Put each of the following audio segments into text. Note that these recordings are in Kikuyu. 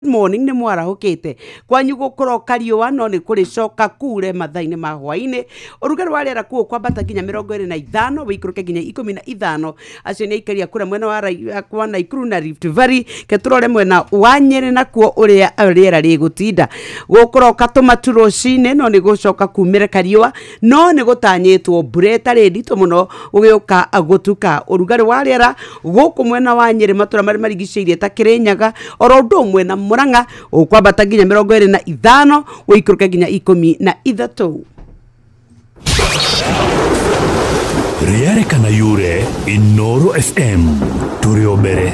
Morning nĩ mwarahũkĩte kwanyu gũkũroka riũa no nĩ kũrĩcoka kure mathaa-inĩ ma hwaĩ-inĩ. Ũrugarĩ wa rĩera kuo kwambata nginya 25, wĩikũrũke nginya 15. Acio nĩ aikari a kũrĩa mwena wa kwa Naikuru na Rift Valley. Ke tũrore mwena wa Nyĩrĩ nakuo ũrĩa rĩera rĩgũtinda. Gũkũroka tũmatu rũcinĩ no nĩ gũcoka kumĩre kariũa, no nĩ gũtanyĩtwo mbura ĩtarĩ nditũ mũno gũgĩũka gũtuka. Ũrugarĩ wa rĩera gũkũ mwena wa Nyĩrĩ matũra marĩa marigicĩirie ta Kĩrĩnyaga oro ũndũ ũmwe na Murang'a ũkwambata nginya 25, wĩikũrũke nginya 13. Rĩarĩ kana yure Inoro FM tũrĩ o mbere.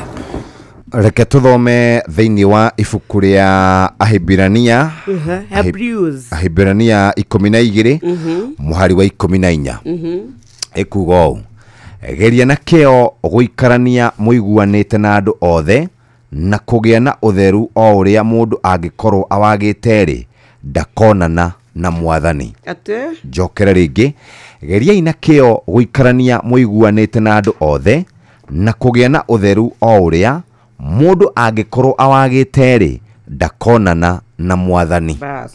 Reke tũthome thĩinĩ wa ibuku rĩa Ahibirania. Hebrews. Ahibirania 12 mũhari wa 14 ĩkuga ũũ: geria na kĩo gũikarania mũiguanĩte na andũ othe na kũgĩa na ũtheru, o ũrĩa mũndũ angĩkorwo awagĩte-rĩ, ndakonana na Mwathani. Atĩ Njokere rĩngĩ: geriai na kĩo gũikarania mũiguanĩte na andũ othe na kũgĩa na ũtheru, o ũrĩa mũndũ angĩkorwo awagĩte-rĩ, ndakonana na Mwathani. Bas.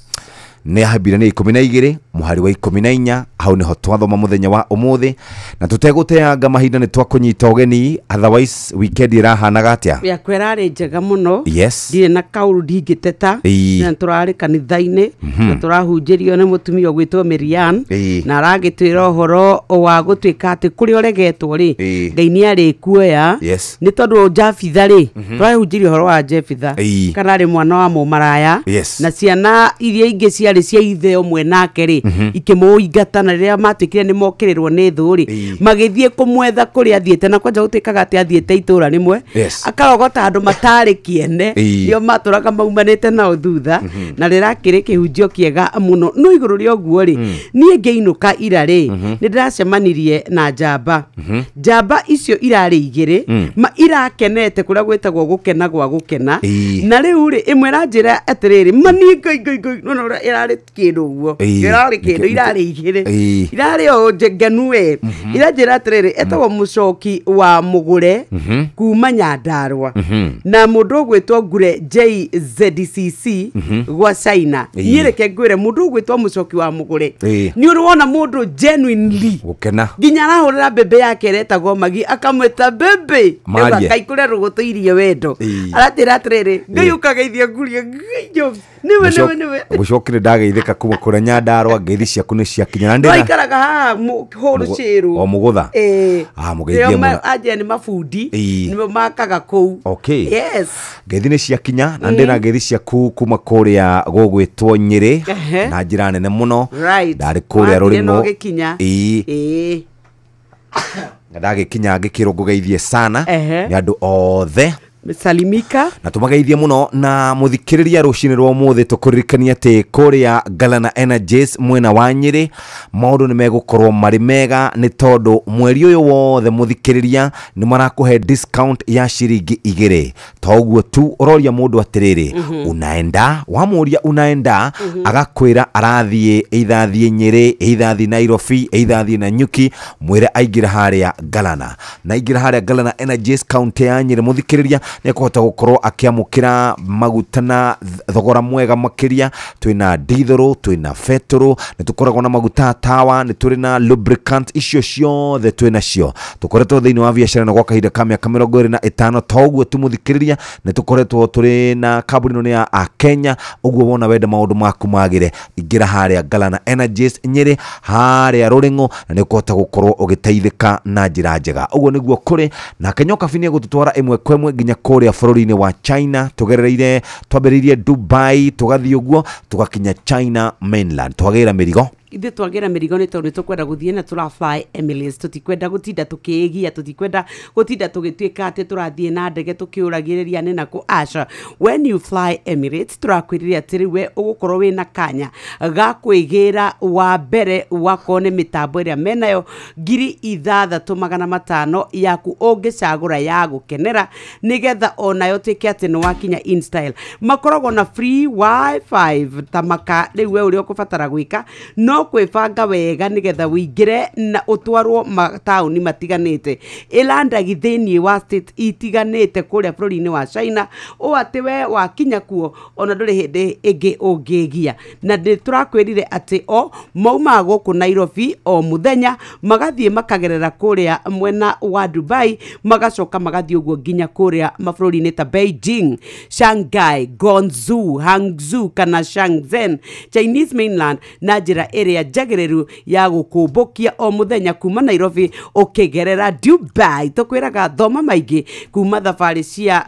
Nĩ Ahibirania 12 mũhari wa 14. Hau nĩho twathoma mũthenya wa ũmũthĩ, na tũtegũteanga mahinda nĩ twakũnyita ũgeni. Otherwise weekend ĩrahanaga atĩa? Yakwa ĩrarĩ njega mũno. Ndirĩ na kaũru, ndingĩteta. Na tũrarĩ kanitha-inĩ na tũrahunjĩrio nĩ mũtumia ũgwĩtwo Miriam, na aragĩtwĩra ũhoro wa gũtuĩka atĩ kũrĩa ũregetwo rĩ, Ngai nĩ arĩkuoya. Nĩ tondũ Jabitha rĩ, tũrahunjĩrio ũhoro wa Jebitha kana arĩ mwana wa mũmaraya, na ciana iria ingĩ ciarĩ cia ithe ũmwe nake rĩ, ikĩmũingata, na rĩrĩa matuĩkire nĩ mokĩrĩrwo nĩ thũ rĩ, magĩthiĩ kũmwetha kũrĩa athiĩte, na kwanja gũtuĩkaga atĩ athiĩte itũra rĩmwe akarogota andũ matarĩ kĩene, nĩo matũraga maumanĩte nao thutha. Na rĩrakĩrĩ kĩhunjio kĩega mũno. No igũrũ rĩa ũguo rĩ, niĩ ngĩinũka ira rĩ, nĩ ndĩracemanirie na njamba. Njamba icio irarĩ igĩrĩ ma irakenete kũrĩa gwĩtagwo gũkena gwa gũkena. Na rĩu rĩ, ĩmwe ĩranjĩra atĩrĩrĩ, mani ngai ngai ngai, no no ĩrarĩ kĩndũ ũguo, ĩrarĩ kĩndũ, irarĩ igĩrĩ, irarĩ o ngenu we. Iranjĩra atĩrĩrĩ, etagwo mũcoki wa mũgũre kuma Nyandarua na mũndũ ũgwĩtwo Ngure JZCC gwa China. Niĩ reke ngwĩre, mũndũ ũgwĩtwo mũcoki wa mũgũre, nĩ ũrĩ wona mũndũ genuinely gũkena? Nginya arahũrĩra mbembe yake ĩretagwo Magi, akamwĩta mbembe. Marie. Kaikũrĩa rũgũtũirie wendo. Aratĩra atĩrĩrĩ, Ngai ũkageithia Ngurie, Ngai nĩwe nĩwe nĩwe. Mũcoki, nĩ ndageithĩka kuma kũrĩa Nyandarua. Ngeithi ciaku nĩ ciakinya na no ndĩna aikaraga haha hũrũcĩrũ. O mũgũtha. Ah, mũgeithie mũno. Anjia nĩ mabundi, nĩmo makaga kũu. Yes. Ngeithi nĩ ciakinya na ndĩna ngeithi ciaku kuma kũrĩa gũgwĩtwo Nyĩrĩ na njĩra nene mũno. Ndarĩ kũrĩa Wathire Rũring'o. na ũgĩkinya. Na ndagĩkinya ngĩkĩrwo ngũgeithie sana nĩ andũ othe. Salimika. Na tũmageithie mũno. Na mũthikĩrĩria, rũcinĩ rwa ũmũthĩ tũkũririkania atĩ kũrĩa Galana Energies mwena wa Nyĩrĩ maũndũ nĩ megũkorwo marĩ mega, nĩ tondũ mweri ũyũ wothe, mũthikĩrĩria, nĩ marakũhe discount ya ciringi 2. To ũguo tu, ũroria mũndũ atĩrĩrĩ, unaenda? Wamũria unaenda, agakwĩra arathiĩ either athiĩ Nyĩrĩ, either athiĩ Nairobi, either athiĩ Nanyuki. Mwĩre aingĩra harĩa Galana, na aingĩra harĩa Galana Energies kaunti ya Nyĩrĩ, mũthikĩrĩria, nĩ ekũhota gũkorwo akĩamũkĩra maguta na thogora mwega makĩria. Twĩna dithũrũ, twĩna betũrũ, nĩ tũkoragwo na maguta tawa, nĩ tũrĩ na lubricant, icio ciothe twĩ nacio. Tũkoretwo thĩinĩ wa biacara ĩno gwa kahinda ka mĩaka 25. To ũguo tu, mũthikĩrĩria, nĩ tũkoretwo tũrĩ na kambuni ĩno nĩ ya Akenya. Ũguo wona wenda maũndũ maku magĩre, ingĩra harĩa Galana Energies Nyĩrĩ, harĩa Rũrĩng'o, na nĩ ũkũhota gũkorwo ũgĩteithĩka na njĩra njega. Ũguo nĩguo kũrĩ. Nake Nyokabi nĩ egũtũtwara ĩmwe kwa ĩmwe nginya kũrĩa bũrũri-inĩ wa China. Tũgerereire, twambĩrĩirie Dubai, tũgathiĩ ũguo tũgakinya China mainland. Twagĩra mĩrigo. Ithuĩ twagĩra mĩrigo nĩ tondũ nĩ tũkwenda gũthiĩ na tũra fly Emirates. Tũtikwenda gũtinda tũkĩĩgia, tũtikwenda gũtinda tũgĩtuĩka atĩ tũrathiĩ na ndege tũkĩũragĩrĩria nĩ nakũ. Aca, when you fly Emirates, tũrakwĩrĩria atĩ rĩu we ũgũkorwo wĩna kanya ga kwĩgĩra wa mbere wakorwo nĩ mĩtambo ĩrĩa menayo 6500 yaku ũngĩcagũra ya gũkenera, nĩgetha onayo tuĩke atĩ nĩ wakinya in style. Makoragwo na free wifi ta maka. Rĩu we ũrĩa ũkũbatara gwĩka no No kwĩbanga wega nĩgetha wĩingĩre na ũtwarwo mataũni matiganĩte. Ĩlandagi thĩinĩ wa state itiganĩte kũrĩa bũrũri-inĩ wa China, ũũ atĩ we wakinya kuo ona ndũrĩ hĩndĩ ĩngĩ ũngĩgia. Na nĩ tũrakwĩrire atĩ o maumaga gũkũ Nairobi o mũthenya magathiĩ makagerera kũrĩa mwena wa Dubai, magacoka magathiĩ ũguo nginya kũrĩa mabũrũri-inĩ ta Beijing, Shanghai, Guangzhou, Hangzhou kana Shenzhen, Chinese mainland, na njĩra ĩrĩa njagĩrĩru ya gũkũmbũkia o mũthenya kuma Nairobi ũkĩgerera Dubai. Tũkwĩraga thoma maingĩ kuma thabarĩ cia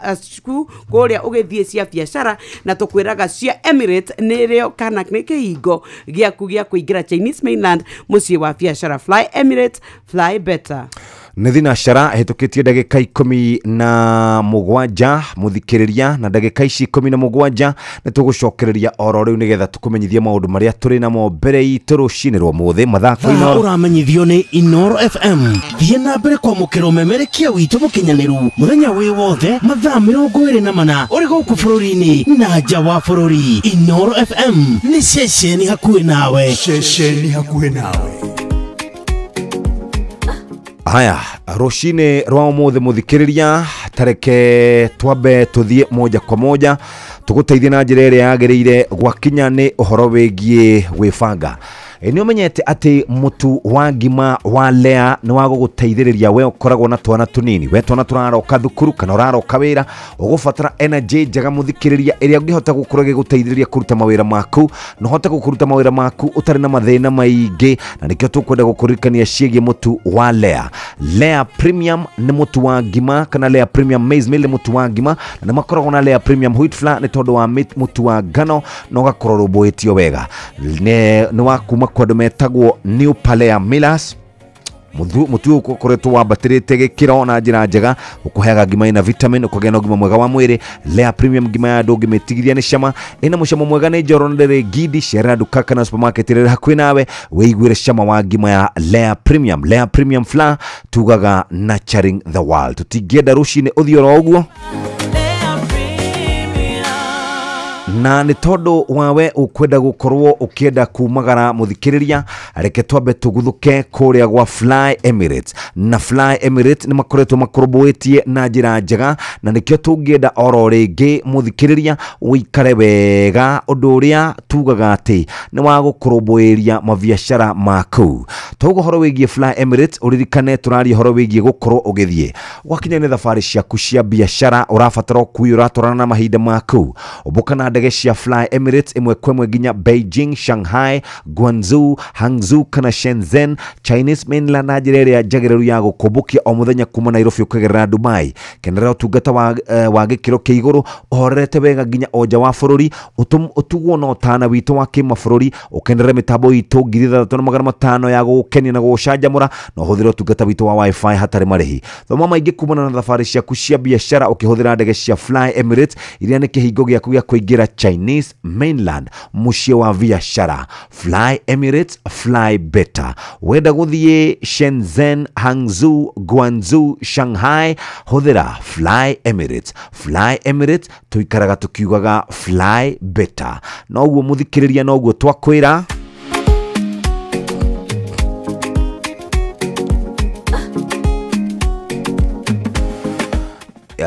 kũrĩa ũgĩthiĩ cia biacara, na tũkwĩraga cia Emirates nĩrĩo kana nĩ kĩhingo gĩaku gĩa kũingĩra Chinese mainland, mũciĩ wa biacara. Fly Emirates, fly better. Nĩ thinacara ĩhĩtũkĩtie ndagĩka 17 mũthikĩrĩria, na ndagĩka ici 17 nĩ tũgũcokereria oro rĩu nĩgetha tũkũmenyithie maũndũ marĩa tũrĩ namo mbere itũ rũcinĩ rwa mũthĩ. Mathako-inĩ ũramenyithio nĩ Inoro FM. Thiĩ na mbere kwamũkĩra ũmemerekia witũ mũkinyanĩru mũthenya wĩ wothe mathaa 24 ũrĩ gũkũ bũrũri-inĩ na nja wa bũrũri. Inoro FM nĩ ceceni hakuhĩ nawe. Ceceni hakuhĩ nawe. Haya, rũcinĩ rwa ũmũthĩ mũthikĩrĩria, tareke twambe tũthiĩ moja kwa moja tũgũteithie na njĩra ĩrĩa yagĩrĩire gwakinya nĩ ũhoro wĩgiĩ gwĩbanga. Nĩ ũmenyete atĩ mũtu wa ngima wa Lea nĩ wa gũgũteithĩrĩria we ũkoragwo na twana tũnini, we twana tũraroka thukuru kana ũraroka wĩra, ũgũbatara energy njega mũthikĩrĩria ĩrĩa ũngĩhota gũkorwo ĩgĩgũteithĩrĩria kũruta mawĩra maku, na ũhote gũkũruta mawĩra maku ũtarĩ na mathĩna maingĩ. Na nĩkĩo tũkwenda gũkũririkania ciĩgiĩ mũtu wa Lea. Lea Premium nĩ mũtu wa ngima, kana Lea Premium Maize Meal nĩ mũtu wa ngima, na nĩ makoragwo na Lea Premium Wheat Flour nĩ tondũ wa mũtu wa ngano na ũgakorwo ũrũmbũĩtio wega. Nĩ wa kuma kwa andũ metagwo New Palea Millers. Mũtu ũyũ ũkoretwo wambatĩrĩte gĩkĩro na njĩra njega, ũkũheaga ngima ĩna vitamin, ũkagĩa na ũgima mwega wa mwĩrĩ. Lea Premium ngima ya andũ ũngĩmĩtigithia nĩ cama, ĩna mũcamo mwega, nĩ njororo na ndĩrĩ ngindi. Cerera nduka kana supermarket ĩrĩa ĩrĩ hakuhĩ nawe wĩiguĩre cama wa ngima ya Lea Premium. Lea Premium Flour tugaga nurturing the world. Tũtingĩenda rũcinĩ ũthiĩ oro ũguo, na nĩ tondũ wawe ũkwenda gũkorwo ũkĩenda kumagara mũthikĩrĩria, reke twambe tũguthũke kũrĩa gwa Fly Emirates. Na Fly Emirates nĩ makoretwo makũrũmbũĩtie na njĩra njega, na nĩkĩo tũngĩenda oro rĩngĩ mũthikĩrĩria ũikare wega, ũndũ ũrĩa tugaga atĩ nĩ wa gũkũrũmbũĩria mabiacara maku. Twauga ũhoro wĩgiĩ Fly Emirates, ũririkane tũraria ũhoro wĩgiĩ gũkorwo ũgĩthiĩ gwakinya nĩ thabarĩ ciaku cia biacara, ũrabatara ũkui ũratwarana na mahinda maku. Ũmbũka na ndege cia Fly Emirates ĩmwe kwa ĩmwe nginya Beijing, Shanghai, Guangzhou, Hangzhou kana Shenzhen, Chinese mainland na njĩra ĩrĩa njagĩrĩru ya gũkũmbũkia o mũthenya kuma Nairobi ũkĩgerera Dubai. Kenera ũtungata wa gĩkĩro kĩa igũrũ, ũhorerete wega nginya o nja wa bũrũri, ũtugwo na ũtana witũ wa kĩmabũrũri, ũkenere mĩtambo itũ 3500 ya gũgũkenia na gũgũcanjamũra, na ũhũthĩre ũtungata witũ wa wifi hatarĩ marĩhi. Thoma maingĩ kumana na thabarĩ ciaku cia biacara ũkĩhũthĩra ndege cia Fly Emirates iria nĩ kĩhingo gĩaku gĩa kũingĩra Chinese mainland, mũciĩ wa biacara. Fly Emirates, fly better. Wenda gũthiĩ Shenzhen, Hangzhou, Guangzhou, Shanghai, hũthĩra Fly Emirates. Fly Emirates tũikaraga tũkiugaga fly better. Noguo mũthikĩrĩria, noguo twakwĩra.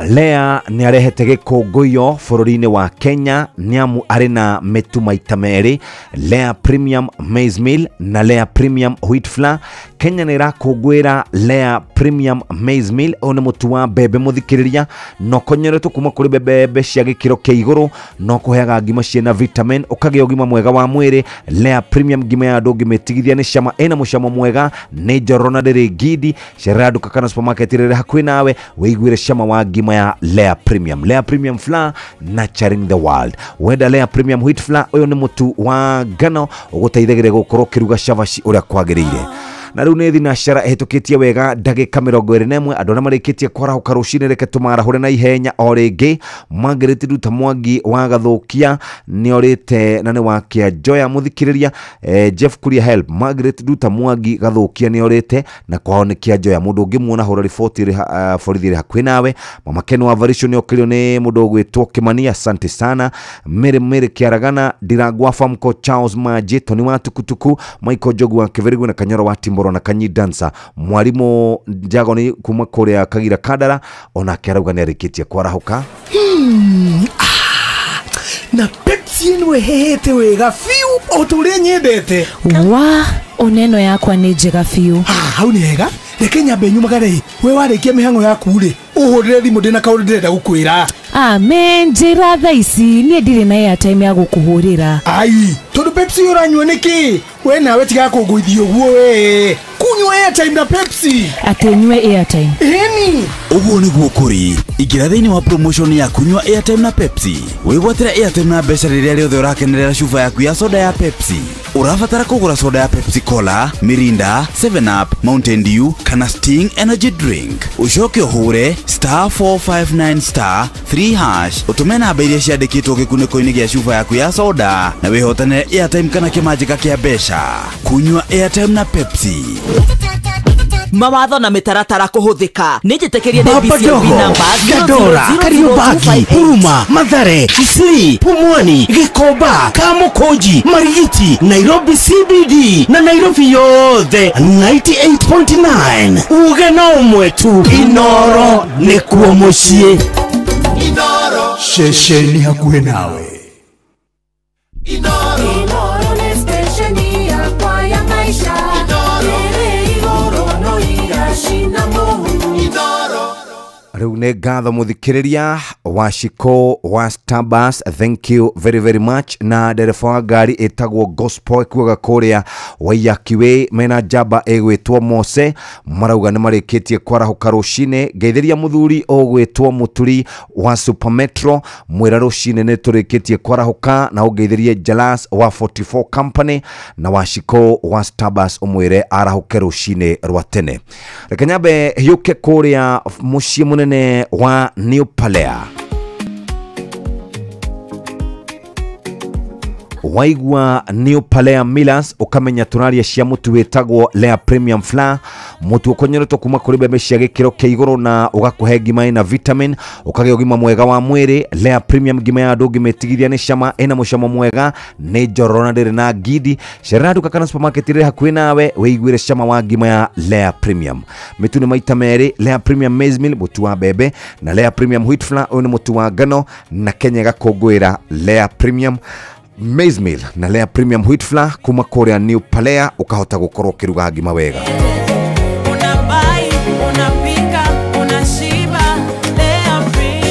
Lea nĩ arehete gĩkũngũiyo bũrũri-inĩ wa Kenya nĩ amu arĩ na mĩtu maita merĩ, Lea Premium Maize Meal na Lea Premium Wheat Flour. Kenya nĩ ĩrakũngũĩra Lea Premium Maize Meal. Ũyũ nĩ mũtu wa mbembe mũthikĩrĩria, na ũkonyeretwo kuma kũrĩ mbembe cia gĩkĩro kĩa igũrũ, na ũkũheaga ngima ciĩna vitamin, ũkagĩa ũgima mwega wa mwĩrĩ. Lea Premium ngima ya andũ ũngĩmĩtigithia nĩ cama, ĩna mũcamo mwega, nĩ njororo na ndĩrĩ ngindi. Cerera nduka kana supermarket ĩrĩa ĩrĩ hakuhĩ nawe wĩiguĩre cama wa ngima ya Lea Premium. Lea Premium Flour, nurturing the world. Wenda Lea Premium Wheat Flour, ũyũ nĩ mũtu wa ngano ũgũteithagĩrĩria gũkorwo ũkĩruga cabaci ũrĩa kwagĩrĩire. Na rĩu nĩ thinacara ĩhĩtũkĩtie wega ndagĩka 21 andũ arĩa marĩkĩtie kwarahũka rũcinĩ reke tũmarahũre na ihenya o rĩngĩ. Margaret Ruta Mwangi wa Gathukia nĩorĩte na nĩ wa Kĩanjoya mũthikĩrĩria. Jeff Kuria help Margaret Ruta Mwangi Gathukia nĩorĩte na kwao nĩ Kĩanjoya. Mũndũ ũngĩmuona hũra riboti borithi ĩrĩ hakuhĩ nawe. Mama Ken wa Varisho nĩokĩrio nĩ mũndũ ũgwĩtwo Kĩmani, asante sana. Mary Mary Kĩaragana Ndirangwa Famco Charles Maji Tony wa Tukutuku Michael Njogu wa Kĩbĩrĩgwe na Kanyoro wa Timboro na Kanyi Dancer Mwarimu Njagoni kuma kũrĩa Kagira Kandara onake arauga nĩarĩkĩtie kwarahũka. Na Pepsi ĩno ĩhehete wega biũ o ta ũrĩa nyendete. Wa oneno yakwa nĩ njega biũ. Hau nĩ hega. Reke nyambe nyumagare. We warĩkia mĩhang'o yaku rĩ, ũhũrĩre thimũ ndĩna kaũndũ ndĩrenda gũkwĩra. Amen, njĩra thaa ici niĩ ndirĩ na airtime ya gũkũhũrĩra. Ai, tondũ Pepsi ũranyua nĩkĩ? We nawe tiga kũngũithia ũguo we. Kunyua airtime na Pepsi. Atĩ nyue airtime. Ĩni. Ũguo nĩguo kũrĩ. Ingĩra thĩinĩ wa promotion ya kunyua airtime na Pepsi. Wĩgwatĩre airtime na mbeca rĩrĩa rĩothe ũrakenerera cuba yaku ya soda ya Pepsi. Ũrabatara kũgũra soda ya Pepsi Cola, Mirinda, 7 Up, Mountain Dew kana Sting Energy Drink. Ũcoke ũhũre *459*3# ũtũme namba iria ciandĩkĩtwo gĩkunĩko-inĩ gĩa cuba yaku ya soda na wĩhotanĩre airtime kana kĩmanjĩka kĩa mbeca. Kunyua airtime na Pepsi. Mawatho na mĩtaratara kũhũthĩka nĩ njĩtĩkĩrie nĩ BCLB namba Gadora, Kariobangi, Huruma, Mathare, Kisii, Pumwani, Gikomba, Kamukunji, Marigiti, Nairobi CBD na Nairobi yothe 98.9. Uge na ũmwe tu, Inoro nĩkuo mũciĩ. Ceceni hakuhĩ nawe. Inoro nĩ stesheni yakwa ya maisha. Rĩu nĩ ngatho mũthikĩrĩria wa Shiko wa Starbucks, thank you very very much. Na ndereba wa ngari ĩtagwo Gospel ĩkuaga kũrĩa Waiyaki Way mena njamba ĩgwĩtwo Mose marauga nĩ marĩkĩtie kwarahũka rũcinĩ. Ngeithĩria mũthuri ũgwĩtwo Mũturi wa Supermetro mwĩra rũcinĩ nĩ tũrĩkĩtie kwarahũka, na ũngeithĩrie Jalas wa 44 Company na wa Shiko wa Starbucks ũmwĩre arahũke rũcinĩ rwa tene. Reke nyambe hiũke kũrĩa mũciĩ mũnene wa New Palea. Waigua New Palea Millers ukamenya tũraria cia mũtu wĩtagwo Lea Premium Flour, mũtu ũkonyeretwo kuma kũrĩ mbembe cia gĩkĩro kĩa igũrũ na ũgakũhe ngima ĩna vitamin, ũkagĩa ũgima mwega wa mwĩrĩ. Lea Premium ngima ya andũ ũngĩmĩtigithia nĩ cama, ĩna mũcamo mwega, nĩ njororo na ndĩrĩ na ngindi. Cerera nduka kana supermarket ĩrĩ hakuhĩ nawe wĩiguĩre cama wa ngima ya Lea Premium. Mĩtu nĩ maita merĩ, Lea Premium Maize Meal mũtu wa mbembe na Lea Premium Wheat Flour ũyũ nĩ mũtu wa ngano, na Kenya ĩgakũngũĩra Lea Premium Maize Meal na Lea Premium Wheat Flour kuma kũrĩa New Palea, ũkahota gũkorwo ũkĩruga ngima wega. Unabai, unapika, unashiba, Lea Premium.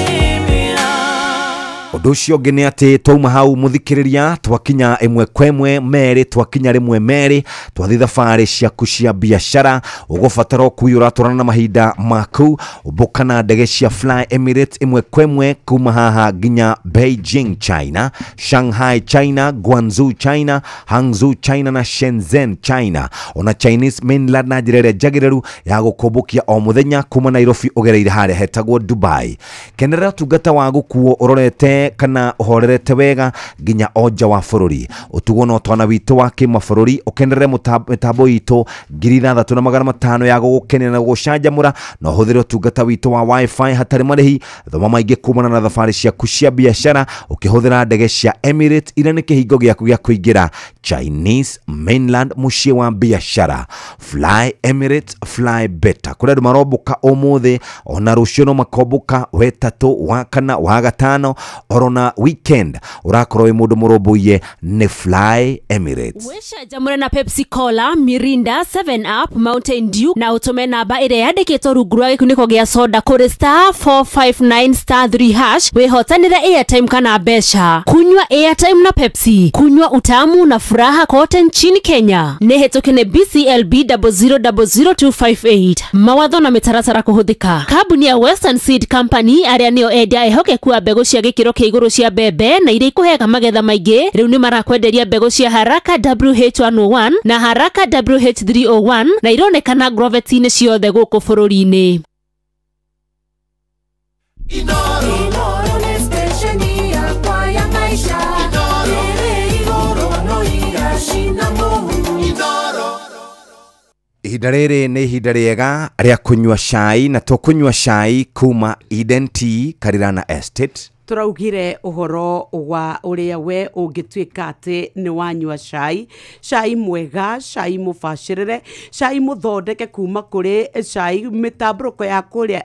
Ũndũ ũcio ũngĩ nĩ atĩ twauma hau mũthikĩrĩria twakinya ĩmwe kwa ĩmwe merĩ, twakinya rĩmwe merĩ, twathiĩ thabarĩ ciaku cia biacara ũgũbatara ũkui ũratwarana na mahinda maku. Ũmbũka na ndege cia Fly Emirates ĩmwe kwa ĩmwe kuma haha nginya Beijing China, Shanghai China, Guangzhou China, Hangzhou China na Shenzhen China, ona Chinese mainland na njĩra ĩrĩa njagĩrĩru ya gũkũmbũkia o mũthenya kuma Nairobi ũgereire harĩa hetagwo Dubai. Kenerera ũtungata wa gũkuo ũrorete kana ũhorerete wega nginya o nja wa bũrũri. Ũtugo na ũtwana witũ wa kĩmabũrũri, ũkenerere mĩtambo itũ 6500 ya gũgũkenia na gũgũcanjamũra, na ũhũthĩre ũtungata witũ wa wifi hatarĩ marĩhi. Thoma maingĩ kumana na thabarĩ ciaku cia biacara ũkĩhũthĩra ndege cia Emirates iria nĩ kĩhingo gĩaku gĩa kũingĩra Chinese mainland mũciĩ wa biacara. Fly Emirates, fly better. Kũrĩ andũ marombũka ũmũthĩ ona rũciũ no makombũka wetatũ, wa kana, wa gatano, orona weekend ũrakorwo wĩ mũndũ mũrũmbũiye nĩ Fly Emirates. Wĩcanjamũre na Pepsi Cola, Mirinda, 7 Up, Mountain Dew na ũtũme namba ĩrĩa yandĩkĩtwo rungu rwa gĩkunĩko gĩa soda kũrĩ *459*3# wĩhotanĩre airtime kana mbeca. Kunywa airtime na Pepsi, kunywa utamu na furaha kote nchini Kenya. Nĩ hĩtũke nĩ BCLB 0000258. Mawatho na mĩtaratara kũhũthĩka. Kambuni ya Western Seed Company arĩa nĩo endia ehokeku a mbegũ cia gĩkĩro kĩa cia igũrũ cia mbembe na iria ikũheaga magetha maingĩ. Rĩu nĩ marakwenderia mbegũ cia Haraka WH101 na Haraka WH301 na ironekana Agrovet-inĩ ciothe gũkũ bũrũri-inĩ. Inoro nĩ station yakwa ya maisha. Ĩrĩ igũrũ no iracina mũhu. Ihinda rĩrĩ nĩ ihinda rĩega rĩa kũnyua cai, na tũkũnyua cai kuma Eden Tea Karirana Estate. Tũraugire ũhoro wa ũrĩa we ũngĩtuĩka atĩ nĩ wanyua cai, cai mwega, cai mũbacĩrĩre, cai mũthondeke kuma kũrĩ cai mĩtambũrũko ya kũrĩa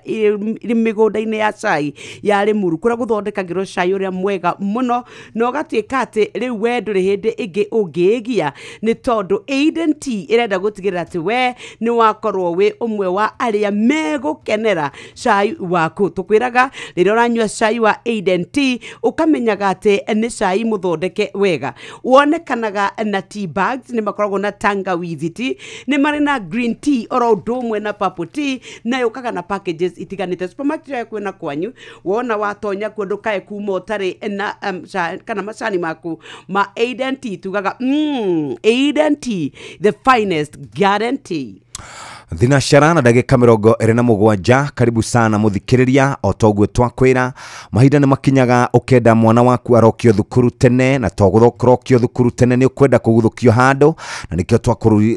mĩgũnda-inĩ ya cai ya Rĩmuru, kũrĩa gũthondekagĩrwo cai ũrĩa mwega mũno, na ũgatuĩka atĩ rĩu we ndũrĩ hĩndĩ ĩngĩ ũngĩĩgia, nĩ tondũ Eden Tea ĩrenda gũtigĩrĩra atĩ we nĩ wakorwo wĩ ũmwe wa arĩa megũkenera cai waku. Tũkwĩraga rĩrĩa ũranyua cai wa Eden Tea ukamenyaga atĩ nĩ cai mũthondeke wega, wonekanaga na tea bags, nĩ makoragwo na tangawizi tea, nĩ marĩ na green tea oro ũndũ ũmwe na purple tea, na yũkaga na packages itiganĩte. Supermarket ya kwĩna kwanyu wona watonya kuo ndũkae kuma ũtarĩ na kana macani maku ma Eden Tea. Tugaga Eden Tea, the finest guarantee. Thinacara na ndagĩka 27. Karibu sana mũthikĩrĩria, o toguo twakwĩra mahinda nĩ makinyaga ũkenda mwana waku arokio thukuru tene, na to gũrokio thukuru tene nĩ ũkwenda kũguthũkio handũ, na nĩkĩo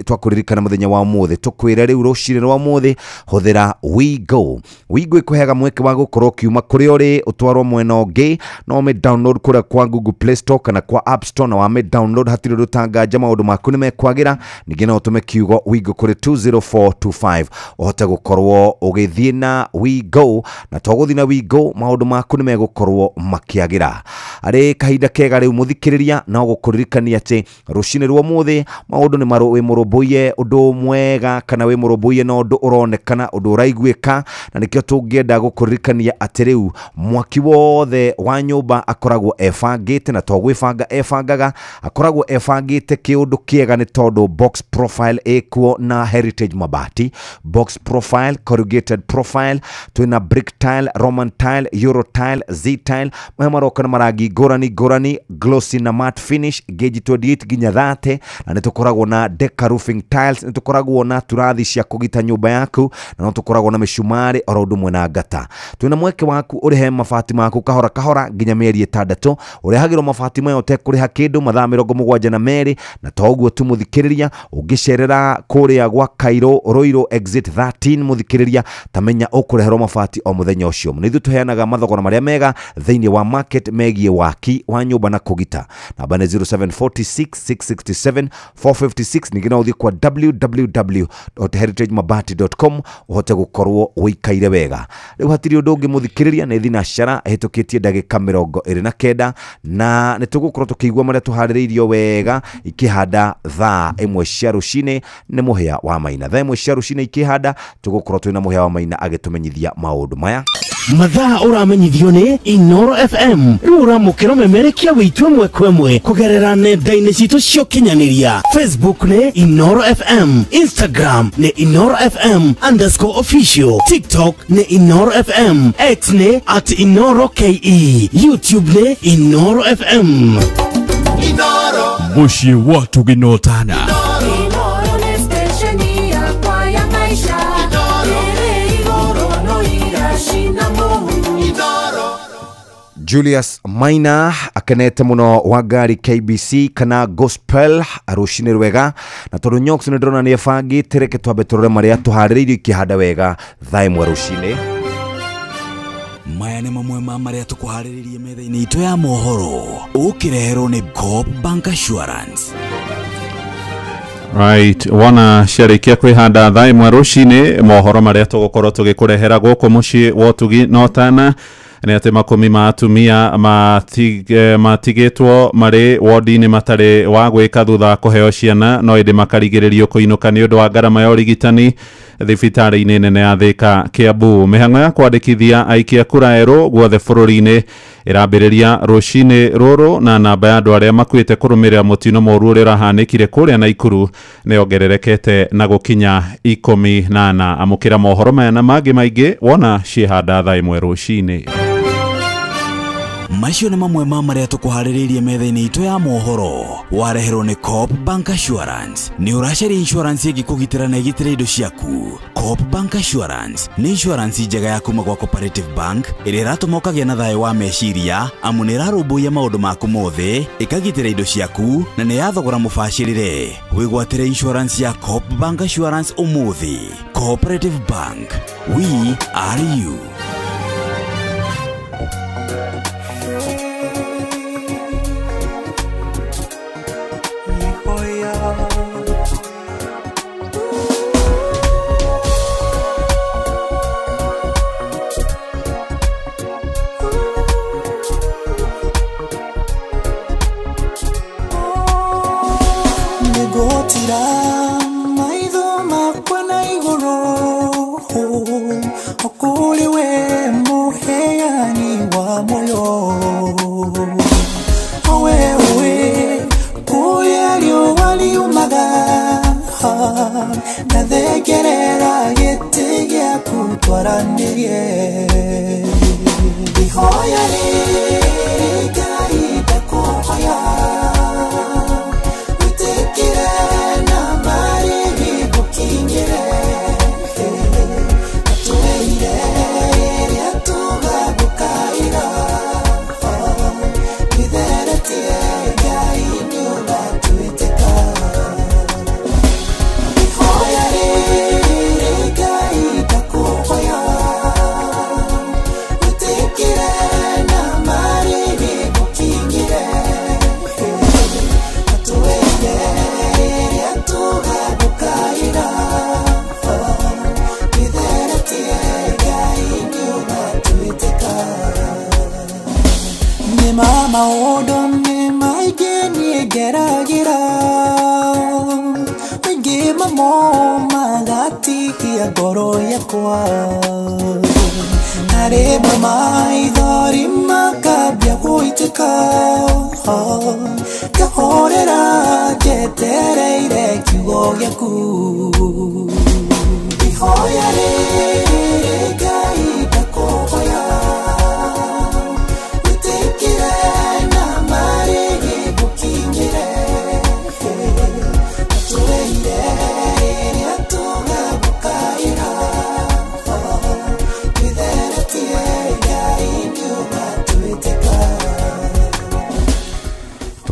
twakũririkana mũthenya wa ũmũthĩ. Tũkwĩre rĩu rũcinĩ rwa ũmũthĩ hũthĩra WeGo. WeGo ĩkũheaga mweke wa gũkorwo ũkiuma kũrĩa ũrĩ ũtwarwo mwena ũngĩ. No ũmĩ download kũrĩa kwa Google Play Store kana kwa App Store, na wamĩ download hatirĩ ũndũ ũtanganja, maũndũ maku nĩ mekwagĩra. Ningĩ no ũtũme kiugo WeGo kũrĩ 20425 ũhote gũkorwo ũgĩthiĩ na WeGo, na to gũthiĩ na WeGo maũndũ maku nĩ megũkorwo makĩagĩra. Arĩ kahinda kega rĩu mũthikĩrĩria, no gũkũririkania atĩ rũcinĩ rwa ũmũthĩ maũndũ nĩ wĩ mũrũmbũiye ũndũ mwega kana wĩ mũrũmbũiye na ũndũ ũronekana, ũndũ ũraiguĩka, na nĩkĩo tũngĩenda gũkũririkania atĩ rĩu mwaki wothe wa nyũmba akoragwo ebangĩte, na to gwĩbanga ebangaga, akoragwo ebangĩte kĩũndũ kĩega, nĩ tondũ box profile ĩkuo na Heritage Mabati, box profile, corrugated profile, twina brick tile, Roman tile, Euro tile, Z tile, maya maroka na marangi ngũrani ngũrani, glossy na matte finish, gauge 28 nginya 30, na nĩ tũkoragwo na deca roofing tiles, nĩ tũkoragwo na turathi cia kũgita nyũmba yaku, na no tũkoragwo na mĩcumarĩ oro ũndũ ũmwe na ngata. Twina mweke waku ũrĩhe mabati maku kahora kahora nginya mĩeri 6, ũrehagĩrwo mabati maya ũtekũrĩha kĩndũ mathaa 72, na to ũguo tu mũthikĩrĩria, ũngĩcerera kũrĩa gwa Cairo Roiro exit 13 mũthikĩrĩria, tamenya ũkũreherwo mabati o mũthenya ũcio. Nĩ ithuĩ tũheanaga mathogora marĩa mega thĩinĩ wa market megiĩ waki wa nyũmba na kũgita. Namba nĩ 0746 667 456. Ningĩ no ũthiĩ kwa www.heritagemabati.com ũhote gũkorwo ũikaire wega. Rĩu hatirĩ ũndũ ũngĩ mũthikĩrĩria, nĩ thinacara ĩhĩtũkĩtie ndagĩka 29, na nĩ tũgũkorwo tũkĩigua marĩa tũharĩrĩirio wega ikĩhanda thaa 1 cia rũcinĩ nĩ mũhĩa wa Maina. Thaa 1 cia rũcinĩ ikĩhanda tũgũkorwo twĩna mũhĩa wa Maina agĩtũmenyithia maũndũ maya. Mathaa ũramenyithio nĩ Inoro FM. Rĩu ũramũkĩra memerekia witũ ĩmwe kwa ĩmwe kũgerera nenda-inĩ citũ cia ũkinyanĩria. Facebook nĩ Inoro FM, Instagram nĩ Inoro FM _official, TikTok nĩ Inoro FM, X nĩ @InoroKE, YouTube nĩ Inoro FM. Inoro Mũciĩ wa tũginotana. Inoro nĩ station yakwa ya maisha. Ĩrĩ igũrũ no iracina mũhu. Julius Maina akenete muno wa ngari KBC kana gospel rũcinĩ rwega, na tondũ Nyox nĩ ndĩrona nĩ ebangĩte, reke twambe tũrore marĩa tũharĩrĩirio ikĩhanda wega thaa 1 rũcinĩ. Maya nĩ mamwe ma marĩa tũkũharĩrĩirie metha-inĩ itũ ya mohoro, ũkĩreherwo nĩ Coop Bank Assurance. Right, wana ciarĩkia kwĩhanda thaa 1 rũcinĩ, mohoro marĩa tũgũkorwo tũgĩkũrehera gũkũ mũciĩ wa ũtugi na ũtana nĩ atĩ makũmi ma atumia matigĩtwo marĩ wodi-inĩ matarĩ wa gwĩka thutha wa kũheo ciana, no ĩndĩ makarigĩrĩrio kũinũka nĩ ũndũ wa ngarama ya ũrigitani thibitarĩ-inĩ nene ya Thika Kiambu. Mĩhang'o ya kwandĩkithia aikia kura erũ guothe bũrũri-inĩ ĩrambĩrĩria rũcinĩ rũrũ, na namba ya andũ arĩa makuĩte kũrũmĩrĩra mũtino mũũru ũrĩa ũrahanĩkire kũrĩa Naikuru nĩ yongererekete na gũkinya 14. Amũkĩra mohoro maya na mangĩ maingĩ wona ciĩhanda thaa 1 rũcinĩ. Macio nĩ mamwe ma marĩa tũkũharĩrĩirie metha-inĩ itũ ya mohoro. Wareherwo nĩ Coop Bank Assurance. Nĩ ũracaria insurance ĩngĩkũgitĩra na ĩgitĩre indo ciaku. Coop Bank Assurance nĩ insurance njega ya kuma gwa Cooperative Bank ĩrĩa ĩratũma ũkagĩa na thayũ wa meciria amu nĩ ĩrarũmbũiya maũndũ maku mothe, ĩkagitĩra indo ciaku na nĩ ya thogora mũbacĩrĩre. Wĩgwatĩre insurance ya Coop Bank Assurance ũmũthĩ. Cooperative Bank, we are you.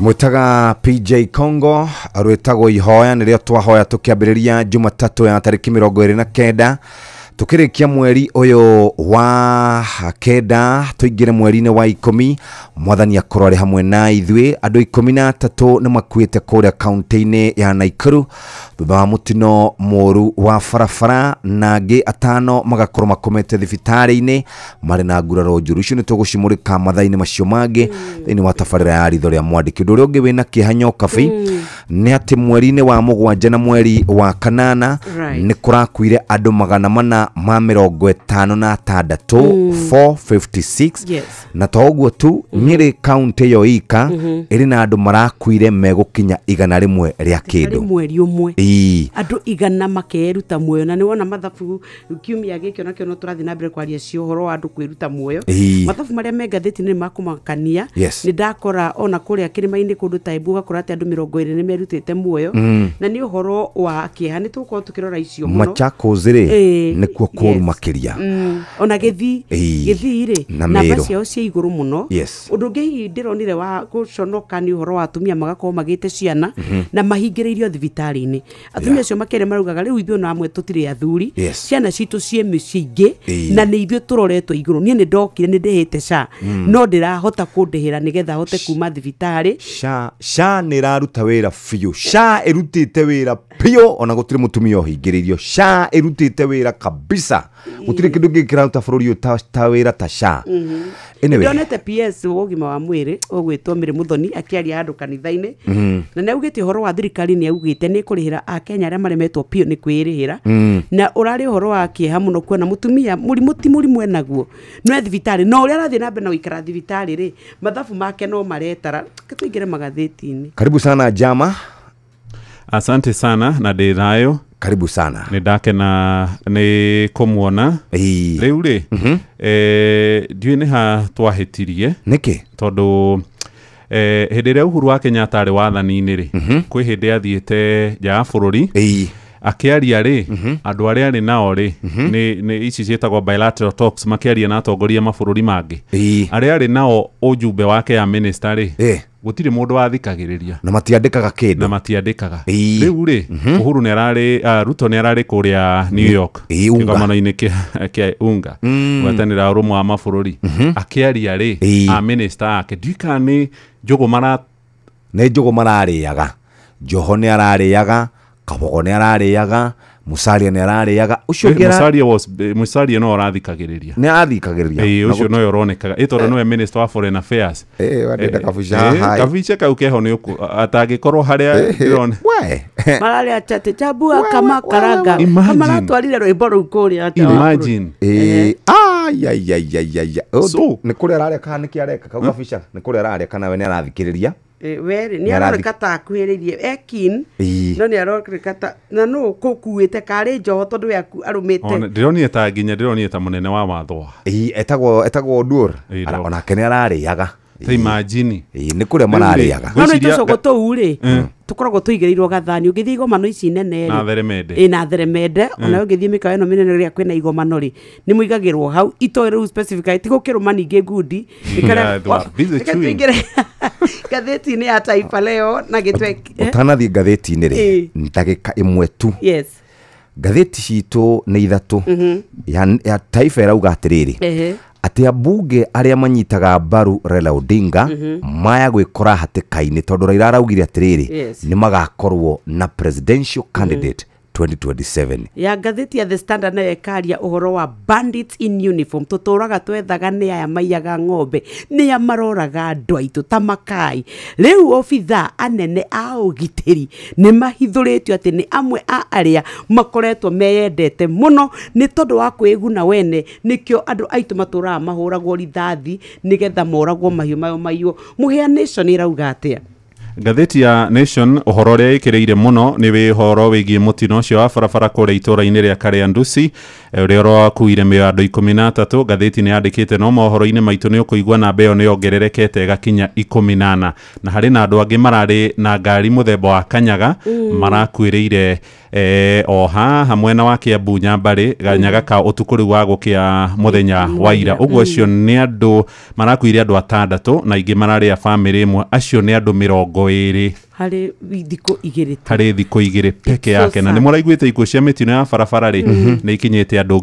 Mwitaga PJ Congo rwitagwo ihoya nĩrĩo twahoya tũkĩambĩrĩria Jumatatũ ya tarĩki 29 tukĩrĩkia mweri ũyũ wa kenda tũingĩre mweri-inĩ wa 10. Mwathani akorwo arĩ hamwe na ithuĩ. Andũ 13 nĩ makuĩte kũrĩa kaunti-inĩ ya Nakuru thutha wa mũtino mũru wa barabara, na angĩ 5 magakorwo makomete thibitarĩ-inĩ marĩ na nguraro njũru. Icio nĩ tũgũcimũrĩka mathaa-inĩ macio mangĩ thĩinĩ wa tabarĩra ya ritho rĩa mwandĩki. Ũndũ ũrĩa ũngĩ wĩna kĩeha Nyokabi nĩ atĩ mweri-inĩ wa 7 na mweri wa 8 nĩ kũrakuire andũ 456 456. Yes. Na to ũguo tu Nyĩrĩ kaunti ĩyo ika ĩrĩ na andũ marakuire megũkinya 100 rĩa kĩndũ mweri ũmwe. Andũ 100 makeruta muoyo. Na nĩ wona mathabu kiumia gĩkĩ onakĩo no tũrathiĩ na mbere kwaria cio ũhoro wa andũ kwĩruta muoyo. Mathabu marĩa me ngathĩti-inĩ nĩ makũmakania. Nĩ ndakora ona kũrĩa kĩrĩma-inĩ kũndũ ta Embu ũgakora atĩ andũ 20 nĩ merutĩte muoyo. Na nĩ ũhoro wa kĩeha, nĩ tũgũkorwo tũkĩrora icio mũno. Machakos rĩ nĩkuo kũru makĩria. Ona Gĩthii rĩ namba ciao cia igũrũ mũno. Ũndũ ũngĩ hihi ndĩronire wa gũconoka nĩ ũhoro wa atumia magakorwo magĩte ciana na mahingĩrĩirio thibitarĩ-inĩ. Atumia acio makĩrĩ maraugaga rĩu ithuĩ na amwe tũtirĩ athuri, ciana citũ ciĩ mĩciĩ ingĩ na nĩ ithuĩ tũroretwo igũrũ. Niĩ nĩ ndokire nĩ ndĩhĩte SHA no ndĩrahota kũndĩhĩra nĩgetha hote kuma thibitarĩ. SHA nĩ ĩraruta wĩra biũ. SHA ĩrutĩte wĩra biũ ona gũtirĩ mũtumia ũhingĩrĩirio. SHA ĩrutĩte wĩra kabisa. Gũtirĩ kĩndũ kĩngĩ kĩraruta bũrũri ũyũ ta wĩra ta SHA. Anyway, ndonete PS wa ũgima wa mwĩrĩ ũgwĩtwo Mary Muthoni akĩaria handũ kanitha-inĩ na nĩ augĩte ũhoro wa thirikari, nĩ augĩte nĩ kũrĩhĩra akenya arĩa maremetwo biũ nĩ kwĩrĩhĩra. Na ũrarĩ ũhoro wa kĩeha mũno kuona mũtumia mũrimũ ti mũrimũ enaguo no thibitarĩ, no ũrĩa arathiĩ na mbere na gũikara thibitarĩ rĩ mathabu make no maretara. Tũingĩre magathĩti-inĩ. Karibu sana Jama. Asante sana na ndĩ thayũ. Karibu sana. Nĩ ndakena nĩ kũmuona. Rĩu rĩ, ndiũĩ nĩ ha twahĩtirie. Nĩkĩ? Tondũ hĩndĩ ĩrĩa Uhuru wa Kenyatta arĩ wathani-inĩ rĩ, kwĩ hĩndĩ athiĩte nja ya bũrũri. Akĩaria rĩ, andũ arĩa arĩ nao rĩ, nĩ ici ciĩtagwo bilateral talks, makĩaria na atongoria mabũrũri mangĩ. Arĩa arĩ nao ũjumbe wake ya minister rĩ, gũtirĩ mũndũ wathikagĩrĩria. Na matiandĩkaga kĩndũ. Na matiandĩkaga. Rĩu rĩ, Uhuru nĩ ararĩ, Ruto nĩ ararĩ kũrĩa New York, kĩgomano-inĩ kĩa UNGA, ngwatanĩro ya ũrũmwe wa mabũrũri. Akĩaria rĩ, a minister ake, ndiũĩ kana nĩ njũgũ nĩ njũgũ mararĩaga. Joho nĩ ararĩaga, Kabogo nĩ ararĩaga, Musalia nĩ ararĩaga. Ũcio ũngĩ Musalia no arathikagĩrĩria. Nĩ arathikagĩrĩria. Ũcio nowe ũronekaga. Tondũ nĩwe minister wa foreign affairs. Wandĩnda kabica haha. Kabica kau keho nĩ atangĩkorwo harĩa ndĩrona. Mararĩa atĩ chambua kama karanga. Kamaratwarire rwĩmbo rũu kũrĩa. Imagine. Nĩ kũrĩa ararĩa kana nĩkĩ areka kau kabica? Nĩ kũrĩa ararĩa kana we nĩ arathikĩrĩria? Weri nĩ aroneka ta akuhĩrĩirie ekin no nĩ aroneka ta na no kũkuĩte karĩ Joho tondũ we arũmĩte. Ndĩronire ta nginya ndĩronire ta mũnene wa watho. Etagwo Oduor. Onake nĩ ararĩaga. Ta imagine. Nĩ kũrĩa mararĩaga. No nĩ tũcũgũ tũu rĩ, tũkoragwo tũigĩrĩirwo gathani. Ũngĩthiĩ igomano ici nene rĩ, na theremende. Na theremende. Ona ũngĩthiĩ mĩkawa ĩno mĩnene rĩrĩa kwĩna igomano rĩ, nĩ mũigagĩrwo hau. Itoĩ rĩu specifically ti gũkĩrũma ningĩ ngundi. Tũingĩre ngathĩti-inĩ ya Taifa Leo na gĩtwe. Ũtanathiĩ ngathĩti-inĩ rĩ, ndagĩka ĩmwe tu. Yes. Ngathĩti citũ nĩ ithatũ. Ya Taifa ĩrauga atĩrĩrĩ, atĩ ambunge arĩa manyitaga mbaru Raila Odinga maya gwĩkora hatĩka-inĩ tondũ Raila araugire atĩrĩrĩ, nĩ magakorwo na presidential candidate 2027. Ya ngathĩti ya The Standard nayo ĩkaria ũhoro wa bandits in uniform. Tũtũraga twethaga nĩ aya maiyaga ng'ombe, nĩ aya maroraga andũ aitũ ta makai. Rĩu obithaa anene a ũgitĩri nĩ mahithũrĩtio atĩ nĩ amwe a arĩa makoretwo meyendete mũno nĩ tondũ wa kwĩguna wene. Nĩkĩo andũ aitũ matũraga mahũragwo rithathi nĩgetha moragwo mahiũ mayo maiywo. Mũhĩa Nation ĩrauga atĩa? Ngathĩti ya Nation ũhoro ũrĩa ĩkĩrĩire mũno nĩ ũhoro wĩgiĩ mũtino ũcio wa barabara kũrĩa itũũra-inĩ rĩa Kariandusi ũrĩa ũrakuire mĩoyo ya andũ 13. Ngathĩti nĩ yandĩkĩte no mohoro-inĩ maitũ nĩ ũkũigua namba ĩyo nĩ yongererekete ĩgakinya 14, na harĩ na andũ angĩ mararĩ na ngari mũthemba wa Kanyaga marakuĩrĩire o haha mwena wa Kiambu Nyambarĩ Ganyaga ka ũtukũ rĩu wa gũkĩa mũthenya wa ira. Ũguo acio nĩ andũ marakuire andũ 6 na ingĩ mararĩ a bamĩrĩ ĩmwe. Acio nĩ andũ 20 harĩ thikũ igĩrĩ, harĩ thikũ igĩrĩ peke yake. Na nĩ mũraiguĩte ikuũ cia mĩtino ya barabara rĩ, nĩ ikinyĩte andũ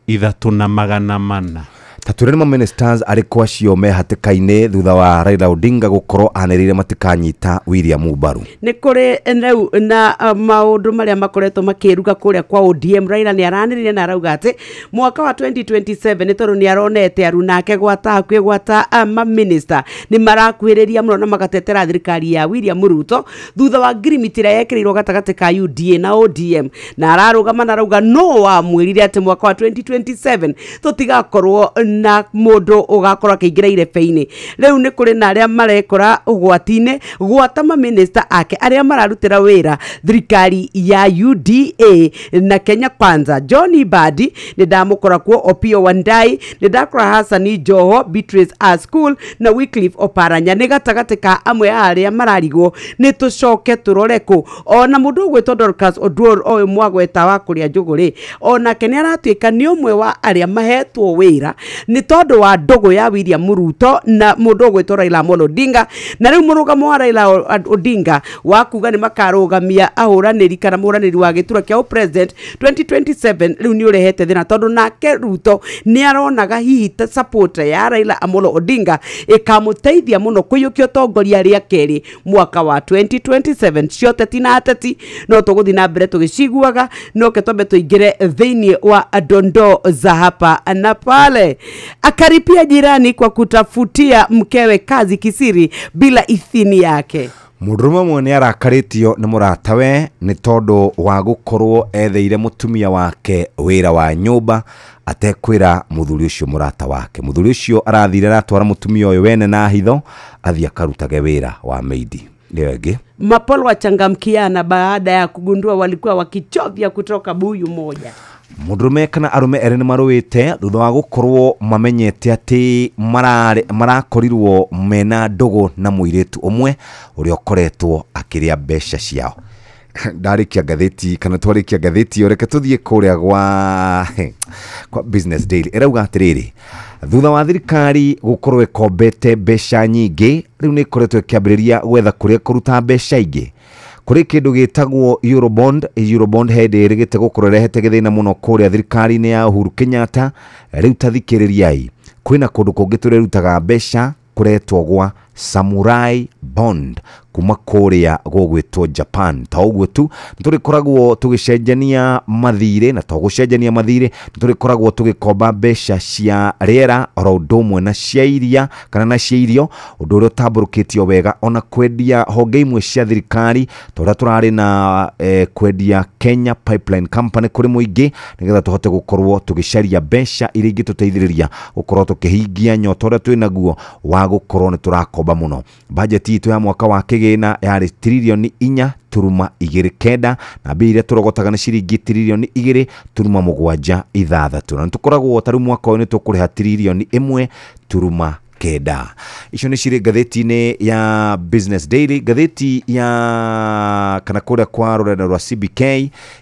3400. Tatũrĩ nĩ ministers arĩkũ acio me hatĩka-inĩ thutha wa Raila Odinga gũkorwo anĩrĩire matikanyita William mbaru? Nĩ kũrĩ rĩu na maũndũ marĩa makoretwo makĩruga kũrĩa kwa ODM. Raila nĩ aranĩrĩire na arauga atĩ mwaka wa 2027 nĩ tondũ nĩ aronete arunake gwata hakuhĩ gwata maminista nĩ marakuhĩrĩria mũno na magatetera thirikari ya William Ruto thutha wa ngirimiti ĩrĩa yekĩrĩirwo gatagatĩ ka UDA na ODM, na ararũgama na arauga no wamwĩrire atĩ mwaka wa 2027 tũtigakorwo na mũndũ ũgakorwo akĩingĩra irebe-inĩ. Rĩu nĩ kũrĩ na arĩa marekora ũgwati-inĩ gwata maminista ake arĩa mararutĩra wĩra thirikari ya UDA na Kenya Kwanza. John Mbadi nĩ ndamũkora kuo, Opiyo Wandayi nĩ ndakora, Hassan Joho, Beatrice Askul na Wycliffe Oparanya nĩ gatagatĩ ka amwe a arĩa mararigwo nĩ tũcoke tũrore kũ. Ona mũndũ ũgwĩtwo Dorcas Oduor ũyũ mwagweta wa kũrĩa njũgũ rĩ, onake nĩ aratuĩka nĩ ũmwe wa arĩa mahetwo wĩra nĩ tondũ wa ndũgũ ya William Ruto na mũndũ ũgwĩtwo Raila Amolo Odinga. Na rĩu mũrũgamo wa Raila Odinga wa kuga nĩ makarũgamia ahũranĩri kana mũhũranĩri wa gĩturwa kĩa president 2027 rĩu nĩ ũrehete thĩna tondũ nake Ruto nĩ aronaga hihi ta support ya Raila Amolo Odinga ĩkamũteithia mũno kũiyũkia ũtongoria rĩa kerĩ mwaka wa 2027. Cioteti na ateti no tũgũthiĩ na mbere tũgĩciguaga, no ke twambe tũingĩre thĩinĩ wa dondoo za hapa na pale. Akaripia jirani kwa kutafutia mkewe kazi kisiri bila ithini yake. Mũndũrũme ũmwe nĩ arakarĩtio nĩ mũratawe nĩ tondũ wa gũkorwo etheire mũtumia wake wĩra wa nyũmba atekwĩra mũthuri ũcio mũrata wake. Mũthuri ũcio arathire aratwara mũtumia ũyũ wene na hitho athiĩ akarutage wĩra wa maidi. Ndio ĩngĩ. Mapolo wachangamkiana baada ya kugundua walikuwa wakichovya kutoka buyu moja. Mũndũrũme kana arũme erĩ nĩ marũĩte thutha wa gũkorwo mamenyete atĩ marakorirwo mena ndũgũ na mũirĩtu ũmwe ũrĩa ũkoretwo akĩrĩa mbeca ciao. Ndarĩkia ngathĩti kana twarĩkia ngathĩti ĩyo, reke tũthiĩ kũrĩa kwa Business Daily. Ĩrauga atĩrĩrĩ, thutha wa thirikari gũkorwo ĩkombete mbeca nyingĩ, rĩu nĩ ĩkoretwo ĩkĩambĩrĩria gwetha kũrĩa kũruta mbeca ingĩ. Kũrĩ kĩndũ gĩtagwo Eurobond. Eurobond hĩndĩ ĩrĩgĩte gũkorwo ĩrehete gĩthĩna mũno kũrĩa thirikari-inĩ ya Uhuru Kenyatta. Rĩu ta thikĩrĩriai, kwĩna kũndũ kũngĩ tũrĩrutaga mbeca kũretwo gwa Samurai Bond kuma kũrĩa gũgwĩtwo Japan. Ta ũguo tu nĩtũrĩkoragwo tũgĩcenjania mathirĩ, na to gũcenjania mathirĩ, nĩtũrĩkoragwo tũgĩkomba mbeca cia rĩera oro ũndũ ũmwe na cia iria kana na cia irio, ũndũ ũrĩa ũtambũrũkĩtio wega, ona kwendia honge imwe cia thirikari ta ũrĩa tũrarĩ na kwendia Kenya Pipeline Company kũrĩ mũingĩ, nĩgetha tũhote gũkorwo tũgĩcaria mbeca iria ingĩtũteithĩrĩria gũkorwo tũkĩhingia nyota ũrĩa twĩnaguo wa gũkorwo nĩ tũrakomba mũno. Bajeti itũ ya mwaka wa kĩgĩna yarĩ tiririoni 4.29 na mbia iria tũrogotaga nĩ ciringi tiririoni 2.76, na nĩtũkoragwo ta rĩu mwaka ũyũ nĩ tũkũrĩha tiririoni 1.9. Icio nĩ cirĩ ngathĩti-inĩ ya Business Daily, ngathĩti ya kana kũrĩa kwa rũrenda rwa CBK,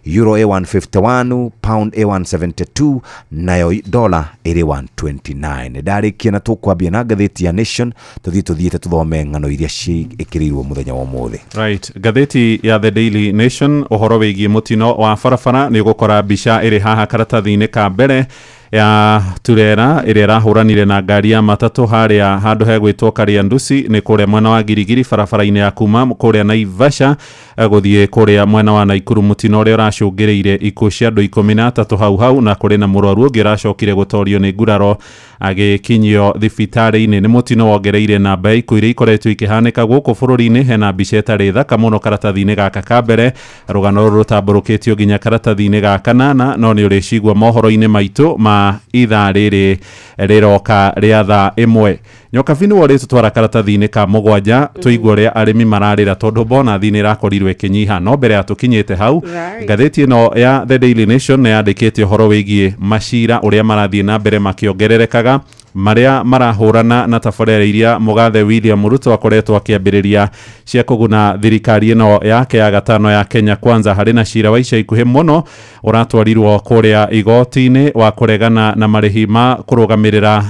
euro A151, pound A172, nayo dollar ĩrĩ 129. Ndarĩkia na tũkwambia na ngathĩti ya Nation, tũthiĩte tũthome ng'ano iria ciĩkĩrĩirwo mũthenya wa ũmũthĩ. Right, ngathĩti ya The Daily Nation, ũhoro wĩgiĩ mũtino wa barabara nĩ ũgũkora mbica ĩrĩ haha karatathi-inĩ ka mbere ya turera ĩrĩa ĩrahũranire na ngari ya matatũ harĩa handũ hegwĩtwo Kariandusi, nĩ kũrĩa mwena wa Girigiri barabara-inĩ ya kuma kũrĩa Naivasha gũthiĩ kũrĩa mwena wa Naikuru, mũtino ũrĩa ũracũngĩrĩire ikuũ cia andũ 13 hau hau, na kũrĩ na mũrwaru ũngĩ ũracokire gũtorio nĩ nguraro agĩkinyio thibitarĩ-inĩ. Nĩ mũtino wongereire namba ya ikuũ iria ikoretwo ikĩhanĩka gũkũ bũrũri-inĩ. Hena mbica ĩtarĩ thaka mũno karatathi-inĩ gaka ka mbere, rũgano rũrũ rũtambũrũkĩtio nginya karatathi-inĩ ga kanana, no nĩ ũrĩcigua mohoro-inĩ maitũ ma ithaa rĩrĩ rĩroka rĩa thaa 1. Nyokabi nĩwe ũrĩtũtwara karatathi-inĩ ka 7 tũigue ũrĩa arĩmi mararĩra tondũ bonathi nĩ ĩrakorirwo ĩkĩnyiha. No mbere ya tũkinyĩte hau, ngathĩti ĩno ya The Daily Nation nĩ yandĩkĩte ũhoro wĩgiĩ macira ũrĩa marathiĩ na mbere makĩongererekaga, marĩa marahũrana na tabarĩra iria mũgathe William Ruto akoretwo akĩambĩrĩria cia kũguna thirikari ĩno yake ya gatano ya Kenya Kwanza. Harĩ na cira wa ica ikuhĩ mũno ũratwarirwo kũrĩa igoti-inĩ wa kũregana na marĩhi ma kũrũgamĩrĩra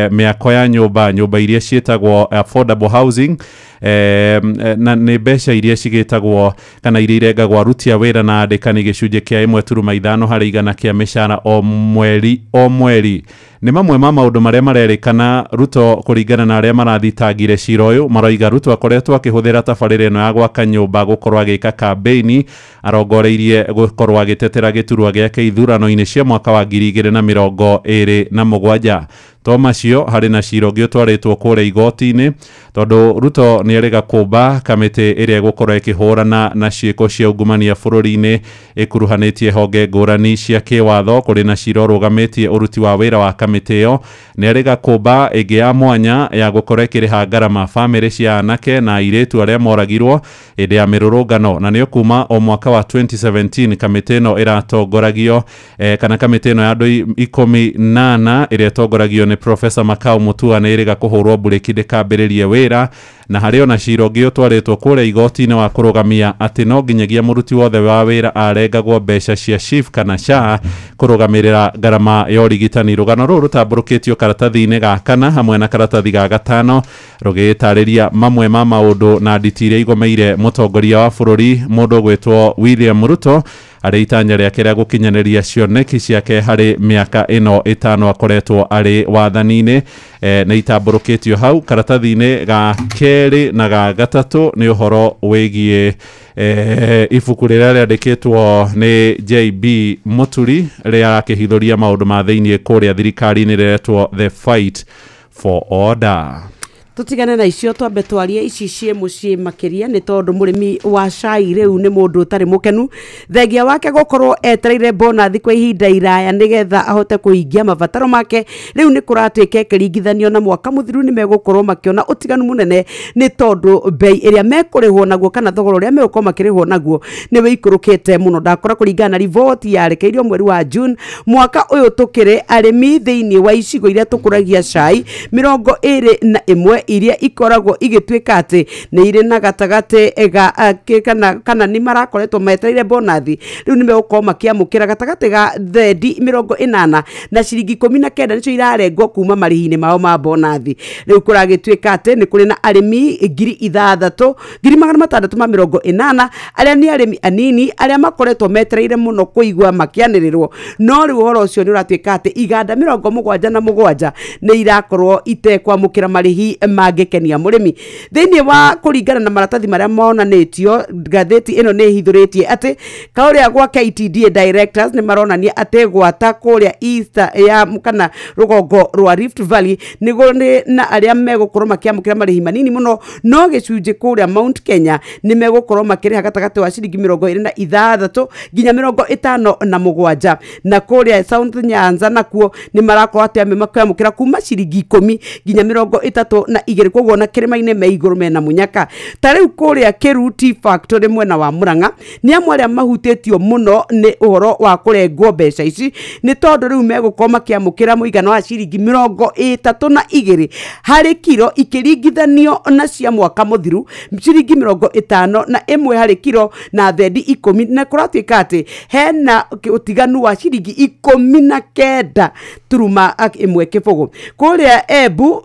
mĩako ya nyũmba iria ciĩtagwo affordable housing, na nĩ mbeca iria cigĩtagwo kana iria irengagwo aruti a wĩra na andĩkani gĩcunjĩ kĩa 1.5 harĩ igana kĩa mĩcara o mweri o mweri. Nĩ mamwe ma maũndũ marĩa marerĩkana Ruto kũringana na arĩa marathitangire cira ũyũ, maroiga Ruto akoretwo akĩhũthĩra tabarĩra ĩno ya gwaka nyũmba gũkorwo agĩka kambĩini arongoreirie gũkorwo agĩtetera gĩturwa gĩake ithurano-inĩ cia mwaka wa 2027. To macio harĩ na cira ũngĩ ũtwarĩtwo kũrĩa igoti-inĩ tondũ Ruto nĩ erĩga kũmba kamĩtĩ ĩrĩa ĩgũkorwo ĩkĩhũrana na ciĩko cia ungumania bũrũri-inĩ ĩkuruhanĩtie honge ngũrani cia kĩwatho. Kũrĩ na cira ũrũgamĩtie ũruti wa wĩra wa kamĩtĩ ĩyo. Nĩ erĩga kũmba ĩngĩ ya mwanya ya gũkorwo ĩkĩrĩha ngarama bamĩrĩ cia anake na airĩtu arĩa moragirwo hĩndĩ ya mĩrũrũngano, na nĩyo kuma o mwaka wa 2017 kamĩtĩ ĩno ĩratongoragio kana kamĩtĩ ĩno ya andũ 18 ĩrĩa ĩtongoragio nĩ Professor Makau Mutua nĩ ĩrĩga kũhũrwo mburĩki ndĩkambĩrĩrie wĩra. Na harĩ ona cira ũngĩ ũtwarĩtwo kũrĩa igoti-inĩ wa kũrũgamia atĩ no nginyagia mũruti wothe wa wĩra arengagwo mbeca cia SHIF kana SHA kũrũgamĩrĩra ngarama ya ũrigitani. Rũgano rũrũ rũtambũrũkĩtio karatathi-inĩ ga kana hamwe na karatathi ga gatano rũgĩtarĩria mamwe ma maũndũ na nditi iria igomeire mũtongoria wa bũrũri mũndũ ũgwĩtwo William Ruto arĩ itanya rĩake rĩa gũkinyanĩria cioneki ciake harĩ mĩaka ĩno 5 akoretwo arĩ wathani-inĩ. Nĩ itambũrũkĩtio hau karatathi-inĩ ga kerĩ na ga gatatũ nĩ ũhoro wĩgiĩ ibuku rĩrĩa rĩandĩkĩtwo nĩ JB Muturi rĩrĩa arakĩhithũria maũndũ ma thĩiniĩ kũrĩa thirikari-inĩ rĩretwo The Fight for Order. Tutigane na icio twambe twarie ici ciĩ mũciĩ makĩria nĩ tondũ mũrĩmi wa cai rĩu nĩ mũndũ ũtarĩ mũkenu thengia wake gũkorwo etereire bonathi kwa ihinda iraya nĩgetha ahote kũhingia mabataro make. Rĩu nĩ kũratuĩka ĩkĩringithanio na mwaka mũthiru nĩ megũkorwo makĩona ũtiganu mũnene nĩ tondũ bei ĩrĩa mekũrĩhwo naguo kana thogora ũrĩa megũkorwo makĩrĩhwo naguo nĩ wĩikũrũkĩte mũno. Ndakora kũringana na riboti yarekeirio mweri wa June mwaka ũyũ tũkĩrĩ arĩmi thĩinĩ wa icigo iria tũkũragia cai 21 iria ikoragwo igĩtuĩka atĩ nĩ irĩ na gatagatĩ ga kana nĩ marakoretwo metereire bonathi rĩu nĩ megũkorwo makĩamũkĩra gatagatĩ ga thendi 80 na ciringi 19 nĩcio irarengwo kuma marĩhi-inĩ mao ma bonathi. Rĩu kũragĩtuĩka atĩ nĩ kũrĩ na arĩmi 6,680 arĩa nĩ arĩmi anini arĩa makoretwo metereire mũno kũigua makĩanĩrĩrwo, no rĩu ũhoro ũcio nĩ ũratuĩka atĩ iganda 77 nĩ irakorwo itekwamũkĩra marĩhi mangĩkenia mũrĩmi. Thĩinĩ wa kũringana na maratathi marĩa monanĩtio ngathĩti ĩno nĩ ĩhithũrĩtie atĩ kaũrĩa gwa KTDA directors nĩ maronania atĩ gwata kũrĩa East ya kana rũgongo rwa Rift Valley nĩ na arĩa megũkorwo makĩamũkĩra marĩhi manini mũno, no gĩcunjĩ kũrĩa Mount Kenya nĩ megũkorwo makĩrĩha gatagatĩ wa ciringi 26 nginya 57 na kũrĩa South Nyanza nakuo nĩ marakorwo atĩ makĩamũkĩra kuma ciringi 10 nginya 32 koguo na kĩrĩma-inĩ me igũrũ mena mũnyaka. Ta rĩu kũrĩa Kĩru Tea Factory mwena wa Murang'a nĩ amwe arĩa mahutĩtio mũno nĩ ũhoro wa kũrengwo mbeca ici nĩ tondũ rĩu megũkorwo makĩamũkĩra mũigana wa ciringi 32 harĩ kiro ikĩringithanio na cia mwaka mũthiru ciringi 51 harĩ kiro na thendi 10 na kũratuĩka atĩ hena ũtiganu wa ciringi 19 turuma ĩmwe kĩbũgũ. Kũrĩa Embu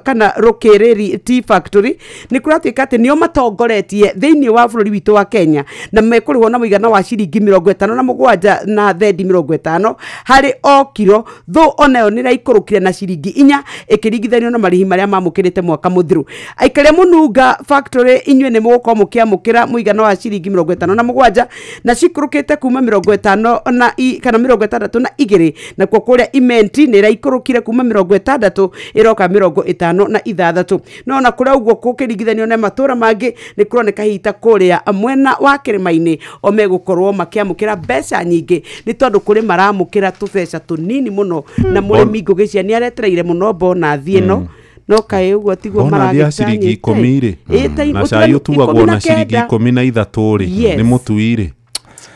kana Rũkĩrĩri Tea Factory nĩ kũratuĩka atĩ nĩo matongoretie thĩinĩ wa bũrũri witũ wa Kenya na mekũrĩhwo na mũigana wa ciringi 57 na thendi 50 harĩ o kiro thũ onayo nĩ ĩraikũrũkire na ciringi 4 ĩkĩringithanio na marĩhi marĩa mamũkĩrĩte mwaka mũthiru. Aikaria Mũnunga Factory inyuĩ nĩ mũgũkorwo mũkĩamũkĩra mũigana wa ciringi 57 na cikũrũkĩte kuma 50 na kana 62 nakuo kũrĩa Imenti nĩ ĩraikũrũkire kuma 60 ĩroka 56 no na kũrĩa ũguo gũkĩringithanio na matũra mangĩ nĩ kũroneka hihi ta kũrĩa mwena wa kĩrĩma-inĩ o megũkorwo makĩamũkĩra mbeca nyingĩ nĩ tondũ kũrĩ maramũkĩra tũbeca tũnini mũno na mũrĩmi ngũgĩcia nĩ aretereire mũno bonathi ĩno no kaĩ ũguo tiguo maragĩtanyĩte ciringi 10 rĩ na cai ũtuagwo na ciringi 13 rĩ nĩ mũtui rĩ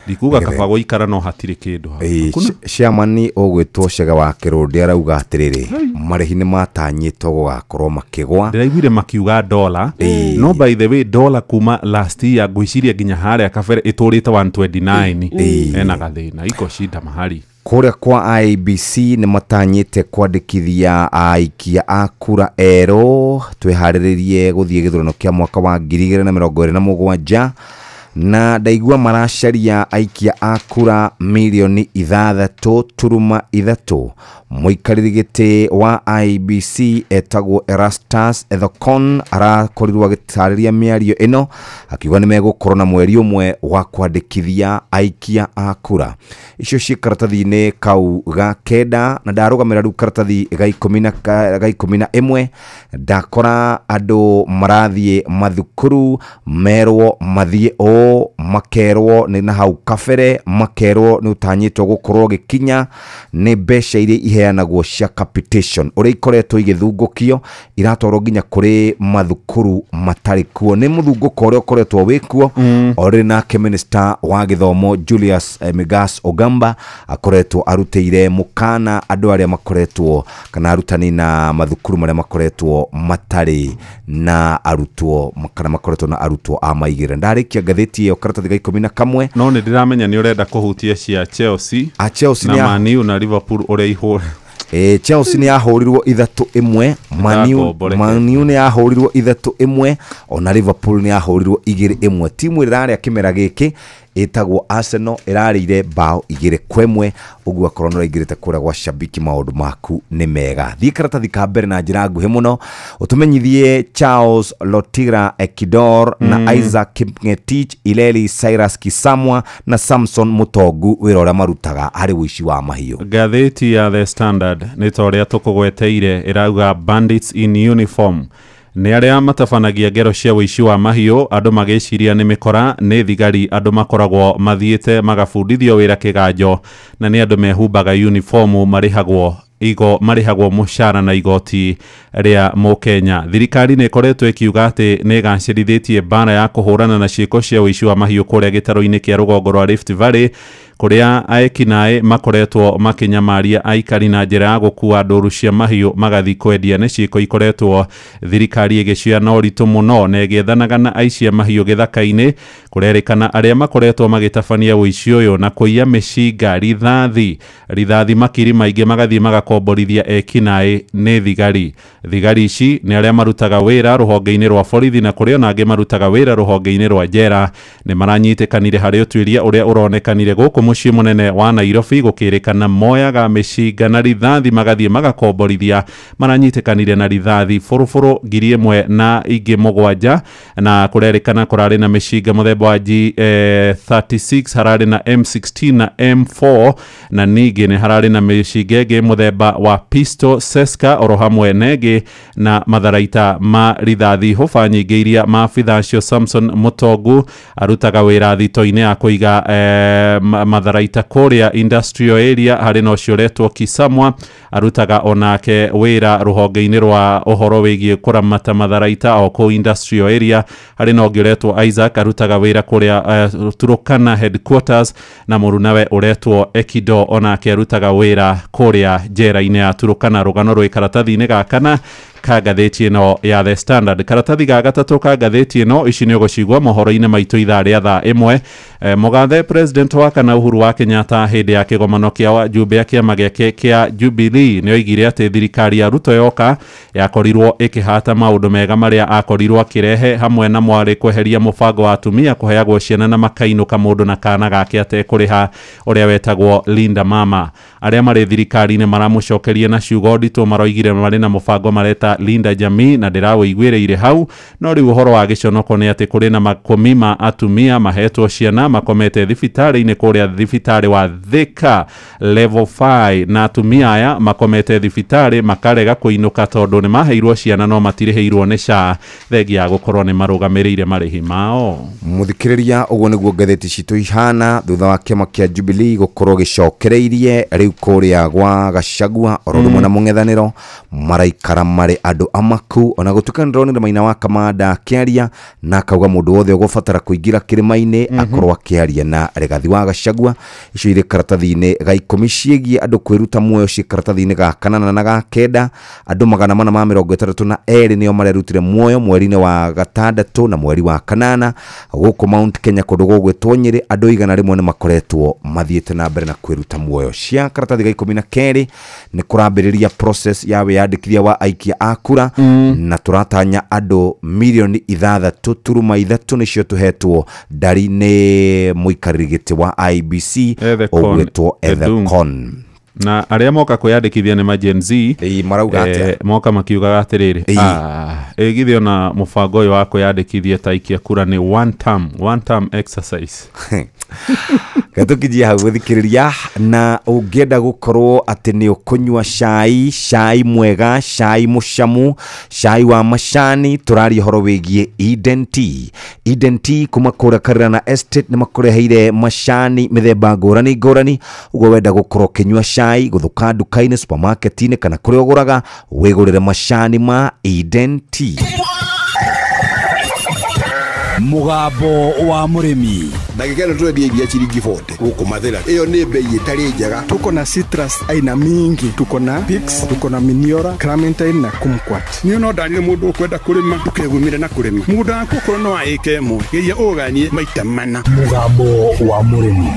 ndikuga kaba gũikara no hatirĩ kĩndũ hau. Chairman ũgwĩtwo Chege wa Kĩrũndĩ arauga atĩrĩrĩ marĩhi nĩ matanyĩtwo gũgakorwo makĩgwa. Ndĩraiguire makiuga dola no by the way dola kuma last year ngwĩciria nginya harĩa kabere ĩtũrĩte 129 ena gathĩna iko shida mahali. Kũrĩa kwa IEBC nĩ matanyĩte kwandĩkithia aikia a kura erũ twĩharĩrĩrie gũthiĩ gĩthurano kĩa mwaka wa 2027 na ndaigua maracaria aikia a kura milioni 6.3. Mũikarĩri gĩtĩ wa IEBC etagwo Erastus Ethekon arakorirwo agĩtarĩria mĩario ĩno akiuga nĩ megũkorwo na mweri ũmwe wa kwandĩkithia aikia a kura. Icio ciĩ karatathi-inĩ kau ga 9 na ndarũgamĩra rĩu karatathi ga 11 ndakora andũ marathiĩ mathukuru merwo mathiĩ ũũ makerwo nĩ na hau kabere makerwo nĩ ũtanyĩtwo gũkorwo gĩkinya nĩ mbeca iria iheanagwo cia capitation ũrĩa ikoretwo igĩthungũkio iratwarwo nginya kũrĩ mathukuru matarĩ kuo. Nĩ mũthungũko ũrĩa ũkoretwo wĩkuo orĩ nake minister wa gĩthomo Julius Migas Ogamba akoretwo arutĩire mũkana andũ arĩa makoretwo kana arutani na mathukuru marĩa makoretwo matarĩ na arutwo kana makoretwo na arutwo a maigĩrĩra. Ndarĩkia ngathĩti ĩyo karatathi ga 11 no nĩ ndĩramenya nĩ ũrenda kũhutia cia Chelsea Chelsea na Man U na Liverpool ũrĩa ihũra. Chelsea nĩ yahũrirwo 3-1, Man U nĩ yahũrirwo 3-1 ona Liverpool nĩ yahũrirwo 2-1. Timu ĩrarĩa kĩmera gĩkĩ ĩtagwo Arsenal ĩrarĩire bao 2-1 ũguo akorwo nĩ ũraingĩrĩte kũrĩa gwa shabiki maũndũ maku nĩ mega. Thiĩ karatathi ka mbere na njĩra nguhĩ mũno ũtũmenyithie Charles Lotira Ekidor na Isaac Kipngetich, Ileli Cyrus Kisamwa na Samson Mutogu wĩra ũrĩa marutaga harĩ ũici wa mahiũ. Ngathĩti ya The Standard nĩ ta ũrĩa tũkũgweteire ĩrauga bandits in uniform Nĩ arĩa matabanagia ngero cia ũici wa mahiũ andũ magĩciria nĩ mĩkora nĩ thigari andũ makoragwo mathiĩte magabundithio wĩra kĩganjo na nĩ andũ mehumbaga uniformu marĩhagwo mũcara na igoti rĩa mũkenya. Thirikari nĩ ĩkoretwo ĩkiuga atĩ nĩ ĩgacĩrithĩtie mbara ya kũhũrana na ciĩko cia ũici wa mahiũ kũrĩa gĩtarũ-inĩ kĩa rũgongo rwa Rift Valley kũrĩa ekinaĩ makoretwo makĩnyamaria aikari na njĩra ya gũkua ndũru cia mahiũ magathiĩ kwendia. Nĩ ciĩko ikoretwo thirikari ĩgĩcioya na ũritũ mũno na ĩgĩethanaga na aici a mahiũ gĩthaka-inĩ. Kũrerĩkana arĩa makoretwo magĩtabania ũici ũyũ na kũiya mĩcinga rithathi makiri maingĩ magathiĩ magakomborithia ekinaĩ nĩ thigari. Thigari ici nĩ arĩa marutaga wĩra rũhonge-inĩ rwa borithi na kũrĩ ona angĩ marutaga wĩra rũhonge-inĩ rwa njera. Nĩ maranyitĩkanire harĩ ũtuĩria ũrĩa ũronekanire gũkũ mũciĩ mũnene wa Nairobi gũkĩrĩkana moyaga mĩcinga na rithathi magathiĩ magakomborithia. Maranyitĩkanire na rithathi bũrũbũrũ 1000 na ingĩ 7 na kũrerĩkana kũrarĩ na mĩcinga mũthemba wa G36 hararĩ na M16 na M4 na ningĩ nĩ hararĩ na mĩcinga ĩngĩ mũthemba wa pistol Seska oro hamwe na ĩngĩ na matharaita ma rithathi hũba nyingĩ iria maabitha acio Samson Mutongu arutaga wĩra thito-inĩ ya kũiga matharaita kũrĩa industrial area. Harĩ na ũcio ũretwo Kisamwa arutaga onake wĩra rũhonge-inĩ rwa ũhoro wĩgiĩ kũramata matharaita o kũu industrial area. Harĩ na ũngĩ ũretwo Isaac arutaga wĩra kũrĩa Turkana headquarters na mũrunawe ũretwo Ekido onake arutaga wĩra kũrĩa njera-inĩ ya Turkana. Rũgano rwĩ karatathi-inĩ ga kana ka ngathĩti ĩno ya The Standard. Karatathi ga gatatũ ka ngathĩti ĩno ici nĩ ũgũcigua mohoro-inĩ maitũ ithaa rĩa thaa 1. Mũgathe President wa kana Uhuru wa Kenyatta hĩndĩ ya kĩgomano kĩa wajumbe a kĩama gĩake kĩa Jubilee nĩ oigire atĩ thirikari ya Ruto yoka yakorirwo ĩkĩhata maũndũ mega marĩa akorirwo akĩrehe hamwe na mwarĩ kweheria mũbango wa atumia kũheagwo ciana na makainũka mũndũ na kana gake atekũrĩha ũrĩa wetagwo Linda Mama. Arĩa marĩ thirikari-inĩ maramũcokeria na ciugo nditũ maroigire marĩ na mũbango mareta Linda Jamii na ndĩrawĩiguĩrĩire hau. No rĩu ũhoro wa gĩconoko nĩ atĩ kũrĩ na makũmi ma atumia mahetwo ciana makomete thibitarĩ-inĩ kũrĩa thibitarĩ wa Thika level 5 na atumia aya makomete thibitarĩ makarega kũinũka tondũ nĩ maheirwo ciana no matirĩhĩirwo nĩ SHA thengia ya gũkorwo nĩ marũgamĩrĩire marĩhi mao. Mũthikĩrĩria ũguo nĩguo ngathĩti citũ ihana thutha wa kĩama kĩa Jubilee gũkorwo gĩcokereirie rĩu kũrĩa gwa Gachagua oro rũmwe na mũng'ethanĩro maraikara marĩ andũ amaku. Ona gũtuĩka nĩndĩronire Maina wa Kamanda akĩaria na akauga mũndũ wothe ũgũbatara kũingĩra kĩrĩma-inĩ akorwo akĩaria na Rigathi wa Gachagua. Icio irĩ karatathi-inĩ ga 10 ciĩgiĩ andũ kwĩruta muoyo ciĩ karatathi-inĩ ga 8 na ga 9. Andũ 462 nĩo marerutire muoyo mweri-inĩ wa 6 na mweri wa 8 gũkũ Mount Kenya kũndũ gũgwĩtwo Nyĩrĩ. Andũ 100 nĩ makoretwo mathiĩte na mbere na kwĩruta muoyo. Cia karatathi ga 12 nĩ kũrambĩrĩria process ya wĩyandĩkithia wa aikia a kura na tũratanya andũ milioni 6.3 nĩcio tũhetwo ndari nĩ mũikarĩri gĩtĩ wa IBC ũgwĩtwo Ethekon. Na arĩa moka kwĩyandĩkithia nĩ ma Gen Z marauga atĩa? Moka makiugaga atĩrĩrĩ ĩgithio na mũbango ũyũ wa kwĩyandĩkithia ta aikia kura nĩ one term exercise. Gatukinyia hau gũthikĩrĩria na ũngĩenda gũkorwo atĩ nĩ ũkũnyua cai mwega, cai mũcamu, cai wa macani, tũraria ũhoro wĩgiĩ Eden Tea. Eden Tea kuma kũrĩa Karirana Estate nĩ makũreheire macani mĩthemba ngũrani ngũrani. Ũguo wenda gũkorwo ũkĩnyua cai gũthũka nduka-inĩ, supermarket-inĩ kana kũrĩa ũgũraga, wĩgũrĩre macani ma Eden Tea. Mũgambo wa mũrĩmi. Ndagĩka ĩno tũrendia iria ciringi 40 gũkũ Mathĩra. Ĩyo nĩ bei ĩtarĩ njega. Tuko na citrus aina mingi, tuko na Pix, tuko na Miniora, Clementine na Kumquat. Niĩ no ndanire mũndũ ũkwenda kũrĩma ndũkegumire na kũrĩma. Mũgũnda waku okorwo no wa ĩka ĩmwe, geria ũganie maita mana. Mũgambo wa mũrĩmi.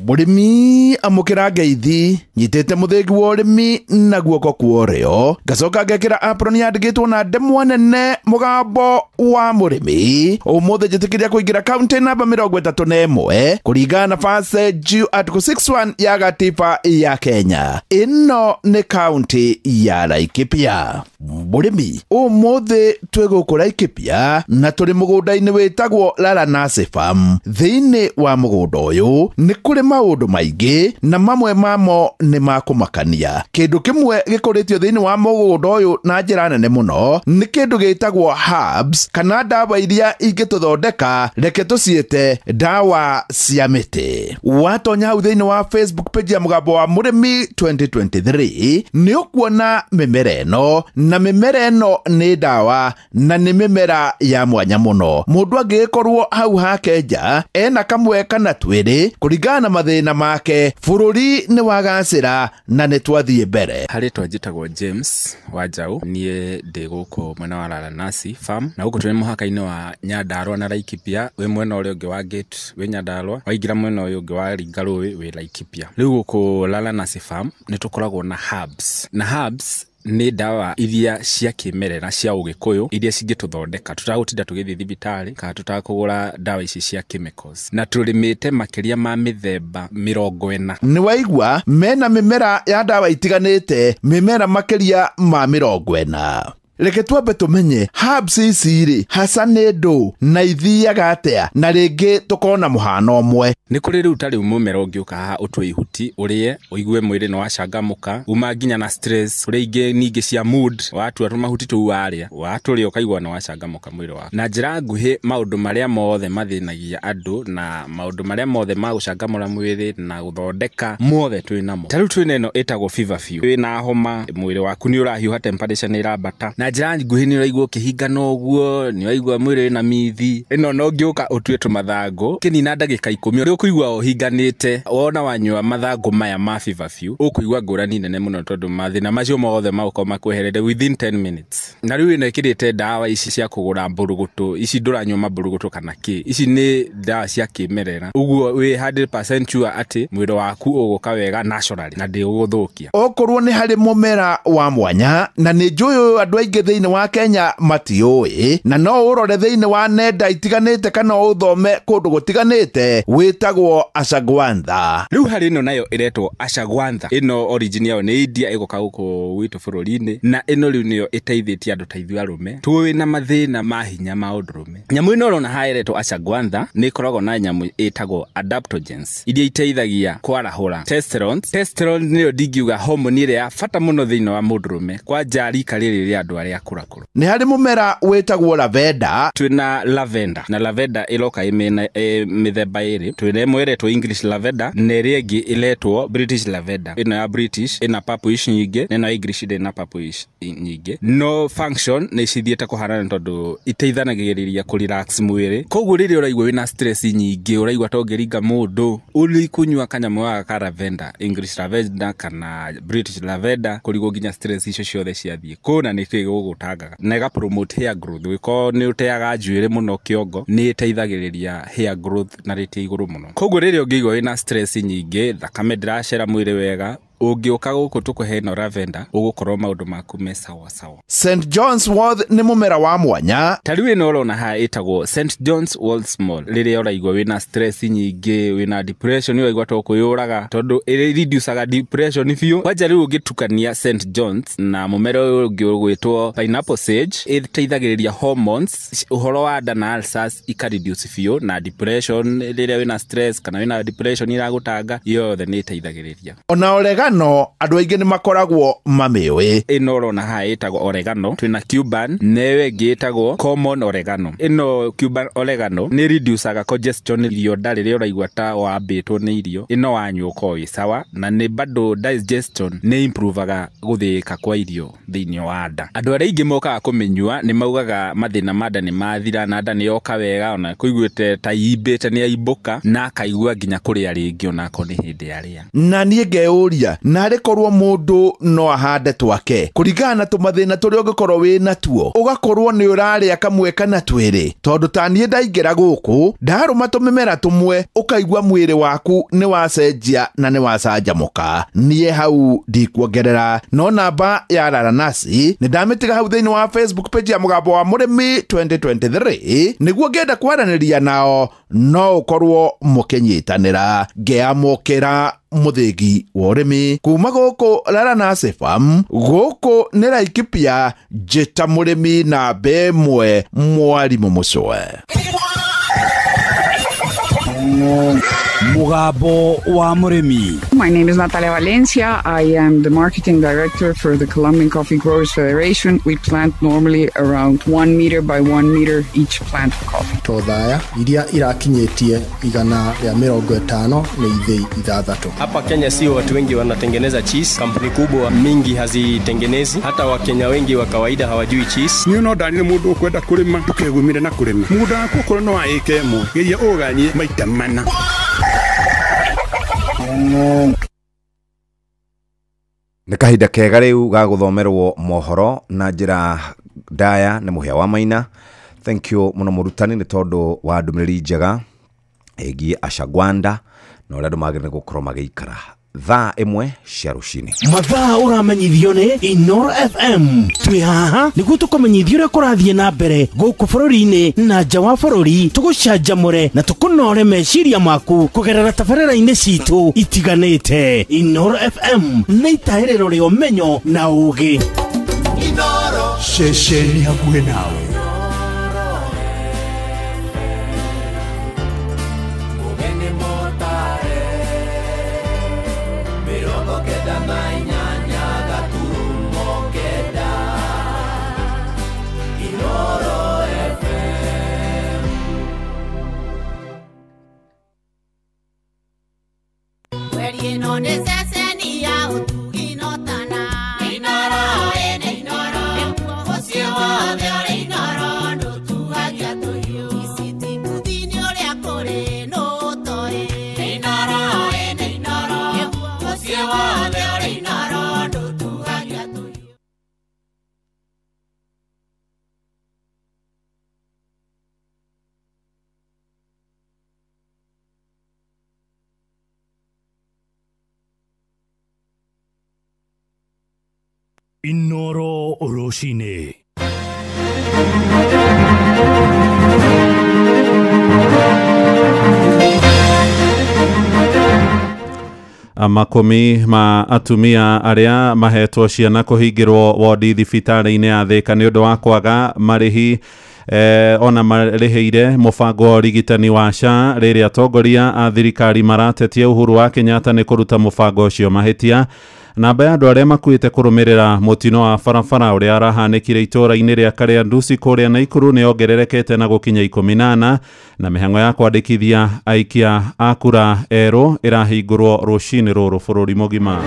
Mũrĩmi amũkĩra ngeithi nyitĩte mũthĩgi wa ũrĩmi na guoko kwa ũrĩo ngacoka ngekĩra apron yandĩkĩtwo na ndemwa nene mũgambo wa mũrĩmi. Ũmũthĩ njĩtĩkĩria kũingĩra kaunti namba 31 kũringana na verse G article 61 ya gatiba ya Kenya. Ĩno nĩ kaunti ya Laikipia. Mũrĩmi ũmũthĩ twĩ gũkũ Laikipia na tũrĩ mũgũnda-inĩ wĩtagwo Laranasi Farm. Thĩinĩ wa mũgũnda ũyũ nĩ kũrĩ Kũrĩ maũndũ maingĩ na mamwe mamo nĩ makũmakania. Kĩndũ kĩmwe gĩkũrĩtio thĩinĩ wa mũgũnda ũyũ na njĩra nene mũno nĩ kĩndũ gĩtagwo herbs kana ndawa iria ingĩtũthondeka, reke tũciĩte ndawa cia mĩtĩ. Watonya hau thĩinĩ wa Facebook page ya Mũgambo wa Mũrĩmi 2023 nĩ ũkuona mĩmera ĩno, na mĩmera ĩno nĩ ndawa na nĩ mĩmera ya mwanya mũno. Mũndũ angĩgĩkorwo hau hake nja ena kamwe kana twĩrĩ kũringana na mathĩna make, bũrũri nĩ wagacĩra na nĩ twathiĩ mbere. Harĩ twanjĩtagwo James Wanjau, niĩ ndĩ gũkũ mwena wa Laranasi farm, na gũkũ twĩ mũhaka-inĩ wa Nyandarua na Laikipia. Wĩ mwena ũrĩa ũngĩ wa gate wĩ Nyandarua, waingĩra mwena ũyũ ũngĩ wa ringa rũĩ wĩ Laikipia. Rĩu gũkũ Laranasi farm nĩ tũkoragwo na herbs, na herbs nĩ ndawa iria cia kĩmerera cia ũgĩkũyũ iria cingĩtũthondeka tũtagũtinda tũgĩthiĩ thibitarĩ kana tũtakũgũra ndawa ici cia chemicals, na tũrĩmĩte makĩria ma mĩthemba 40. Nĩ waigua mena mĩmera ya ndawa itiganĩte, mĩmera makĩria ma 40. Reke twambe tũmenye herbs ici rĩ hasa nĩ ndũ na ithiaga atĩa, na rĩngĩ tũkona mũhano ũmwe. Nĩ kũrĩ rĩu ta rĩu mũmera ũngĩũka haha ũtue ihuti ũrĩe ũigue mwĩrĩ nĩ wacangamũka, uma nginya na stress, kũrĩ ingĩ ningĩ cia mood, watua tũmahuti tũu warĩa watũrĩa ũkaigua nĩ wacangamũka mwĩrĩ waku. Na njĩra nguhĩ, maũndũ marĩa mothe mathĩnagia andũ na maũndũ marĩa mothe ma gũcangamũra mwĩrĩ na gũthondeka mothe twĩ namo. Ta rĩu twĩna ĩno ĩtagwo fever few, wĩna homa, mwĩrĩ waku nĩ ũrahiũha, temperature nĩ ĩrambata, na njĩra nguhĩ nĩ ũraigua ũkĩhingana ũguo, nĩ ũraigua mwĩrĩ wĩna mithi. Ĩno no ũngĩũka ũtue tũmathangũ kĩnina ndagĩka 10 ũrĩa ũkũigua ũhinganĩte. Wona wanyua mathangũ maya ma fever few ũkũigua ngũrani nene mũno, tondũ mathĩna macio mothe magũkorwo makweherere within 10 minutes. Na rĩu ĩno ĩkĩrĩte ndawa ici cia kũgũra mbũrũgũtũ, ici ndũranyua mambũrũgũtũ kana kĩ, ici nĩ ndawa cia kĩmerera, ũguo wĩ 100% sure atĩ mwĩrĩ waku ũgũka wega naturally na ndĩgũgũthũkia. Okorwo nĩ harĩ mũmera wa mwanya na nĩ njũĩ andũ aingĩ thĩinĩ wa Kenya matiũĩ, na no ũrore thĩinĩ wa nenda itiganĩte kana ũthome kũndũ gũtiganĩte, wĩtagwo ashwagandha. Rĩu harĩ ĩno nayo ĩretwo ashwagandha. Ĩno origin yayo nĩ India, ĩgoka gũkũ gwitũ bũrũri-inĩ, na ĩno rĩu nĩyo ĩteithĩtie andũ ta ithuĩ arũme tũĩ na mathĩna ma hinya ma ũndũrũme. Nyamũ ĩno ũrona haha ĩretwo ashwagandha nĩ ĩkoragwo na nyamũ ĩtagwo adaptogens iria iteithagia kwarahũra testosterone. Testosterone nĩyo ndingiuga homoni ĩrĩa ya bata mũno thĩinĩ wa mũndũrũme, kwanja rika rĩrĩ rĩa andũ arĩa akũrakũrũ. Nĩ harĩ mũmera wĩtagwo lavender. Twĩna lavender, na lavender ĩroka mĩthemba ĩrĩ. Twĩna ĩmwe ĩretwo English lavender na ĩrĩa ĩngĩ ĩretwo British lavender. Ĩno ya British ĩna purplish nyingĩ na ĩno ya English ndĩrĩ na purplish nyingĩ, no function nĩ cithiĩte kũhanana tondũ iteithanagĩrĩria kũ relax mwĩrĩ. Koguo rĩrĩa ũraigua wĩna stress nyingĩ, ũraigua ta ũngĩringa mũndũ, ũrĩ kũnyua kanyamũ gaka ka lavender, English lavender kana British lavender, kũrigwo nginya stress icio ciothe ciathiĩ kũna nĩ kĩĩ gũgũtangaga, na ĩga promote hair growth. Ũngĩkorwo nĩ ũteaga njuĩrĩ mũno kĩongo, nĩ ĩteithagĩrĩria hair growth na rate ya igũrũ mũno. Koguo rĩrĩa ũngĩigua wĩna stress nyingĩ, thakame ndĩracera mwĩrĩ wega, ũngĩũka gũkũ tũkũhe ĩno lavender, ũgũkorwo maũndũ maku me sawa sawa. St John's Wort nĩ mũmera wa mwanya. Ta rĩu ĩno ũrona haha ĩtagwo St John's Wort Small. Rĩrĩa ũraigua wĩna stress nyingĩ, wĩna depression, ũraigua ta ũkwĩyũraga, tondũ ĩreducaga depression biũ. Kwanja rĩu ũngĩtukania St John's na mũmera ũyũ ũngĩ ũgwĩtwo pineapple sage, ĩteithagĩrĩria hormones, ũhoro wa nda na ulcers ikareduce biũ, na depression rĩrĩa wĩna stress kana wĩna depression ĩragũtanga, yothe nĩ ĩteithagĩrĩria. Ona oregano andũ aingĩ nĩ makoragwo mamĩũĩ. Ĩno ũrona haha ĩtagwo oregano, twĩna Cuban na ĩyo ĩngĩ ĩtagwo common oregano. Ĩno Cuban oregano nĩ reducaga congestion irio nda rĩrĩa ũraigua ta wambĩtwo nĩ irio, ĩno wanyua ũkorwo wĩ sawa, na nĩ bado digestion nĩ improvaga gũthĩĩka kwa irio thĩinĩ wa nda. Andũ arĩa aingĩ mokaga kũmĩnyua nĩ maugaga mathĩna ma nda nĩ mathira, na nda nĩ yoka wega, ona kũiguĩte ta imbĩte nĩ aimbũka, na akaigua nginya kũrĩa rĩngĩ onako nĩ hĩndĩ arĩa. Na niĩ ngeyũria, narĩ korwo mũndũ no ahande twake kũringana na tũmathĩna tũrĩa ũngĩkorwo wĩ natuo, ũgakorwo nĩ ũrarĩa kamwe kana twĩrĩ, tondũ ta niĩ ndaingĩra gũkũ ndarũma tũmĩmera tũmwe, ũkaigua mwĩrĩ waku nĩ wacenjia na nĩ wacanjamũka. Niĩ hau ndikuongerera, no namba ya Laranasi nĩ ndamĩtiga hau thĩinĩ wa Facebook page ya Mũgambo wa Mũrĩmi 2023 nĩguo ngĩenda kwaranĩria nao no ũkorwo mũkĩnyitanĩra. Ngĩamũkĩra mũthĩgi wa ũrĩmi kuma gũkũ Laranasi Farm, gũkũ nĩ Laikipia, njĩta mũrĩmi namba ĩmwe mwarimũ Mũcwe. Mugambo wa Mũrĩmi. My name is Natalia Valencia. I am the marketing director for the Colombian Coffee Growers Federation. We plant normally around 1 meter by 1 meter each plant of coffee. Tothaya iria irakinyĩtie 150 nĩ ithĩi 6. Hapa Kenya sio watu wengi wanatengeneza cheese. Kampuni kubwa mingi hazitengenezi. Hata Wakenya wengi wa kawaida hawajui cheese. Niĩ no ndanire mũndũ ũkwenda kũrĩma ndũkegumire na kũrĩma. Mũgũnda waku okorwo no wa ĩka ĩmwe, geria ũganie maita mana. Nĩ kahinda kega rĩu ga gũthomerwo mohoro na njĩra ndaya nĩ Mũhĩa wa Maina. Thank you mũno mũrutani nĩ tondũ wa ndũmĩrĩri njega ĩgiĩ Ashagwanda na ũrĩa andũ magĩrĩire gũkorwo magĩikara thaa 1 cia rũcinĩ. Mathaa ũramenyithio nĩ Inoro FM. Twĩ haha nĩguo tũkũmenyithia ũrĩa kũrathiĩ na mbere gũkũ bũrũri-inĩ na nja wa bũrũri, tũgũcanjamũre na tũkũnore meciria maku kũgerera tabarĩra-inĩ citũ itiganĩte. Inoro FM nĩ itahĩrĩro rĩa ũmenyo na ũũgĩ. Ceceni hakuhĩ nawe. Inoro Rũcinĩ. Makũmi ma atumia arĩa mahetwo ciana kũhingĩrwo wodi thibitarĩ-inĩ ya Thĩka nĩ ũndũ wa kwaga marĩhi ona marĩhĩire mũbango wa ũrigitani wa SHA rĩrĩa atongoria a thirikari maratetia Uhuru wa Kenyatta nĩ kũruta mũbango ũcio mahĩtia. Namba ya andũ arĩa makuĩte kũrũmĩrĩra mũtino wa barabara ũrĩa arahanĩkire itũũra-inĩ rĩa Kariandusi kũrĩa Naikuru nĩ yongererekete na gũkinya 18 na mĩhang'o ya kwandĩkithia aikia a kura erũ ĩrahingũrwo rũcinĩ rũrũ bũrũri mũgima.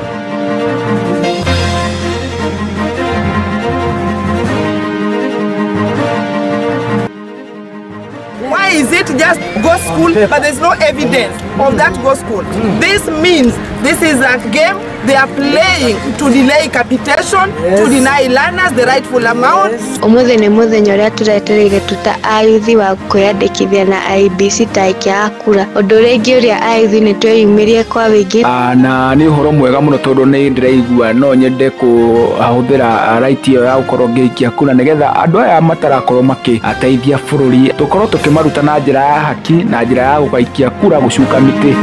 Why is it just go school, but there's no evidence of that go school? This means this is a game they are playing to delay capitation, to deny learners the rightful amount. Umuthi ni muthenya uria turetereire tuta ayuthi wa kwiyandikithia na IEBC ta aikia a kura. Undu uria ingi uria ayuthi ni tweyumirie kwa wingi. Na ni uhoro mwega muno tondu ni ndiraigua no nyende kuhuthira right iyo ya gukorwo ngiikia kura nigetha andu aya matarakorwo makiteithia bururi tukorwo tukimaruta na njira ya haki na njira ya gugaikia kura gucuka miti.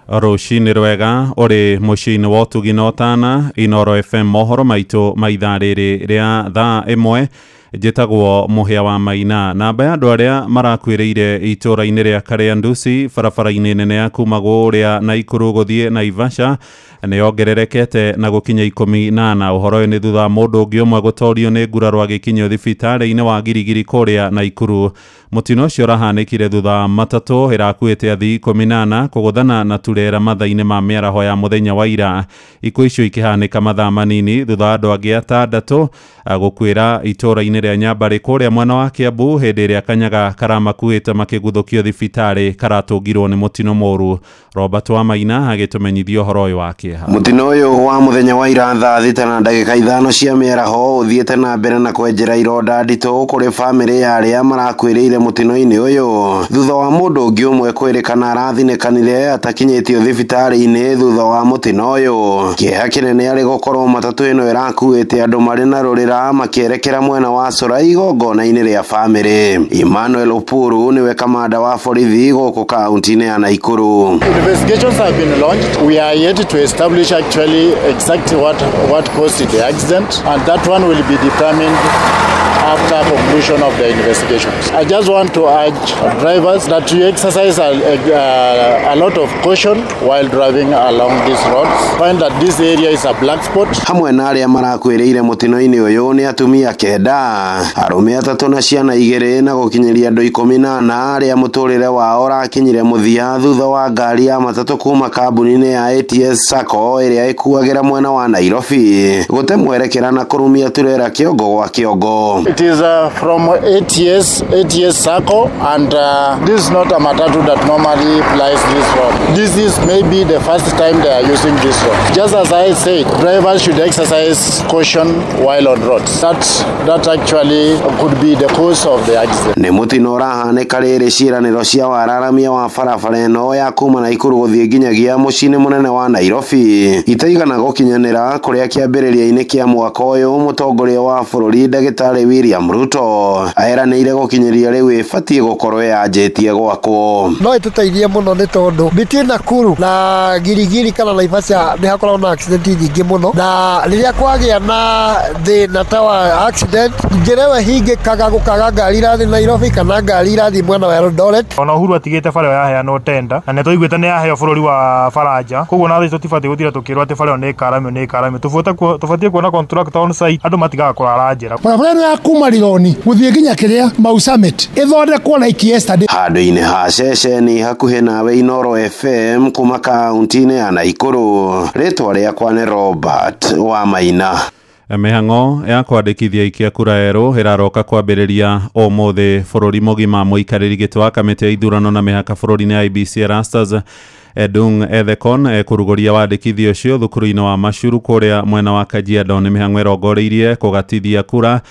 Rũcinĩ rwega ũrĩ mũciĩ-inĩ wa ũtugi na ũtana Inoro FM mohoro maitũ ma ithaa rĩrĩ rĩa thaa 1. Njĩtagwo Mũhĩa wa Maina. Namba ya andũ arĩa marakuĩrĩire itũũra-inĩ rĩa Kariandusi barabara-inĩ nene ya kuma kũrĩa Naikuru gũthiĩ Naivasha nĩ yongererekete na gũkinya 18. Ũhoro ũyũ nĩ thutha wa mũndũ ũngĩ ũmwe gũtorio nĩ nguraro agĩkinyio thibitarĩ-inĩ wa Girigiri kũrĩa Naikuru. Mũtino ũcio ũrahanĩkire thutha wa matatũ ĩrakuĩte athii 18 kũgũthana na turera mathaa-inĩ ma mĩaraho ya mũthenya wa ira. Ikuũ icio ikĩhanĩka mathaa manini thutha wa andũ angĩ atandatũ gũkuĩra itũũra-inĩ rĩa Nyambarĩ kũrĩa mwena wa Kiambu hĩndĩ ĩrĩa kanyaga karamakuĩte makĩguthũkio thibitarĩ karatũngirwo nĩ mũtino mũru. Robert wa Maina agĩtũmenyithia ũhoro ũyũ wa kĩeha. Mũtino ũyũ wa mũthenya wa ira thaa 6:05 cia mĩaraho ũthiĩte na mbere na kwenjera ironda nditũ kũrĩ bamĩrĩ ya arĩa marakuĩrĩire mũtino-inĩ ũyũ thutha wa mũndũ ũngĩ ũmwe kwĩrĩkana arathinĩkanire atakinyĩtio thibitarĩ-inĩ thutha wa mũtino ũyũ. Kĩeha kĩnene arĩ gũkorwo matatũ ĩno ĩrakuĩte andũ marĩ na rũrĩra makĩerekera mwena wa Cora igongona-inĩ rĩa bamĩrĩ. Emmanuel Opuru nĩwe kamanda wa borithi gũkũ kaunti-inĩ ya Naikuru. Investigations have been launched. We are yet to establish actually exactly what caused the accident, and that one will be determined after conclusion conclusion of the investigations. I just want to urge drivers that you exercise a lot of caution while driving along these roads. Find that this area is a black spot. Hamwe na arĩa marakuĩrĩire mũtino-inĩ ũyũ nĩ atumia 9, arũme 3 na ciana 2 na gũkinyĩria andũ 14 arĩa mũtũrĩre wao ũrakinyire mũthia thutha wa ngari ya matatũ kuma kambuni-inĩ ya ATS Sacco ĩrĩa ĩkuagĩra mwena wa Nairobi gũte mwerekera na kũrumia turera kĩongo gwa kĩongo. It is from ATS Sacco, and this is not a matatu that normally plies this road. This is maybe the first time they are using this road. Just as I said, drivers should exercise caution while on roads. That actually could be the cause of the accident. Nĩ mũtino ũrahanĩka rĩrĩ ciĩranĩro cia wararamia wa barabara ĩno ya kuma Naikuru gũthiĩ nginyagia mũciĩ-inĩ mũnene wa Nairobi itaigana gũkinyanĩra kũrĩa kĩambĩrĩria-inĩ kĩa mwaka ũyũ mũtongoria wa bũrũri ndagĩtarĩ William Ruto aeranĩire gũkinyĩria rĩu ĩbatiĩ gũkorwo yanjĩtie gwakwo. No ĩtũteithie mũno nĩ tondũ between Nakuru na Girigiri kana Naivasha nĩ hakoragwo na accident nyingĩ mũno, na rĩrĩa kwagĩa na thĩna ta wa accident njĩra ĩyo ĩhingĩkaga gũkaga ngari irathiĩ Nairobi kana ngari irathiĩ mwena wa Eldoret. Ona Uhuru atigĩte bara ĩyo yaheanwo tenda na nĩtũiguĩte nĩ yaheo bũrũri wa Faranja, koguo na thaici tũtibatiĩ gũtinda tũkĩrwo atĩ bara ĩyo nĩ ĩkaramio nĩ ĩkaramio. Tũbatiĩ kuona contractor on site andũ matigaga kũrara njĩra. Barabara ĩno ya kuma Rironi gũthiĩ nginya kĩrĩa Mau Summit ĩthondekwo like yesterday. Handũ-inĩ ha ceceni hakuhĩ nawe Inooro FM kuma kaunti-inĩ ya Naikuru, rĩtwa rĩakwa nĩ Robert wa Maina. Mĩhang'o ya kwandĩkithia aikia kura erũ ĩraroka kwambĩrĩria ũmũthĩ bũrũri mũgima. Mũikarĩri gĩtĩ wa kamĩtĩ ya ithurano na mĩhaka bũrũri-inĩ IEBC Erastus Edung Ethekon ekũrugũria wandĩkithia ũcio thukuru-inĩ wa Mashuru kũrĩa mwena wa Kajiado. Nĩ mĩhang'o ĩrongoreirie kũgatithia kura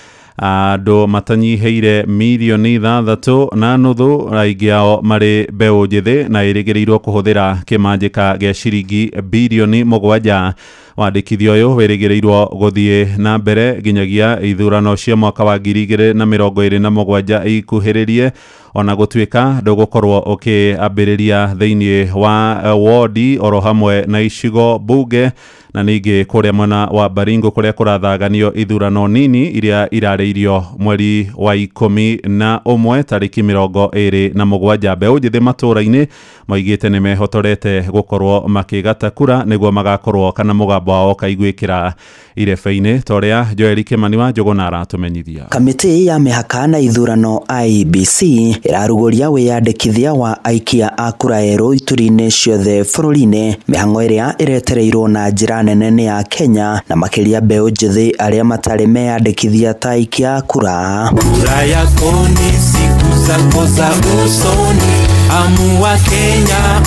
andũ matanyihĩire mirioni 6.5, aingĩ ao marĩ mbeũ njĩthĩ, na ĩrĩgĩrĩirwo kũhũthĩra kĩmanjĩka gĩa ciringi birioni 7. Wandĩkithia ũyũ wĩrĩgĩrĩirwo gũthiĩ na mbere nginyagia ithurano cia mwaka wa 2027 ikuhĩrĩrie, ona gũtuĩka ndũgũkorwo ũkĩambĩrĩria thĩinĩ wa wodi oro hamwe na icigo bunge na ningĩ kũrĩa mwena wa Baringo kũrĩa kũrathaganio ithurano nini iria irarĩirio mweri wa 11 tarĩki 27. Mbeũ njĩthĩ matũũra-inĩ moigĩte nĩ mehotorete gũkorwo makĩgata kura nĩguo magakorwo kana mũgambo wao ũkaiguĩkĩra irebe-inĩ, ta ũrĩa Joel Kĩmani wa Njũgũna aratũmenyithia. Kamĩtĩ ya mĩhaka na ithurano IEBC ĩrarugũria wĩyandĩkithia wa aikia a kura erũ ituri-inĩ ciothe bũrũri-inĩ. Mĩhang'o ĩrĩa ĩretereirwo na njĩra nene nĩ ya Kenya na makĩria mbeũ njĩthĩ arĩa matarĩ meyandĩkithia ta aikia a kura. Kura yako ni siku zako za usoni, amua Kenya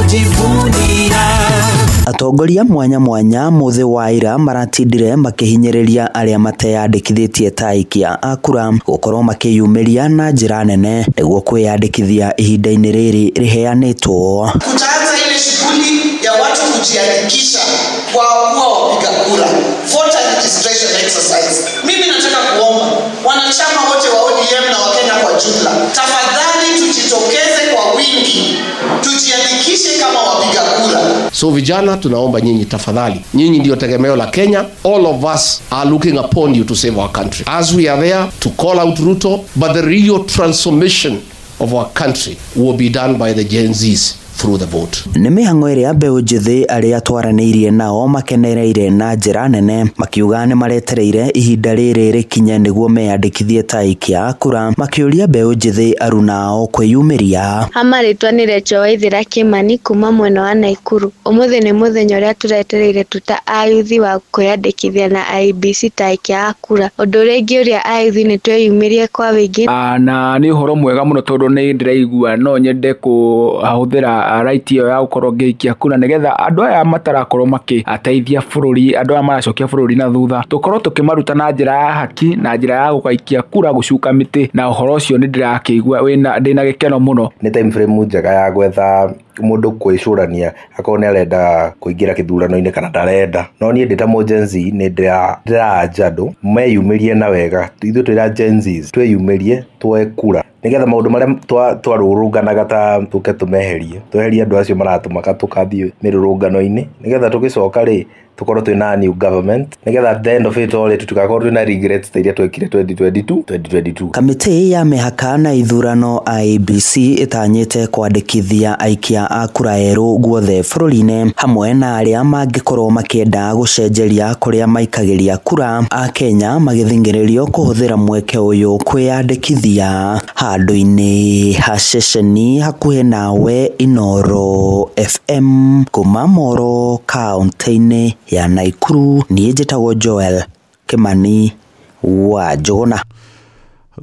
utakayojivunia. Atongoria mwanya mwanya mũthĩ wa ira maratindire makĩhinyĩrĩria arĩa mateyandĩkithĩtie ta aikia a kura gũkorwo makĩyumĩria na njĩra nene nĩguo kwĩyandĩkithia ihinda-inĩ rĩrĩ rĩheanĩtwo. Tutaanza ile shughuli ya watu kujiandikisha kwa kuwa wapiga kura, voter registration exercise. Mimi nataka kuomba wanachama wote wa ODM na Wakenya kwa jumla, tafadhali tujitokeze kwa wingi, tujiandikishe kama wapiga kura. So vijana, tunaomba nyinyi tafadhali, nyinyi ndio tegemeo la Kenya. All of us are looking upon you to save our country. As we are there to call out Ruto, but the real transformation of our country will be done by the Gen Zs through the vote. Nĩ mĩhang'o ĩrĩa mbeũ njĩthĩ arĩa twaranĩirie nao makenereire na njĩra nene, makiuga nĩ maretereire ihinda rĩrĩ rĩkinye nĩguo meyandĩkithie ta aikia a kura, makĩũria mbeũ njĩthĩ arunao kwĩyumĩria. Hama rĩtwa nĩ Rachel Waithera Kĩmani kuma mwena wa Naikuru. Ũmũthĩ nĩ mũthenya ũrĩa tũretereire tuta ayuthi wa kwĩyandĩkithia na IEBC ta aikia a kura. Ũndũ ũrĩa ingĩ ũrĩa ayuthi nĩ tweyumĩrie kwa wĩingĩ. Na nĩ ũhoro mwega mũno tondũ nĩ ndĩraigua no nyende kũhũthĩra right ĩyo ya gũkorwo ngĩikia kura nĩgetha andũ aya matarakorwo makĩteithia bũrũri, andũ aya maracokia bũrũri na thutha, tũkorwo tũkĩmaruta na njĩra ya haki na njĩra ya gũgaikia kura gũcuka mĩtĩ, na ũhoro ũcio nĩ ndĩrakĩigua ndĩna gĩkeno mũno. Nĩ time frame njega ya gwetha mũndũ kwĩcũrania akorwo nĩ arenda kũingĩra kĩthurano-inĩ kana ndarenda. No niĩ ndĩ ta mũ Gen Z nĩ ndĩranja andũ meyumĩrie na wega. Ithuĩ twĩra Gen Zs twĩyumĩrie tuoe kura nĩgetha maũndũ marĩa twarũrũnganaga ta tũke tũmeherie, tweherie andũ acio maratũmaka tũkathiĩ mĩrũrũngano-inĩ, nĩgetha tũgĩcoka rĩ Tukorwo twina new government nigetha at the end of it all tutikakorwo twina regrets ta iria twekire 2022 2022. Kamĩtĩ ya mĩhaka na ithurano IEBC ĩtanyĩte kwandĩkithia aikia a kura erũ guothe bũrũri-inĩ hamwe na arĩa mangĩkorwo makĩenda gũcenjeria kũrĩa maikagĩria kura. A Kenya magĩthing'ĩrĩrio kũhũthĩra mweke ũyũ kwĩyandĩkithia handũ-inĩ ha ceceni hakuhĩ nawe. Inooro FM kuma Moro kaunti-inĩ ya Nakuru, niĩ njĩtagwo Joel Kimani wa Njũgũna.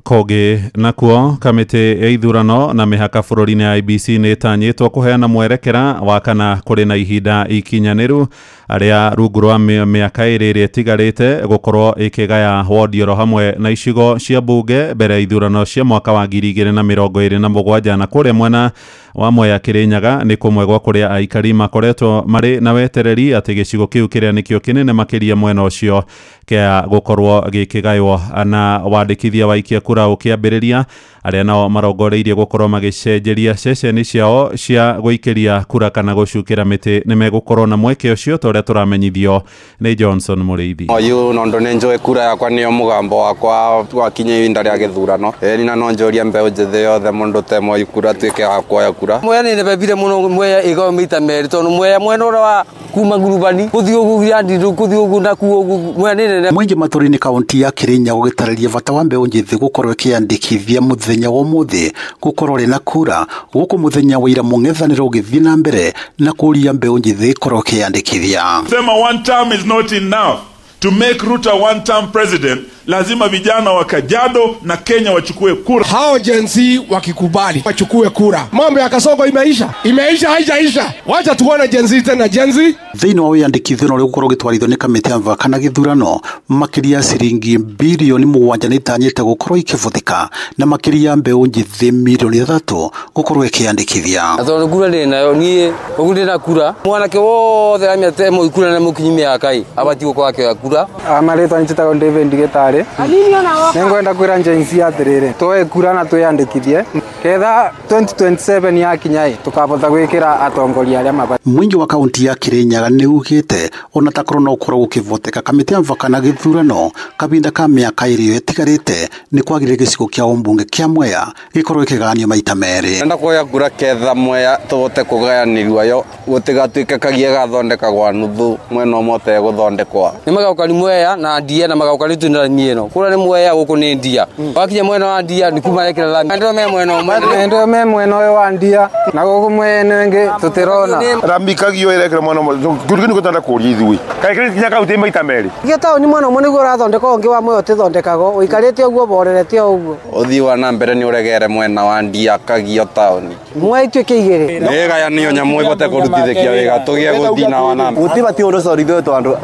Kũngĩ nakuo, kamĩtĩ ya ithurano na mĩhaka bũrũri-inĩ IEBC nĩ ĩtanyĩtwo kũheana mwerekera wa kana kũrĩ na ihinda ikinyanĩru arĩa rungu rwa mĩaka ĩrĩ ĩrĩa ĩtigarĩte gũkorwo ĩkĩgaya wodi oro hamwe na icigo cia bunge mbere ya ithurano cia mwaka wa 2027. Na kũrĩa mwena wa Mwea Kĩrĩnyaga nĩ kũmwe gwa kũrĩa aikari makoretwo marĩ na wetereri atĩ gĩcigo kĩu kĩrĩa nĩkĩo kĩnene makĩria mwena ũcio kĩa gũkorwo gĩkĩgaywo na wandĩkithia wa aikia kura ũkĩambĩrĩria. Arĩa nao marongoreirie gũkorwo magĩcenjeria ceceni ciao cia gũikĩria kura kana gũcukĩra mĩtĩ nĩ megũkorwo na mweke ũcio ta ũrĩa tũramenyithio nĩ Johnson Mũrĩithi. Oyu nondo nĩ njũĩ kura yakwa nĩyo mũgambo wakwa wakinya ihinda rĩa gĩthurano. Ĩni na no njũrie mbeũ njĩthĩ yothe mũndũ te kura atuĩke wa kuoya kura. Mwea nĩ ndebebire mũno Mwea ĩgayo maita merĩ tondũ Mwea mwena ũrĩa wa kuma ngurubani gũthiĩ ũguo Gĩandindũ gũthiĩ ũguo na kuo ũguo Mwea nĩ nene. Mũingĩ matũra-inĩ kaunti ya Kĩrĩnyaga ũgĩtarĩria bata wa mbeũ njĩthĩ gũkorwo ĩkĩyandĩkithia mũthenya wa ũmũthĩ gũkorwo rĩ na kura gũkũ mũthenya wa ira mũng'ethanĩro ũgĩthiĩ na mbere na kũria mbeũ njĩthĩ ĩkorwo ĩkĩyandĩkithia. Sema one term is not enough to make Ruto one term president. Lazima vijana wa Kajiado na Kenya wachukue kura. Hao Gen Z wakikubali wachukue kura, mambo ya Kasongo imeisha, imeisha, haijaisha. Wacha tuone Gen Z tena Gen Z. Thĩinĩ wa wĩyandĩkithia ũrĩa ũgũkorwo ũgĩtwarithio nĩ kamĩtĩ ya mĩhaka na gĩthurano makĩria ciringi birioni 7 nĩ itanyĩte gũkorwo ikĩbũthĩka na makĩria mbeũ njĩthĩ mirioni 3 gũkorwo ĩkĩyandĩkithia. Na tondũ kura ndĩ nayo niĩ ũguo ndĩ na kura mwanake wothe amĩate kura na mũkinyi mĩaka ĩ abatiĩ gũkorwo akĩoya kura. Marĩtwa njĩtagwo David Gĩtarĩ. Nĩngwenda kwĩra Gen Z atĩrĩrĩ, tuoe kura na twĩyandĩkithie ketha 2027 yakinya ĩ tũkabota gwĩkĩra atongoria arĩa mabatiĩ. Mũingĩ wa kaunti ya Kĩrĩnyaga nĩ ugĩte ona takorwo no ũkorwo gũkĩvoteka kamĩtĩ ya mĩhaka na gĩthurano kahinda ka mĩaka ĩrĩ ĩtigarĩte nĩ kwagĩrĩire gĩcigo kĩa ũmbunge kĩa Mwea gĩkorwo gĩkĩgayanio maita merĩ. Enda kuoya kura ketha Mwea tũhote kũgayanĩrwo yo gũtigatuĩke kagia gathondekagwa nuthu mwena ũmwe ũtegũthondekwa. Nĩ magaũkani Mwea na Ndia na magaũkani tũnĩra ĩno kura nĩ Mwea gũkũ nĩ Ndia wakinya mwena wa Ndia nĩ kuma rekera lami andũ me mwena ũmwe andũ me mwena ũyũ wa Ndia na gũkũ mwena ũngĩ tũtirona rami kagio ĩrekera mwena ũmwe kĩndũ kĩu tũtenda kũria ithuĩ kaĩ kĩrĩ nginya kaunti maita merĩ gĩa taũni mwena ũmwe nĩguo ũrathondekwo ũngĩ wa Mwea ũtithondekagwo ũikarĩte ũguo borerete o ũguo. Ũthii wa na mbere nĩ ũregere mwena wa Ndia kagio taũni Mwea ituĩke igĩrĩ nĩ ĩgayanio nyamũ ĩbote kũrutithĩkia wĩra tũgĩe gũthiĩ na wa na mbere. Gũtibatiĩ ũndũ ũcio ithuĩ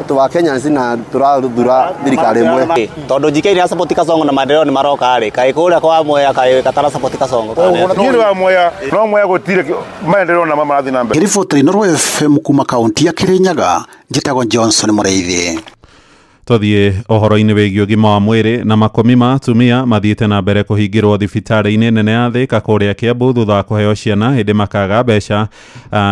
tũ wa Kenya na tũrathura thirikari ĩmwe tondu JK ni support Kasongo na maendeleo ni maroka ri kai kuria kwa Mwea kai katara support Kasongo kana wa Mwea no Mwea gutire maendeleo na marathi na mbere. Riboti Inooro FM kuma kaunti ya Kirinyaga njĩtagwo Johnson Mũrĩithi. Tũthiĩ ũhoro-inĩ wĩgiĩ ũgima wa mwĩrĩ na makũmi ma atumia mathiĩte na mbere kũhingĩrwo thibitarĩ-inĩ nene ya Thĩka kũrĩa Kiambu thutha wa kũheo ciana hĩndĩ makaga mbeca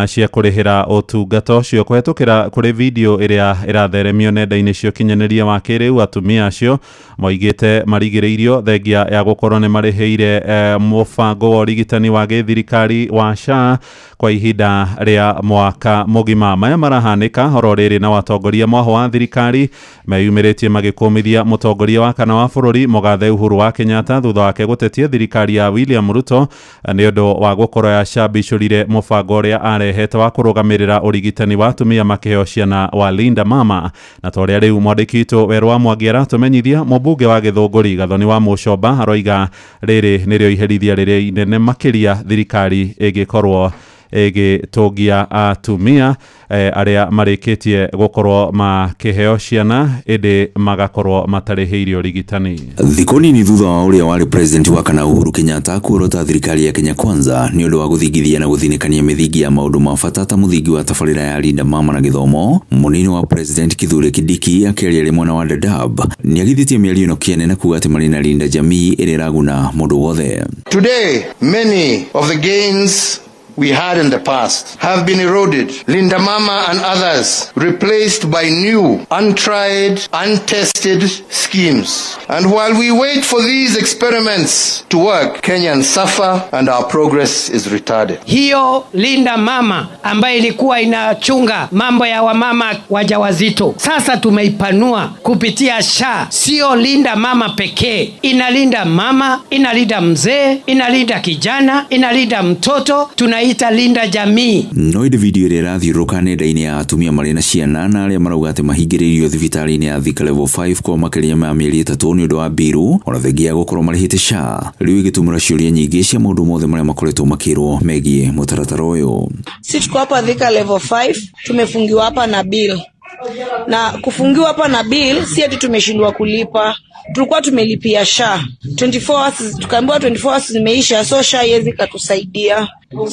cia kũrĩhĩra ũtungata ũcio kũhetũkĩra kũrĩ video ĩrĩa ĩratheremio nenda-inĩ cia ũkinyanĩria wa kĩrĩu. Atumia acio moigĩte marigĩrĩirio thengia ya gũkorwo nĩ marĩhĩire mũbango wa ũrigitani wa gĩthirikari wa SHA kwa ihinda rĩa mwaka mũgima. Maya marahanĩka horo rĩrĩ na watongoria mwaho wa thirikari meyumĩrĩtie magĩkũmithia mũtongoria wa kana wa bũrũri Mũgathe Uhuru wa Kenyatta thutha wake gũtetia thirikari ya William Ruto nĩ ũndũ wa gũkorwo yacambicũrire mũbango ũrĩa arehete wa kũrũgamĩrĩra ũrigitani wa atumia makĩheo ciana wa Linda Mama. Na ta ũrĩa rĩu mwandĩki witũ Werũ wa Mwangi aratũmenyithia, mũmbunge wa Gĩthũngũri Gathoni wa Mũcomba aroiga rĩrĩ nĩrĩo iherithia rĩrĩa inene makĩria thirikari ĩngĩkorwo ĩgĩtũngia atumia arĩa marĩkĩtie gũkorwo makĩheo ciana ĩndĩ magakorwo matarĩhĩire ũrigitani. Thikũ nini thutha wa ũrĩa warĩ president wa kana Uhuru Kenyatta kuorota thirikari ya Kenya Kwanza nĩ ũndũ wa gũthingithia na gũthinĩkania mĩthingi ya maũndũ ma bata ta mũthingi wa tabarĩra ya Linda Mama na gĩthomo, mũnini wa president Kithure Kindiki akĩaria arĩ mwena wa Dadaab nĩagithĩtie mĩario ĩno kĩene na kuga atĩ marĩ na Linda Jamii ĩrĩa ĩraguna mũndũ wothe. Today many of the gains we had in the past have been eroded. Linda Mama and others replaced by new, untried, untested schemes. And while we wait for these experiments to work, Kenyans suffer and our progress is retarded. Hiyo Linda Mama ambayo ilikuwa inachunga mambo ya wamama wajawazito, sasa tumeipanua kupitia SHA. Sio Linda Mama pekee, inalinda mama, inalinda mzee, inalinda kijana, inalinda mtoto, tunaita Linda Jamii. No ĩndĩ video ĩrĩa ĩrathiũrũrũka nenda-inĩ ya atumia marĩ na ciana na arĩa marauga atĩ mahingĩrĩirio thibitarĩ-inĩ ya Thika Level 5 kwa makĩria ma mĩeri 3 nĩ ũndũ wa mbiru ona thengia ya gũkorwo marĩhĩte SHA rĩu ĩgĩtumũra ciũria nyingĩ cia maũndũ mothe marĩa makoretwo makĩrwo megiĩ mũtaratara ũyũ. Si tuko hapa Thika Level 5, tumefungiwa hapa na bill. Na kufungiwa hapa na bill si ati tumeshindwa kulipa. Tulikuwa tumelipia SHA 24 hours, tukaambiwa 24 hours zimeisha, so SHA haiwezi katusaidia.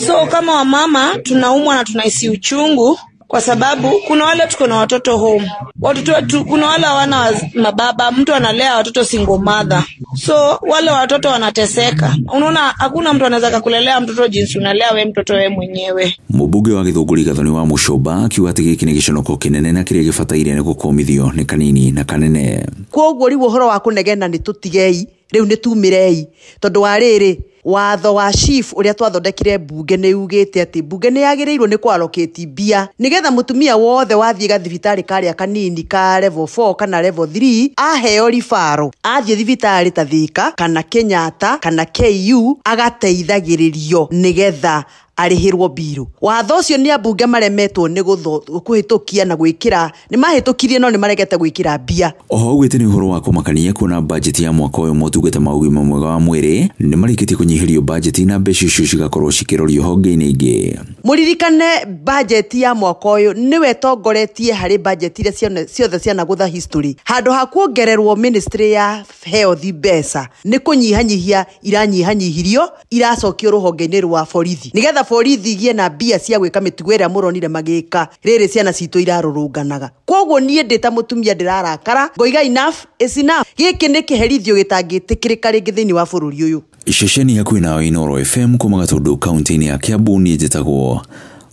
So kama wamama tunaumwa na tunahisi uchungu kwa sababu kuna wale tuko na watoto home. Watoto wetu kuna wale hawana mababa, mtu analea watoto single mother. So wale watoto wanateseka. Unaona hakuna mtu anaweza kukulelea mtoto jinsi unalea wewe mtoto wewe mwenyewe. Mũmbunge wa Gĩthũngũri Gathoni wa Mũcũmba akiuga atĩ gĩkĩ nĩ gĩconoko kĩnene na kĩrĩa gĩbataire nĩ gũkũmithio nĩ kanini na kanene. Koguo rĩu ũhoro wa kũnegena nĩ tũtigei, rĩu nĩ tumĩrei, tondũ wa rĩrĩ watho wa chief ũrĩa twathondekire mbunge nĩ ugĩte atĩ mbunge nĩ yagĩrĩirwo nĩ kũallocate mbia nĩgetha mũtumia wothe wathiĩ gathibitarĩ karĩa kanini ka level 4 kana level 3 aheo ribaro athiĩ thibitarĩ ta Thika kana Kenyatta kana KU agateithagĩrĩrio nĩgetha arĩhĩrwo mbiru. Watho ũcio nĩ ambunge maremetwo nĩ kũhĩtũkia na gwĩkĩra, nĩ mahĩtũkirie no nĩ maregete gwĩkĩra mbia. Oho augĩte nĩ ũhoro wa kũmakania kuona bajeti ya mwaka ũyũ motungata ma ũgima mwega wa mwĩrĩ nĩ marĩkĩtie kũnyihĩrio bajeti na mbeca icio cigakorwo cikĩrorio honge-inĩ ingĩ. Mũririkane bajeti ya mwaka ũyũ nĩwe ĩtongoretie harĩ bajeti iria ciothe cianagũtha history. Handũ ha kuongererwo ministry ya health mbeca nĩ kũnyihanyihia iranyihanyihirio iracokio rũhonge-inĩ rwa borithi nĩgetha borithi igie na mbia cia gwĩka mĩtugo ĩrĩa mũronire magĩka rĩrĩ ciana citũ irarũrũnganaga. Koguo niĩ ndĩ ta mũtumia ndĩrarakara ngoiga enough is enough. Gĩkĩ nĩ kĩherithio gĩtangĩtĩkĩrĩka rĩngĩ thĩinĩ wa bũrũri ũyũ. Ceceni hakuhĩ nawe Inooro FM kuma Gatũndũ kaunti-inĩ ya Kiambu, niĩ njĩtagwo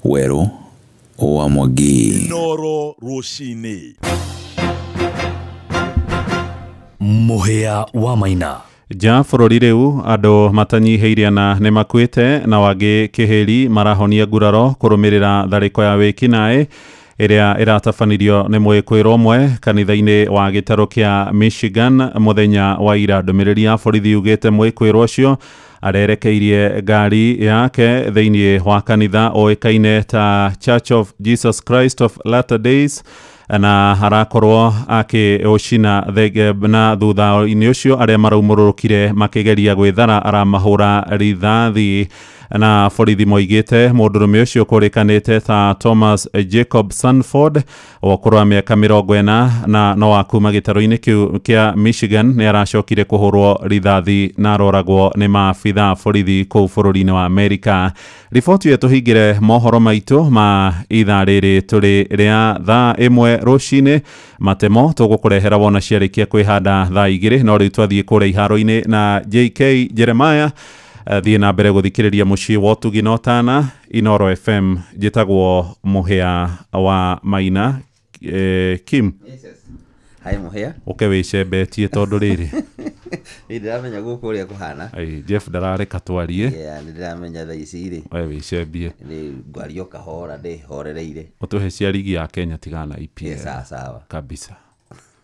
Werũ wa Mwangi. Inooro rũcinĩ. Mũhĩa wa Maina. Nja bũrũri rĩu andũ matanyihĩirie na nĩ makuĩte na wangĩ kĩhĩri marahonia nguraro kũrũmĩrĩra tharĩko ya wĩkinaĩ ĩrĩa ĩratabanirio nĩ mwĩkũĩrwo ũmwe kanitha-inĩ wa gĩtarũ kĩa Michigan mũthenya wa ira. Ndũmĩrĩri ya borithi yugĩte mwĩkũĩrwo ũcio arerekeirie ngari yake thĩinĩ wa kanitha ũĩkaine ta Church of Jesus Christ of Latter Days na harakorwo akĩũcina na thutha-inĩ ũcio arĩa maraumũrũrũkire makĩgeria gwĩthara aramahũra rithathi. Na borithi moigĩte mũndũrũme ũcio kũrĩkanĩte ta Thomas Jacob Sanford wa ũkũrũ wa mĩaka 40 na no wa kuma gĩtarũ-inĩ kĩu kĩa Michigan nĩ aracokire kũhũrwo rithathi na aroragwo nĩ maabitha borithi kũu bũrũri-inĩ wa Amerika. Riboti ĩyo tũhingĩre mohoro maitũ ma ithaa rĩrĩ tũrĩ rĩa thaa 1 rũcinĩ. Matemo tũgũkũrehera wona ciarĩkia kwĩhanda thaa 2, no rĩu twathiĩ kũrĩa iharo-inĩ na JK Jeremiah. Thiĩ na mbere gũthikĩrĩria mũciĩ wa ũtugi na ũtana Inooro FM. Njĩtagwo Mũhĩa wa Maina. Kim. Hai Mũhĩa. Ũke wĩcembetie tondũ rĩrĩ nĩ ndĩramenya gũkũ ũrĩa kũhana. Jeff ndarareka twarie. Nĩ ndĩramenya thaa ici rĩ. We wĩcembie. Nĩ ngwario kahora ndĩhorereire. Ũtũhe cia ligi ya Kenya tigana EPL. Sawa sawa. Kabisa.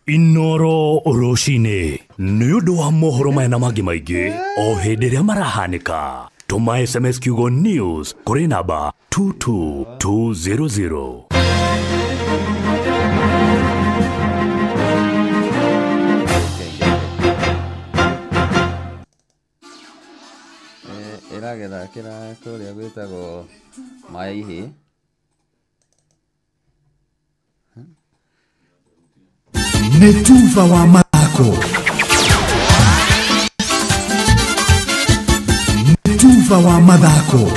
Inooro rũcinĩ nĩ ũndũ wa mohoro maya na mangĩ maingĩ o hĩndĩ ĩrĩa marahanĩka. Tũma SMS kiugo news kũrĩ namba 22200. Ĩragĩthakĩra kũrĩa gwĩtagwo Maĩ Ihĩ. Nĩ tuba wa mathako. Nĩ tuba wa mathako.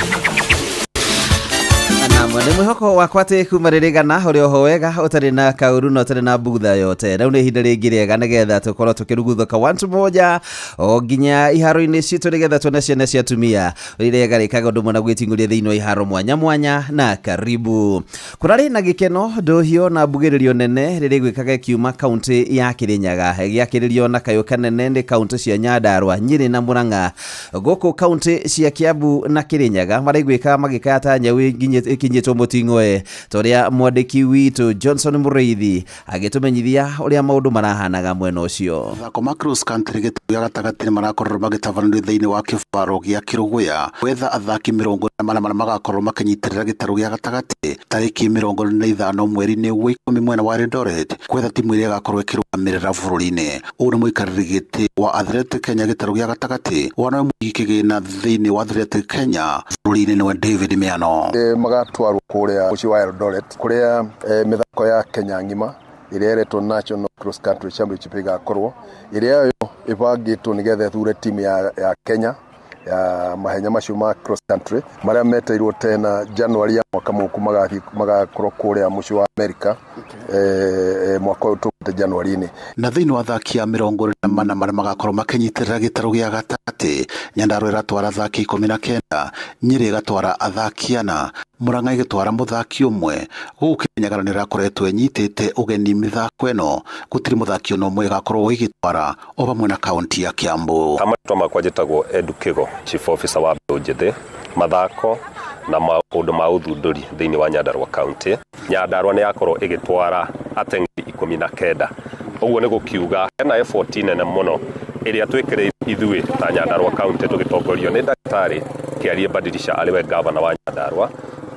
Na Nĩ mwĩhoko wakwa atĩ kuma rĩrĩgana ũrĩ oho wega ũtarĩ na kaũru na ũtarĩ na mbugutha yote. Rĩu nĩ ihinda rĩngĩ rĩega nĩgetha tũkorwo tũkĩruguthũka wantu moja o nginya iharo-inĩ citũ nĩgetha tuone ciana cia atumia rĩrĩa garĩkaga ũndũ ũmwe na gwĩting'ũria thĩinĩ wa iharo mwanya mwanya na karibu. Kũrarĩ na gĩkeno ndũhio na mbugĩrĩrio nene rĩrĩa gwĩkaga ĩkiuma kaunti ya Kĩrĩnyaga gĩakĩrĩrio na kayũ kanene nĩ kaunti cia Nyandarua, Nyĩrĩ na Murang'a. Gũkũ kaunti cia Kiambu na Kĩrĩnyaga maraiguĩka magĩkaya ta nyau ĩkinyĩtwo mũting'oe ta ũrĩa mwandĩki witũ Johnson Mũrĩithi agĩtũmenyithia ũrĩa maũndũ marahanaga mwena ũcio. Mathako ma cross country gĩtarũ gĩa gatagatĩ nĩ marakorirwo magĩtabanĩrio thĩinĩ wa kĩbaro gĩa Kĩrũgũya gwetha athaki 44 marĩa magakorwo makĩnyitĩrĩra gĩtarũ gĩa gatagatĩ tarĩki 45 mweri-inĩ wa 10 mwena wa Eldoret gwetha timu ĩrĩa ĩgakorwo ĩkĩrũgamĩrĩra bũrũri-inĩ. Ũũ nĩ mũikarĩri gĩtĩ wa Athletic Kenya gĩtarũ gĩa gatagatĩ wana mũigi kĩgĩna thĩinĩ wa Athletic Kenya bũrũri-inĩ nĩwe David Miano. Magatwarwo kũrĩa mũciĩ wa Eldoret kũrĩa mĩthako ya Kenya ng'ima ĩrĩa ĩretwo National Cross Country Championship ĩgakorwo ĩrĩa yo ĩbangĩtwo nĩgetha ĩthure timu ya Kenya ya mahenya macio ma cross country marĩa meteirwo tena January ya mwaka mũku magakorwo kũrĩa mũciĩ wa America mwaka ũyũ tũkĩte January-inĩ. Na thĩinĩ wa athaki a 44 marĩa magakorwo makĩnyitĩrĩra gĩtarũ gĩa gatagatĩ, Nyandarua ĩratwara athaki 19, Nyĩrĩ ĩgatwara athaki 4, Murang'a ĩgĩtwara mũthaki ũmwe. Gũkũ Kĩrĩnyaga nĩ ĩrakoretwo ĩnyitĩte ũgeni mĩthako ĩno, gũtirĩ mũthaki ona ũmwe ĩgakorwo ĩgĩtwara o hamwe na kaunti ya Kiambu. Marĩtwa makwa njĩtagwo Edu Kigo, Chief Officer wa mbeũ njĩthĩ, mathako na maũndũ ma ũthundũri thĩinĩ wa Nyandarua County. Nyandarua nĩ yakorwo ĩgĩtwara ateng'eri 19. Ũguo nĩ gũkiuga hena effort nene mũno ĩrĩa twĩkĩrĩire ithuĩ ta Nyandarua County tũgĩtongorio nĩ Ndagĩtarĩ Kĩarie Badilisha arĩ we gavana wa Nyandarua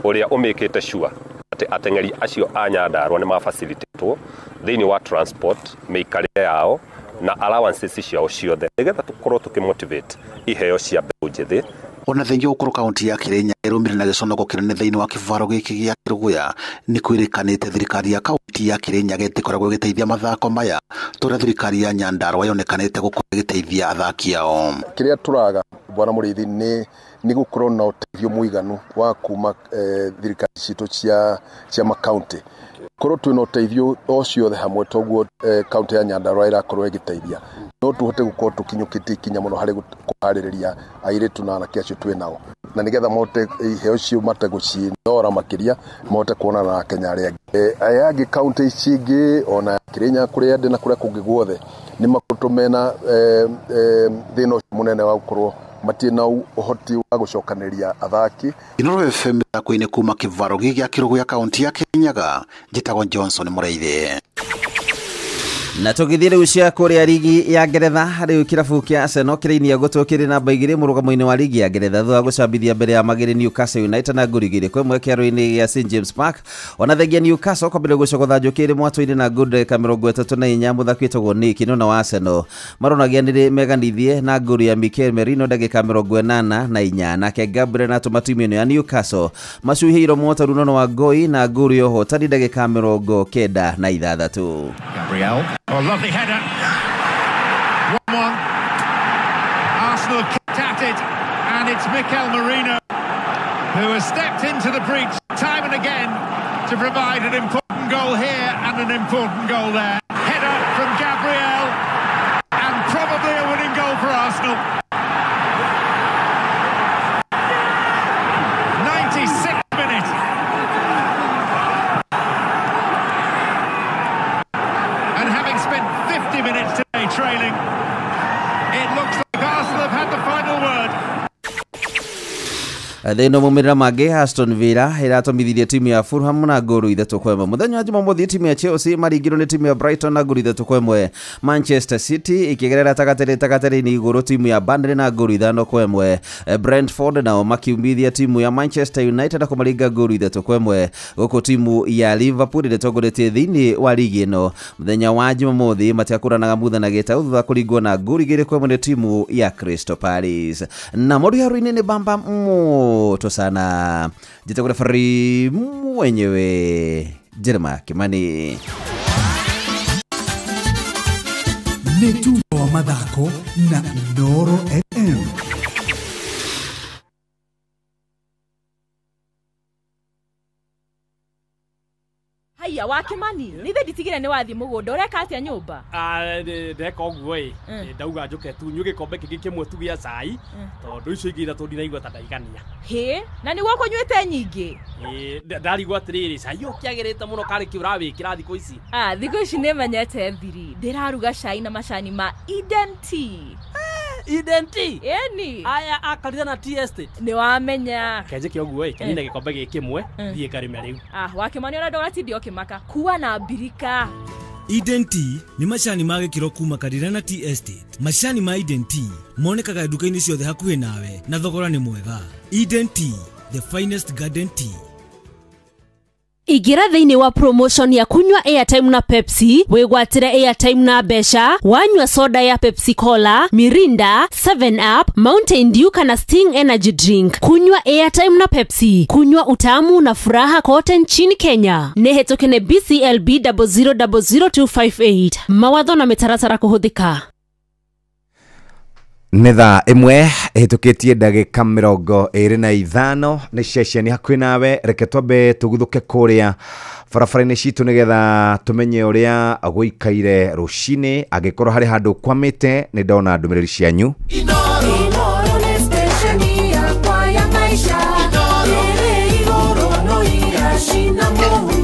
ũrĩa ũmĩkĩte sure atĩ ateng'eri acio a Nyandarua nĩ mafacilitatwo thĩinĩ wa transport, mĩikarĩre yao na allowances ciao ciothe nĩgetha tũkorwo tũkĩmotivate iheo cia mbeũ njĩthĩ. Ona thengia gũkorwo kaunti ya Kĩrĩnyaga ĩrũmĩrĩire na gĩconoko kĩnene thĩinĩ wa kĩbaro gĩkĩ gĩa Kĩrũgũya nĩ kwĩrĩkanĩte thirikari ya kaunti ya Kĩrĩnyaga ĩtĩkoragwo ĩgĩteithia mathako maya tũrĩa thirikari ya Nyandarua yonekanĩte gũkorwo ĩgĩteithia athaki ao. Kĩrĩa tũraga bwana Mũrĩithi nĩ gũkorwo na ũteithio mũiganu wa kuma thirikari citũ cia makaunti korwo twĩna ũteithio o ciothe hamwe toguo kaunti ya Nyandarua ĩrakorwo ĩgĩteithia no tũhote gũkorwo tũkinyũkĩtie ikinya mũno harĩ kũharĩrĩria airĩtu na anake acio twĩ nao na nĩgetha mahote iheo icio mahote gũcinora makĩria mahote kuonana na Kenya arĩa angĩ. Aya angĩ kaunti ici ingĩ ona Kĩrĩnyaga kũrĩa ndĩ na kũrĩa kũngĩ guothe nĩ makoretwo mena thĩna ũcio mũnene wa gũkorwo matirĩ na ũhoti wa gũcokanĩria athaki. Inooro FM mĩthako-inĩ kuma kĩbaro gĩkĩ gĩa Kĩrũgũya kaunti ya Kĩrĩnyaga njĩtagwo Johnson Mũrĩithi. Na tũgĩthiĩ rĩu cia kũrĩa rigi ya Ngeretha rĩu kĩrabu kĩa Arsenal kĩrainia gũtũ kĩrĩ namba 2 mũrũgamo-inĩ wa rigi ya Ngeretha thutha wa gũcambithia mbere ya Magĩrĩ Newcastle United na ngũri 2-1 kĩharo-inĩ gĩa St James Park. Ona thengia Newcastle kwambĩrĩria gũcogotha njũkĩ ĩrĩ mwatũ-inĩ na ngũri ndagĩka 34 mũthaki wĩtagwo Nick Nuna wa Arsenal maronagia meganithie na ngũri ya Mikel Merino ndagĩka 84 nake Gabriel na atũma timu ĩno ya Newcastle macuhĩirwo mwotoru Nono wa Ngoi na ngũri ya ũhotani ndagĩka 96. Gabriel. Oh, lovely header. 1-1. Arsenal have kept at it, and it's Mikel Merino who has stepped into the breach time and again to provide an important goal here and an important goal there. Header from Gabriel, and probably a winning goal for Arsenal. 96th minute. And having spent 50 minutes today trailing, it looks like Arsenal have had the final word. Thĩinĩ maumĩrĩra mangĩ Aston Villa ĩratũmithirie timu ya Fulham na ngũru 3-1. Mũthenya wa Jumamothi timu ya Chelsea maringirwo nĩ timu ya Brighton na ngũru 3-1. Manchester City ĩkĩgerera tagatĩrĩ-inĩ igũrũ timu ya Burnley na ngũru 5-1. Brentford nao makiumithia timu ya Manchester United na kũmaringa ngũru 3-1. Gũkũ timu ya Liverpool ĩrĩtongoretie thĩinĩ wa ligi ĩno mũthenya wa Jumamothi matiakũranaga mutha na gĩtau thutha kũringwo na ngũru 2-1 nĩ timu ya Crystal Palace. Na mũriharu-inĩ nĩ bamba moto sana. Njĩtagwo referee mwenyewe Jeremiah Kimani. Nĩ tuba wa mathako na Inooro FM. Aya wa Kimani nithe nditigire ni wathi mugunda ureka atia nyumba? Ndeka ũguo ĩ, ndauga njuke tu nyue gĩkombe kĩngĩ kĩmwe tu gĩa cai, tondũ icio ingĩ ithatũ ndinaigua ta ndaigania. Hĩ, na nĩguo kũnyuĩte nyingĩ? Ndarigwo atĩrĩrĩ, cai ũkĩagĩrĩte mũno karĩ kĩ ũrawĩkĩra thikũ ici? Thikũ ici nĩmenyete thiri, ndĩraruga cai na macani ma Eden Tea. Eden Tea? Ĩni. Aya akarira na tea estate. Nĩwamenya. Kenjĩke ũguo ĩ, kenine gĩkombe gĩkĩ kĩmwe, thiĩ ngarĩme rĩu. Wa Kimani ona ndũgatinde ũkĩmaka, kua na mbirika. Eden Tea nĩ macani ma gĩkĩro kuma Karirana Tea Estate. Macani ma Eden Tea monekaga nduka-inĩ ciothe hakuhĩ nawe na thogora nĩ mwega. Eden Tea, the finest garden tea. Igira thĩinĩ wa promotion ya kunywa airtime na Pepsi, wĩgwatĩre airtime na mbeca, wanyua soda ya Pepsi Cola, Mirinda, 7 Up, Mountain Dew kana Sting Energy Drink. Kunywa airtime na Pepsi, kunywa utamu na furaha kote nchini Kenya. Nĩ hetũke nĩ BCLB 0000258. Mawatho na mĩtaratara kũhũthĩka. Nĩ thaa 1 ĩhĩtũkĩtie ndagĩka 25 nĩ ceceni hakuhĩ nawe. Reke twambe tũguthũke kũrĩa barabara-inĩ citũ nĩgetha tũmenye ũrĩa gũikaire rũcinĩ. Angĩkorwo harĩ handũ kwamĩte, nĩ ndona ndũmĩrĩri cianyu. Inooro nĩ stesheni yakwa ya maisha ĩrĩ igũrũ no iracina mũhu.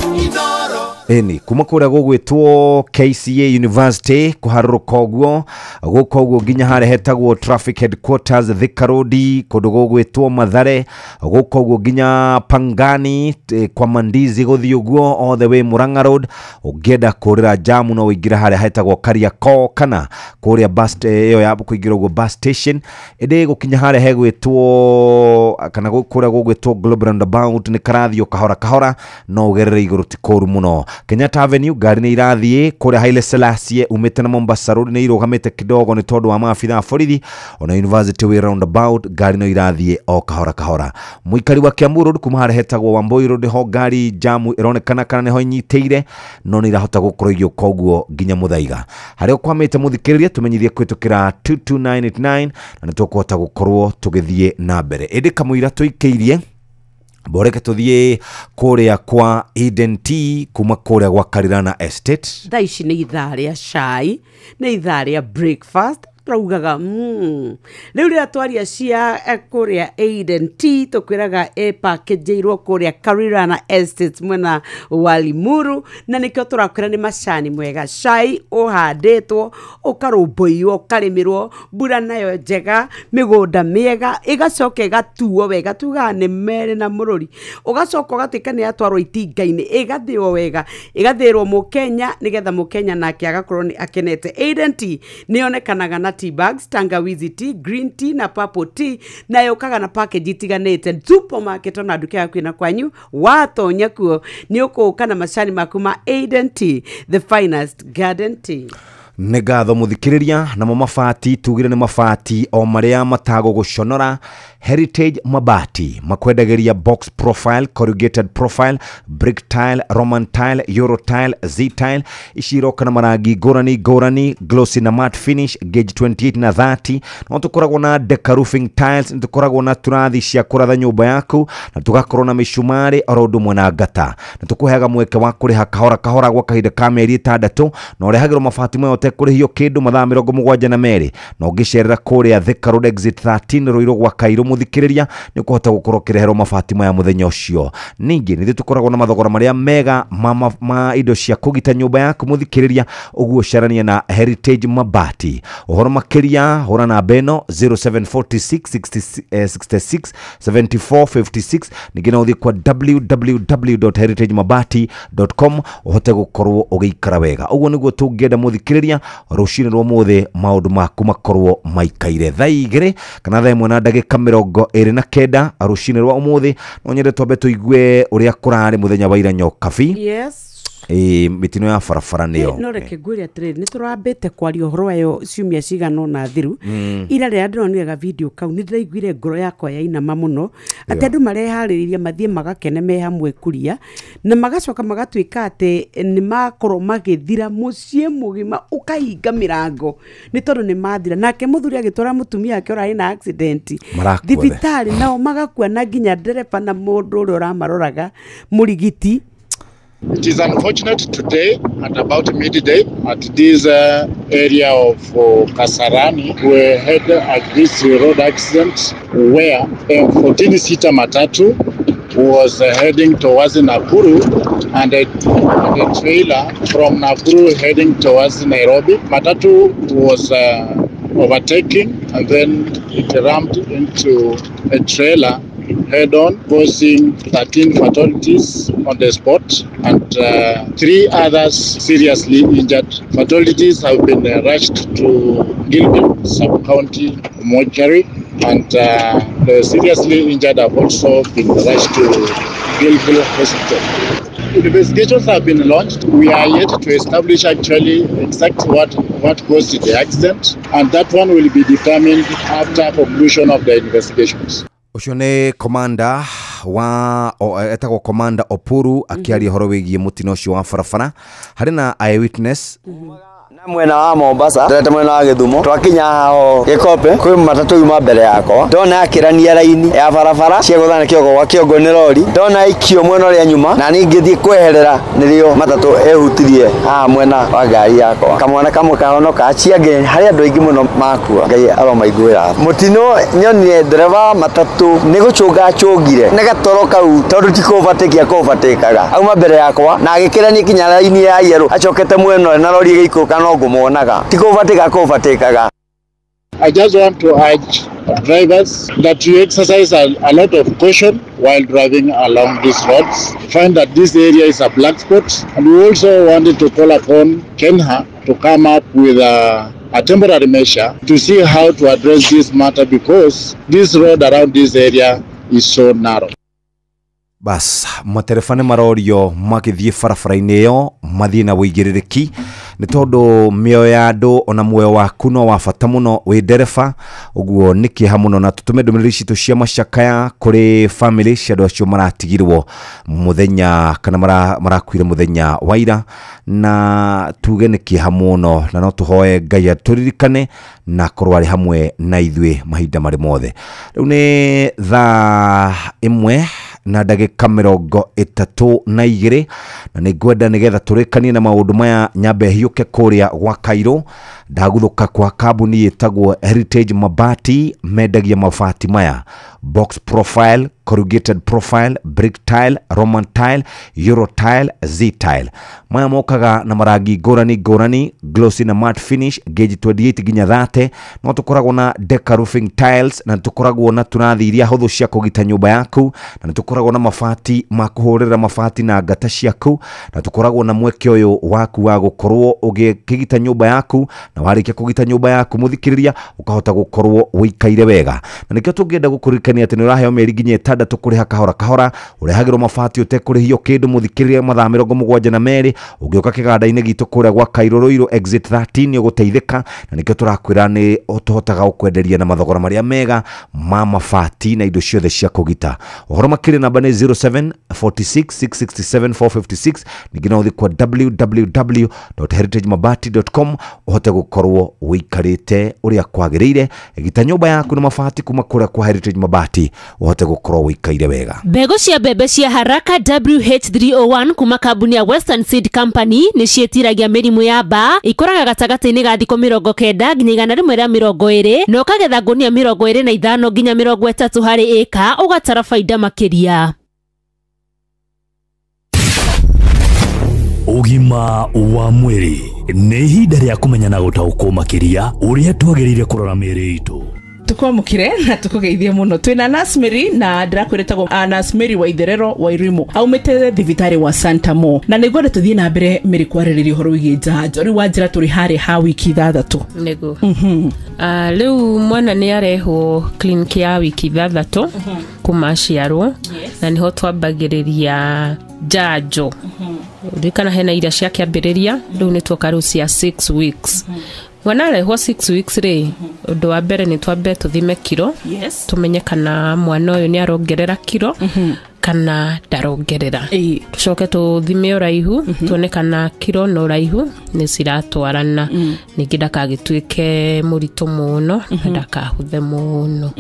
Ĩni kuma kũrĩa gũgwĩtwo KCA University kũharũrũka ũguo gũka ũguo nginya harĩa hetagwo Traffic Headquarters Thika Road, kũndũ gũgwĩtwo Mathare gũka ũguo nginya Pangani, kwa Mandizi gũthiĩ ũguo all the way Murang'a Road. Ũngĩenda kũrĩra jamu no ũingĩre harĩa hetagwo Kariakoo kana kũrĩa bus ĩyo ya kũingĩra ũguo bus station, ĩndĩ gũkinya harĩa hegwĩtwo kana kũrĩa gũgwĩtwo Global Roundabout nĩ karathiĩ o kahora kahora, no ũgerere igũrũ ti kũru mũno. Kenyatta Avenue ngari nĩ irathiĩ kũrĩa Haile Selassie umĩte na Mombasa Road nĩ irũgamĩte kidogo nĩ tondũ wa maabitha a borithi. Ona University Way Roundabout ngari no irathiĩ o kahora kahora. Mũikari wa Kiambu Road kuma harĩa hetagwo Wambui Road ho ngari jamu ĩronekana kana nĩho inyitĩire, no nĩ irahota gũkorwo igĩũka ũguo nginya Muthaiga. Harĩa ũkwamĩte mũthikĩrĩria tũmenyithie kũhĩtũkĩra 22989 na nĩ tũkũhota gũkorwo tũgĩthiĩ na mbere. Ĩndĩ kamũira tũikĩirie boreke tũthiĩ kũrĩa kwa Eden Tea kuma kũrĩa gwa Karirana Estate. Thaa ici nĩ ithaa rĩa cai, nĩ ithaa rĩa breakfast, tũraugaga rĩu rĩrĩa twaria cia kũrĩa Eden Tea tũkwĩraga ĩpakĩnjĩirwo kũrĩa Karirana Estates mwena wa Limuru, na nĩkĩo tũrakwĩra nĩ macani mwega, cai ũhandĩtwo ũkarũmbũiyo ũkarĩmĩrwo, mbura nayo njega, mĩgũnda mĩega, ĩgacoka ĩgatuo wega, tugaga nĩ merĩ na mũrũri, ũgacoka ũgatuĩka nĩ yatwarwo itinga-inĩ ĩgathĩo wega, ĩgathĩrwo mũkenya nĩgetha mũkenya nake agakorwo nĩ akenete. Eden Tea nĩ yonekanaga na tea bags, tangawizi tea, green tea na purple tea, na yũkaga na package itiganĩte supermarket ona nduka yaku na kwanyu. Watonya kuo nĩ ũkũũka na macani maku ma Eden Tea, the finest garden tea. Nĩ ngatho mũthikĩrĩria. Namo mabati tugire nĩ mabati o marĩa matagũgũconora. Heritage Mabati makwendagĩria box profile, corrugated profile, brick tile, roman tile, euro tile, z tile. Ici iroka na marangi ngũrani ngũrani, glossy na matte finish, gauge 28 na 30. No tũkoragwo na deca roofing tiles, nĩ tũkoragwo na turathi cia kũratha nyũmba yaku, na tũgakorwo na mĩcumarĩ oro ũndũ ũmwe na ngata. Na tũkũheaga mweke wa kũrĩha kahora kahora gwa kahinda ka mĩeri 6, na ũrehagĩrwo mabati maya ũtekũrĩhio kĩndũ mathaa 72. Na ũngĩcerera kũrĩa Thika Road exit 13 Ruiru gwa Kairũ mũthikĩrĩria, nĩ ũkũhota gũkorwo ũkĩreherwo mabati maya mũthenya ũcio. Ningĩ nĩ ithuĩ tũkoragwo na mathogora marĩa mega ma indo cia kũgita nyũmba yaku mũthikĩrĩria, ũguo carania na Heritage Mabati. Ũhoro makĩria hũra namba ĩno 0746 66 74 56. Ningĩ no ũthiĩ kwa www.heritagemabati.com ũhote gũkorwo ũgĩikara wega. Ũguo nĩguo tũngĩenda mũthikĩrĩria rũcinĩ rwa ũmũthĩ maũndũ maku makorwo maikaire. Thaa 2 kana thaa 1 na ndagĩka 29 rũcinĩ rwa ũmũthĩ. No nyende twambe tũigue ũrĩa kũrarĩ mũthenya wa ira Nyokabi. Yes. Mĩtino ya barabara nĩyo. No reke ngwĩre atĩrĩrĩ, nĩ tũrambĩte kwaria ũhoro wayo ciumia cigana ũna thiru. Ira rĩrĩa ndĩronire ga video kau nĩ ndĩraiguire ngoro yakwa yainama mũno, atĩ andũ mareharĩrĩria mathiĩ magakene me hamwe kuria, na magacoka magatuĩka atĩ nĩ makorwo magĩthira mũciĩ mũgima ũkahinga mĩrango nĩ tondũ nĩ mathira. Nake mũthuri agĩtwara mũtumia wake ũrarĩ na accident thibitarĩ, nao magakua na nginya ndereba na mũndũ ũrĩa ũramaroraga mũrigiti. It is unfortunate today at about midday at this area of Kasarani, we had a this road accident where a 14-seater matatu was heading towards Nakuru and a trailer from Nakuru heading towards Nairobi. Matatu was overtaking and then it rammed into a trailer head-on, causing 13 fatalities on the spot and 3 others seriously injured. Fatalities have been rushed to Gilgil sub-county mortuary, and the seriously injured have also been rushed to Gilgil Hospital. Investigations have been launched. We are yet to establish actually exactly what caused the accident, and that one will be determined after conclusion of the investigations. Ucio nĩ komanda wa etagwo Komanda Opuru akiaria horo wĩgiĩ mũtino ũcio wa barabara. Harĩ na eyewitness. Na mwena wa Mombasa ndete mwena wa Githumo twakinya haho Gikope kwi matatu yuma mbere yakwa ndona akirania raini ya barabara ciaguthana kiongo gwa kiongo ni rori ndona ikio mwena uria nyuma na ningithie kweherera nirio matatu ehutirie haha mwena wa ngari yakwa kamwana kamwe kahonoka aciange hari andu aingi muno makua Ngai aromaiguira mutino nyonire ndereba matatu ni gucunga acungire ni gatoro kau tondu ti kũbatĩkia kũbatĩkaga auma mbere yakwa na agĩkĩrania kinya raini ya yerũ acokete mwena na rori ĩgĩikũrũka no ngũmuonaga ti kũbatĩka kũbatĩkaga. I just want to urge drivers that you exercise a lot of caution while driving along these roads. Find that this area is a black spot, and we also wanted to call upon KENHA to come up with a temporary measure to see how to address this matter, because this road around this area is so narrow. Bas, matereba nĩ marorio magĩthiĩ barabara-inĩ ĩyo mathiĩ na wĩigĩrĩrĩki nĩ tondũ mĩoyo ya andũ ona muoyo waku no wa bata mũno wĩ ndereba, ũguo nĩ kĩeha mũno. Na tũtũme ndũmĩrĩri citũ cia macakaya kũrĩ family cia andũ acio maratigirwo mũthenya kana marakuire mũthenya wa ira, na tuge nĩ kĩeha mũno, na no tũhoe Ngai atũririkane na akorwo arĩ hamwe na ithuĩ mahinda marĩ mothe. Rĩu nĩ thaa 1 na ndagĩka 32 na nĩ ngwenda nĩgetha tũrĩkanie na maũndũ maya nyambe hiũke kũrĩa gwa Cairo. Ndaguthũka kwa kambuni ĩtagwo Heritage Mabati, mendagia mabati maya: box profile, corrugated profile, brick tile, Roman tile, Euro tile, Z tile. Maya mokaga na marangi ngũrani ngũrani, glossy na matte finish, gauge 28 nginya 30. No tũkoragwo na deca roofing tiles, na tũkoragwo na tũrathi iria hũthũ cia kũgita nyũmba yaku, na tũkoragwo na mabati ma kũhũrĩra mabati na ngata ciaku, na tũkoragwo na mweke ũyũ waku wa gũkorwo ũgĩkĩgita nyũmba yaku, na warĩkia kũgita nyũmba yaku mũthikĩrĩria ũkahota gũkorwo wĩikaire wega. Na nĩkĩo tũngĩenda gũkũririkania atĩ nĩ ũraheo mĩeri nginya 6 kũrĩha kahora kahora, ũrehagĩrwo mabati ũtekũrĩhio kĩndũ mũthikĩrĩria mathaa 72. Ũngĩũka kĩganda-inĩ gitũ kũrĩa gwa Cairo Ruiru exit 13 nĩ ũgũteithĩka, na nĩkĩo tũrakwĩra nĩ tũhotaga gũkwenderia na mathogora marĩa mega ma mabati na indo ciothe cia kũgita. Ũhoro makĩria namba nĩ 0746 667 456, ningĩ no ũthiĩ kwa www.heritagemabati.com ũhote gũkorwo wĩikarĩte ũrĩa kwagĩrĩire. Gita nyũmba yaku na mabati kuma kũrĩa kwa Heritage Mabati ũhote gũkorwo wĩikaire wega. Mbegũ cia mbembe cia Haraka WH301 kuma kambuni ya Western Seed Company nĩ ciĩtiragia mĩrimũ ya mbaa, ikũraga gatagatĩ-inĩ ga thikũ 90 nginya 120 na ũkagetha ngũnia 25 nginya 30 harĩ ĩka, ũgatara baida makĩria. Ũgima wa mwĩrĩ nĩ ihinda rĩa kũmenya na gũtaũkwo makĩria ũrĩa twagĩrĩire kũrora mĩĩrĩ itũ. Tukwamukire na tukugeithie muno twina Nurse Mary na ndirakwĩrĩtagwo Nurse Mary wa Itherero wa Irimu aumĩte thibitarĩ wa Santa Mo, na nĩngwenda tũthiĩ na mbere Mary kwarĩrĩria ũhoro wĩgiĩ njanjo. Rĩu wanjĩra tũrĩ harĩ ha wiki 6. Nĩguo. Rĩu mwana nĩ arehwo clinic ya wiki 6 kuma aciarwo, na nĩho twambagĩrĩria njanjo. Ririkana hena iria cia kĩambĩrĩria, rĩu nĩ tuoka rĩu cia 6 weeks. Mwana arehwo 6 weeks rĩ, ũndũ wa mbere nĩ twambe tũthime kiro, tũmenye kana mwana ũyũ nĩ arongerera kiro kana ndarongerera. Tũcoke tũthime ũraihu, tuone kana kiro na ũraihu nĩ ciratwarana, ningĩ ndakagĩtuĩke mũritũ mũno na ndakahũthe mũno.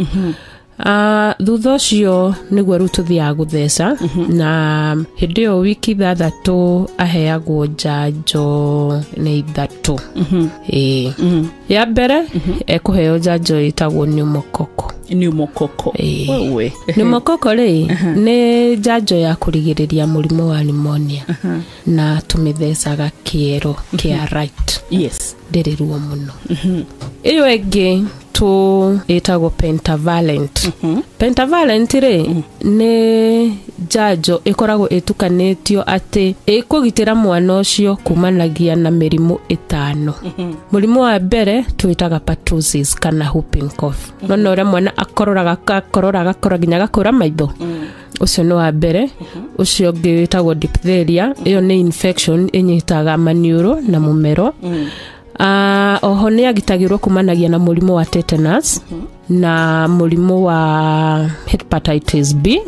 Thutha ũcio nĩguo rĩu tũthiaga gũtheca na hĩndĩ ĩyo wiki 6 aheagwo njanjo nĩ 3. Ĩĩ. Ya mbere ekũheo njanjo ĩtagwo pneumococcal. Pneumococcal. Wewe. Pneumococcal rĩ nĩ njanjo ya kũrigĩrĩria mũrimũ wa pneumonia na tũmĩthecaga kĩero kĩa right. Yes. Ndĩrĩ ruo mũno. Ĩyo ĩngĩ ĩtagwo pentavalent. Pentavalent rĩ nĩ njanjo ĩkoragwo ĩtukanĩtio atĩ ĩkũgitĩra mwana ũcio kumanagia na mĩrimũ 5. Mũrimũ wa mbere twĩtaga pertussis kana whooping cough. Nona ũrĩa mwana akororaga akakora nginya agakũra maitho. Ũcio nĩ wa mbere. Ũcio ũngĩ wĩtagwo diphtheria, ĩyo nĩ infection ĩnyitaga maniũrũ na mũmero. Oho nĩ agitagĩrwo kumanagia na mũrimũ wa tetanus na mũrimũ wa hepatitis B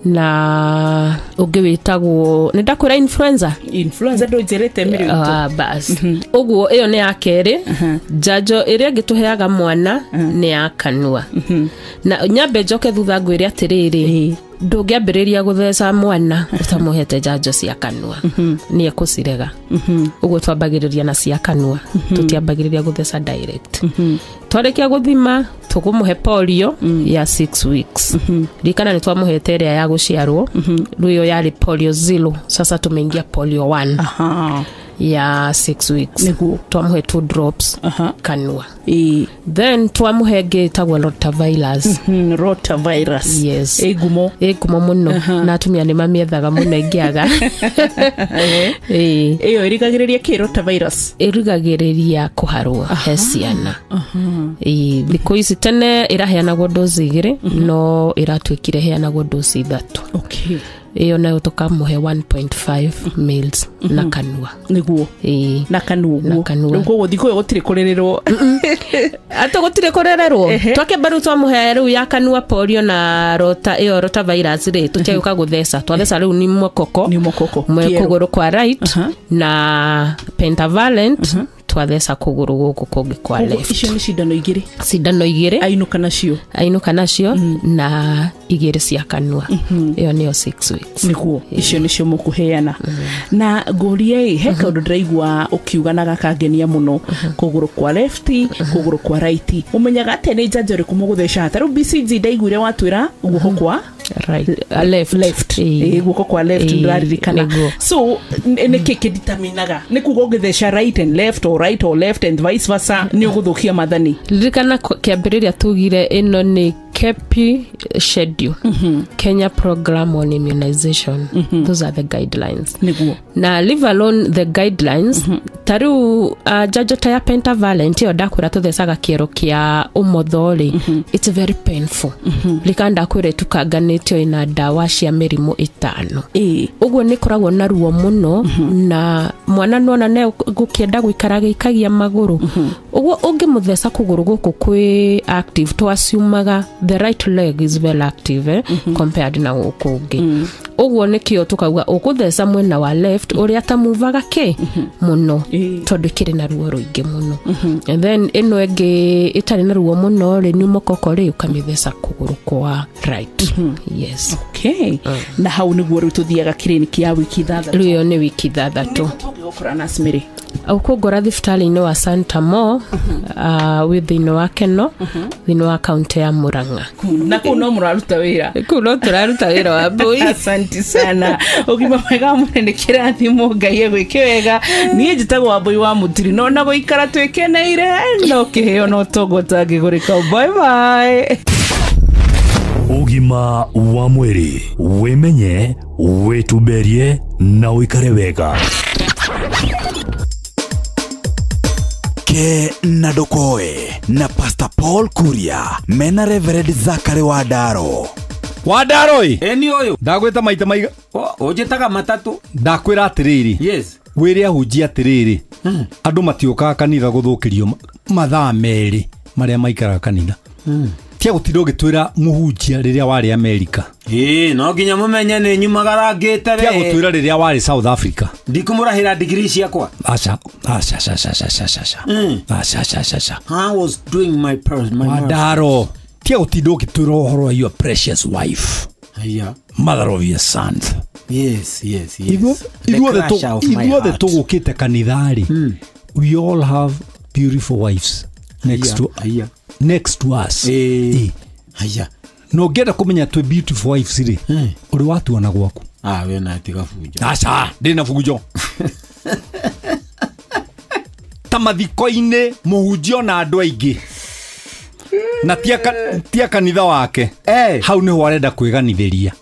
na ũngĩ wĩtagwo nĩ ndakwĩra influenza. Influenza ndũnjĩrĩte mĩrĩ. Bas. Ũguo ĩyo nĩ ya kerĩ. Njanjo ĩrĩa ĩngĩ tũheaga mwana nĩ ya kanua. Na nyambe njoke thutha ngwĩre atĩrĩrĩ, ndũngĩambĩrĩria gũtheca mwana ũtamũhete njanjo cia kanua, nĩ ekũcirega. Ũguo twambagĩrĩria na cia kanua, tũtiambagĩrĩria gũtheca direct. Twarĩkia gũthima tũkũmũhe polio ya 6 weeks. Ririkana nĩ twamũhete ĩrĩa ya gũciarwo, rĩu ĩyo yarĩ polio 0, sasa tumeingia polio 1 ya 6 weeks. Nĩguo twamũhe 2 drops kanua. Then twamũhe ĩngĩ ĩtagwo rotavirus. Rotavirus. Yes. Ĩ ngumo. Ĩ ngumo mũno na atumia nĩ mamĩethaga mũno ĩngĩaga. Ĩyo ĩrigagĩrĩria kĩ rotavirus? Ĩrigagĩrĩria kũharwo he ciana. Thikũ ici tene ĩraheanagwo dozi 2 no ĩratuĩkire ĩheanagwo dozi 3. Okay. Ĩyo nayo tũkamũhe 1.5 mils na kanua. Nĩguo. Na kanua ũguo. Rĩu koguo thikũ ĩyo gũtirĩ kũrererwo. Atĩ gũtirĩ kũrererwo. Twakĩamba rĩu twamũhe rĩu ya kanua polio na rota ĩyo rotavirus rĩ, tũtiagĩũka gũtheca. Twatheca rĩu pneumococcal. Pneumococcal. Kũgũrũ kwa right na pentavalent twatheca kũgũrũ gũkũ kũngĩ kwa left. Icio nĩ cindano 2. Cindano 2. Ainũka nacio. Ainũka nacio na 2 cia kanua. Ĩyo nĩyo 6 weeks. Nĩguo icio nĩcio mũkũheana. Na ngũrie ĩ, he kaũndũ ndĩraigua ũkiuga na gakangenia mũno, kũgũrũ kwa left, kũgũrũ kwa right. Ũmenyaga atĩa nĩ njanjo ĩrĩkũ mũgũtheca? Ta rĩu BCG ndaiguire watwĩra guoko kwa right, left. Left. Guoko kwa left ndĩraririkana. So nĩ kĩ kĩditaminaga? Nĩ kuga ũngĩtheca right and left or right or left and vice versa nĩ ũgũthũkia mathani? Ririkana kĩambĩrĩria tugire ĩno nĩ KEPI schedule. Kenya Program on Immunization. Those are the guidelines. Nĩguo. Na leave alone the guidelines, ta rĩu njanjo ta ya pentavalent ĩyo ndakwĩra tũthecaga kĩero kĩa ũmotho rĩ, it's very painful. Ririkana ndakwĩra ĩtukanganĩtio ĩna ndawa cia mĩrimũ 5. Ũguo nĩ ĩkoragwo na ruo mũno na mwana nona ne gũkĩenda gũikara gĩikagia magũrũ. Ũguo ũngĩmũtheca kũgũrũ gũkũ kwĩ active, twasiumaga the right leg is well active compared na gũkũ ũngĩ. Ũguo nĩkĩo tũkauga ũkũtheca mwena wa left ũrĩa atamuvaga kĩ mũno tondũ ĩkĩrĩ na ruo rũingĩ mũno. And then ĩno ĩngĩ ĩtarĩ na ruo mũno rĩ, pneumococcal rĩ, ũkamĩtheca kũgũrũ kwa right. Yes. Okay. Na hau nĩguo rĩu tũthiaga kiriniki ya wiki 6. Rĩu ĩyo nĩ wiki 6. Tũngĩgũkora Nurse Mary? Ũkũngora thibitarĩ-inĩ wa Santa Mo, wĩ thĩinĩ wa Keno, thĩinĩ wa kaunti ya Murang'a. Na kũu no mũraruta wĩra? Kũu no tũraruta wĩra wa mbũi. Asante sana. Ũgima mwega wa mwĩrĩ nĩ kĩrathimo, Ngai egwĩke wega. Niĩ njĩtagwo Wambũi wa Mũtiri, no na gũikara twĩkeneire no kĩheo no ũtonga ũtangĩgũrĩka. Bye bye. Ũgima wa mwĩrĩ, wĩmenye, wĩtumberie na ũikare wega. Ke na Ndokoe na Pastor Paul Kuria mena Reverend Zachary Wandaro. Wandaro ĩ? Eni ũyũ. Ndagwĩta maita maiga. Ũnjĩtaga matatũ. Ndakwĩra atĩrĩrĩ. Yes. Wĩre ahunjia atĩrĩrĩ. Andũ matiũkaga kanitha gũthũkĩrio mathaa 2 marĩa maikaraga kanitha. Tia gũtinda ũgĩtwĩra mũhunjia rĩrĩa warĩ America. Ĩĩ, no nginya mũmenye nĩ nyumagarangĩte we. Tia gũtwĩra rĩrĩa warĩ South Africa. Ndikũmũrahĩra degree ciakwa. Aca, aca, aca, aca, aca, aca. Aca, aca, aca, aca. I was doing my my Wandaro. Tia gũtinda ũgĩtwĩra ũhoro wa your precious wife. Haya. Mother of your sons. Yes, yes, yes. Ithuothe tũgũkĩte kanitha-rĩ, we all have beautiful wives next to next to us. Haya. No ngĩenda kũmenya twĩ beautiful wives rĩ, ũrĩ watuona gwaku? Ah, we na tiga fujo. Aca, ndĩ na fujo. Ta mathiko-inĩ mũhunjia na andũ aingĩ na tia kanitha wake, hau nĩho arenda kwĩganithĩria.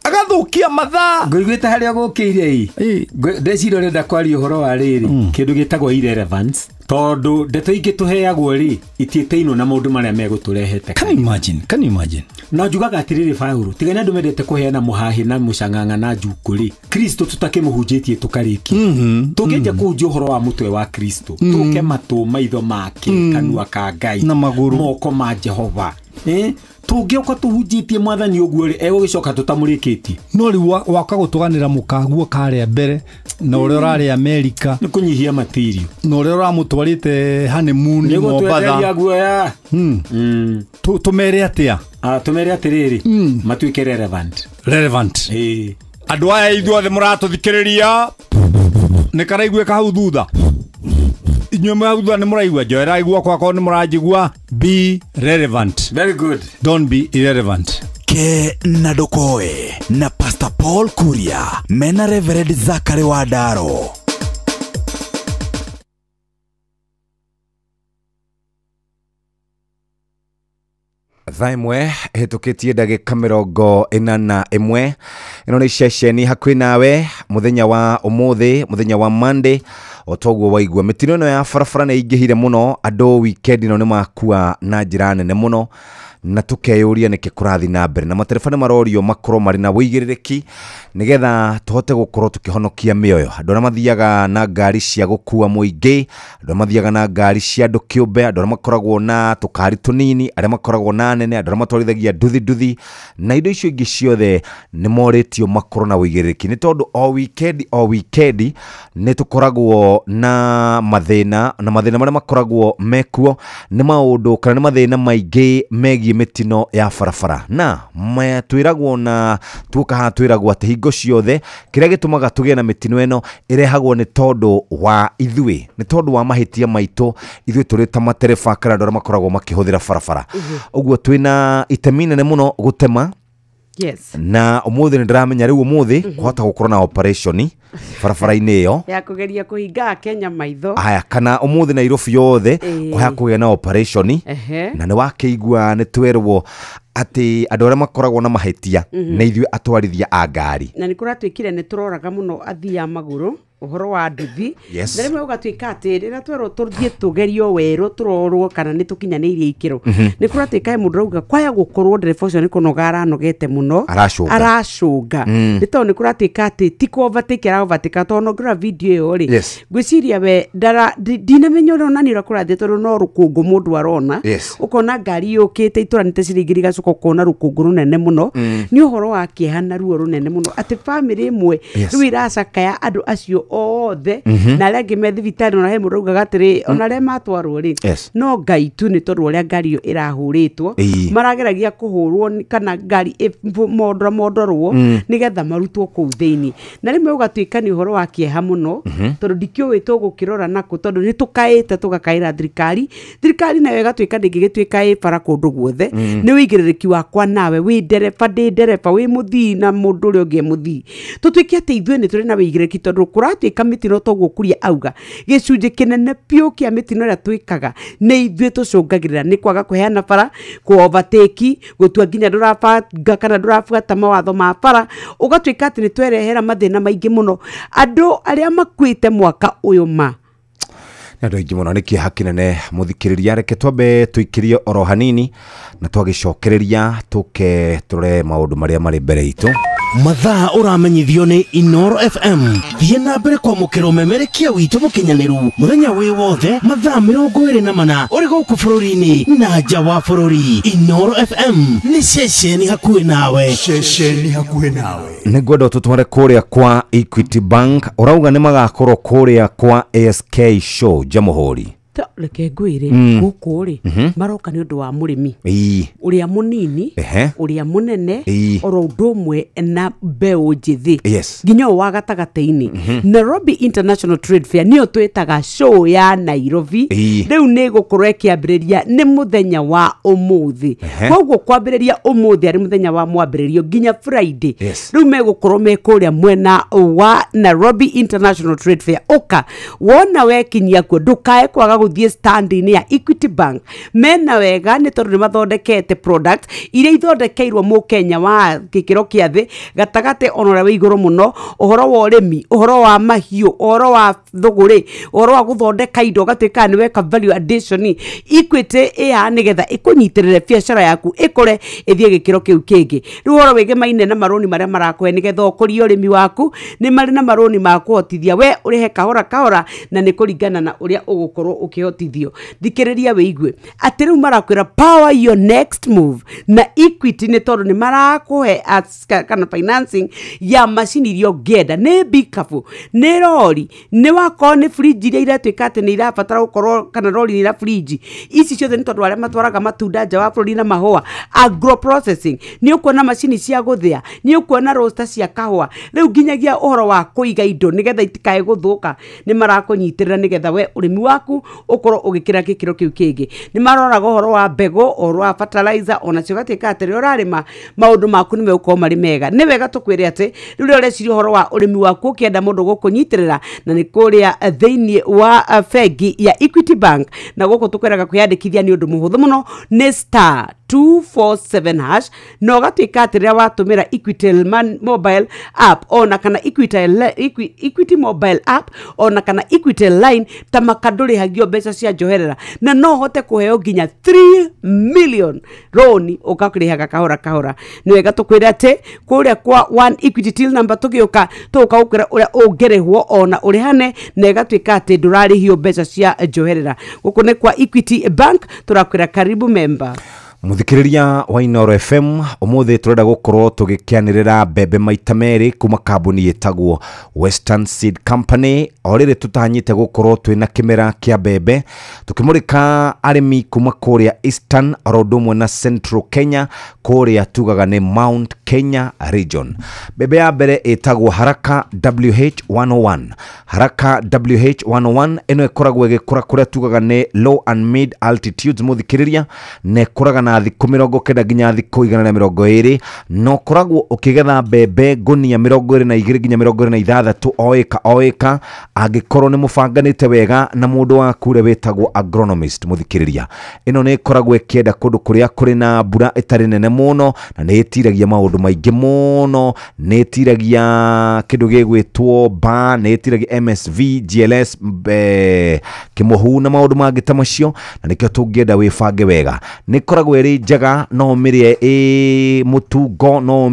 Agathukia mathaa. Ngũiguĩte harĩa gũkĩire ĩ, ndeciria ũrenda kwaria ũhoro wa rĩrĩ kĩndũ gĩtagwo irrelevance, tondũ ndeto ingĩ tũheagwo rĩ itiĩtainwo na maũndũ marĩa megũtũrehete. Can you imagine? Can you imagine? Na njugaga atĩrĩrĩ Paũlũ, tiga nĩ andũ mendete kũheana mũhahĩ na mũcang'ang'a na njukũ rĩ, Kristo tũtakĩmũhunjĩtie tũkarĩkia. Tũngĩanjia kũhunjia ũhoro wa mũtwe wa Kristo, tũke matũ maitho make, kanua ka Ngai na magũrũ, moko ma Jehova, tũngĩũka tũhunjĩtie mwathani ũguo rĩ, egũgĩcoka tũtamũrĩkĩtie. No rĩu waka gũtũganĩra mũkaguo karĩa mbere na ũrĩa ũrarĩ Amerika nĩ kũnyihia matirio, na ũrĩa ũramũtwarĩte honeymoon Mombatha guoya. Tũmere atĩa? Tũmere atĩrĩrĩ, matuĩke relevant. Relevant. Andũ aya ithuothe mũratũthikĩrĩria nĩ karaiguĩka hau thutha. Inyuĩ mwĩ hau thutha nĩ mũraigua, njoerai guoko akorwo nĩ mũranjigua. Be relevant. Very good. Don't be irrelevant. Ke na Ndokoe na Pastor Paul Kuria mena Reverend Zachary Wandaro. Thaa ĩmwe ĩhĩtũkĩtie ndagĩka 41. Ĩno nĩ ceceni hakuhĩ nawe mũthenya wa ũmũthĩ, mũthenya wa Monday. O toguo waigua mĩtino ĩno ya barabara nĩ ĩingĩhire mũno, andũ weekend ĩno nĩ makua na njĩra nene mũno, na tũkeyũria nĩkĩ kũrathiĩ na mbere, na matereba nĩ marorio makorwo marĩ na wũigĩrĩrĩki nĩgetha tũhote gũkorwo tũkĩhonokia mĩoyo. Andũ arĩa mathiaga na ngari cia gũkua mũingĩ, andũ arĩa mathiaga na ngari cia andũ kĩũmbe, andũ arĩa makoragwo na tũkari tũnini, arĩa makoragwo na nene, andũ arĩa matwarithagia nduthi nduthi na indo icio ingĩ ciothe nĩ morĩtio makorwo na wũigĩrĩrĩki, nĩ tondũ o weekend o weekend nĩ tũkoragwo na mathĩna, na mathĩna marĩa makoragwo mekuo nĩ maũndũ kana nĩ mathĩna maingĩ megiĩ mĩtino ya barabara, na twĩragwo na tuoka haha twĩragwo atĩ hingo ciothe kĩrĩa gĩtũmaga tũgĩe na mĩtino ĩno ĩrehagwo nĩ tondũ wa ithuĩ, nĩ tondũ wa mahĩtia maitũ ithuĩ tũrĩ ta matereba kana andũ arĩa makoragwo makĩhũthĩra barabara. Ũguo twĩna itemi nene mũno gũtema. Yes. Na ũmũthĩ nĩ ndĩramenya rĩu ũmũthĩ kũhota gũkorwo na operation barabara-inĩ ĩyo ya kũgeria kũhinga Kenya maitho. Aya, kana ũmũthĩ Nairobi yothe kũhaya kũgĩa na operation, na nĩ wakĩigua nĩ twerwo atĩ andũ arĩa makoragwo na mahĩtia nĩ ithuĩ atwarithia a ngari. Na nĩ kũratuĩkire nĩ tũroraga mũno athii a magũrũ ũhoro wa nduthi. Yes. Na rĩmwe ũgatuĩka atĩ rĩrĩa twerwo tũthiĩ tũgerio werũ tũrorwo kana nĩ tũkinyanĩirie ikĩro, nĩ kũratuĩka he mũndũ ũrauga kwaya gũkorwo ndereba ũcio nĩ kũnoga aranogete mũno, aracũnga. Nĩ tondũ nĩ kũratuĩka atĩ ti kũ overtake ara overtake, tondũ ngĩrora video ĩyo rĩ, ngwĩciria we ndinamenya ũrĩa onani ũrĩa kũrathiĩ, tondũ no rũkũngũ mũndũ arona. Ũkona ngari yũkĩte itũranĩte ciringi igacoka ũkona rũkũngũ rũnene mũno. Nĩ ũhoro wa kĩeha na ruo rũnene mũno atĩ bamĩrĩ ĩmwe rĩu iracakaya andũ acio othe na arĩa angĩ me thibitarĩ, ona he mũndũ augaga atĩrĩ ona arĩa matwarwo rĩ, no Ngai tu, nĩ tondũ ũrĩa ngari ĩyo ĩrahũrĩtwo, marageragia kũhũrwo kana ngari mondora mondorwo nĩgetha marutwo kũu thĩinĩ. Na rĩmwe ũgatuĩka nĩ ũhoro wa kĩeha mũno, tondũ ndikĩũĩ tũgũkĩrora nakũ, tondũ nĩ tũkaĩte tũgakaĩra thirikari, thirikari nayo ĩgatuĩka ndĩngĩgĩtuĩka ĩ bara kũndũ guothe. Nĩ wũigĩrĩrĩki wakwa nawe, wĩ ndereba ndĩ ndereba, wĩ mũthii na mũndũ ũrĩa ũngĩ e mũthii, tũtuĩke atĩ ithuĩ nĩ tũrĩ na wũigĩrĩrĩki, tondũ kũratuĩka mĩtino toguo Kuria auga gĩcunjĩ kĩnene biũ kĩa mĩtino ĩrĩa twĩkaga nĩ ithuĩ tũcũngagĩrĩra, nĩ kwaga kũheana bara, kũ overtake, gũtua nginya ndũrabanga kana ndũrabuata mawatho ma bara, ũgatuĩka atĩ nĩ twerehera mathĩna maingĩ mũno andũ arĩa makuĩte mwaka ũyũ ma nĩ andũ aingĩ mũno. Nĩ kĩeha kĩnene mũthikĩrĩria, reke twambe tũikĩrie oro hanini na twagĩcokereria tũke tũrore maũndũ marĩa marĩ mbere itũ. Mathaa ũramenyithio nĩ Inoro FM. Thiĩ na mbere kwamũkĩra ũmemerekia witũ mũkinyanĩru mũthenya wĩ wothe mathaa 24 ũrĩ gũkũ bũrũri-inĩ na nja wa bũrũri. Inoro FM nĩ ceceni hakuhĩ nawe. Ceceni hakuhĩ nawe. Nĩ ngwenda tũtware kũrĩa kwa Equity Bank, ũrauga nĩ magakorwo kũrĩa kwa ASK show Jamhuri. Reke ngwĩre gũkũ rĩ maroka nĩ ũndũ wa mũrĩmi ũrĩa mũnini, ũrĩa mũnene, oro ũndũ ũmwe na mbeũ njĩthĩ nginya ũyũ wa gatagatĩ-inĩ. Nairobi International Trade Fair nĩyo twĩtaga show ya Nairobi. Rĩu nĩ ĩgũkorwo ĩkĩambĩrĩria nĩ mũthenya wa ũmũthĩ. Koguo kwambĩrĩria ũmũthĩ arĩ mũthenya wa mwambĩrĩrio nginya Friday. Rĩu megũkorwo me kũrĩa mwena wa Nairobi International Trade Fair. Ũka wona wekinyia kuo ndũkae kwaga gũthiĩ stand-inĩ ya Equity Bank. Mena wega nĩ tondũ nĩ mathondekete product iria ithondekeirwo mũkenya wa gĩkĩro kĩa thĩ, gatagatĩ ona ũrĩa wĩ igũrũ mũno, ũhoro wa ũrĩmi, ũhoro wa mahiũ, ũhoro wa thũgũrĩ, ũhoro wa gũthondeka indo ũgatuĩka nĩ weka value addition. Equity ĩya nĩgetha ĩkũnyitĩrĩre biacara yaku ĩkũre ĩthiĩ gĩkĩro kĩu kĩngĩ. Rĩu ũhoro wĩgemaine na marũni marĩa marakũhe nĩgetha ũkũrie ũrĩmi waku, nĩ marĩ na marũni ma kũhotithia we ũrĩhe kahora kahora na nĩ kũringana na ũrĩa ũgũkorwo ũkĩhotithio. Thikĩrĩria wĩigue atĩ rĩu marakwĩra power your next move na Equity nĩ tondũ nĩ marakũhe kana financing ya macini iria ũngĩenda, nĩ bikabu, nĩ rori, nĩ wakorwo nĩ fridge iria iratuĩka atĩ nĩ irabatara gũkorwo kana rori nĩ ira fridge ici ciothe nĩ tondũ arĩa matwaraga matunda nja wa bũrũri na mahũa, agro processing, nĩ ũkuona macini cia gũthĩa, nĩ ũkuona roaster cia kahũa, rĩu nginyagia ũhoro wa kũiga indo nĩgetha itikae gũthũka nĩ marakũnyitĩrĩra nĩgetha we ũrĩmi waku ũkorwo ũgĩkĩra gĩkĩro kĩu kĩngĩ. Nĩ maroraga ũhoro wa mbegũ, ũhoro wa fertilizer, ona cio gatuĩka atĩ rĩrĩa ũrarĩma maũndũ maku nĩ megũkorwo marĩ mega. Nĩ wega tũkwĩre atĩ rĩu rĩrĩa ũreciria ũhoro wa ũrĩmi waku ũkĩenda mũndũ gũkũnyitĩrĩra na nĩ kũrĩa thĩinĩ wa bengi ya Equity Bank, na gũkũ tũkwĩraga kwĩyandĩkithia nĩ ũndũ mũhũthũ mũno, nĩ star 247 hash na ũgatuĩka atĩ rĩrĩa watũmĩra Equitel mobile app ona kana Equity mobile app ona kana Equitel line ta makandũrĩhagio mbeca cia njoherera na no ũhote kũheo nginya 3 million roni ũgakũrĩhaga kahora kahora. Nĩ wega tũkwĩre atĩ kũrĩa kwa One Equity till number tũgĩũka tũgũka gũkwĩra ũrĩa ũngĩrĩhwo ona ũrĩhane na ĩgatuĩka atĩ ndũrarĩhio mbeca cia njoherera. Gũkũ nĩ kwa Equity Bank tũrakwĩra karibu member. Muthikiriria wa Inooro FM umuthi turenda gukorwo tugikianirira mbembe maita meri kuma kambuni yetagwo Western Seed Company. O riri tutanyite gukorwo twina kimera kia mbembe tukimurika arimi kuma kuria Eastern oro ũndũ ũmwe na Central Kenya kuria tugaga ni Mount Kenya region. Mbembe ya mbere ĩtagwo Haraka WH101. Haraka WH101 ĩno ĩkoragwo ĩgĩkũra kũrĩa tugaga ni low and mid altitudes muthikiriria, na ĩkũraga na thikũ 90 nginya thikũ 120, na ũkoragwo ũkĩgetha mbembe ngũnia 22 nginya 26 o ĩka o ĩka angĩkorwo nĩ mũbanganĩte wega na mũndũ waku ũrĩa wĩtagwo agronomist muthikiriria. Ĩno nĩ ĩkoragwo ĩkĩenda kũndũ kũrĩa kũrĩ na mbura ĩtarĩ nene mũno na nĩ ĩtiragia maũndũ maingĩ mũno, nĩ ĩtiragia kĩndũ gĩgwĩtwo ba, nĩ ĩtiragia MSV, GLS, kĩmũhu na maũndũ mangĩ ta macio, na nĩkĩo tũngĩenda wĩbange wega. Nĩ ĩkoragwo ĩrĩ njega, no ũmĩrĩe ĩ mũtungo, no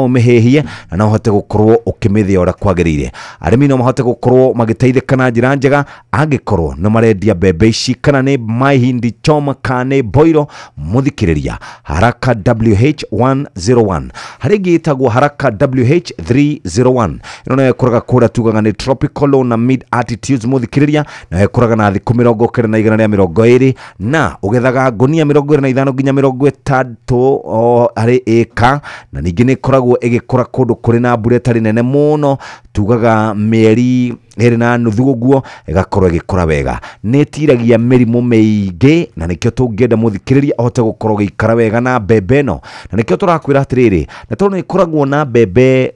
ũmĩhĩhie na no ũhote gũkorwo ũkĩmĩthĩa ũrĩa kwagĩrĩire. Arĩmi no mahote gũkorwo magĩteithĩka na njĩra njega angĩkorwo nĩ marendia mbembe ici kana nĩ mahindi choma kana nĩ boiro muthikiriria. Haraka WH101. Harĩ ĩngĩ ĩtagwo Haraka WH301. Ĩno nayo ĩkũraga kũrĩa tugaga nĩ tropical low na mid altitudes muthikiriria, nayo ĩkũraga na thikũ 90 na 120 na ũgethaga ngũnia 25 nginya 30 o harĩ ĩka, na ningĩ nĩ ĩkoragwo ĩgĩkũra kũndũ kũrĩ na mbura ĩtarĩ nene mũno tugaga mĩeri 2.5 ũguo ĩgakorwo ĩgĩkũra wega. Nĩ ĩtiragia mĩrimũ mĩingĩ na nĩkĩo tũngĩenda mũthikĩrĩria ahote gũkorwo gĩikara wega na mbembe ĩno, na nĩkĩo tũrakwĩra atĩrĩrĩ, na tondũ nĩ ĩkoragwo na mbembe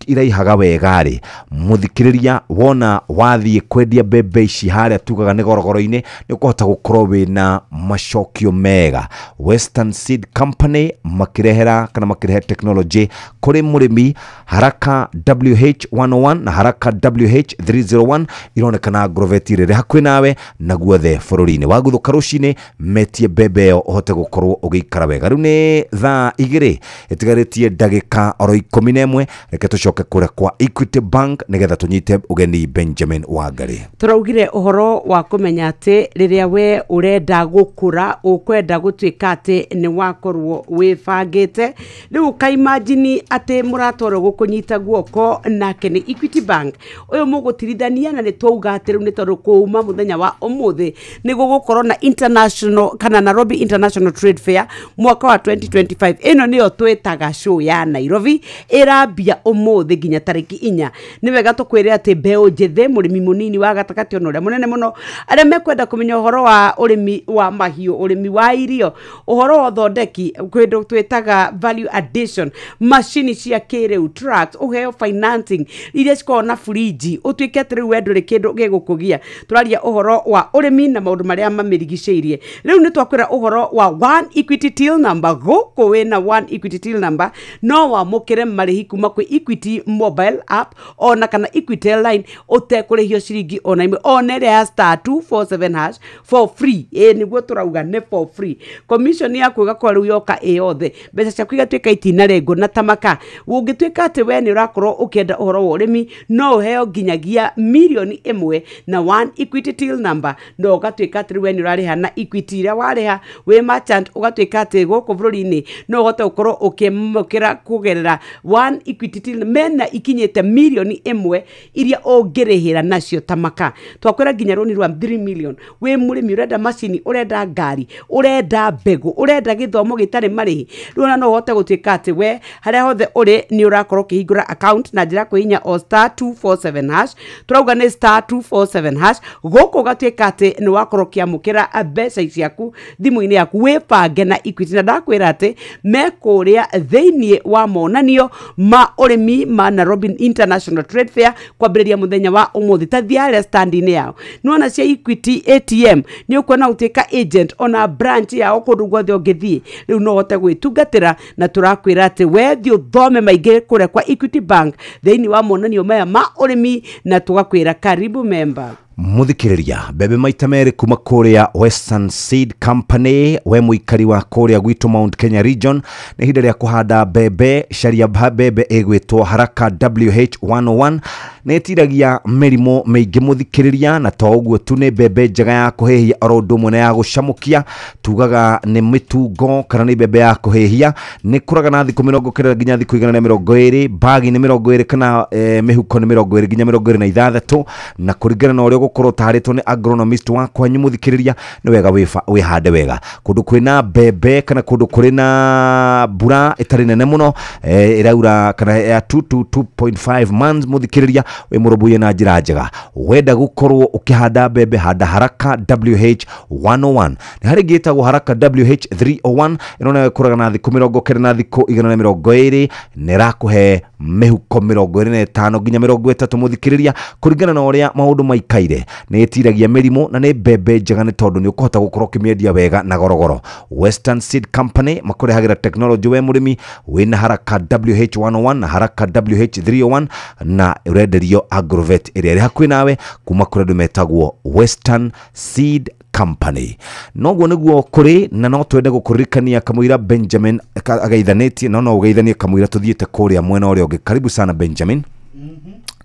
iraihaga wega rĩ, mũthikĩrĩria wona wathiĩ kwendia mbembe ici harĩa tugaga nĩ gorogoro-inĩ nĩ ũkũhota gũkorwo wĩna macokio mega. Western Seed Company makĩrehera kana makĩrehe technology kũrĩ mũrĩmi. Haraka WH101 na Haraka WH301 ironekana Agrovet rĩrĩ hakuhĩ nawe na guothe bũrũri-inĩ. Waguthũka rũcinĩ metie mbembe ĩyo ũhote gũkorwo ũgĩikara wega. Rĩu nĩ thaa 2 ĩtigarĩtie ndagĩka oro 11. Reke tũcoke kũrĩa kwa Equity Bank nĩgetha tũnyite ũgeni Benjamin Wangari. Tũraugire ũhoro wa kũmenya atĩ rĩrĩa we ũrenda gũkũra ũkwenda gũtuĩka atĩ nĩ wakorwo wĩbangĩte, rĩu ũkaimagine atĩ mũrata ũrĩa ũgũkũnyita guoko nake nĩ Equity Bank. Ũyũ mũgũtirithania na nĩ twauga atĩ rĩu nĩ tondũ kuma mũthenya wa ũmũthĩ nĩ gũgũkorwo na international kana Nairobi International Trade Fair mwaka wa 2025. Ĩno nĩyo twĩtaga show ya Nairobi, ĩrambia ũmũthĩ nginya tarĩki 4. Nĩ wega tũkwĩre atĩ mbeũ njĩthĩ, mũrĩmi mũnini wa gatagatĩ ona ũrĩa mũnene mũno, arĩa mekwenda kũmenya ũhoro wa ũrĩmi wa mahiũ, ũrĩmi wa irio, ũhoro wa ũthondeki, kĩndũ twĩtaga value addition, macini cia kĩrĩu, trucks, ũheo financing iria cikoragwo na fridge, ũtuĩke atĩ rĩu we ndũrĩ kĩndũ gĩgũkũgia. Tũraria ũhoro wa ũrĩmi na maũndũ marĩa mamĩrigicĩirie. Rĩu nĩ twakwĩra ũhoro wa One Equity Till Number. Gũkũ wĩna One Equity Till Number no wamũkĩre marĩhi kuma kwĩ Equity mobile app ona kana Equitel line ũtekũrĩhio ciringi ona ĩmwe, ona ĩrĩa ya star 247 hash for free. Ĩ nĩguo tũrauga nĩ for free. Commission yaku ĩgakorwo rĩu yoka ĩ yothe, mbeca ciaku igatuĩka itinarengwo na tamaka. Ũngĩtuĩka atĩ we nĩ ũrakorwo ũkĩenda ũhoro wa ũrĩmi, no ũheo nginyagia mirioni 1 na One Equity Till Number, no ũgatuĩka atĩ rĩu we nĩ ũrarĩha na Equity ĩrĩa warĩha wĩ merchant, ũgatuĩka atĩ gũkũ bũrũri-inĩ no ũhote gũkorwo ũkĩamũkĩra kũgerera One Equity Till mena ikinyĩte mirioni 1 iria ũngĩrĩhĩra nacio tamaka. Twakwĩra nginya rũni rwa 3 million. Wĩ mũrĩmi ũrenda macini, ũrenda ngari, ũrenda mbegũ, ũrenda gĩthomo gĩtarĩ marĩhi, rĩu ona no ũhote gũtuĩka atĩ we harĩa hothe ũrĩ nĩ ũrakorwo ũkĩhingũra account na njĩra ya kũhihinya o star 247 hash. Tũrauga nĩ star 247 hash. Gũkũ ũgatuĩka atĩ nĩ wakorwo ũkĩamũkĩra mbeca ciaku thimũ-inĩ yaku, wĩbange na Equity. Na ndakwĩra atĩ me kũrĩa thĩinĩ wa monanio ma ũrĩmi ma Nairobi International Trade Fair kwambĩrĩria mũthenya wa ũmũthĩ. Ta thiĩ harĩa stand-inĩ yao, nĩwona cia Equity ATM nĩ ũkuona gũtuĩka agent ona branch yao kũndũ guothe ũngĩthiĩ, rĩu no ũhote gwĩtungatĩra. Na tũrakwĩra atĩ we thiĩ ũthome maingĩ kũrĩa kwa Equity Bank thĩinĩ wa monanio maya ma ũrĩmi, na tũgakwĩra karibu member. Muthikiriria mbembe maita merĩ kuma kũrĩa Western Seed Company, we mũikari wa kũrĩa gwitũ Mount Kenya region, nĩ ihinda rĩa kũhanda mbembe. Caria mbembe ĩgwĩtwo Haraka WH101, nĩ ĩtiragia mĩrimũ mĩingĩ mũthikĩrĩria, na to ũguo tu nĩ mbembe njega ya kũhĩhia oro ũndũ ũmwe na ya gũcamũkia. Tugaga nĩ mĩtungo kana nĩ mbembe ya kũhĩhia, nĩ kũraga na thikũ 90 nginya thikũ 120, bagi nĩ 20 kana mĩhuko nĩ 20 nginya 26, na kũringana na ũrĩa ũgũkorwo ũtarĩtwo nĩ agronomist wa kwanyu mũthikĩrĩria, nĩ wega wĩhande wega. Kũndũ kwĩna mbembe kana kũndũ kũrĩ na mbura ĩtarĩ nene mũno, ĩraura kana ya 2 to 2.5 months mũthikĩrĩria, wĩ mũrũmbũiye na njĩra njega. Wenda gũkorwo ũkĩhanda mbembe, handa Haraka WH101. Nĩ harĩ ĩngĩ ĩtagwo Haraka WH301, ĩno nayo ĩkũraga na thikũ 90 na thikũ 120, na ĩrakũhe mĩhuko 25 nginya 30 mũthikĩrĩria, kũringana na ũrĩa maũndũ maikaire. Nĩ ĩtiragia mĩrimũ na nĩ mbembe njega nĩ tondũ nĩ ũkũhota gũkorwo ũkĩmĩendia wega na gorogoro. Western Seed Company makũrehagĩra technology we mũrĩmi wĩna Haraka WH101 na Haraka WH301, na ũrenderio Agrovet ĩrĩa ĩrĩ hakuhĩ nawe kuma kũrĩ andũ metagwo Western Seed Company. Noguo nĩguo kũrĩ, na no twende gũkũririkania kamũira Benjamin ageithanĩtie, no ũgeithanie kamũira tũthiĩte kũrĩa mwena ũrĩa ũngĩ. Karibu sana Benjamin.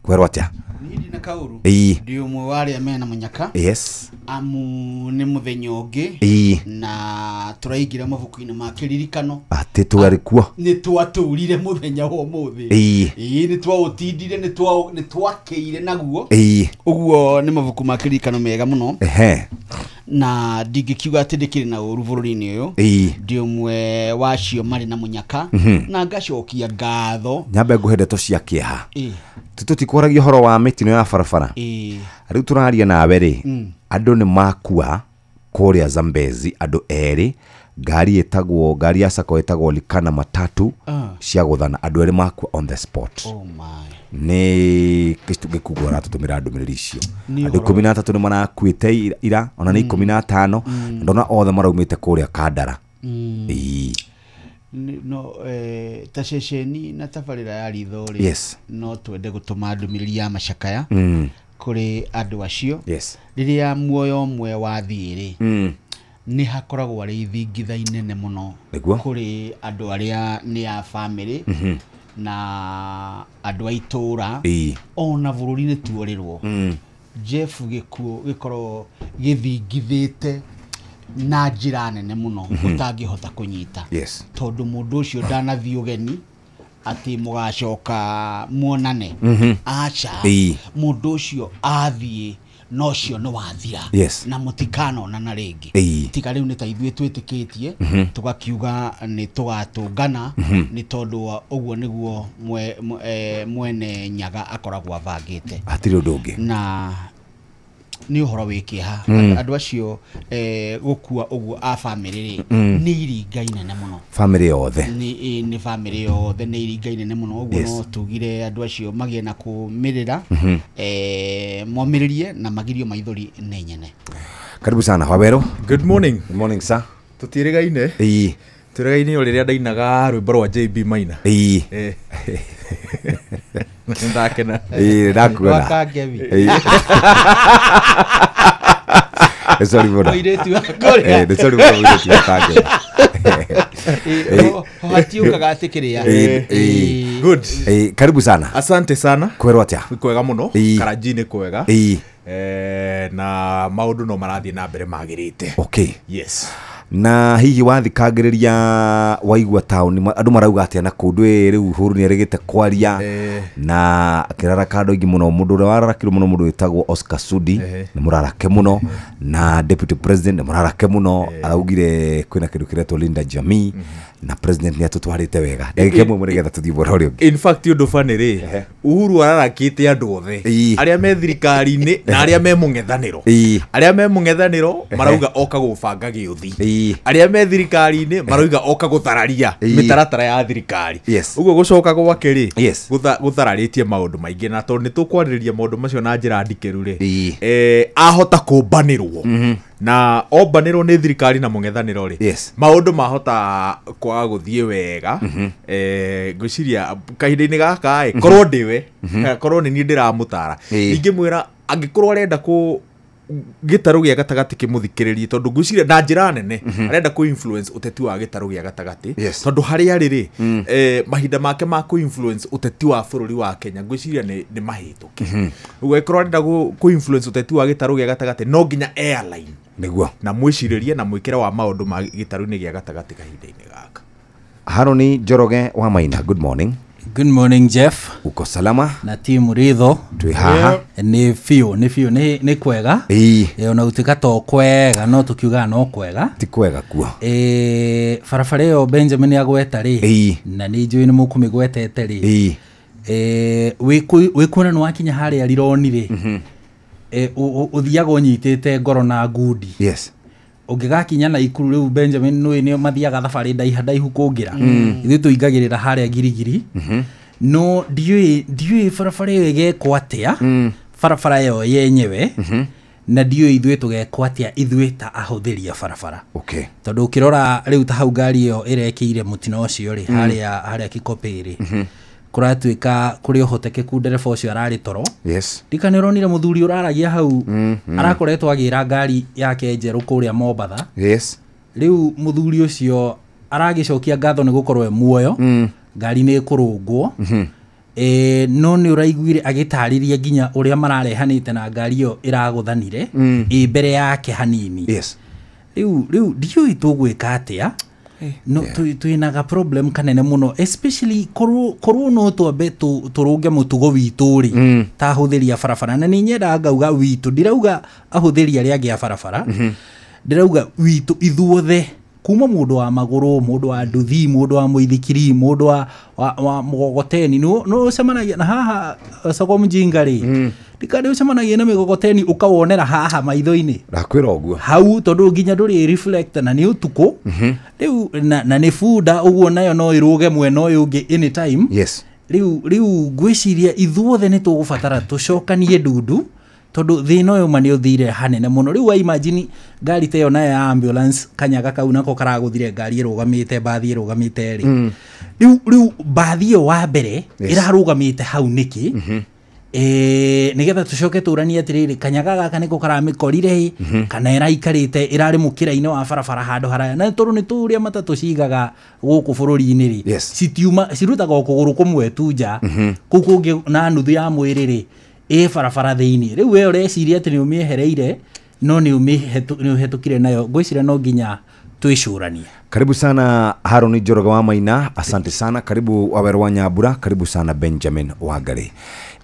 Kwerwo atĩa? Ndina kauru. Ĩĩ. Ndi ũmwe wa arĩa mena mũnyaka. Yes. Amu nĩ mũthenya ũngĩ. Ĩĩ. Na tũraingĩra mabuku-inĩ ma kĩririkano. Atĩ twarĩ kuo. Nĩ twatũrire mũthenya wa ũmũthĩ. Ĩĩ. Ĩĩ, nĩ twaũtindire, nĩ twakĩire naguo. Ĩĩ. Ũguo nĩ mabuku ma kĩririkano mega mũno. Ehe. Na ndingĩkiuga atĩ ndĩkĩrĩ na ũru bũrũri-inĩ ũyũ. Ĩĩ. Ndi ũmwe wacio marĩ na mũnyaka. Na ngacokia ngatho. Nyambe ngũhe ndeto cia kĩeha. Ĩĩ. Tũtikwaragia ũhoro wa mĩtino ya barabara. Ĩĩ. Rĩu tũraria nawe rĩ, andũ nĩ makua kũrĩa Zambezi, andũ erĩ, ngari ĩtagwo ngari ya sako ĩtagwo Likana matatu cia gũthana, andũ erĩ makua on the spot. Oh my. Nĩ gĩkungu aratũtũmĩra ndũmĩrĩri icio. Nĩ Andũ ũhoro. 13 nĩ marakuĩte ira, ona nĩ 15, ndona othe maraumĩte kũrĩa Kandara. Ĩĩ. No ta ceceni na tabarĩra ya ritho rĩ, Yes. no twende gũtũma ndũmĩrĩri ya macakaya kũrĩ andũ acio. Yes. Rĩrĩa muoyo ũmwe wathiĩ rĩ, nĩ hakoragwo arĩ ithingitha inene mũno Nĩguo. kũrĩ andũ arĩa nĩ a bamĩrĩ na andũ a itũra, Ĩĩ. ona bũrũri nĩ tuorĩrwo. Jeff, gĩkuũ gĩkorwo gĩthingithĩte na njĩra nene mũno ũtangĩhota kũnyita. Yes. Tondũ mũndũ ũcio ndanathiĩ ũgeni, Atĩ mũgacoka muonane. Aca. Mũndũ ũcio athiĩ no cio nĩ wathira. Na mũtikanonana rĩngĩ. Tiga rĩu nĩ ta ithuĩ twĩtĩkĩtie, tũgakiuga nĩ tũgatũngana, nĩ tondũ wa ũguo nĩguo mwene Nyaga akoragwo abangĩte. Hatirĩ ũndũ ũngĩ. Na nĩ ũhoro wĩ kĩeha. Andũ acio gũkua ũguo a bamĩrĩ rĩ, nĩ iringa inene mũno. Bamĩrĩ yothe. Nĩ bamĩrĩ yothe nĩ iringa inene mũno. Ũguo no tugire andũ acio magĩe na kũmĩrĩra, momĩrĩrie na magirio maithori nĩ nyene. Karibu sana Wabero. Good morning. Good morning sir. Tũtiĩrĩgaine. Tũrĩgaine o rĩrĩa ndainaga rwĩmbo rwa JB Maina. Ndakena. Ndakuona. Wakangemi. Sorry bwana. Mũirĩtu wa kũrĩa. Nĩ sorry bwana, mũirĩtu wa Kangemi. Hatiũkaga atĩ kĩrĩa. Good. Karibu sana. Asante sana. Kwĩrwo atĩa? Nĩ kwega mũno. Karanji nĩ kwega. Na maũndũ no marathiĩ na mbere magĩrĩte. Okay. Yes. Na hihi wathikagĩrĩria waigua taũni andũ marauga atĩa na kũndũ rĩu Uhuru nĩerĩgĩte kwaria na akĩraraka andũ aingĩ mũno. Mũndũ ũrĩa wararakirwo mũno mũndũ wĩtagwo Oscar Sudi nĩ mũrarake mũno, na deputy president nĩ mũrarake mũno. Araugire kwĩna kĩndũ kĩretwo Linda Jamii na president nĩ atũtwarĩte wega. Ndagĩka ĩmwe nĩgetha tũthiĩ mwena ũrĩa ũngĩ. In fact ũndũ funny rĩ, Uhuru ararakĩte andũ othe arĩa me thirikari-inĩ na arĩa me mũng'ethanĩro. Arĩa me mũng'ethanĩro marauga oka gũbanga gĩũthi. Arĩa me thirikari-inĩ marauga oka gũthararia mĩtaratara ya thirikari. Ũguo gũcoka gwake rĩ, gũthararĩtie maũndũ maingĩ, na tondũ nĩ tũkwarĩrĩria maũndũ macio na njĩra ndikĩru rĩ, ahota kũmbanĩrwo na ombanĩrwo nĩ thirikari na mũng'ethanĩro rĩ, maũndũ mahota kwaga gũthiĩ wega. Ngwĩciria kahinda-inĩ gaka ĩ, korwo ndĩwe, korwo nĩ niĩ ndĩramũtara, ingĩmwĩra angĩkorwo arenda kũ gĩtarũ gĩa gatagatĩ kĩmũthikĩrĩrie, tondũ ngwĩciria na njĩra nene arenda kũ influence ũteti wa gĩtarũ gĩa gatagatĩ, tondũ harĩa arĩ rĩ, mahinda make ma kũ influence ũteti wa bũrũri wa Kenya ngwĩciria nĩ mahĩtũke. Ũguo angĩkorwo arenda kũ influence ũteti wa gĩtarũ gĩa gatagatĩ no nginya airline nĩguo na mwĩcirĩrie na mwĩkĩre wa maũndũ ma gĩtarũ-inĩ gĩa gatagatĩ kahinda-inĩ gaka. Haroni Njoroge wa Maina, good morning. Good morning Jeff. Uko salama? Na timu ritho. Twi haha. Nĩ biũ, nĩ biũ, nĩ kwega. Ona gũtuĩka to kwega, no tũkiugaga no kwega. Ti kwega kuo. Barabara ĩyo Benjamin agweta rĩ, na nĩ njũĩ nĩ mũkũmĩgwetete rĩ. Wĩkuona nĩ wakinya harĩa Rironi rĩ, ũthiaga ũnyitĩte ngoro na ngundi. Yes. Ũngĩgakinya na Ikuru rĩu Benjamin nĩ nĩ mathiaga thabarĩ ndaiha ndaihu kũngĩra. Ithuĩ tũingagĩrĩra harĩa Girigiri. No ndiũĩ barabara ĩyo ĩgekwo atĩa, barabara ĩyo yenyewe, na ndiũĩ ithuĩ tũgekwo atĩa ithuĩ ta ahũthĩri a barabara. Okay. Tondũ ũkĩrora rĩu ta hau ngari ĩyo ĩrekĩire mũtino ũcio rĩ, harĩa Kikopĩ rĩ, kũratuĩka kũrĩ ũhotekeku ndereba ũcio ararĩ toro. Yes. Ndika nĩ ũronire mũthuri ũraragia hau, arakoretwo agĩra ngari yake njerũ kũrĩa Mombatha. Yes. Rĩu mũthuri ũcio aragĩcokia ngatho nĩ gũkorwo e muoyo, ngari nĩ ĩkũrũngwo. No nĩ ũraiguire agĩtarĩria nginya ũrĩa mararehanĩte na ngari ĩyo ĩragũthanire ĩ mbere yake hanini. Yes. Rĩu ndiũĩ tũgwĩka atĩa. No twĩnaga problem kanene mũno, especially korwo no twambe tũrũnge mũtugo witũ rĩ, ta ahũthĩri a barabara. Na nĩ nyendaga ngauga witũ, ndirauga ahũthĩri arĩa angĩ a barabara, ndĩrauga witũ ithuothe, kuma mũndũ wa magũrũ, mũndũ wa nduthi, mũndũ wa mũithikiri, mũndũ wa mũgogoteni. No ũcemanagia na haha soko mjinga rĩ, ndikandĩ ũcemanagia na mĩgogoteni ũkawonera haha maitho-inĩ. Ndakwĩra ũguo. Hau tondũ nginya ndũrĩ reflect na nĩ ũtukũ. Rĩu na nĩ bunda ũguo nayo no ĩrũge mwena ũyũ ũngĩ anytime. Yes. Rĩu ngwĩciria ithuothe nĩ tũgũbatara tũcokanie ndundu, tondũ thĩna ũyũ ma nĩ ũthire hanene mũno. Rĩu wa imagine ngari ta ĩyo nayo ya ambulance kanyaga kau nako karagũthire ngari ĩrũgamĩte, mbathi ĩrũgamĩte rĩ. Rĩu mbathi ĩyo wa mbere ĩrarũgamĩte hau nĩkĩ? Nĩgetha tũcoke tũranie atĩrĩrĩ, kanyaga gaka nĩko karamĩkorire kana ĩraikarĩte ĩrarĩ mũkĩra-inĩ wa barabara handũ haraya. Na tondũ nĩ tũĩ ũrĩa matatũ cigaga gũkũ bũrũri-inĩ rĩ, citiuma, cirutaga o kũgũrũ kũmwe tu nja, kũu kũngĩ na nuthu ya mwĩrĩ rĩ, ĩ barabara thĩinĩ. Rĩu we ũreciria atĩ nĩ ũmĩehereire, no nĩ ũmĩhetũkire nayo. Ngwĩciria no nginya Twĩcũranie. Karibu sana Haruni Njoroge wa Maina, asante sana. Karibu Waweru wa Nyambura, karibu sana Benjamin Wangari.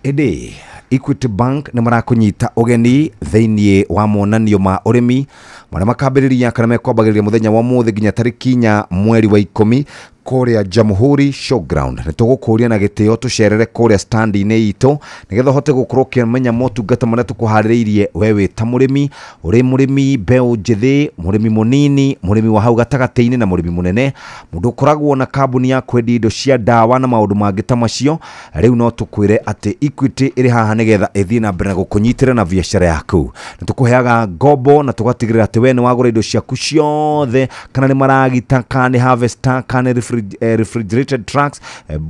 Ĩndĩ Equity Bank nĩ marakũnyita ũgeni thĩinĩ wa monanio ma ũrĩmi marĩa makambĩrĩria kana mekwambagĩrĩria mũthenya wa ũmũthĩ nginya tarĩki 4 mweri wa 10 kũrĩa Jamhuri Showground. Nĩ tũgũkũria na gĩtĩo tũcerere kũrĩa stand-inĩ itũ nĩgetha ũhote gũkorwo ũkĩmenya motungata marĩa tũkũharĩrĩirie we wĩ ta mũrĩmi, ũrĩ mũrĩmi mbeũ njĩthĩ, mũrĩmi mũnini, mũrĩmi wa hau gatagatĩ-inĩ na mũrĩmi mũnene, mũndũ ũkoragwo na kambuni ya kwendia indo cia ndawa na maũndũ mangĩ ta macio. Rĩu no tũkwĩre atĩ Equity ĩrĩ haha nĩgetha ĩthiĩ na mbere na gũkũnyitĩra na biacara yaku. Nĩ tũkũheaga ngombo na tũgatigĩrĩra atĩ we nĩ wagũra indo ciaku ciothe, kana nĩ maragita, kana nĩ harvester, kana nĩ refrigerated trucks,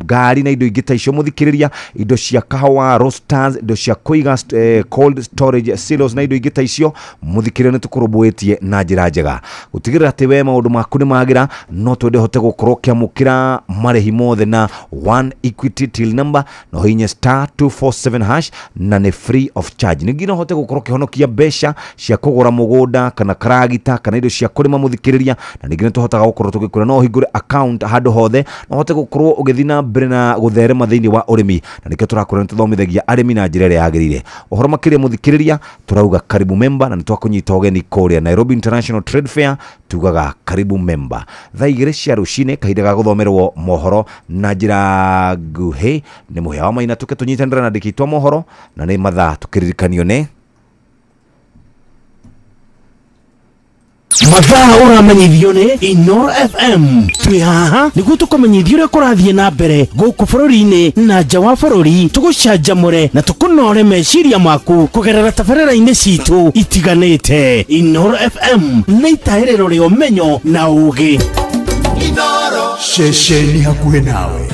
ngari na indo ingĩ ta icio. Mũthikĩrĩria, indo cia kahawa roasters, indo cia kũiga cold storage silos na indo ingĩ ta icio. Mũthikĩrĩria, nĩ tũkũrũmbũĩtie na njĩra njega gũtigĩrĩra atĩ we maũndũ maku nĩ magĩra. No twende hote gũkorwo ũkĩamũkĩra marĩhi mothe na one Equity till number, no hihinye star 247 hash na nĩ free of charge. Ningĩ no hote gũkorwo ũkĩhonokia mbeca cia kũgũra mũgũnda kana karagita kana indo cia kũrĩma, mũthikĩrĩria. Na ningĩ nĩ tũhotaga gũkorwo tũgĩkũra, no ũhingũre account handũ hothe, no hote gũkorwo ũgĩthiĩ na mbere na gũtherema thĩinĩ wa ũrĩmi, na nĩkĩo tũrakorwo nĩ tũthomithagia arĩmi na njĩra ĩrĩa yagĩrĩire. Ũhoro makĩria mũthikĩrĩria, tũrauga karibu member, na nĩ twakũnyita ũgeni kũrĩa Nairobi International Trade Fair, tugaga karibu member. Thaa 2 cia rũcinĩ, kahinda ga gũthomerwo mohoro na njĩra nguhĩ nĩ Mũhĩa wa Maina. Tũke tũnyitanĩre na andĩki aitũ a mohoro, na nĩ mathaa tũkĩririkanio nĩ Mathaa ũramenyithio nĩ Inoro FM. Twĩ haha nĩguo tũkũmenyithia ũrĩa kũrathiĩ na mbere gũkũ bũrũri-inĩ na nja wa bũrũri, tũgũcanjamũre na tũkũnore meciria maku kũgerera tabarĩra-inĩ citũ itiganĩte. Inoro FM nĩ itahĩrĩro rĩa ũmenyo na ũũgĩ. Ceceni hakuhĩ nawe.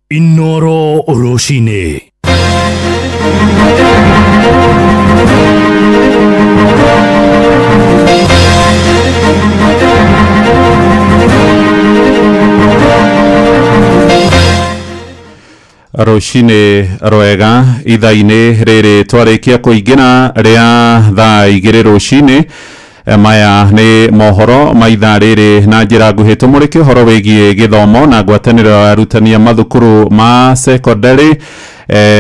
Inoro rũcinĩ. Rũcinĩ rwega ithaa-inĩ rĩrĩ twarĩkia kũingĩra rĩa thaa 2 rũcinĩ. Maya nĩ mohoro ma ithaa rĩrĩ na njĩra nguhĩ. Tũmũrĩke ũhoro wĩgiĩ gĩthomo na ngwatanĩro ya arutani a mathukuru ma sekondarĩ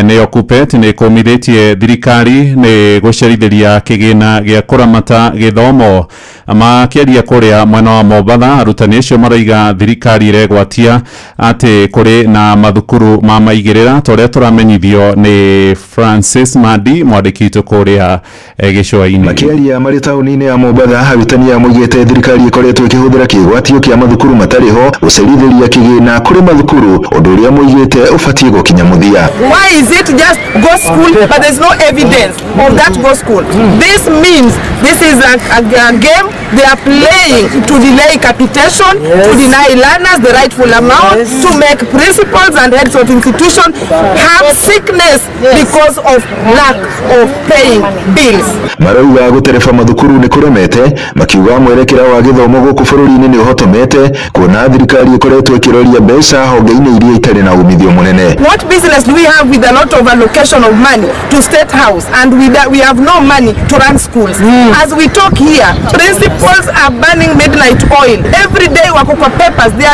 nĩyo KUPPET nĩ kũmithĩtie thirikari nĩ gũcerithĩria kĩgĩna gĩa kũramata gĩthomo. Makĩaria kũrĩa mwena wa Mombatha, arutani acio maraiga thirikari ĩregwatia atĩ kũrĩ na mathukuru ma maigĩrĩra, ta ũrĩa tũramenyithio nĩ Francis Mandi, mwandĩki witũ kũrĩa gĩcũa-inĩ. Makĩaria marĩ taũni-inĩ ya Mombatha, arutani aya moigĩte thirikari ĩkoretwo ĩkĩhũthĩra kĩgwatio kĩa mathukuru matarĩ ho gũcerithĩria kĩgĩna kũrĩ mathukuru, ũndũ ũrĩa moigĩte ũbatiĩ gũkinya mũthia. Why is it just go school but there's no evidence of that go school? This means this is a game they are playing to delay capitation, to deny learners the rightful amount, to make principals and heads of institutions have sickness because of lack of paying bills. Marauga gũtereba mathukuru nĩ kũremete, makiuga mwerekera wa gĩthomo gũkũ bũrũri-inĩ nĩ ũhotomete, kuona thirikari ĩkoretwo ĩkĩroria mbeca honge-inĩ iria itarĩ na umithio mũnene. What business do we have with a lot of allocation of money to State House, and we have no money to run schools? As we talk here, principals are burning midnight oil every day. Wako kwa papers, they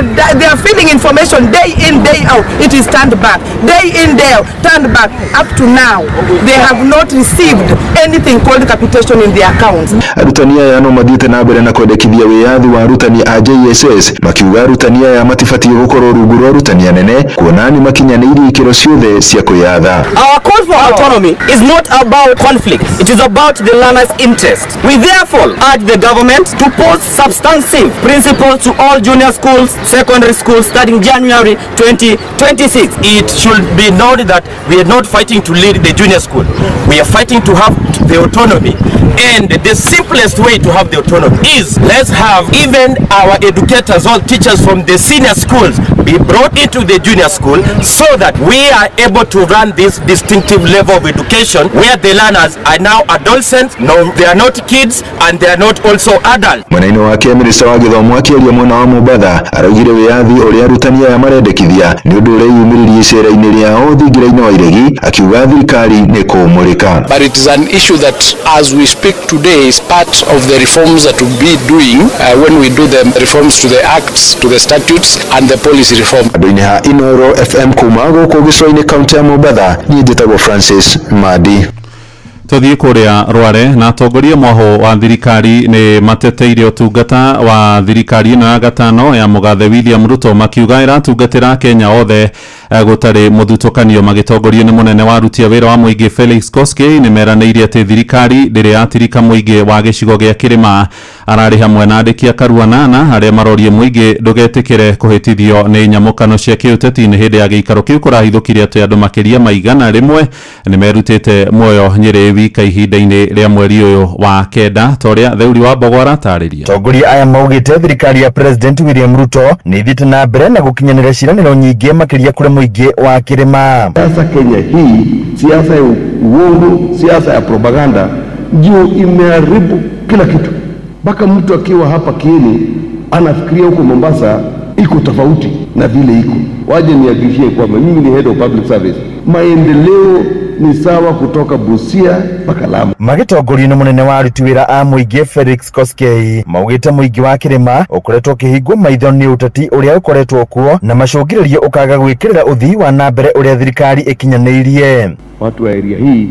are filling information day in, day out. It is turned back, day in, day out, turned back. Up to now they have not received anything called capitation in their accounts. Arutani aya no mathiĩte na mbere na kwendekithia wĩyathi wa arutani a JSS, makiuga arutani aya matibatiĩ gũkorwo rungu rwa arutani anene, kuona nĩ makinyanĩirie ikĩro ciothe cia kwĩyatha. Our call for autonomy is not about conflict, it is about the learner's interest. We therefore urge the government government to post substantive principals to all junior schools, secondary schools starting January 2026. It should be noted that we are not fighting to lead the junior school. We are fighting to have the autonomy. And the simplest way to have the autonomy is let's have even our educators, all teachers from the senior schools be brought into the junior school so that we are able to run this distinctive level of education where the learners are now adolescents, no, they are not kids and they are not also adults. Mwena-inĩ wake minista wa gĩthomo akĩaria mwena wa Mombatha araugire wĩyathi ũrĩa arutani aya marendekithia nĩ ũndũ ũreyumĩririe icera-inĩ rĩao thingira-inĩ wa iregi, akiuga thirikari nĩ kũmũrĩka. But it is an issue that as we speak today is part of the reforms that we'll be doing when we do the reforms to the acts, to the statutes and the policy reform. Andũ-inĩ ha Inoro FM kuma gũkũ gĩcũa-inĩ kaunti ya Mombatha, niĩ njĩtagwo Francis Madi. Tuthiĩ kũrĩa Rware na atongoria mwaho wa thirikari nĩ mateteire ũtungata wa thirikari ĩno ya gatano ya mũgathe William Ruto makiuga ĩratungatĩra Kenya othe gũtarĩ mũthutũkanio. Magĩtongorio nĩ mũnene wa aruti a wĩra wa mũingĩ Felix Koskei nĩ meranĩire atĩ thirikari ndĩrĩ yatirika mũingĩ wa gĩcigo gĩa kĩrĩma. Ararĩ hamwe na andĩki a Karuanana arĩa marorie mũingĩ ndũgetĩkĩre kũhĩtithio nĩ nyamũkano cia kĩũteti. Nĩ hĩndĩ ya gĩikaro kĩu kũrahithũkire atĩ andũ makĩria ma 100 nĩ merutĩte muoyo Nyĩrĩ wika ihinda-inĩ rĩa mweri ũyũ wa kenda, ta ũrĩa Theuri wa Mbogo aratarĩria. Atongoria aya maugĩte thirikari ya President William Ruto nĩ ĩthiĩte na mbere na gũkinyanĩra ciĩranĩro nyingĩ makĩria kũrĩ mũingĩ wa kĩrĩma. Siasa Kenya hii, siasa ya uongo, siasa ya propaganda ndio imeharibu kila kitu. Mpaka mtu akiwa hapa Kieni anafikiria huko Mombasa iko tofauti na vile iko. Waje nihakikishie kwamba mimi ni head of public service. Maendeleo ni sawa kutoka Busia mpaka Lamu. Magĩtongorio nĩ mũnene wa aruti wĩra a mũingĩ Felix Koskei maugĩte mũingĩ wa kĩrĩma ũkoretwo ũkĩhingwo maitho nĩ ũteti ũrĩa ũkoretwo kuo na macũngĩrĩrio ũkaga gwĩkĩrĩra ũthii wa na mbere ũrĩa thirikari ĩkinyanĩirie. Watu wa area hii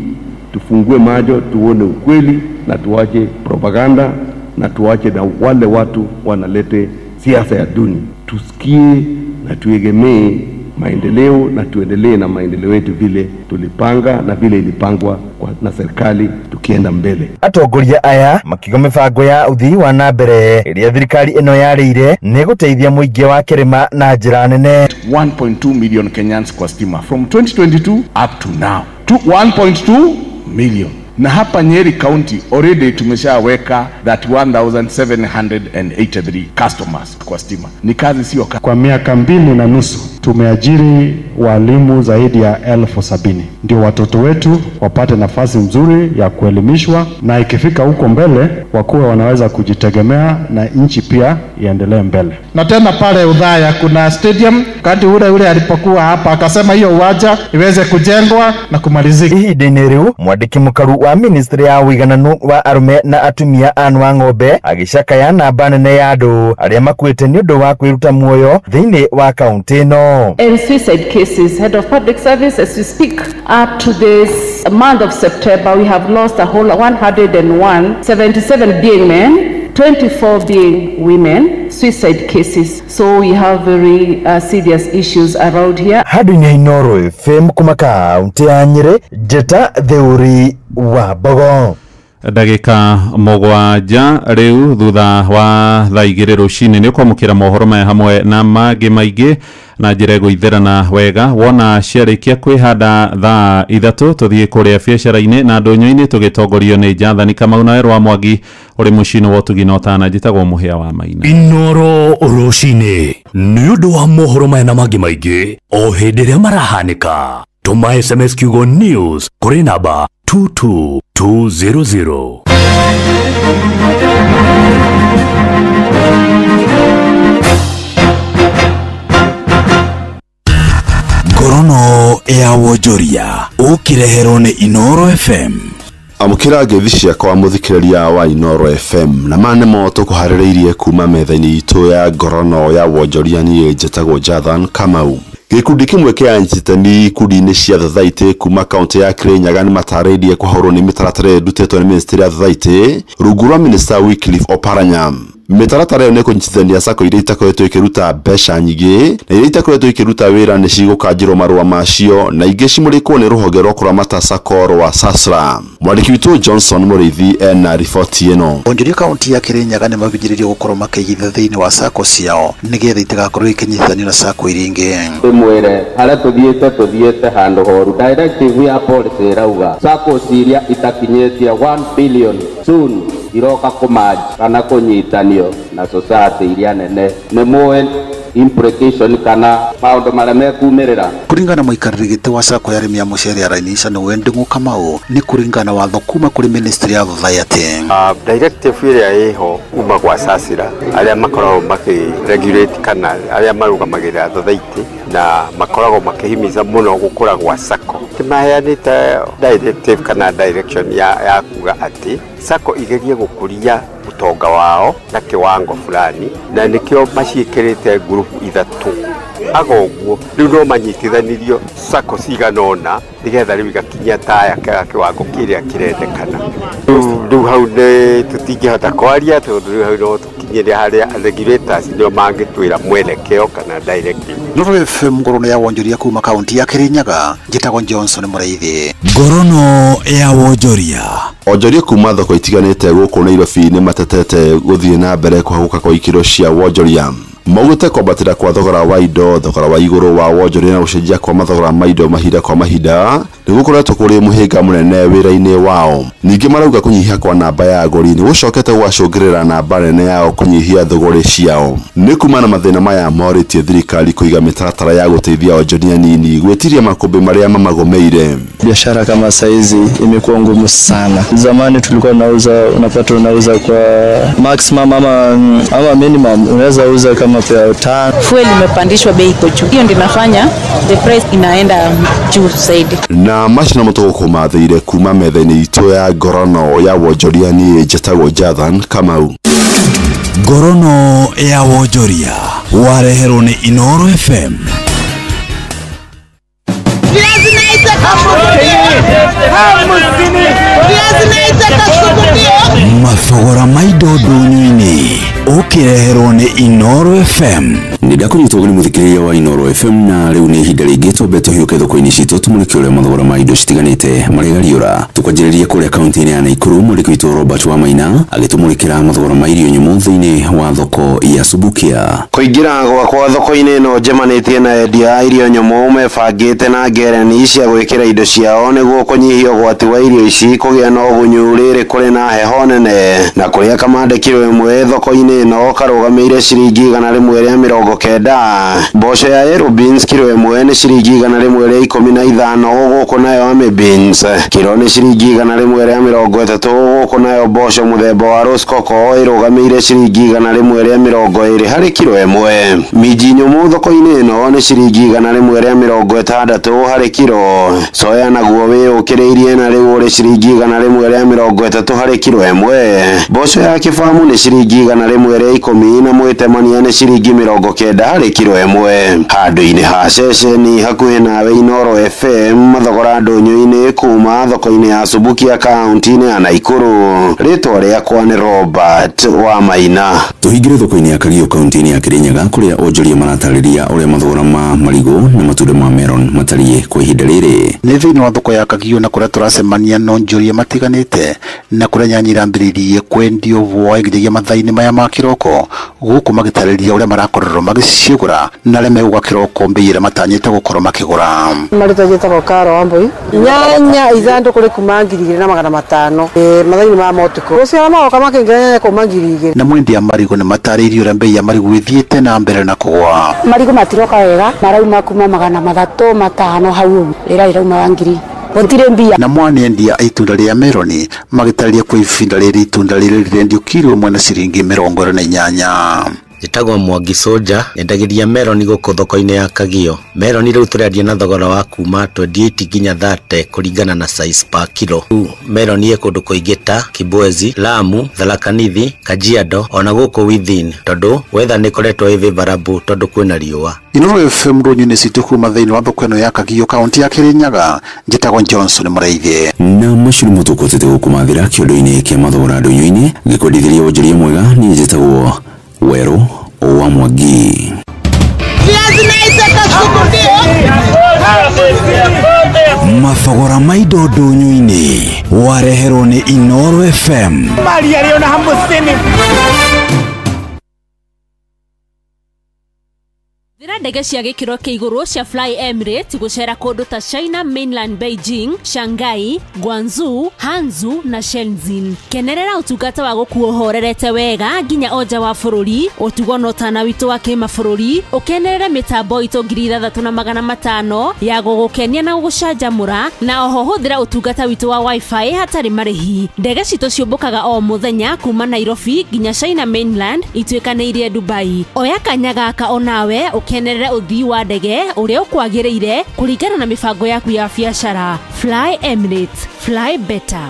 tufungue macho tuone ukweli na tuache propaganda na tuache na wale watu wanalete siasa ya duni. Tusikie na tuegemee maendeleo na tuendelee na maendeleo yetu vile tulipanga na vile ilipangwa na serikali tukienda mbele. Atongoria aya makiuga mĩbango ya ũthii wa na mbere ĩrĩa thirikari ĩno yarĩire nĩ gũteithia mũingĩ wa kĩrĩma na njĩra nene. 1.2 million Kenyans kwa stima from 2022 up to now to 1.2 million. Na hapa Nyeri County already tumeshaweka 31,783 customers kwa stima. Ni kazi sio kazi. Kwa miaka 2.5 tumeajiri walimu zaidi ya 70,000 ndio watoto wetu wapate nafasi nzuri ya kuelimishwa, na ikifika huko mbele wakuwe wanaweza kujitegemea na nchi pia iendelee mbele. Na tena pale Udhaya kuna stadium, wakati ule alipokuwa hapa akasema hiyo uwanja iweze kujengwa na kumalizika. Ihinda-inĩ rĩu mwandĩki mũkaru wa ministry ya ũigananu wa arũme na atumia Anne Wang'ombe agĩcakaya namba nene ya andũ arĩa makuĩte nĩ ũndũ wa kwĩruta muoyo thĩinĩ wa kaunti ĩno. And suicide cases, head of public service, as we speak, up to this month of September, we have lost a whole 101, 77 being men, 24 being women, suicide cases. So we have very serious issues around here. Handũ-inĩ Inooro FM kuma kaunti ya Nyĩrĩ, Njĩta Theuri wa Mbogo. Ndagĩka 7 rĩu thutha wa thaa 2 rũcinĩ nĩ ũkwamũkĩra mohoro maya hamwe na mangĩ maingĩ na njĩra ĩgũitherana wega. Wona ciarĩkia kwĩhanda thaa 3 tũthiĩ kũrĩa biacara-inĩ na ndũnyũ-inĩ tũgĩtongorio nĩ Jathani Kamau na Werũ wa Mwangi ũrĩ mũciĩ-inĩ wa ũtugi na ũtana. Njĩtagwo Mũhĩa wa Maina. Inoro rũcinĩ nĩ ũndũ wa mohoro maya na mangĩ maingĩ o hĩndĩ ĩrĩa marahanĩka. Tũma SMS kiugo news kũrĩ namba 22200. Ngorono ya wonjoria ũkĩreherwo nĩ Inooro FM. Amũkĩra ngeithi ciakwa mũthikĩrĩria wa Inooro FM na ma nĩmo tũkũharĩrĩirie kuma metha-inĩ itũ ya ngorono ya wonjoria. Niĩ njĩtagwo Jathan Kamau. Gĩkundi kĩmwe kĩa anyitani ikundi-inĩ cia thothaitĩ kuma kaunti ya Kirinyaga nĩmatarĩirie kũhũrwo nĩ mĩtaratara ĩrĩa ĩrutĩtwo nĩ ministry ya thothaitĩ rungu rwa minista Wycliffe Oparanya. Mĩtaratara ĩyo nĩ kũnyitithania sacco iria itakoretwo ikĩruta mbeca nyingĩ na iria itakoretwo ikĩruta wĩra nĩ cigũkanjĩrwo marũa macio na ingĩ cimũrĩkwo nĩ rũhonge rwa kũramata sacco rwa SASRA. Mwandĩki witũ Johnson Mũrĩithi ena riboti ĩno. Onjoria kaunti ya Kirinyaga nĩ mabinyĩrĩirio gũkorwo makĩigithia thĩinĩ wa sacco ciao nĩgetha itigakorwo ikĩnyitithanio na sacco iria ingĩ. Ndĩmwĩre harĩa tũthiĩte handũ horu. Directive ya policy ĩrauga sacco iria itakinyĩtie 1 billion soon iroka kũmanji kana kũnyitanio na society iria nene. Nĩ mũĩ implication kana maũndũ marĩa mekumĩrĩra. Kũringana na mũikarĩri gĩtĩ wa sacco ya arĩmi a mũcere Arainisha nĩwe Ndung'u Kamau, nĩ kũringana watho kuma kũrĩ ministry ya society. Directive ĩrĩa ĩho kuma gwa SASRA arĩa makoragwo makĩ regulate kana arĩa marũgamagĩrĩra society na makoragwo makĩhimiza mũno gũkũra gwa sacco, nĩmaheanĩte directive kana direction ya kuga atĩ sacco igerie gũkũria ũtonga wao na kiwango fulani, na nĩkĩo maciĩkĩrĩte ngurubu ithatũ. Aga ũguo rĩu no manyitithanirio sacco cigana ũna nĩgetha rĩu igakinyia taya kĩa kiwango kĩrĩa kĩrendekana. Rĩu hau nĩ tũtingĩhota kwaria tondũ rĩu hau no tũkinyĩre harĩa regulators nĩo mangĩtwĩra mwerekeo kana directive. Nuru FM ngorono ya wonjoria kuma kaunti ya Kirinyaga, njĩtagwo Johnson Mũrĩithi. Ngorono ya wonjoria. Onjoria kuma thoko itiganĩte gũkũ Nairobi nĩ matetete gũthiĩ na mbere kũhagũka kwa ikĩro cia wonjoria. Maugĩte kwambatĩra kwa thogora wa indo, thogora wa igũrũ wa wonjoria na gũcenjia kwa mathogora ma indo mahinda kwa mahinda nĩ gũkoretwo kũrĩ mũhĩnga mũnene wĩra-inĩ wao. Ningĩ marauga kũnyihia kwa namba ya agũri nĩ gũcokete gũgacũngĩrĩra namba nene yao kũnyihia thogorĩ ciao. Nĩ kumana na mathĩna maya morĩtie thirikari kũiga mĩtaratara ya gũteithia onjoria nini gwĩtiria makũmbĩ marĩa mamagũmĩire. Biashara kama saizi imekuwa ngumu sana. Zamani tulikuwa tunauza, unapata unauza kwa maximum ama minimum unaweza uza kama pea 5. Fuel imepandishwa bei iko juu. Hiyo ndio inafanya the price inaenda juu zaidi. Na macina mũtũgũkũ mathĩire kuma metha-inĩ itũ ya ngorono ya wonjoria niĩ njĩtagwo Jathan Kamau. Ngorono ya wonjoria wareherwo nĩ Inooro FM. Mathogora ma indo ndũnyũ-inĩ ũkĩreherwo nĩ Inooro FM. Nĩ ndakũnyitwo nĩ mũthikĩrĩria wa Inooro FM, na rĩu nĩ ihinda rĩngĩ twambe tũhiũke thoko-inĩ citũ tũmũrĩke ũrĩa mathogora ma indo citiganĩte marĩgariũra. Tũkwanjĩrĩria kũrĩa kaunti-inĩ ya Naikuru, mwandĩki witũ Robert Wamaina agĩtũmũrĩkĩra mathogora ma irio nyũmũ thĩinĩ wa thoko ya Subukia. Kũingĩra gwakwa thoko-inĩ ĩno njemanĩtie na endia a irio nyũmũ mebangĩte na ngereni cia gwĩkĩra indo ciao nĩguo kũnyihia ũgwati wa irio ici kũgĩa na ũgunyu rĩrĩ kũrĩ na heho nene, na kũrĩa kamande kiro ĩmwe thoko-inĩ ĩno karũgamĩire ciringi 190. Mboco ya yellow beans kiro ĩmwe nĩ ciringi 115, gũkũ nayo army beans kiro nĩ ciringi 130, gũkũ nayo mboco mũthemba wa rosecoco ĩrũgamĩire ciringi 120 harĩ kiro ĩmwe. Minji nyũmũ thoko-inĩ ĩno nĩ ciringi 160 harĩ kiro. Soya naguo wĩyũkĩrĩirie na rĩu ũrĩ ciringi 130 harĩ kiro ĩmwe. Mboco ya kĩbamu nĩ ciringi 110 na mwĩtemania nĩ ciringi 90 harĩ kiro ĩmwe. Handũ-inĩ ha ceceni hakuhĩ nawe Inooro FM, mathogora ndũnyũ-inĩ kuma thoko-inĩ ya Subukia kaunti-inĩ ya Naikuru. Rĩtwa rĩakwa nĩ Robert Wamaina. Tũhingĩre thoko-inĩ ya Kagio kaunti-inĩ ya Kirinyaga kũrĩa onjoria maratarĩria ũrĩa mathogora ma marigũ na matunda ma melon matariĩ kwa ihinda rĩrĩ. Nĩ thĩinĩ wa thoko ya Kagio na kũrĩa tũracemania na onjoria matiganĩte na kũrĩa nyanya irambĩrĩirie kwendio bwoe nginyagia mathaa-inĩ maya ma kĩroko, gũkũ magĩtarĩria ũrĩa marakorerwo magĩcigũra na arĩa megũka kĩroko mbei ĩrĩa matanyĩte gũkorwo makĩgũra. Marĩtwa njĩtagwo Karo Wambui. Nyanya ithandũkũ rĩ kuma 2500 mathaa-inĩ ma motukũ. Rũciũ arĩa magoka makĩingĩra nyanya kuma 2000. Na mwendia marigũ nĩ matarĩirie ũrĩa mbei ya marigũ ĩthiĩte na mbere na kũgũa. Marigũ matiroka wega, marauma kuma 300 500 hau ũguo, rĩra rĩrauma 1000. Gũtirĩ mbia. Na mwanendia itunda rĩa meroni magĩtarĩria kwa ibinda rĩrĩ itunda rĩrĩ rĩrendio kiro ĩmwe na ciringi 28. Njĩtagwo Mwangi Soldier, nyendagĩria meroni gũkũ thoko-inĩ ya Kagio. Meroni rĩu tũrendia na thogora wa kuma 28 nginya 30 kũringana na size per kilo. Rĩu meroni ĩ kũndũ kũingĩ ta Kibwezi, Lamu, Tharaka Nithi, Kajiado ona gũkũ within, tondũ weather nĩ ĩkoretwo ĩ favorable tondũ kwĩna riũa. Inooro FM ndũnyũ-inĩ citũ kuma thĩinĩ wa thoko ĩno ya Kagio kaunti ya Kirinyaga. Njĩtagwo Johnson Mũraithi. Na macio nĩmo tũkũhotete gũkũmathĩra kĩondo-inĩ kĩa mathogora ndũnyũ-inĩ ngĩkwendithĩria wonjoria mwega. Niĩ njĩtagwo Werũ wa Mwangi. Mathogora ma indo ndũnyũ-inĩ wareherwo nĩ Inooro FM. Thira ndege cia gĩkĩro kĩa igũrũ cia Fly Emirates gũcera kũndũ ta China Mainland, Beijing, Shanghai, Guangzhou, Hangzhou na Shenzhen. Kenerera ũtungata wa gũkuo ũhorerete wega nginya o nja wa bũrũri, ũtugo na ũtana witũ wa kĩmabũrũri, ũkenerere mĩtambo itũ 6500 ya gũgũkenia na gũgũcanjamũra, na oho hũthĩra ũtungata witũ wa wifi hatarĩ marĩhi. Ndege citũ ciũmbũkaga o mũthenya kuma Nairobi nginya China Mainland ituĩkanĩirie Dubai. Oya kanya gaka onawe ũkenerere ũthii wa ndege ũrĩa ũkwagĩrĩire kũringana na mĩbango yaku ya biacara. Fly Emirates, fly better.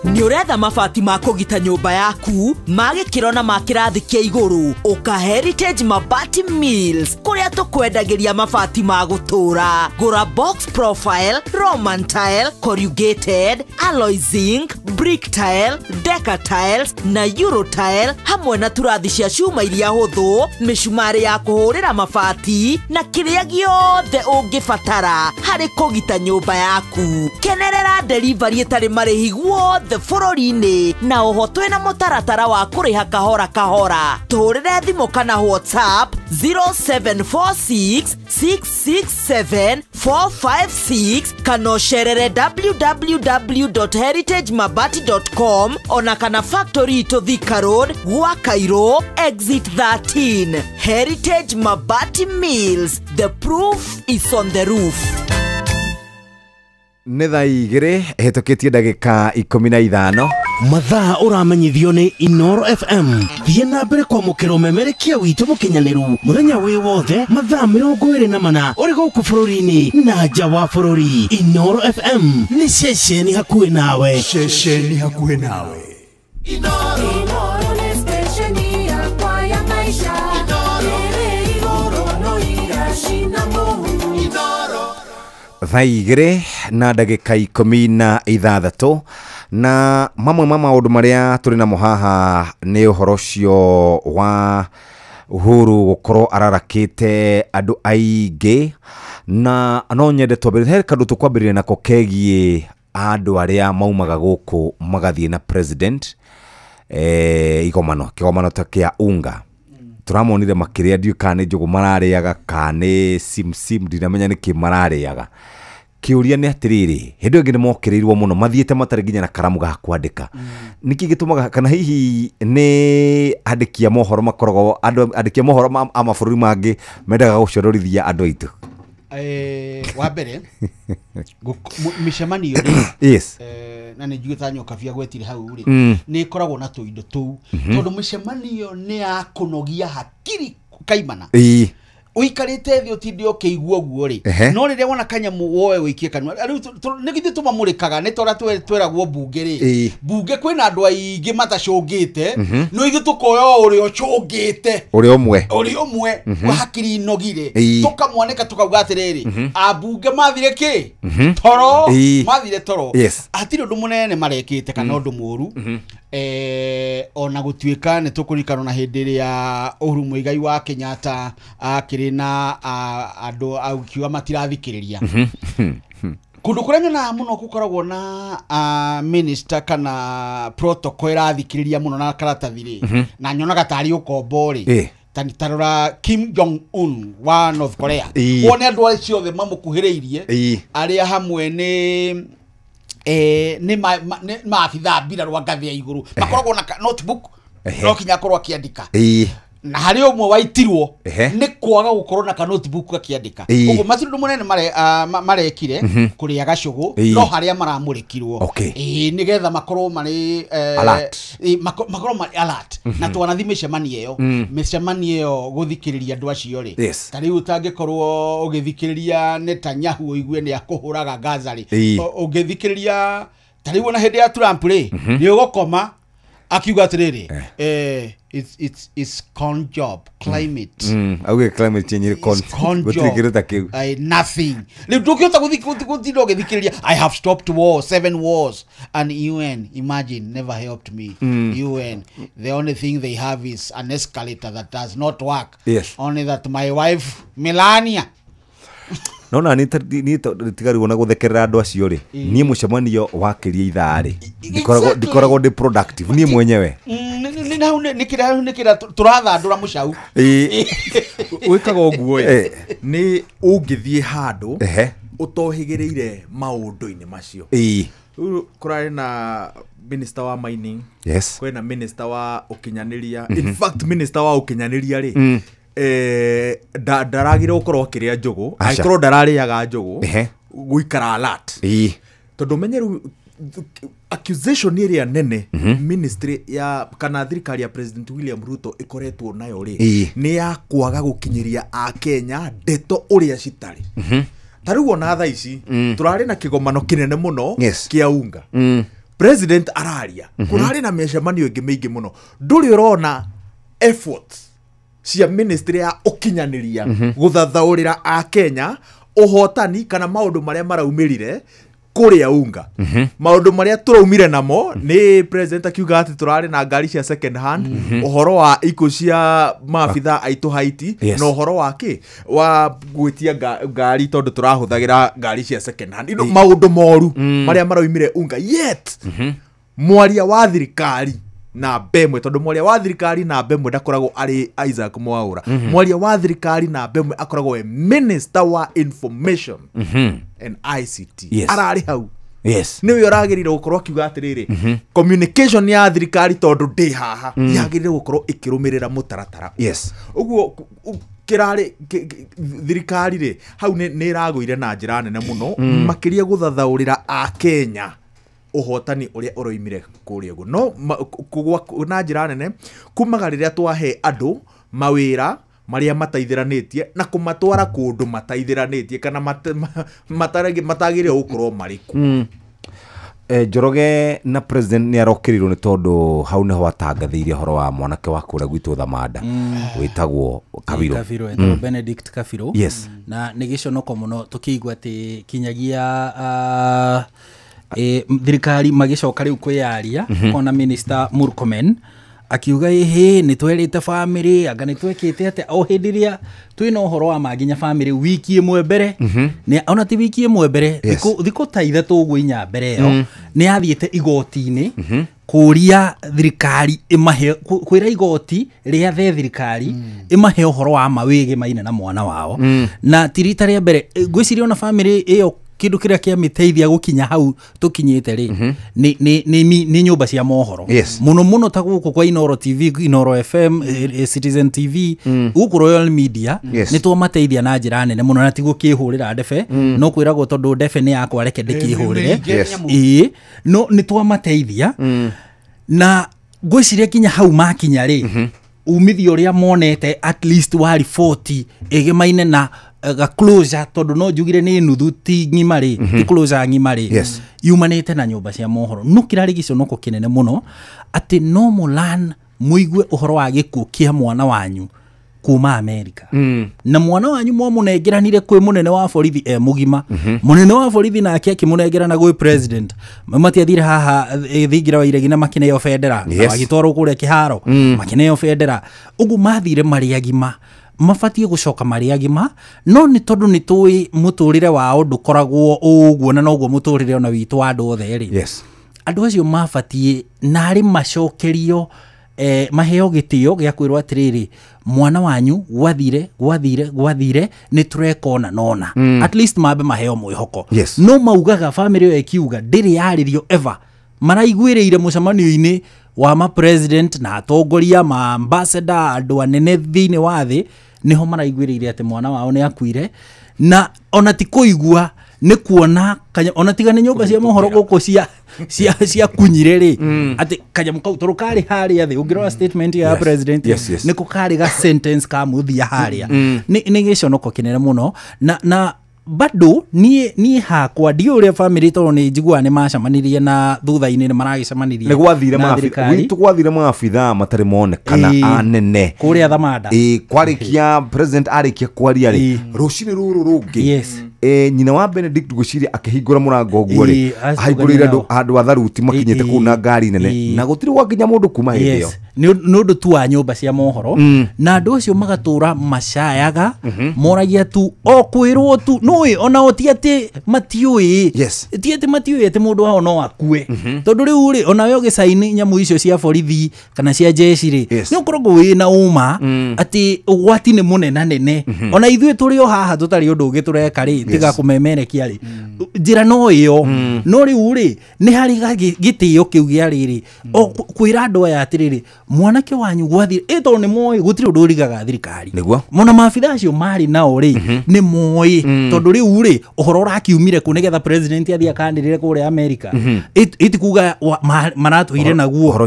Nĩ ũretha mabati ma kũgita nyũmba yaku ma gĩkĩro na ma kĩrathi kĩa igũrũ, ũka Heritage Mabati Mills kũrĩa tũkwendagĩria mabati ma gũtũũra. Gũra box profile, Roman tile, corrugated, alloy zinc, brick tile, deca tiles na euro tile, hamwe na turathi cia cuma iria hũthũ, mĩcumarĩ ya kũhũrĩra mabati na kĩrĩa gĩothe ũngĩbatara harĩ kũgita nyũmba yaku. Kenerera delivery ĩtarĩ marĩhi guothe bũrũri-inĩ, na oho twĩna mũtaratara wa kũrĩha kahora kahora. Tũhũrĩre thimũ kana WhatsApp 0746 667 456 kana ũcerere www.heritagemabati.com ona kana factory itũ Thika Road, gwa Cairo, exit 13. Heritage Mabati Mills, the proof is on the roof. Nĩ thaa 2 ĩhĩtũkĩtie ndagĩka 15. Mathaa ũramenyithio nĩ Inooro FM. Thiĩ na mbere kwamũkĩra ũmemerekia witũ mũkinyanĩru mũthenya wĩ wothe mathaa 24 ũrĩ gũkũ bũrũri-inĩ na nja wa bũrũri. Inooro FM nĩ ceceni hakuhĩ nawe. Ceceni hakuhĩ nawe. Inooro nĩ stesheni yakwa ya maisha. Ĩrĩ igũrũ no iracina mũhu. Thaa 2 na ndagĩka 16 na mamwe ma maũndũ marĩa tũrĩ namo haha nĩ ũhoro ũcio wa Uhuru gũkorwo ararakĩte andũ aingĩ, na no nyende twambĩrĩrie he kaũndũ tũkwambĩrĩria nako kegiĩ andũ arĩa maumaga gũkũ magathiĩ na president igomano kĩgomano ta kĩa UNGA. Tũramonire makĩrĩa, ndiũĩ kana nĩ njũgũ mararĩaga kana nĩ simsim, ndinamenya nĩkĩ mararĩaga. Kĩũria nĩ atĩrĩrĩ, hĩndĩ ĩyo ĩngĩ nĩ mokĩrĩirwo mũno mathiĩte matarĩ nginya na karamu ga kwandĩka. Nĩkĩ gĩtũmaga, kana hihi nĩ andĩki a mohoro makoragwo andũ andĩki a mohoro a mabũrũri mangĩ mendaga gũcororithia andũ aitũ? Wa mbere mĩcemanio rĩ, Yes. Na nĩ njugĩte Nyokabi gwetire hau rĩ, nĩ ĩkoragwo na tũindo tũu, tondũ mĩcemanio nĩ ya kũnogia hakiri kaimana. Ũikarĩte thĩ ũtinde ũkĩigua ũguo rĩ, no rĩrĩa wona kanyamũ woe ũikie kanua rĩu nĩ githĩ tũmamũrĩkaga nĩ ta ũrĩa tweragwo mbunge rĩ, mbunge kwĩna andũ aingĩ matacũngĩte, no ithuĩ tũkoya o ũrĩa ũcũngĩte, ũrĩa ũmwe, ũrĩa ũmwe wa hakiri inogire, tũkamwanĩka tũkauga atĩrĩrĩ, ambunge mathire kĩ toro, mathire toro, hatirĩ ũndũ mũnene marekĩte kana ũndũ mũru. Ona gũtuĩka nĩ tũkũririkana na hĩndĩ ĩrĩa Uhuru Muigai wa Kenyatta akĩrĩ na andũ akiuga matirathikĩrĩria. Kũndũ kũrĩa nyonaga mũno gũkoragwo na minister kana protocol ĩrathikĩrĩria mũno na karatathi rĩ, na nyonaga tarĩ ũkombo rĩ, tarora Kim Jong Un wa North Korea, wone andũ acio othe mamũkuhĩrĩirie arĩa hamwe nĩ nĩ maabithaa mbirarũ a ngathĩ ya igũrũ makoragwo na notebook no kinya akorwo akĩandĩka. Na harĩ ũmwe waitirwo nĩ kwaga gũkorwo na ka notebook gakĩandĩka. Ũguo matirĩ ũndũ mũnene marekire kũrĩa gacũgũ, no harĩa maramũrĩkirwo nĩgetha makorwo marĩ alert, makorwo marĩ alert. Na twanathi mĩcemanio ĩyo, mĩcemanio ĩyo gũthikĩrĩria andũ acio rĩ, ta rĩu ũtangĩkorwo ũgĩthikĩrĩria Netanyahu ũigue nĩ akũhũraga Gaza rĩ, ũngĩthikĩrĩria ta rĩu ona hĩndĩ ya Trump rĩ, nĩ ũgũkoma akiuga atĩrĩrĩ, it's con job climate. Auge climate change con gũtirĩ ta kĩu. Nothing. Rĩu ndũngĩhota gũtinda ũgĩthikĩrĩria I have stopped war, 7 wars, and UN, imagine, never helped me. UN, the only thing they have is an escalator that does not work. Yes. Only that my wife Melania. No na ni tigarwo na guthekerera andu acio ri, nie mucemanio wakiria ithaa ri ndikoragwo ndi productive nie mwenyewe. Ni hau ni kira ni kira turathandura mucau wikaga uguo ni ungithie handu utohigireire maundu-ini macio. Kurari na minister wa mining, yes, kwina minister wa ukinyaniria, in fact minister wa ukinyaniria ri ndaragire gukorwo akiria njugu, aikorwo ndarariaga njugu guikara alert, tondu menye riu accusation ĩrĩa nene ministry ya kana thirikari ya President William Ruto ikoretwo nayo ri ni ya kwaga gukinyiria a Kenya ndeto uria citari. Ta riu ona thaa ici turari na kigomano kinene muno kia unga, President araria kurari na mĩcemanio ĩngĩ mĩingĩ muno, ndũrĩ ũrona effort cia ministry ya ukinyaniria guthathaurira a Kenya uhotani kana maundu maria maraumirire kuria unga. Maundu maria turaumire namo ni president akiuga ati turari na ngari cia second hand, uhoro wa iko cia maabitha aitu Haiti, na uhoro wa ki wa gwitia ngari tondu turahuthagira ngari cia second hand, ino maundu moru maria maraumire unga. Yet mwaria wa thirikari na bemwe, tondu mwaria wa thirikari na bemwe ndakoragwo ari Isaac Mwaura, mwaria wa thirikari na bemwe akoragwo e minister wa information and ICT. Yes. Arari hau. Yes. Niwe uragirire gukorwo akiuga atiriri, communication ya thirikari tondu ndi haha yagirire gukorwo ikirumirira mutaratara. Yes. Uguo kirari thirikari ri hau ni iraguire na njira nene muno, makiria guthathaurira a Kenya uhotani uria uroimire kuria uguo. No kugwa na njira nene kumaga riria twahe andu mawira maria mataithiranitie na kumatwara kundu mataithiranitie kana matagire gukorwo mariku. Njoroge na president ni arokirirwo ni tondu hau niho atangathĩirie horo wa mwanake wa kũrĩa gwitũ Thamanda wĩtagwo Kabiro, Kabiro etagwo Benedict Kabiro. Yes. Na nĩ gĩconoko mũno tũkĩigua atĩ kinyagia thirikari magicoka riu kwiyaria kona minister Murkomen akiuga ĩhĩ nĩ twerĩte family anga nĩ twekĩte atĩa o hĩndĩ ĩrĩa twĩna ũhoro wa ma nginya family wiki ĩmwe mbere, nĩ ona ti wiki ĩmwe mbere, thikũ ta ithatũ ũguo inya mbere ĩyo nĩ yathiĩte igoti-inĩ kũria thirikari ĩmahe, kwĩra igoti rĩathe thirikari ĩmahe ũhoro wa ma wĩgĩmaine na mwana wao. Na ti rita rĩa mbere ngwĩciria ona family ĩyo kindu kiria kiamiteithia gukinya hau tukinyite ri ni nyumba cia mohoro muno muno ta guku kwa Inoro TV, Inoro FM, Citizen TV, guku Royal Media ni twamateithia na njira nene muno na ti gukihurira ndebe no kwiragwo tondu ndebe ni yakwa reke ndikihurire ii no ni twamateithia na ngwiciria kinya hau makinya ri umithio uria monete at least wa riboti igimaine na ga closure tondu no njugire ni nuthu ti ng'ima ri ti closure ng'ima ri yumanite na nyumba cia mohoro no kirari giconoko kinene muno ati no mulan muigue uhoro wa gikuo kia mwana wanyu kuma America na mwana wanyu mwamunengeranire kwi munene wa borithi e mugima munene wa borithi nake akimunengerana gwi president matiathire haha thingira wa iregi na makineo bendera na magitwarwo kuria kiharo makineo bendera ugu mathire mari agima mabatie gucoka mari agima no ni tondu ni tui muturire wao ndukoragwo uguo na noguo muturire ona witu wa andu othe ri andu acio mabatie nari macokerio maheo gitio gia kwirwo atiriri mwana wanyu gwathire gwathire gwathire ni turekona nona at least mambe maheo mwihoko no maugaga family yo ikiuga ndiri yaririo ever maraiguireire mucemanio-ini wa ma president na atongoria ma ambassador andũ anene thĩinĩ wa thĩ niho maraiguĩrĩire atĩ mwana wao nĩ akuire na ona ti kũigua nĩ kuona ona tiga nĩ nyũmba cia mohoro gũkũ cia kunyire rĩ atĩ kanyamũ kau tondũ karĩ harĩa thĩ ũngĩrora statement ya president nĩko karĩ ga sentence ka mũthia harĩa nĩ gĩconoko kĩnene mũno na bado niĩ hakwa ndiũĩ ũrĩa family tondũ nĩ njiguaga nĩ macemanirie na thutha-inĩ nĩ maragĩcemanirie nĩ gwathire gwitũ gwathire maabithaa matarĩ monekana anene kũrĩa Thamanda kwarĩkia president arĩkia kwaria rĩ rũcinĩ rũrũ rũngĩ nyina wa Benedict gwĩciria akĩhingũra mũrango ũguo rĩ ahingũrĩire andũ a tharuti makinyĩte kũu na ngari nene na gũtirĩ gwakinya mũndũ kuma hĩndĩ ĩyo nĩ ũndũ tu wa nyũmba cia mohoro na andũ acio magatũra macayaga moragia tu o kwĩrwo tu nũĩ ona ti atĩ matiũĩ ti atĩ matiũĩ atĩ mũndũ wao no akue tondũ rĩu rĩ onawe ũgĩcaini nyamũ icio cia borithi kana cia jeshi rĩ nĩ ũkoragwo wĩ na ũma atĩ ũgwati nĩ mũnenanene ona ithuĩ tũrĩ o haha tũtarĩ ũndũ ũngĩ tũreka rĩ tiga kũmemerekia rĩ njĩra no ĩyo no rĩu rĩ nĩ harĩ gĩtĩo kĩu gĩa rĩrĩ o kwĩra andũ aya atĩrĩrĩ mwanake wanyu gwathire ĩ tondũ nĩ moĩ gũtirĩ ũndũ ũrigaga thirikari mona maabitha acio marĩ nao rĩ nĩ moĩ tondũ rĩu rĩ ũhoro ũrakiumire kũ nĩgetha president athiĩ akanĩrĩre kũrĩa America ĩtikuga maratũire naguo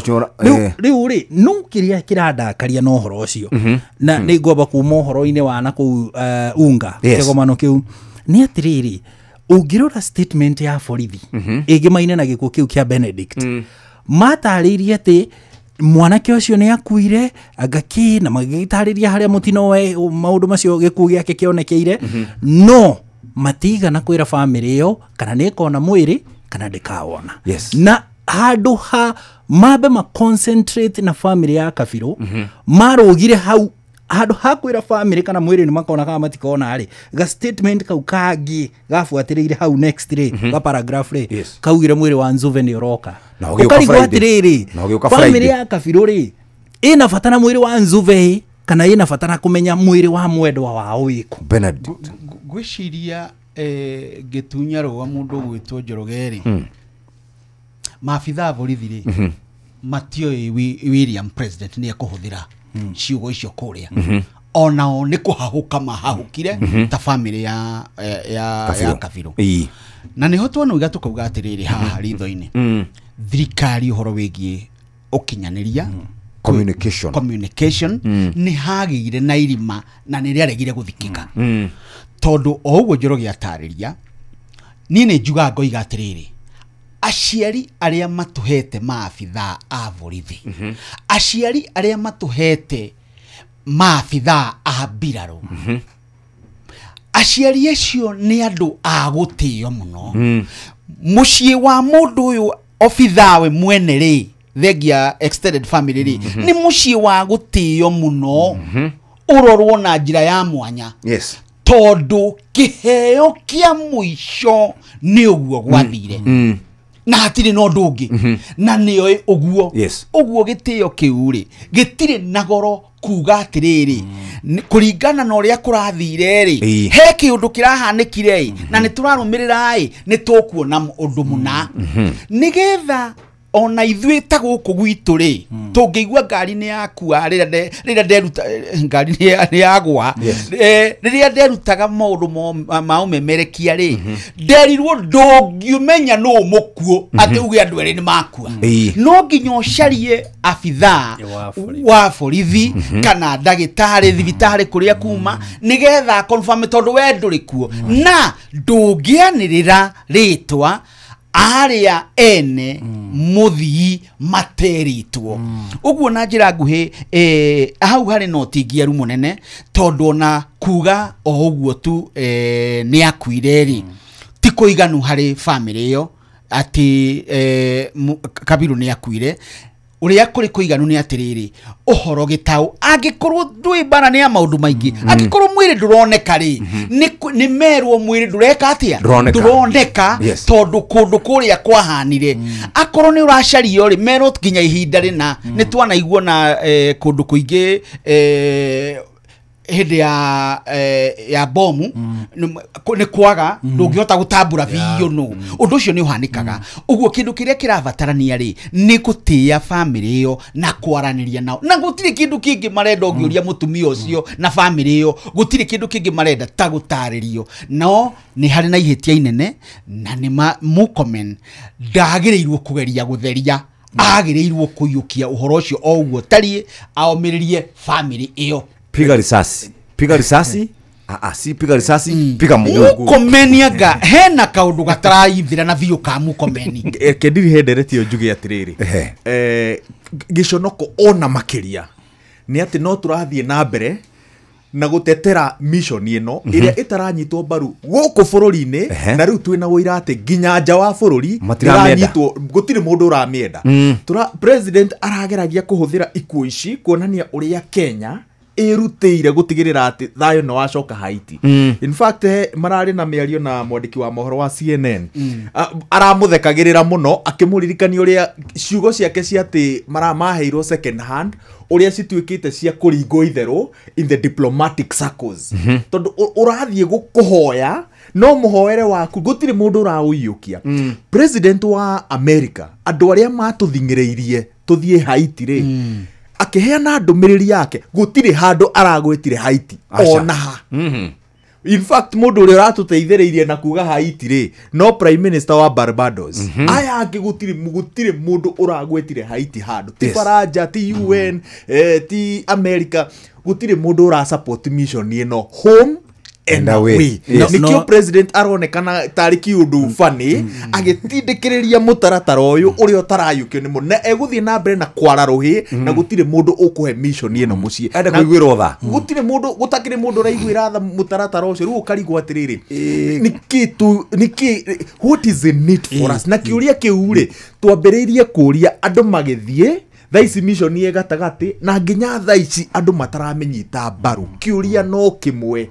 rĩu rĩ no kĩrĩa kĩrandakaria na ũhoro ũcio na nĩ ngwamba kuma ũhoro-inĩ wa na kũu unga kĩgomano kĩu nĩ atĩrĩrĩ ũngĩrora statement ya borithi ĩgĩmaine na gĩkuũ kĩu kĩa Benedict matarĩirie atĩ mwanake ũcio nĩ akuire anga kĩ na magĩtarĩria harĩa mũtino maũndũ macio gĩkuũ gĩake kĩonekeire no matigana kwĩra family ĩyo kana nĩ ĩkona mwĩrĩ kana ndĩkawona na handũ ha mambe ma concentrate na family ya Kabirũ marũgire hau handũ ha kwĩra family kana mwĩrĩ nĩ makona kana matikona rĩ ga statement kau kangĩ gabuatĩrĩire hau next rĩ ga paragraph rĩ kaugire mwĩrĩ wa Nzuve nĩ ũroka ũkarigwo atĩrĩrĩ family ya Kabirũ rĩ ĩna bata na mwĩrĩ wa Nzuve kana ĩna bata na kũmenya mwĩrĩ wa mwendwa wao wĩkũ Benedict ngwĩciria ngĩtunya rũa mũndũ ũgwĩtwo Njoroge rĩ maabithaa borithi rĩ matiũĩ William president nĩ ekũhũthĩra ciugo icio kũrĩa onao nĩ kũhahũka mahahũkire ta family ya Kabirũ na nĩho twanauga tũkauga atĩrĩrĩ haha ritho-inĩ thirikari ũhoro wĩgiĩ ũkinyanĩria communication nĩ hagĩire na irima na nĩ rĩaregire gũthikĩka tondũ o ũguo Njoroge atarĩria niĩ nĩ njugaga ngoiga atĩrĩrĩ aciari arĩa matũhete maabithaa a borithi aciari arĩa matũhete maabithaa a mbirarũ aciari acio nĩ andũ a gũtĩo mũno mũciĩ wa mũndũ ũyũ obithaa we mwene rĩ thengia extended family rĩ nĩ mũciĩ wa gũtĩo mũno ũrorwo na njĩra ya mwanya tondũ kĩheo kĩa mũico nĩ ũguo gwathire na hatirĩ na ũndũ ũngĩ na nĩoĩ ũguo ũguo gĩtĩo kĩu rĩ gĩtirĩ na goro kuga atĩrĩrĩ kũringana na ũrĩa kũrathire rĩ he kĩũndũ kĩrahanĩkire ĩ na nĩ tũrarũmĩrĩra ĩ nĩ tũkuona ũndũ mũna nĩgetha ona ithuĩ ta gũkũ gwitũ rĩ tũngĩigua ngari nĩ yakua rĩrĩa nderuta ngari nĩ yagwa rĩrĩa nderutaga maũndũ ma ũmemerekia rĩ nderirwo ndũngĩmenya nũ mũkuũ atĩ uge andũ erĩ nĩ makua no nginya ũcarie abithaa wa borithi kana ndagĩtarĩ thibitarĩ kũrĩa kuma nĩgetha confirm tondũ we ndũrĩ kuo na ndũngĩanĩrĩra rĩtwa aria ene muthii materitwo uguo na njira nguhi hau hari na utingiaru munene tondu ona kuga o uguo tu ni akuire ri ti kuiganu hari family iyo ati Kabiru ni akuire uria kuri kuiganu ni atiriri uhoro gitau angikorwo ndui bara ni ya maundu maingi angikorwo mwiri nduroneka ri ni merwo mwiri ndureka atia nduroneka tondu kundu kuria kwahanire akorwo ni uracario ri merwo nginya ihinda rina ni twanaigua na kundu kuingi Hĩndĩ ya ya bomu nĩ kwaga ndũngĩhota gũtambũra biũ no ũndũ ũcio nĩ ũhanĩkaga. Ũguo kĩndũ kĩrĩa kĩrabatarania rĩ nĩ gũtĩĩa bamĩrĩ ĩyo na kwaranĩria nao, na gũtirĩ kĩndũ kĩngĩ marenda ũngĩũria mũtumia ũcio na bamĩrĩ ĩyo, gũtirĩ kĩndũ kĩngĩ marenda ta gũtarĩrio. No nĩ harĩ na ihĩtia inene na nĩ Murkomen ndagĩrĩirwo kũgeria gũtheria, agĩrĩirwo kũiyũkia ũhoro ũcio o ũguo tariĩ aomĩrĩrie bamĩrĩ ĩyo. Piga risasi, piga risasi, si piga risasi, piga mguu. Murkomen anga hena kaũndũ gataraithira na biũ ka Murkomen. Kendiri henderetio njuge atiriri giconoko ona makiria ni ati no turathie na mbere na gutetera mission ino iria itaranyitwo mbaru guku bururi-ini, na riu twina wira ati nginya nja wa bururi iranyitwo gutiri mundu uramienda. President arageragia kuhuthira ikuo ici kuonania uria Kenya ĩrutĩire gũtigĩrĩra atĩ thayũ nĩ wacoka Haiti. In fact mararĩ na mĩario na mwandĩki wa mohoro wa CNN, aramũthekagĩrĩra mũno akĩmũririkania ũrĩa ciugo ciake cia atĩ maheirwo second hand ũrĩa cituĩkĩte cia kũringwo itherũ in the diplomatic circles. Tondũ ũrathiĩ gũkũhoya no mũhoere waku gũtirĩ mũndũ ũraũiyũkia. President wa America andũ arĩa matũthing'ĩrĩirie tũthiĩ Haiti rĩ, akiheana ndũmĩrĩri yake gũtirĩ handũ aragwĩtire Haiti ona ha. In fact mũndũ ũrĩa ũratũteithĩrĩirie na kuga Haiti rĩ no prime minister wa Barbados. Aya angĩ gũtirĩ mũndũ ũragwĩtire Haiti handũ, ti Faranja, ti UN, ti America, gũtirĩ mũndũ ũra support mission ĩno home and away. Nikio president aronekana tarĩ kiũndũ funny agĩtindĩkĩrĩria mũtaratara ũyũ ũrĩa ũtarayũkio nĩ mũndũ, na egũthiĩ na mbere na kwara rũhĩ na gũtirĩ mũndũ ũkũhe mission ĩno mũciĩ. Enda kũiguĩrwo tha, gũtirĩ mũndũ gũtakĩrĩ mũndũ ũraiguĩra tha mũtaratara ũcio. Rĩu ũkarigwo atĩrĩrĩ, nĩkĩ what is in it for us? Na kĩũria kĩu rĩ twambĩrĩirie kũria andũ magĩthiĩ thaa ici mission ĩ gatagatĩ na nginya thaa ici andũ mataramĩnyita mbaru. Kĩũria no kĩmwe,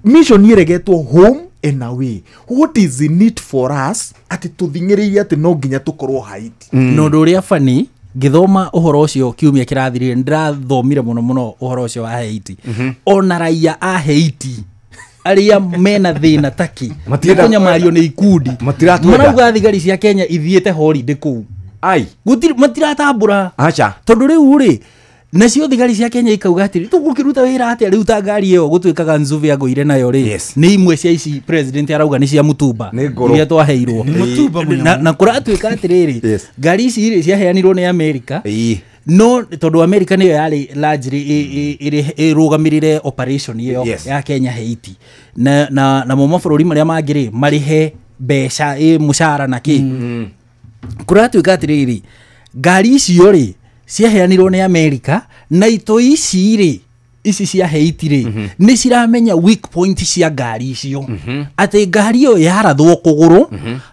mission iregetwo home and away, what is in it for us ati tuthing'ĩrĩirie ati no nginya tukorwo Haiti? No ũndũ ũrĩa funny ngĩthoma ũhoro ũcio kiumia kĩrathirire ndĩrathomire mũno mũno ũhoro ũcio wa Haiti. Ona raia a Haiti arĩa mena thĩna taki kũnyamario nĩ ikundi marauga thigari cia Kenya ithiĩte holiday kũu, gũtirĩ matiratambũra tondũ rĩu rĩ nacio thigari cia Kenya ikauga atĩrĩ tũgũkĩruta wĩra atĩa rĩu ta ngari ĩyo gũtuĩkaga Nzuvi agũire nayo rĩ nĩ imwe cia ici president arauga nĩ cia mũtumba iria twaheirwo na kũratuĩka atĩrĩrĩ ngari ici rĩ ciaheanirwo nĩ America, no tondũ America nĩyo yarĩ largely ĩrũgamĩrĩre operation ĩyo ya Kenya Haiti, na namo mabũrũri marĩa mangĩ rĩ marĩhe mbeca mũcara na kĩ. Kũratuĩka atĩrĩrĩ ngari icio rĩ ciaheanirwo nĩ America na itoi ici rĩ ici cia Haiti rĩ nĩ ciramenya weak point cia ngari icio, atĩ ngari ĩyo yarathwo kũgũrũ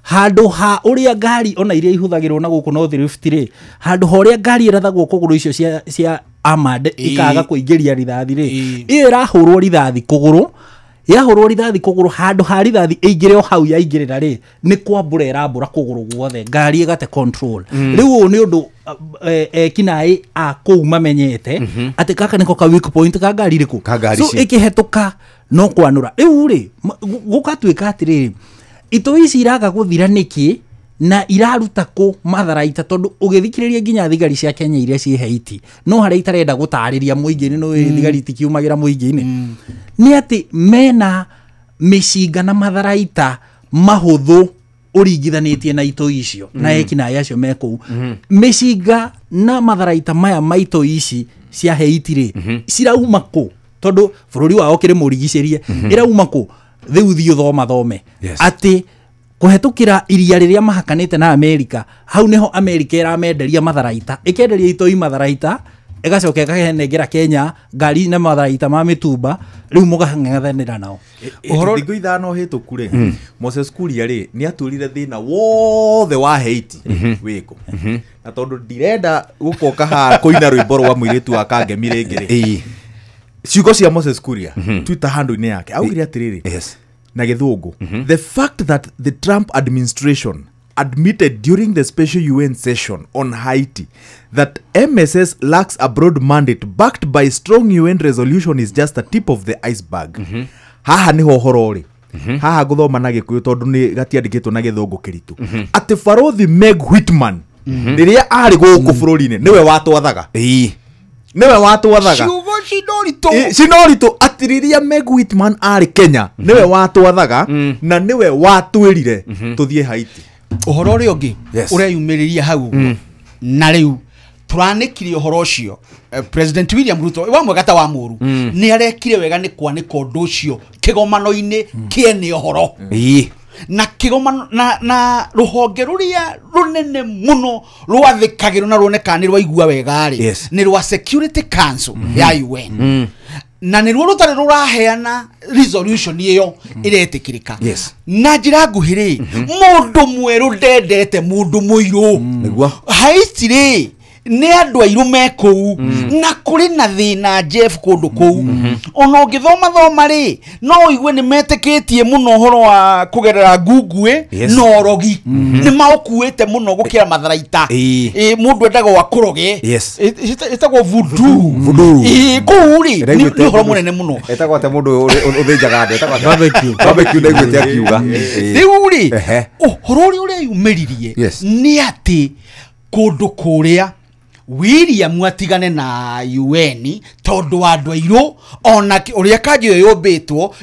handũ ha ũrĩa ngari ona iria ihũthagĩrwo na gũkũ North Rift rĩ, handũ ha ũrĩa ngari ĩrathagwo kũgũrũ icio cia armored ikaga kũingĩria rithathi rĩ, ĩyo ĩrahũrwo rithathi kũgũrũ, yahũrwo rithathi kũgũrũ handũ ha rithathi ĩingĩre o hau yaingĩrĩra rĩ nĩ kwambũra ĩrambũra kũgũrũ guothe ngari ĩgate control. Rĩu ũyũ nĩ ũndũ ekinaĩ a kũu mamenyete atĩ gaka nĩko ka weak point ka ngari rĩkũ, so ĩkĩhetũka no kwanũra. Rĩu rĩ gũgatuĩka atĩrĩrĩ itoi ici iraga gũthira nĩkĩ na iraruta kũ matharaita, tondũ ũgĩthikĩrĩria nginya thigari cia Kenya iria ciĩ Haiti no harĩa itarenda gũtarĩria mũingĩ-inĩ no thigari itikiumagĩra mũingĩ-inĩ nĩ atĩ mena mĩcinga na matharaita mahũthũ ũringithanĩtie na itoi icio na ekinaĩ acio me kũu. Mĩcinga na matharaita maya ma itoi ici cia Haiti rĩ cirauma kũ? Tondũ bũrũri wao kĩrĩ mũrigicĩrie, ĩrauma kũ? Rĩu thiĩ ũthoma thome atĩ kũhetũkĩra iria rĩrĩa mahakanĩte na America, hau nĩho America ĩramenderia matharaita, ĩkenderia itoi matharaita, ĩgacoka ĩkahenengera Kenya ngari na matharaita ma mĩtumba, rĩu mũkang'ethanĩra nao. Ũhoro thikũ ithano hĩtũku rĩ Moses Kuria rĩ nĩ atwĩrire thĩna wothe wa Haiti wĩkũ, na tondũ ndirenda gũkoka haha kũina rwĩmbo rwa mũirĩtu wa Kangemi rĩngĩ rĩ, ciugo cia Moses Kuria Twitter handle-inĩ yake augire atĩrĩrĩ na gĩthũngũ, the fact that the Trump administration Admitted during the special UN session on Haiti that MSS lacks a broad mandate backed by strong UN resolution is just a tip of the iceberg. Haha niho ũhoro ũrĩ. Haha ngũthoma na Gĩkũyũ tondũ nĩ gatiandĩkĩtwo na Gĩthũngũ kĩritũ, atĩ barothi Meg Whitman rĩrĩa arĩ gũkũ bũrũri-inĩ nĩwe watwathaga, nĩwe watwathaga. Ciugo cinoritũ. Cinoritũ, atĩ rĩrĩa Meg Whitman arĩ Kenya nĩwe watwathaga na nĩwe watwĩrire tũthiĩ Haiti. Ũhoro ũrĩa ũngĩ ũreyumĩrĩria hau ũguo, na rĩu tũranĩkire ũhoro ũcio, President William Ruto wa mwega ta wa mũru nĩ arekire wega nĩ kwanĩka ũndũ ũcio kĩgomano-inĩ kĩene ũhoro na kĩgomano na rũhonge rũrĩa rũnene mũno rwathĩkagĩrwo na ruonekaga nĩ rwaigua wega rĩ, nĩ rwa Security Council ya UN, na nĩ ruo rũtarĩ rũraheana resolution ĩyo ĩretĩkĩrĩka. Na njĩra nguhĩ rĩ, mũndũ mwerũ ndendete mũndũ mũirũ. Nĩguo. Haiti rĩ, nĩ andũ airũ me kũu na kũrĩ na thĩna, Jeff, kũndũ kũu ona ũngĩthoma thoma rĩ, no ũigue nĩ metĩkĩtie mũno ũhoro wa kũgerera ngunguĩ na ũrogi, nĩ maũkuĩte mũno gũkĩra matharaita. Mũndũ endaga wakũroge. Ĩtagwo voodoo. Voodoo. Kũu rĩ, nĩ ũhoro mũnene mũno. Etagwo atĩa mũndũ ũthĩnjaga andũ? Etagwo atĩa? Barbecue. Barbecue, ndaiguĩte akiuga. Rĩu rĩ, ũhoro ũrĩa ũreyumĩririe nĩ atĩ kũndũ kũrĩa William atigane na UN tondũ wa andũ airũ, ona ũrĩa kanjũ ĩyo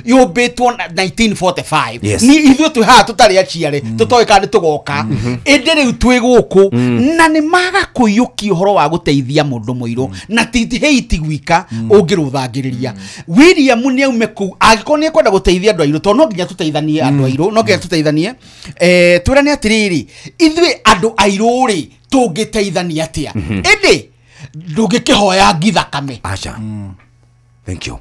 yũmbĩtwo na 1945. Ni ithuĩ twĩ haha tũtarĩ aciare, tũtoĩ kana nĩ tũgoka, ĩndĩ rĩu twĩ gũkũ na nĩ maga kũiyũkia ũhoro wa gũteithia mũndũ mũirũ na ti Haiti gwika ũngĩrũthangĩrĩria. William nĩ aume kũu angĩkorwo nĩ ekwenda gũteithia andũ airũ, tondũ no nginya tũteithanie andũ airũ, no nginya tũteithanie. Twĩrane atĩrĩrĩ, ithuĩ andũ airũ rĩ, tũngĩteithania atĩa? Ĩndĩ ndũngĩkĩhoya ngi thakame. Aca. Thank you.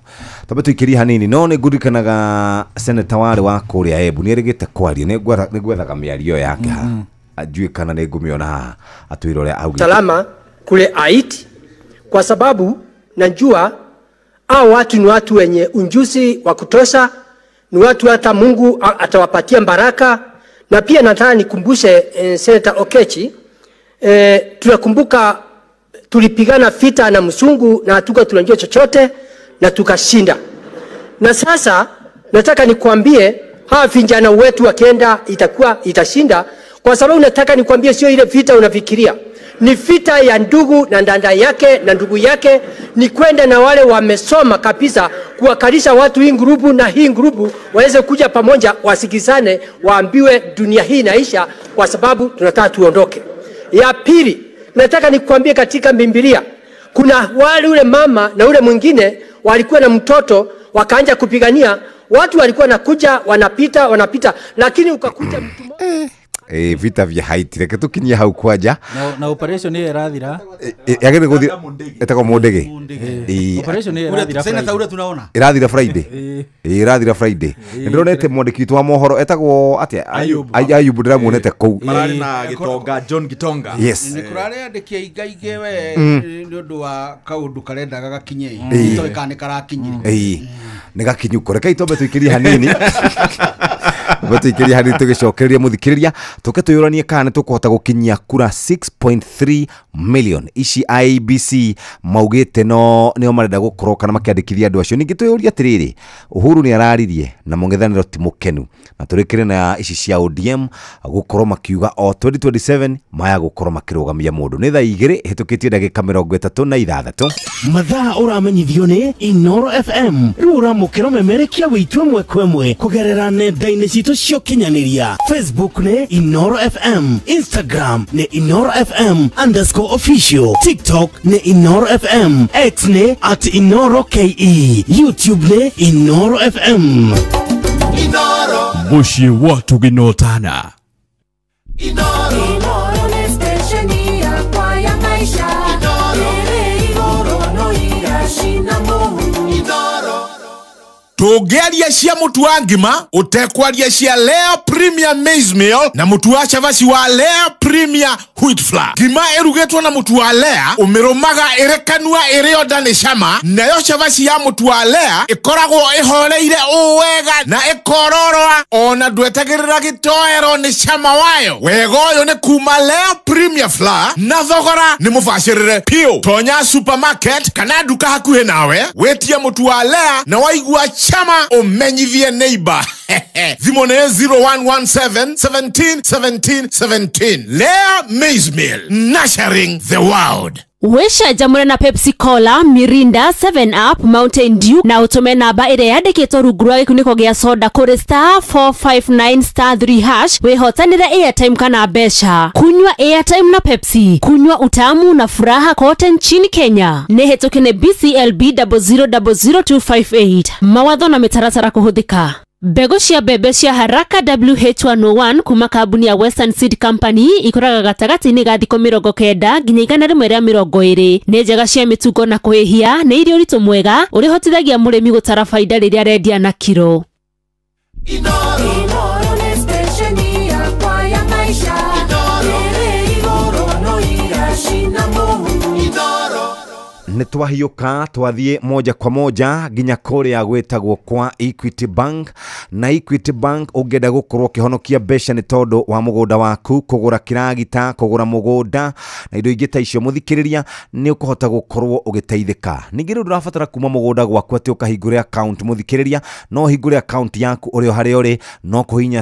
Twambe tũikĩrie hanini, no nĩ ngũririkanaga senator warĩ wa kũrĩa Embu nĩ erĩgĩte kwaria, nĩ ngwethaga mĩario yake haha njue kana nĩ ngũmĩona haha atwĩre ũrĩa augĩte. Salama kule Haiti, kwa sababu najua hao watu ni watu wenye unjuzi wa kutosha, ni watu hata Mungu atawapatia baraka. Na pia nataka nikumbushe Senator Okechi, tunakumbuka tulipigana vita na msungu na hatuka tunajua chochote na tukashinda. Na sasa nataka nikuambie hawa vijana wetu wakienda itakuwa itashinda, kwa sababu nataka nikuambie sio ile vita unafikiria. Ni vita ya ndugu na dada yake na ndugu yake, ni kwenda na wale wamesoma kabisa kuwakalisha watu hii grupu na hii grupu waweze kuja pamoja, wasikizane, waambiwe dunia hii inaisha kwa sababu tunataka tuondoke. Ya pili, nataka nikuambie katika Biblia kuna wale ule mama na ule mwingine walikuwa na mtoto wakaanza kupigania, watu walikuwa nakuja wanapita wanapita, lakini ukakuja mtu Vita vya Haiti reke tukinyie hau kwanja. Na operation ĩyo ĩrathira. Yagĩrĩire gũthira ĩtagwo Mũndege. Operation ĩyo ĩrathira Senator ũrĩa tunaona ĩrathira Friday. Ĩrathira Friday. Nĩndĩronete mwandĩki witũ wa mohoro etagwo atĩa, Ayubu, ndĩramuonete kũu. Mararĩ na Gitonga, John Gitonga. Yes. Nĩ kũrarĩ andĩki aingaingĩ we nĩ ũndũ wa kaũndũ karendaga gakinye, itoĩ kana nĩ karakinyire. Nĩ gakinyuko. Rekei twambe tũikĩrie hanini, tũikĩrie hanini tũgĩcokereria mũthikĩrĩria, tũke twĩyũranie kana nĩ tũkũhota gũkinyia kura 6.3 million ici IEBC maugĩte no nĩo marenda gũkorwo kana makĩandĩkithia andũ acio. Ningĩ twĩyũrie atĩrĩrĩ, Uhuru nĩ araririe na mũng'ethanĩro ti mũkenu, na tũrĩkĩre na ici cia ODM gũkorwo makiuga o 2027 maya gũkorwo makĩrũgamia mũndũ. Nĩ thaa 2 hĩtũkĩtie ndagĩka 36. Mathaa ũramenyithio nĩ Inoro FM. Rĩu ũramũkĩra ũmemerekia witũ ĩmwe kwa ĩmwe kũgerera nenda-inĩ citũ cia ũkinyanĩria. Facebook nĩ Inoro FM, Instagram nĩ Inoro FM _official, TikTok nĩ Inoro FM, X nĩ @InoroKE, YouTube nĩ Inoro FM. Inoro. Mũciĩ wa tũgĩnotana. Inoro nĩ stesheni yakwa ya maisha. Inoro. Ĩrĩ igũrũ no iracina mũhu. Inoro. Tũngĩaria cia mũtu wa ngima ũtekwaria cia Lea Premier Maize Meal na mũtu wa cabaci wa Lea Premier Wheat Flour. Ngima ĩrugĩtwo na mũtu wa Lea ũmĩrũmaga ĩrĩ kanua ĩrĩ onda nĩ cama, nayo cabaci ya mũtu wa Lea ĩkoragwo ĩhoreire ũũ wega na ĩkororoa ona ndwetagĩrĩra gĩtoero nĩ cama wayo. Wega ũyũ nĩ kuma Lea Premier Flour na thogora nĩ mũbacĩrĩre piũ. Tonya supermarket kana nduka hakuhĩ nawe wĩtie mũtu wa Lea na waigua chama ũmenyithie neighbor. Thimũ nĩ 0117 17 17 17. Lea Maize Meal, nurturing the world. Wĩcanjamũre na Pepsi Cola, Mirinda, 7 Up, Mountain Dew na ũtũme namba ĩrĩa yandĩkĩtwo rungu rwa gĩkunĩko gĩa soda kũrĩ *459*3# wĩhotanĩre airtime kana mbeca. Kunywa airtime na Pepsi, kunywa utamu na furaha kote nchini Kenya. Nĩ hĩtũke nĩ BCLB 0000258. Mawatho na mĩtaratara kũhũthĩka. Mbegũ cia mbembe cia Haraka WH101 kuma kambuni ya Western Seed Company ikũraga gatagatĩ-inĩ ga thikũ 90 nginya 120. Nĩ njega cia mĩtungo na kũhĩhia, nĩ irĩ ũritũ mwega ũrĩa ũhotithagia mũrĩmi gũtara baida rĩrĩa arendia na kiro. Inoro nĩ stesheni yakwa ya maisha. Ĩrĩ igũrũ no iracina mũhu. Nĩ twahiũka twathiĩ moja kwa moja nginya kũrĩa gwĩtagwo kwa Equity Bank. Na Equity Bank ũngĩenda gũkorwo ũkĩhonokia mbeca nĩ tondũ wa mũgũnda waku, kũgũra kĩragita, kũgũra mũgũnda na indo ingĩ ta icio, mũthikĩrĩria, nĩ ũkũhota gũkorwo ũgĩteithĩka. Ningĩ rĩu ndũrabatara kuma mũgũnda gwaku atĩ ũkahingũre account. Mũthikĩrĩria, no ũhingũre account yaku ũrĩ o harĩa ũrĩ, no kũhihinya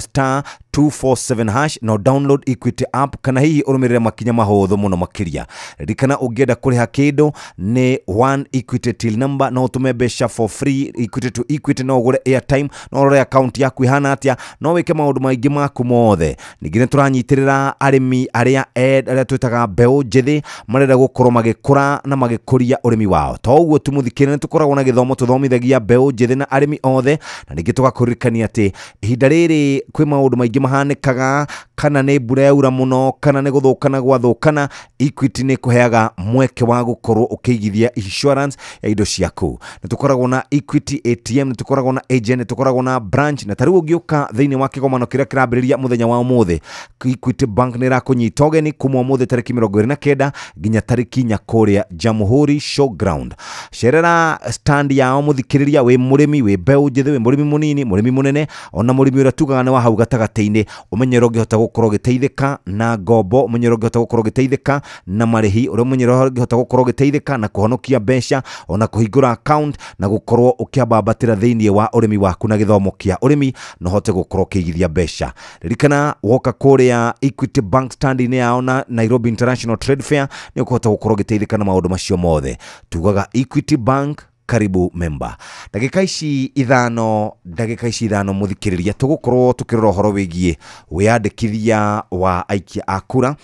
*247# no download Equity app kana hihi ũrũmĩrĩre makinya mahũthũ mũno makĩria. Ririkana ũngĩenda kũrĩha kĩndũ nĩ one Equity till number, no ũtũme mbeca for free Equity to Equity, no ũgũre airtime, no ũrore account yaku ihana atĩa, no wĩke maũndũ maingĩ maku mothe. Ningĩ nĩ tũranyitĩrĩra arĩmi arĩa arĩa twĩtaga mbeũ njĩthĩ marenda gũkorwo magĩkũra na magĩkũria ũrĩmi wao. To ũguo tu, mũthikĩrĩria, nĩ tũkoragwo na gĩthomo tũthomithagia mbeũ njĩthĩ na arĩmi othe. Na ningĩ tũgakũririkania atĩ ihinda rĩrĩ kwĩ maũndũ maingĩ mahanĩkaga, kana nĩ mbura yaura mũno kana nĩ gũthũkana gwathũkana, Equity nĩ kũheaga mweke wa gũkorwo ũkĩigithia insurance ya indo ciaku. Nĩ tũkoragwo na Equity ATM, nĩ tũkoragwo na agent, nĩ tũkoragwo na branch. Na tarĩu ũngĩũka thĩinĩ wa kĩgomano kĩrĩa kĩrambĩrĩria mũthenya wa ũmũthĩ, Equity Bank nĩ ĩrakũnyita ũgeni kuma ũmũthĩ tarĩki 29 nginya tarĩki 4 kũrĩa Jamhuri Showground. Cerera stand yao, mũthikĩrĩria, wĩ mũrĩmi, wĩ mbeũ njĩthĩ, wĩ mũrĩmi mũnini, mũrĩmi mũnene, ona mũrĩmi ũrĩa tugaga nĩ wa hau gatagatĩ-inĩ, ũmenye ũrĩa ũngĩhota gũkorwo ũgĩteithĩka na ngombo, ũmenye ũrĩa ũngĩhota gũkorwo ũgĩteithĩka na marĩhi, ũrĩa ũmenye ũrĩa ũngĩhota gũkorwo ũgĩteithĩka na kũhonokia mbeca, ona kũhingũra account na gũkorwo ũkĩambambatĩra thĩinĩ wa ũrĩmi waku na gĩthomo kĩa ũrĩmi na ũhote gũkorwo ũkĩigithia mbeca. Ririkana woka kũrĩa Equity Bank stand-inĩ yao na Nairobi International Trade Fair nĩ ũkũhota gũkorwo ũgĩteithĩka na maũndũ macio mothe. Tugaga Equity Bank, karibu member. Ndagĩka ici 5, mũthikĩrĩria, tũgũkorwo tũkĩrora ũhoro wĩgiĩ wĩyandĩkithia wa aikia a kura,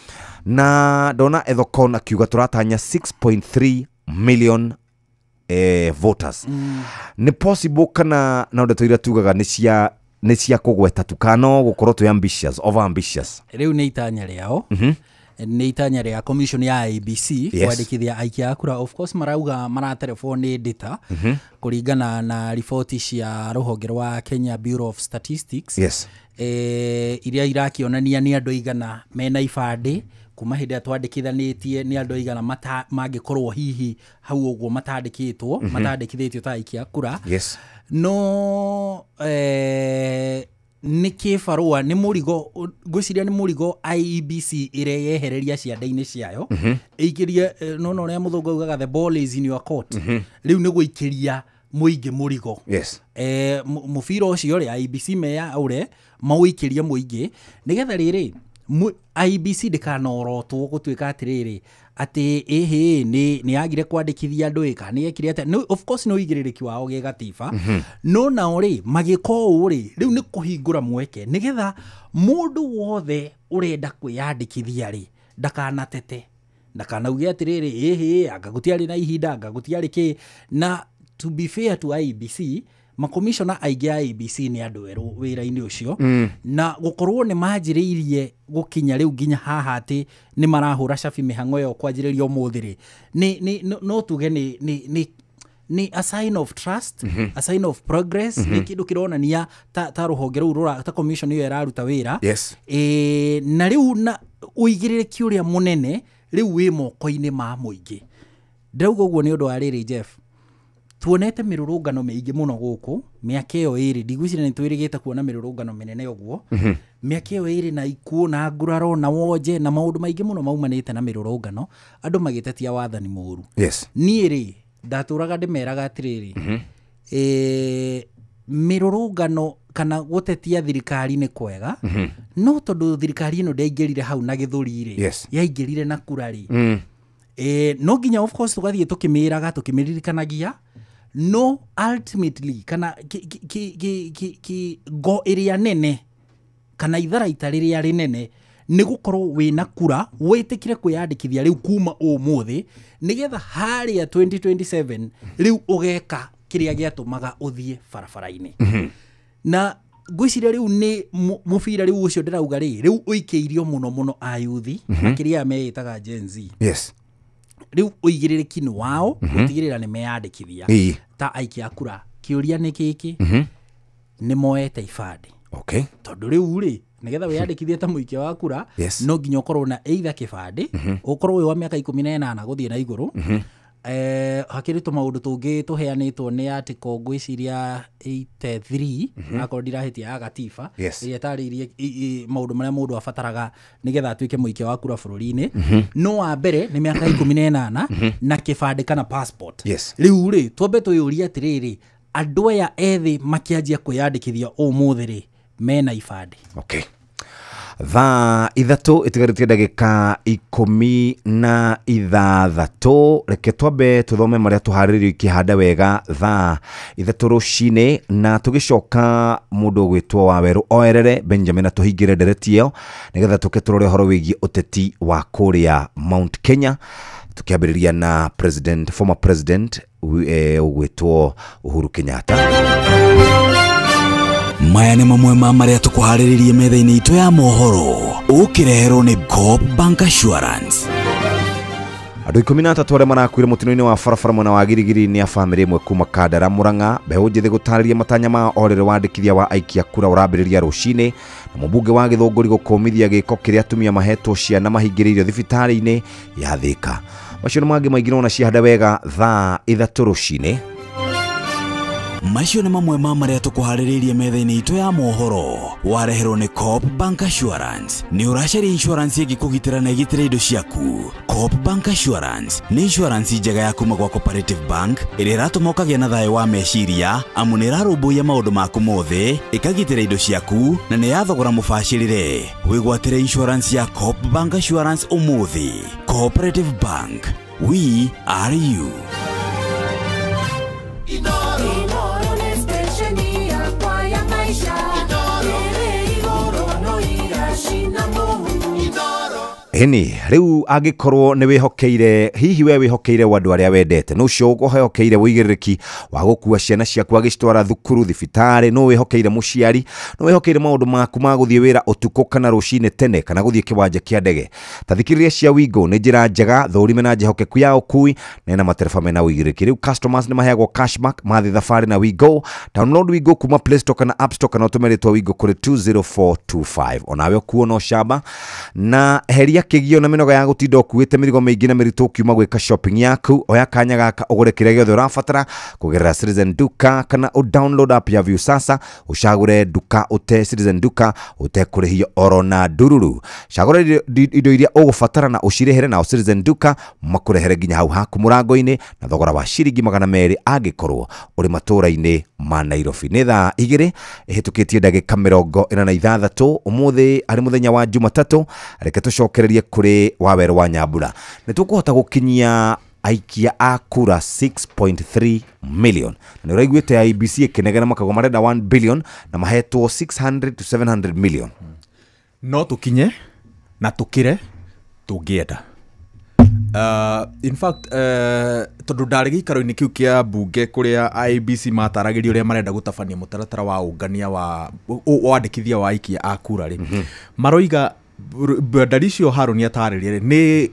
na ndona Ethekon akiuga tũratanya 6.3 million voters. Nĩ possible kana na ndeto iria tugaga nĩ cia kũgweta tu kana no gũkorwo twĩ ambitious, over ambitious? Rĩu nĩ itanya rĩao, nĩ itanya rĩa commission ya IEBC kwandĩkithia aikia a kura. Of course marauga maraterebwo nĩ data kũringana na riboti cia rũhonge rwa Kenya Bureau of Statistics, iria irakĩonania nĩ andũ aigana mena ibandĩ kuma hĩndĩ ĩrĩa twandĩkithanĩtie, nĩ andũ aigana mangĩkorwo hihi hau ũguo matandĩkĩtwo, matandĩkithĩtio ta aikia a kura. No nĩ kĩbarũa, nĩ mũrigo, ngwĩciria nĩ mũrigo IEBC ĩreyehereria ciande-inĩ ciayo, ĩikĩrie nona ũrĩa mũthũngũ augaga, "The ball is in your court." Rĩu nĩ gũikĩria mũingĩ mũrigo. Mũbira ũcio rĩ, IEBC meya ũre maũikĩrie mũingĩ nĩgetha rĩrĩ IEBC ndĩkanorotwo gũtuĩka atĩrĩrĩ atĩ ĩhĩ nĩ yagire kwandĩkithia andũ ĩ kana nĩ yekire atĩa. No, of course nĩ ũigĩrĩrĩki wao gĩgatiba, no nao rĩ magĩka ũũ rĩ, rĩu nĩ kũhingũra mweke nĩgetha mũndũ wothe ũrenda kwĩyandĩkithia rĩ ndakanatete, ndakanauge atĩrĩrĩ, ĩhĩ anga gũtiarĩ na ihinda, anga gũtiarĩ kĩ. Na to be fair to IEBC, makomishona aingĩ a IEBC nĩ andũ erũ wĩra-inĩ ũcio, na gũkorwo nĩ manjĩrĩirie gũkinya rĩu nginya haha atĩ nĩ marahũra cabi mĩhang'o ĩyo kwanjĩrĩria ũmũthĩ rĩ, nĩ no tuge nĩ Nĩ a sign of trust, a sign of progress. Nĩ kĩndũ kĩronania ta rũhonge rũu ta commission ĩyo ĩraruta wĩra. Na rĩu na ũigĩrĩrĩki ũrĩa mũnene rĩu wĩ moko-inĩ ma mũingĩ. Ndĩrauga ũguo nĩ ũndũ wa rĩrĩ, Jeff, tuonete mĩrũrũngano mĩingĩ mũno gũkũ mĩaka ĩyo 2. Ndigwĩciria nĩ twĩrĩgĩte kuona mĩrũrũngano mĩnene ũguo mĩaka ĩyo 2, na ikuũ na nguraro na wonje na maũndũ maingĩ mũno maumanĩte na mĩrũrũngano, andũ magĩtetia wathani mũru. Niĩ rĩ, ndatũraga ndĩmeraga atĩrĩrĩ, mĩrũrũngano kana gũtetia thirikari nĩ kwega, no tondũ thirikari ĩno ndĩaingĩrire hau na gĩthũri rĩ, yaingĩrire na kura rĩ, no nginya of course tũgathiĩ tũkĩmĩraga, tũkĩmĩririkanagia, no ultimately kana ki ngo ĩrĩa nene kana itharaita rĩrĩa rĩnene nĩ gũkorwo wĩna kura, wĩtĩkire kwĩyandĩkithia rĩu kuma ũmũthĩ, nĩgetha harĩa 2027 rĩu ũgeka kĩrĩa gĩatũmaga ũthiĩ barabara-inĩ. Na ngwĩciria rĩu nĩ mũbira rĩu ũcio ndĩrauga rĩ, rĩu ũikĩirio mũno mũno ayuthi, makĩria aya meĩtaga Gen Z. Rĩu ũigĩrĩrĩki nĩ wao gũtigĩrĩra nĩ meyandĩkithia ta aikia a kura. Kĩũria nĩ gĩkĩ, nĩ moete ibandĩ? Tondũ rĩu rĩ, nĩgetha wĩyandĩkithie ta mũikia wa kura, no nginya ũkorwo na either kĩbandĩ, ũkorwo wĩ wa mĩaka 18 gũthiĩ na igũrũ. Hakĩrĩ tũmaũndũ tũngĩ tũheanĩtwo nĩ article ngwĩciria 83, akorwo ndirahĩtia, ya gatiba, ĩrĩa ĩtarĩirie maũndũ marĩa mũndũ abataraga nĩgetha atuĩke mũikia wa kura bũrũri-inĩ. No wa mbere nĩ mĩaka 18 na kĩbandĩ kana passport. Rĩu rĩ, twambe twĩyũrie atĩrĩrĩ, andũ aya ethĩ makĩanjia kwĩyandĩkithia ũmũthĩ rĩ, mena ibandĩ? Thaa 3 ĩtigarĩtie ndagĩka 16. Reke twambe tũthome marĩa tũharĩrĩirio ikĩhanda wega thaa 3 rũcinĩ, na tũgĩcoka mũndũ ũgwĩtwo Wawerũ oerere Benjamin atũhingĩre ndereti ĩyo nĩgetha tũke tũrore ũhoro wĩgiĩ ũteti wa kũrĩa Mount Kenya, tũkĩambĩrĩria na president, former president ũgwĩtwo Uhuru Kenyatta. Maya nĩ mamwe ma marĩa tũkũharĩrĩrie metha-inĩ itũ ya mohoro, ũkĩreherwo nĩ Coop Bank Assurance. Andũ 13 arĩa marakuire mũtino-inĩ wa barabara mwena wa Girigiri nĩ a bamĩrĩ ĩmwe kuma Kandara Murang'a. Mbeũ njĩthĩ gũtarĩria matanya mao o rĩrĩ wandĩkithia wa aikia kura ũrambĩrĩria rũcinĩ, na mũmbunge wa Gĩthũngũri gũkũmithia gĩko kĩrĩa atumia mahetwo ciana mahingĩrĩirio thibitarĩ-inĩ ya Thĩka. Macio nĩ mangĩ maingĩ nona ciahanda wega thaa 3 rũcinĩ. Macio nĩ mamwe ma marĩa tũkũharĩrĩirie metha-inĩ itũ ya mohoro, wareherwo nĩ Coop Bank Assurance. Nĩ ũracaria insurance ĩngĩkũgitĩra na ĩgitĩre indo ciaku? Coop Bank Assurance nĩ insurance njega ya kuma gwa Cooperative Bank ĩrĩa ĩratũma ũkagĩa na thayũ wa meciria, amu nĩ ĩrarũmbũiya maũndũ maku mothe, ĩkagitĩra indo ciaku na nĩ ya thogora mũbacĩrĩre. Wĩgwatĩre insurance ya Coop Bank Assurance ũmũthĩ. Cooperative Bank, we are you. Inoro nĩ stesheni yakwa ya maisha. Ĩrĩ igũrũ no iracina mũhu. Ĩni rĩu angĩkorwo nĩ wĩhokeire, hihi we wĩhokeire andũ arĩa wendete, nũ ũcio ũhokeire ũigĩrĩrĩki wa gũkua ciana ciaku agĩcitwara thukuru, thibitarĩ, nũ wĩhokeire mũciari, nũ wĩhokeire maũndũ maku ma gũthiĩ wĩra ũtukũ kana rũcinĩ tene kana gũthiĩ kĩwanja kĩa ndege, ta thikĩrĩria cia Wingo nĩ njĩra njega thũrime na njĩhokeku ya ũkui na ĩna matereba mena ũigĩrĩrĩki. Rĩu customers nĩ maheagwo cashback mathiĩ thabarĩ na Wingo. Download Wingo kuma Play Store kana App Store kana ũtũme rĩtwa Wingo kũrĩ 20425. Onawe ũkuo no camba na heria kĩgio na mĩnoga ya gũtinda ũkuĩte mĩrigo mĩingĩ na mĩritũ ũkiuma gwĩka shopping yaku. Oya kanya gaka ũgũre kĩrĩa gĩothe ũrabatara kũgerera Citizen Duka kana ũ download app ya Viusasa, ũcagũre duka ũte Citizen Duka ũtekũrĩhio oro na ndururu. Cagũra indo iria ũgũbatara na ũcirĩhĩre na Citizen Duka makũrehere nginya hau haku mũrango-inĩ na thogora wa ciringi 200 angĩkorwo ũrĩ matũũra-inĩ ma Nairobi. Nĩ thaa 2 ĩhĩtũkĩtie ndagĩka 46 ũmũthĩ arĩ mũthenya wa Jumatatũ. Reke tũcokererie kũrĩ Wawerũ wa Nyambura. Nĩ tũkũhota gũkinyia aikia a kura 6.3 million. Na nĩ ũraiguĩte IEBC ĩkĩnegena makauga marenda 1 billion na mahetwo 600 to 700 million. No tũkinye na tũkĩre tũngĩenda. In fact, tondũ ndarĩ gĩikaro-inĩ kĩu kĩa mbunge kũrĩa IEBC mataragĩria ũrĩa marenda gũtabania mũtaratara wa ũngania wa wandĩkithia wa aikia a kura rĩ, maroiga ndari icio Harũni atarĩria rĩ, nĩ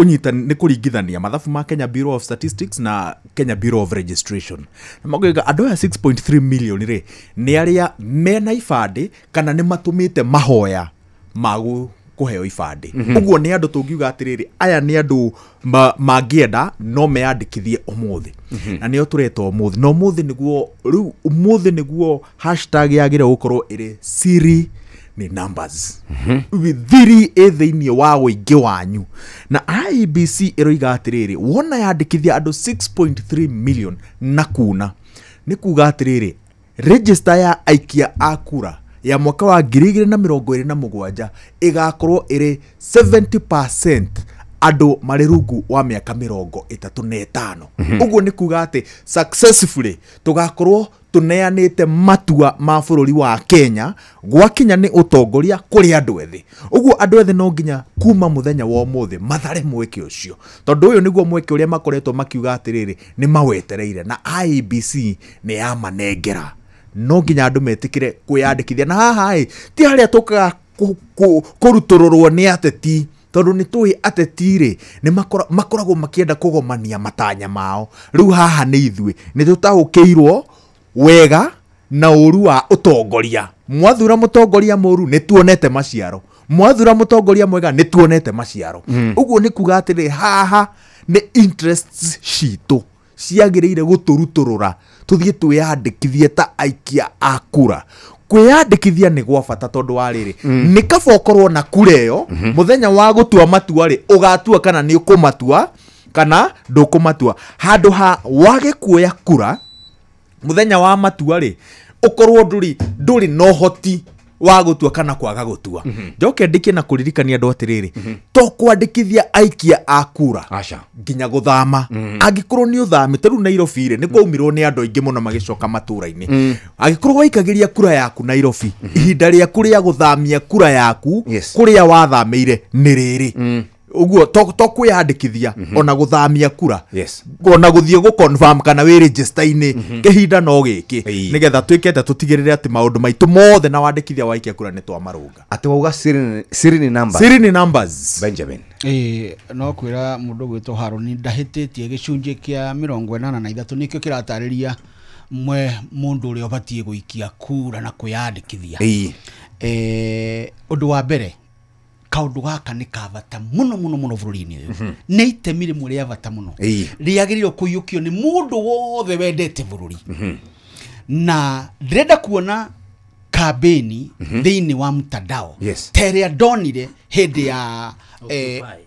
ũnyita nĩ kũringithania mathabu ma Kenya Bureau of Statistics na Kenya Bureau of Registration. Na makoiga andũ aya 6.3 million rĩ nĩ arĩa mena ibandĩ kana nĩ matũmĩte mahoya ma kũheo ibandĩ. Ũguo nĩ andũ tũngiuga atĩrĩrĩ aya nĩ andũ mangĩenda no meyandĩkithie ũmũthĩ. Na nĩo tũreta ũmũthĩ, na ũmũthĩ nĩguo rĩu ũmũthĩ nĩguo hashtag yagĩrĩirwo gũkorwo ĩrĩ siri ni numbers. Thiri ĩ thĩinĩ wa ũingĩ wanyu. Na IEBC ĩroiga atĩrĩrĩ wona yandĩkithia andũ 6.3 million na kuna nĩ kuga atĩrĩrĩ register ya aikia a kura ya mwaka wa 2027 ĩgakorwo ĩrĩ 70% andũ marĩ rungu wa mĩaka 35. Ũguo nĩ kuga atĩ successfully tũgakorwo tũneanĩte matua ma bũrũri wa Kenya gwakinya nĩ ũtongoria kũrĩ andũ ethĩ. Ũguo andũ ethĩ no nginya kuma mũthenya wa ũmũthĩ mathare mweke ũcio, tondũ ũyũ nĩguo mweke ũrĩa makoretwo makiuga atĩrĩrĩ nĩ mawetereire na IEBC nĩ yamanengera. No nginya andũ metĩkĩre kwĩyandĩkithia. Na haha ĩ ti harĩa tũkaga kũrutũrũrwo nĩ ateti, tondũ nĩ tũĩ ateti rĩ nĩ makoragwo makĩenda kũgomania matanya mao. Rĩu haha nĩ ithuĩ nĩ tũtaũkĩirwo wega na ũru wa ũtongoria. Mwathura mũtongoria mũru nĩ tuonete maciaro, mwathura mũtongoria mwega nĩ tuonete maciaro. Ũguo nĩ kuga atĩrĩ haha nĩ interests citũ ciagĩrĩire gũtũrutũrũra tũthiĩ twĩyandĩkithie ta aikia a kura. Kwĩyandĩkithia nĩ gwa bata tondũ wa rĩrĩ nĩ kaba ũkorwo na kura ĩyo mũthenya wa gũtua matua rĩ ũgatua kana nĩ ũkũmatua kana ndũkũmatua. Handũ ha wage kuoya kura mũthenya wa matua rĩ ũkorwo ndũrĩ na ũhoti wa gũtua kana kwaga gũtua. Njoke ndĩkie na kũririkania andũ atĩrĩrĩ to kwandĩkithia aikia a kura nginya gũthama. Angĩkorwo nĩ ũthamĩte rĩu Nairobi rĩ nĩ kwaumirwo nĩ andũ aingĩ mũno magĩcoka matũũra-inĩ. Angĩkorwo waikagĩria kura yaku Nairobi ihinda rĩaku rĩa gũthamia kura yaku kũrĩa wathamĩire nĩ rĩrĩ. Ũguo to kwĩyandĩkithia ona gũthamia kura ona gũthiĩ gũ confirm kana wĩ register-inĩ kĩhinda no gĩkĩ nĩgetha twĩke atĩa tũtigĩrĩre atĩ maũndũ maitũ mothe na wandĩkithia wa aikia kura nĩ twamarũnga. Atĩ wauga siri ni numbers. Siri ni numbers. Benjamin no kwĩra mũndũ gwĩtwo Harũni ndahĩtĩtie gĩcunjĩ kĩa 83 nĩkĩo kĩratarĩria mwe mũndũ ũrĩa ũbatiĩ gũikia kura na kwĩyandĩkithia. Ũndũ wa mbere kaundu gaka nĩ ka bata mũno mũno mũno bũrũri-inĩ ũyũ. Nĩ itemi rĩmwe rĩa bata mũno rĩagĩrĩirwo kũiyũkio nĩ mũndũ wothe wendete bũrũri. Na ndĩrenda kuona kambĩni thĩinĩ wa mtandao ta ĩrĩa ndonire hĩndĩ ya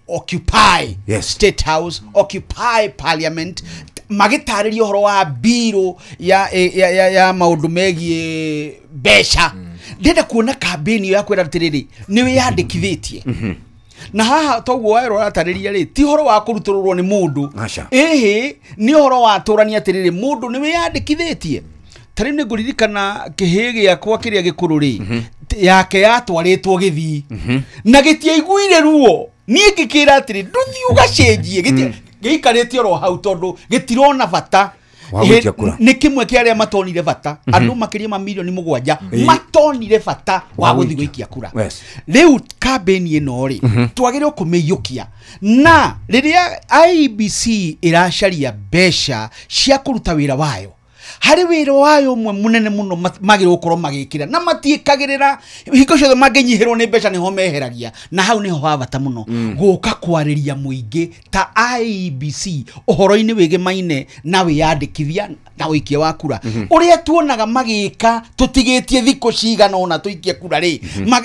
Occupy State House, Occupy Parliament, magĩtarĩria ũhoro wa mbirũ ya maũndũ megiĩ mbeca. Ndĩrenda kuona kambĩni ya kwĩra atĩrĩrĩ nĩ wĩyandĩkithĩtie. Na haha toguo werwo aratarĩria rĩ ti ũhoro wa kũrutũrũrwo nĩ mũndũ, ĩhĩ nĩ ũhoro wa tũrania atĩrĩrĩ mũndũ nĩ wĩyandĩkithĩtie. Ta rĩu nĩ ngũririkana kĩhĩ gĩakwa kĩrĩa gĩkũrũ rĩ yake yatwarĩtwo gĩthii na gĩtiaiguire ruo. Niĩ ngĩkĩra atĩrĩ ndũthiĩ ũgacenjie, gĩikarĩte oro hau tondũ gĩtirona bata. Nĩ kĩmwe kĩa arĩa matonire bata. Andũ makĩria ma milioni 7 matonire bata wa gũthiĩ gũikia kura. Rĩu kambĩni ĩno rĩ twagĩrĩirwo kũmĩiyũkia. Na rĩrĩa IEBC ĩracaria mbeca cia kũruta wĩra wayo, harĩ wĩra wayo ũmwe mũnene mũno magĩrĩirwo gũkorwo magĩkĩra na matiĩkagĩrĩra hingo ciothe mangĩnyihĩrwo nĩ mbeca nĩho meheragia, na hau nĩho ha bata mũno gũka kwarĩria mũingĩ ta IEBC ũhoro-inĩ wĩgĩmaine na wĩyandĩkithia na ũikia wa kura. Ũrĩa tuonaga magĩka tũtigĩtie thikũ cigana ũna tũikie kura rĩ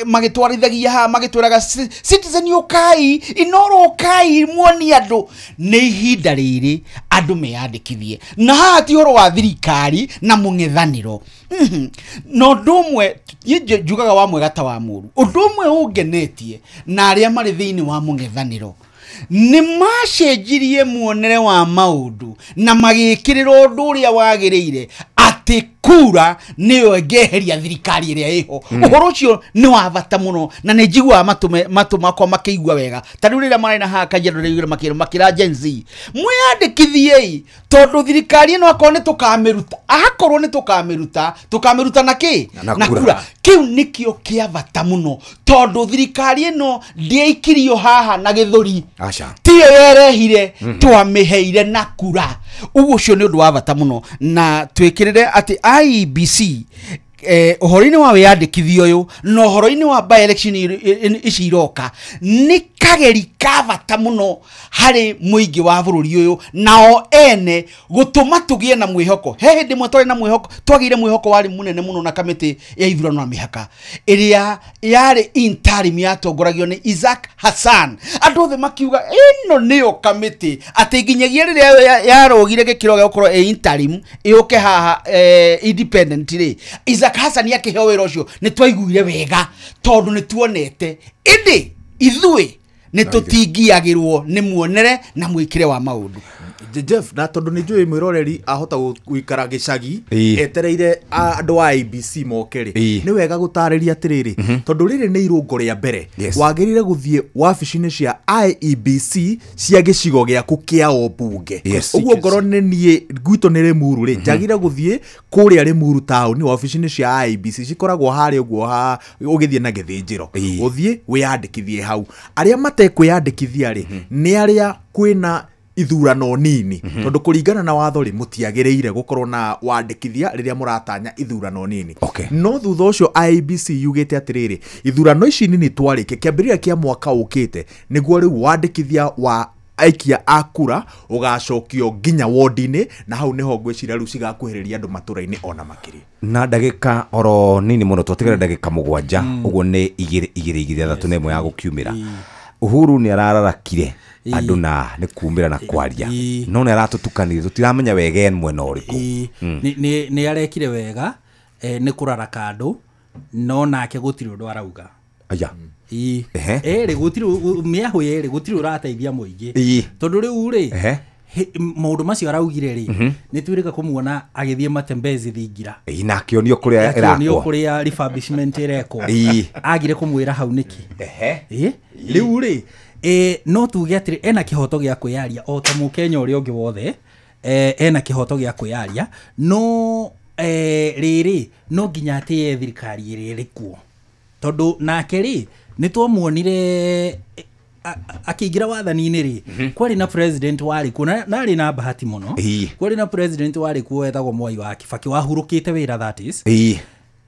magĩtwarithagia haha magĩtwĩraga citizen ũkai Inoro ũkai muonie andũ. Nĩ ihinda rĩrĩ andũ meyandĩkithie, na haha ti ũhoro wa thirikari na mũng'ethanĩro. Na ũndũ ũmwe niĩ njugaga wa mwega ta wa mũũru, ũndũ ũmwe ũngenetie na arĩa marĩ thĩinĩ wa mũng'ethanĩro nĩ macenjirie muonere wa maũndũ na magĩkĩrĩra ũndũ ũrĩa wagĩrĩire atĩ Kura nĩyo ĩngĩeheria thirikari ĩrĩa ĩho. Ũhoro ũcio nĩ wa bata mũno na nĩ njiguaga matũ makwa makĩigua wega. Ta rĩu rĩrĩa marĩ na haha Kajiado rĩu makĩra Gen Z mwĩyandĩkithiei tondũ thirikari ĩno akorwo nĩ tũkamĩruta, akorwo nĩ tũkamĩruta, tũkamĩruta na kĩ? Na kura. Kĩu nĩkĩo kĩa bata mũno tondũ thirikari ĩno ndĩaikirio haha na gĩthũri. Aca. Tiyo yerehire, twamĩheire na kura. Ũguo ũcio nĩ ũndũ wa bata mũno na twĩkĩrĩre atĩ IEBC ũhoro-inĩ wa wĩyandĩkithia ũyũ na ũhoro-inĩ wa by election ici iroka nĩ kageri ka bata mũno harĩ mũingĩ wa bũrũri ũyũ nao ene gũtũma tũgĩe na mwĩhoko. He hĩndĩ ĩmwe twarĩ na mwĩhoko, twagĩire mwĩhoko warĩ mũnene mũno na kamĩtĩ ya ithurano na mĩhaka ĩrĩa yarĩ interim yatongoragio nĩ Isaac Hassan. Andũ othe makiuga ĩno nĩyo kamĩtĩ atĩ nginyagia rĩrĩa yarũgire gĩkĩro gĩa gũkorwo ĩ interim ĩũke haha independent rĩ, Isaac Hassan akĩheo wĩra ũcio nĩ twaiguire wega tondũ nĩ tuonete ĩndĩ ithuĩ nĩ tũtingiagĩrwo nĩ muonere na mwĩkĩre wa maũndũ. Jeff, na tondũ nĩ njũĩ mwĩroreri ahota gũikara gĩcagi etereire andũ a IEBC moke rĩ, nĩ wega gũtarĩria atĩrĩrĩ tondũ rĩrĩ nĩ irũngo rĩa mbere wagĩrĩire gũthiĩ wabici-inĩ cia IEBC cia gĩcigo gĩaku kĩa ũmbunge. Ũguo ngorwo nĩ niĩ gwitũ nĩ Rĩmuru rĩ, njagĩrĩire gũthiĩ kũrĩa Rĩmuru taũni wabici-inĩ cia IEBC cikoragwo harĩa ũguo ũgĩthiĩ na gĩthĩnjĩro, ũthiĩ wĩyandĩkithie hau. Arĩa matekwĩyandĩkithia rĩ nĩ arĩa kwĩna ithurano nini tondũ kũringana na watho rĩ mũtiagĩrĩire gũkorwo na wandĩkithia rĩrĩa mũratanya ithurano nini. No thutha ũcio IEBC yugĩte atĩrĩrĩ ithurano ici nini twarĩkia kĩambĩrĩria kĩa mwaka ũkĩte nĩguo rĩu wandĩkithia wa aikia a kura ũgacokio nginya wodi-inĩ na hau nĩho ngwĩciria rĩu cigakuhĩrĩria andũ matũra-inĩ ona makĩria. Na ndagĩka oro nini mũno twatigara ndagĩka 7 ũguo nĩ 2 2 2 3 na ĩmwe ya gũkiumĩra. Uhuru nĩ arararakire andũ na nĩ kumĩra na kwaria no nĩ aratũtukanire tũtiramenya wega mwena ũrĩkũ. Nĩ arekire wega nĩ kũraraka andũ no nake gũtirĩ ũndũ arauga. Aya. Ĩrĩ gũtirĩ mĩahũ ĩrĩ gũtirĩ ũrateithia mũingĩ tondũ rĩu rĩ maũndũ macio araugire rĩ nĩ twĩrĩga kũmuona agĩthiĩ matembezi thingira na akĩonio kũrĩa ĩrakwo, kũrĩa refurbishment ĩrekwo, agire kũmwĩra hau nĩkĩ. Rĩu rĩ no tuge atĩrĩ ena kĩhoto gĩa kwĩyaria o ta mũkenya ũrĩa ũngĩ wothe, ena kĩhoto gĩa kwĩyaria no rĩrĩ no nginya atĩye thirikari ĩrĩa ĩrĩ kuo tondũ nake rĩ nĩ twamuonire akĩingĩra wathani-inĩ rĩ kwarĩ na president warĩ kuo na arĩ na bahati mũno, kwarĩ na president warĩ kuo wetagwo Mwai wa Kibaki wahurũkĩte wĩra that is,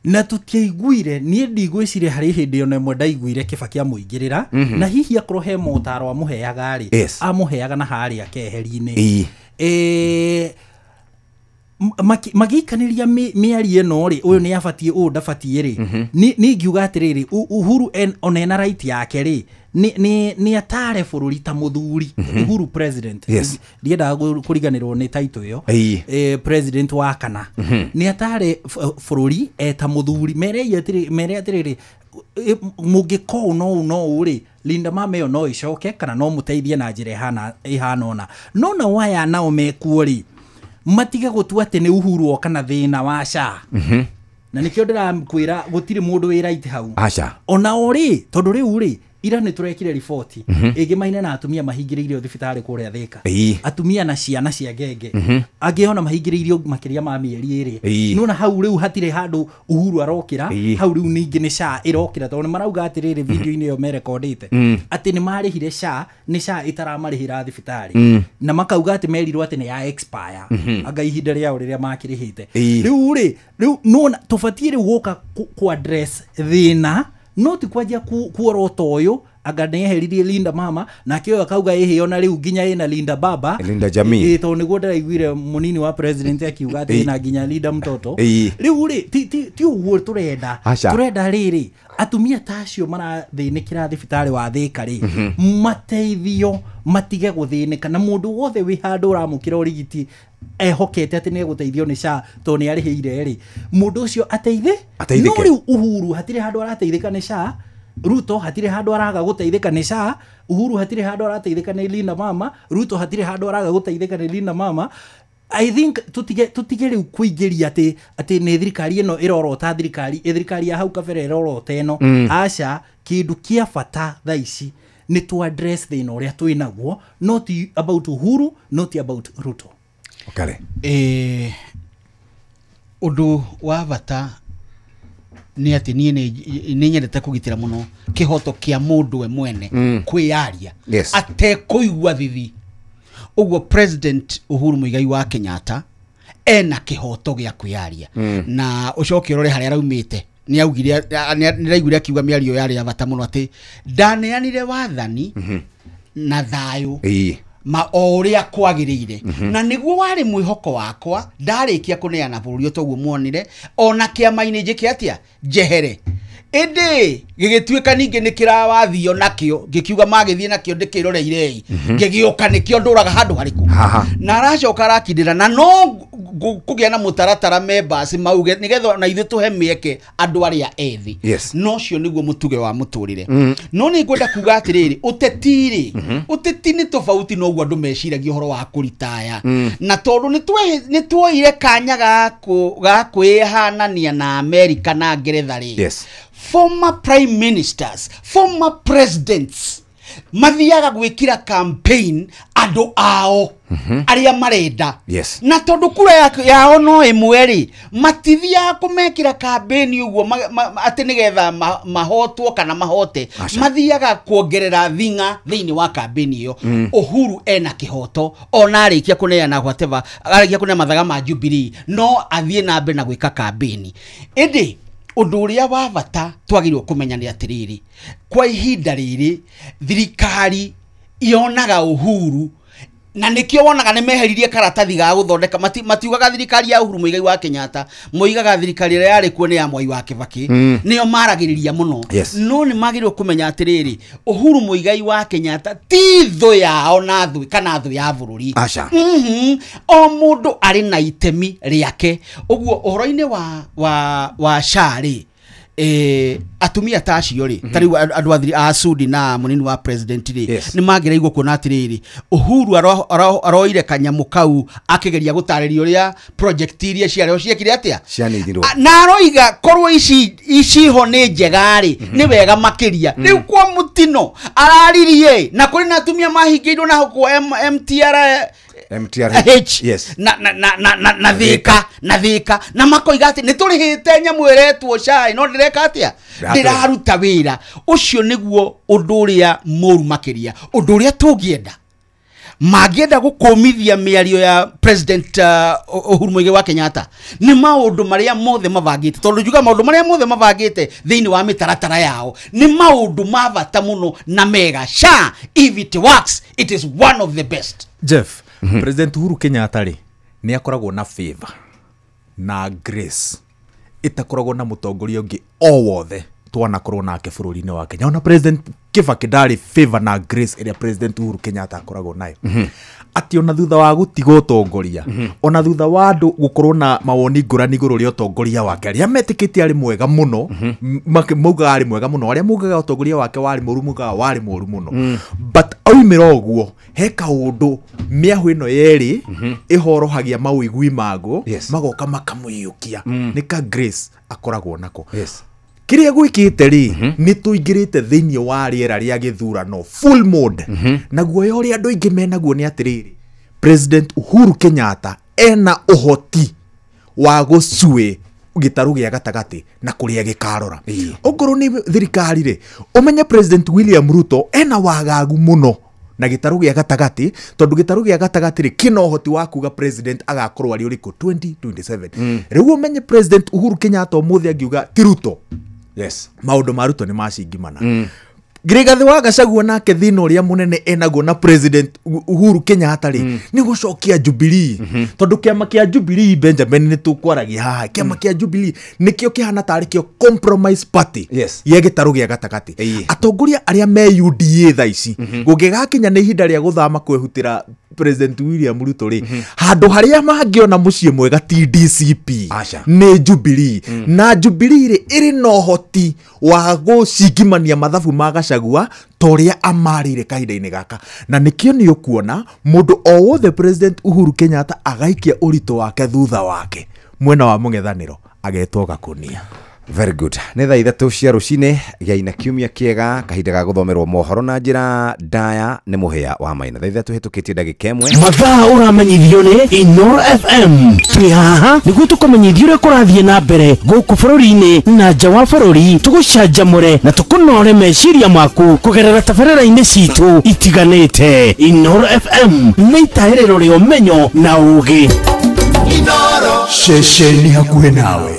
na tũtiaiguire niĩ ndigwĩciria harĩ hĩndĩ ona ĩmwe ndaiguire Kibaki amũingĩrĩra na hihi akorwo he motaro amũheaga rĩ amũheaga na harĩa keheri-inĩ. Magĩikanĩria mĩario ĩno rĩ ũyũ nĩ abatiĩ ũyũ ndabatiĩ rĩ nĩ ingiuga atĩrĩrĩ Uhuru ona ena right yake rĩ nĩ atare bũrũri ta mũthuri. Uhuru president ndiendaga kũriganĩrwo nĩ title ĩyo, president wa kana nĩ atare bũrũri eta mũthuri mere atĩrĩrĩ mũngĩka ũũ no ũũ no ũũ rĩ Linda Mama ĩyo no ĩcoke kana no mũteithie na njĩra ĩhana ũna no nao aya nao mekuo rĩ matige gũtua atĩ nĩ Uhuru oka na thĩna wa SHA. Na nĩkĩo ndĩrakwĩra gũtirĩ mũndũ wĩ right hau. Aca. Ona o rĩ tondũ rĩu rĩ ira nĩ tũrekire riboti ĩgĩmaine na atumia mahingĩrĩirio thibitarĩ kũrĩa Thĩka, atumia na ciana cia ngenge angĩ ona mahingĩrĩirio makĩria ma mĩeri 2. Nona hau rĩu hatirĩ handũ Uhuru arokĩra hau rĩu ningĩ nĩ SHA ĩrokĩra tondũ nĩ marauga atĩrĩrĩ video-inĩ ĩyo merekondĩte atĩ nĩ marĩhire SHA nĩ SHA ĩtaramarĩhĩra thibitarĩ na makauga atĩ merirwo atĩ nĩ ya expire anga ihinda rĩao rĩrĩa makĩrĩhĩte. Rĩu rĩ rĩu nona tũbatiĩ rĩu gũka ku address thĩna no ti kwanjia kuorota ũyũ anga nĩeheririe Linda Mama nake ũyũ akauga ĩhĩ ona rĩu nginya ĩna Linda Baba Linda Jamii tondũ nĩguo ndĩraiguire mũnini wa president akiuga atĩ ĩna nginya Linda mtoto. Rĩu rĩ ti ũguo tũrenda, tũrenda rĩrĩ atumia ta acio marathĩnĩkĩra thibitarĩ wa Thĩka rĩ mateithio matige gũthĩnĩka na mũndũ wothe wĩ handũ ũramũkĩra ũrigiti ehokete atĩ nĩ egũteithio nĩ SHA tondũ nĩ arĩhĩire rĩ mũndũ ũcio ateithĩke. No rĩu Uhuru hatirĩ handũ arateithĩka nĩ SHA, Ruto hatirĩ handũ araga gũteithĩka nĩ SHA, Uhuru hatirĩ handũ arateithĩka nĩ Linda Mama, Ruto hatirĩ handũ araga gũteithĩka nĩ Linda Mama. I think tutige riu kuingiria ati ni thirikari ino irorota thirikari ya hau kabere irorota ino. Aca kindu kia bata thaa ici ni to address thina uria twinaguo, not about Uhuru, not about Ruto. Okay. Undu wa bata ni ati nie ni nyendete kugitira muno kihoto kia mundu we mwene kwiyaria. Yes. Atekũigua thithi. Uguo President Uhuru Muigai wa Kenyatta ena kihoto gia kwiyaria. Na ucoke urore haria araumite ni augire ni raiguire akiuga miario yari ya bata muno ati ndaneanire wathani na thayo ma o uria kwagiriire. Na niguo wari mwihoko wakwa ndarikia kuneana bururi toguo muonire ona kiama-ini njike atia njehere indi gigituika ningi ni kirawathio nakio ngikiuga magithie nakio ndikiroreire ngigiuka nikio nduraga handu hariku. Na aracoka arakindira na no kugia na mutaratara members mauge nigetha na ithu tuhe mieke andu aria ethi. Yes. No cio niguo mutuge wa muturire. No ni ngwenda kuga atiriri uteti ri uteti ni tofauti no guo andu meciragia uhoro wa kuritaya. Na tondu ni tuoire kanya ga kwihanania na America na Ngeretha ri. Yes. Former prime ministers, former presidents mathiaga gwikira campaign andu ao aria marenda. Yes. Na tondu kura yao no imwe ri matithiaga kumekira campaign uguo ati nigetha mahotwo kana mahote. Mathiaga kuongerera thinga thiini wa campaign iyo. Uhuru ena kihoto ona arikia kuneana whatever arikia kuneana mathaga ma Jubilee no athie na mbere na gwika campaign. Indi undu uria wa bata twagirwo kumenya ni atiriri kwa ihinda riri thirikari yonaga Uhuru na nikio wonaga ni meheririe karatathi ga guthondeka matiugaga thirikari ya Uhuru Muigai wa Kenyatta moigaga thirikari ĩrĩa yarĩ kuo nĩ ya Mwai wa Kibaki. Nĩo maragĩrĩria mũno. Yes. No nĩ magĩrĩirwo kũmenya atĩrĩrĩ Uhuru Muigai wa Kenyatta ti thũ yao na thũ kana thũ ya bũrũri. Aca. O mũndũ arĩ na itemi rĩake. Ũguo ũhoro-inĩ wa SHA rĩ atumia ta acio rĩ ta rĩu andũ athiri a Sudi na munini wa president rĩ Yes. nĩ magĩrĩirwo kuona atĩrĩrĩ Uhuru aroire kanyamu kau akĩgeria gũtarĩria ũrĩa project iria ciarĩ ciekire atĩa cianithirwo na aroiga korwo ici ho nĩ njega rĩ nĩ wega makĩria. Rĩu kwa mũtino araririe na kũrĩ na atumia mahingĩirwo na kwa MTR MTRH. Yes. Na na na na na na thika na thika na makoiga ati ni turihite nyamu iretwo cai no ndireka atia ndiraruta wira ucio niguo undu uria moru makiria undu uria tungienda mangienda gukumithia miario ya President Uhuru Muigai wa Kenyatta ni maundu maria mothe mabangite tondu njuga maundu maria mothe mabangite thiini wa mitaratara yao ni maundu ma bata muno na mega. SHA if it works it is one of the best. Jeff, President Uhuru Kenyatta ri ni akoragwo na favor na grace itakoragwo na mutongoria ungi o wothe twanakorwo nake bũrũri-inĩ wa Kenya. Ona President Kibaki ndarĩ favor na grace ĩrĩa President Uhuru Kenyatta akoragwo nayo. Atĩ ona thutha wa gũtiga ũtongoria, ona thutha wa andũ gũkorwo na mawoni ngũrani igũrũ rĩa ũtongoria wake, arĩa metĩkĩtie arĩ mwega mũno, maugaga arĩ mwega mũno, arĩa maugaga ũtongoria wake warĩ mũru maugaga warĩ mũru mũno. But oimĩra ũguo he kaũndũ mĩahũ ĩno yerĩ ĩhorohagia mawĩgwi mago magoka makamũiyũkia. Nĩ ka grace akoragwo nako. Kiria gwikite ri ni tuingirite thiini wa riera ria githurano full mode. Na guoya uria andu aingi menaguo ni atiriri President Uhuru Kenyatta ena uhoti wa gucue gitaru gia gatagati na kuria gikarora. Ongorwo ni thirikari ri umenye President William Ruto ena wagagu muno na gitaru gia gatagati tondu gitaru gia gatagati ri kina uhoti wa kuga president agakorwo ari uriku 2027. Riu umenye President Uhuru Kenyatta umuthi angiuga ti Ruto. Yes. Maundu ma Ruto ni macingimana. Rigathi wa Gachagua nake thina uria munene enaguo na President Uhuru Kenyatta ri ni gucokia Jubilee. Tondu kiama kia Jubilee Benjamin ni tukwaragia haha kiama kia Jubilee nikio kihana tari kio compromise party. Yes. Ya gitaru gia gatagati. Atongoria aria me UDA thaa ici gugigakinya ni ihinda ria guthama kwehutira President William Ruto rĩ, handũ harĩa mangĩona mũciĩ mwega ti DCP nĩ Jubilee. Na Jubilee rĩ, ĩrĩ na ũhoti wa gũcingimania mathabu ma Gachagua ta ũrĩa amarĩire kahinda-inĩ gaka, na nĩkĩo nĩ ũkuona mũndũ o wothe President Uhuru Kenyatta agaikia ũritũ wake thutha wake mwena wa mũng'ethanĩro agetwo gakunia. Very good. Nĩ thaa 3 cia rũcinĩ gĩai na kiumia kĩega, kahinda ga gũthomerwo mohoro na njĩra ndaya nĩ Mũhĩa wa Maina. Thaa 3 hĩtũkĩtie ndagĩka 1. Mathaa ũramenyithio nĩ Inoro FM. Twĩ haha nĩguo tũkũmenyithie ũrĩa kũrathiĩ na mbere gũkũ bũrũri-inĩ na nja wa bũrũri, tũgũcanjamũre na tũkũnore meciria maku kũgerera tabarĩra-inĩ citũ itiganĩte. Inoro FM nĩ itaĩrĩro rĩa ũmenyo na ũũgĩ. Inoro ceceni hakuhĩ nawe.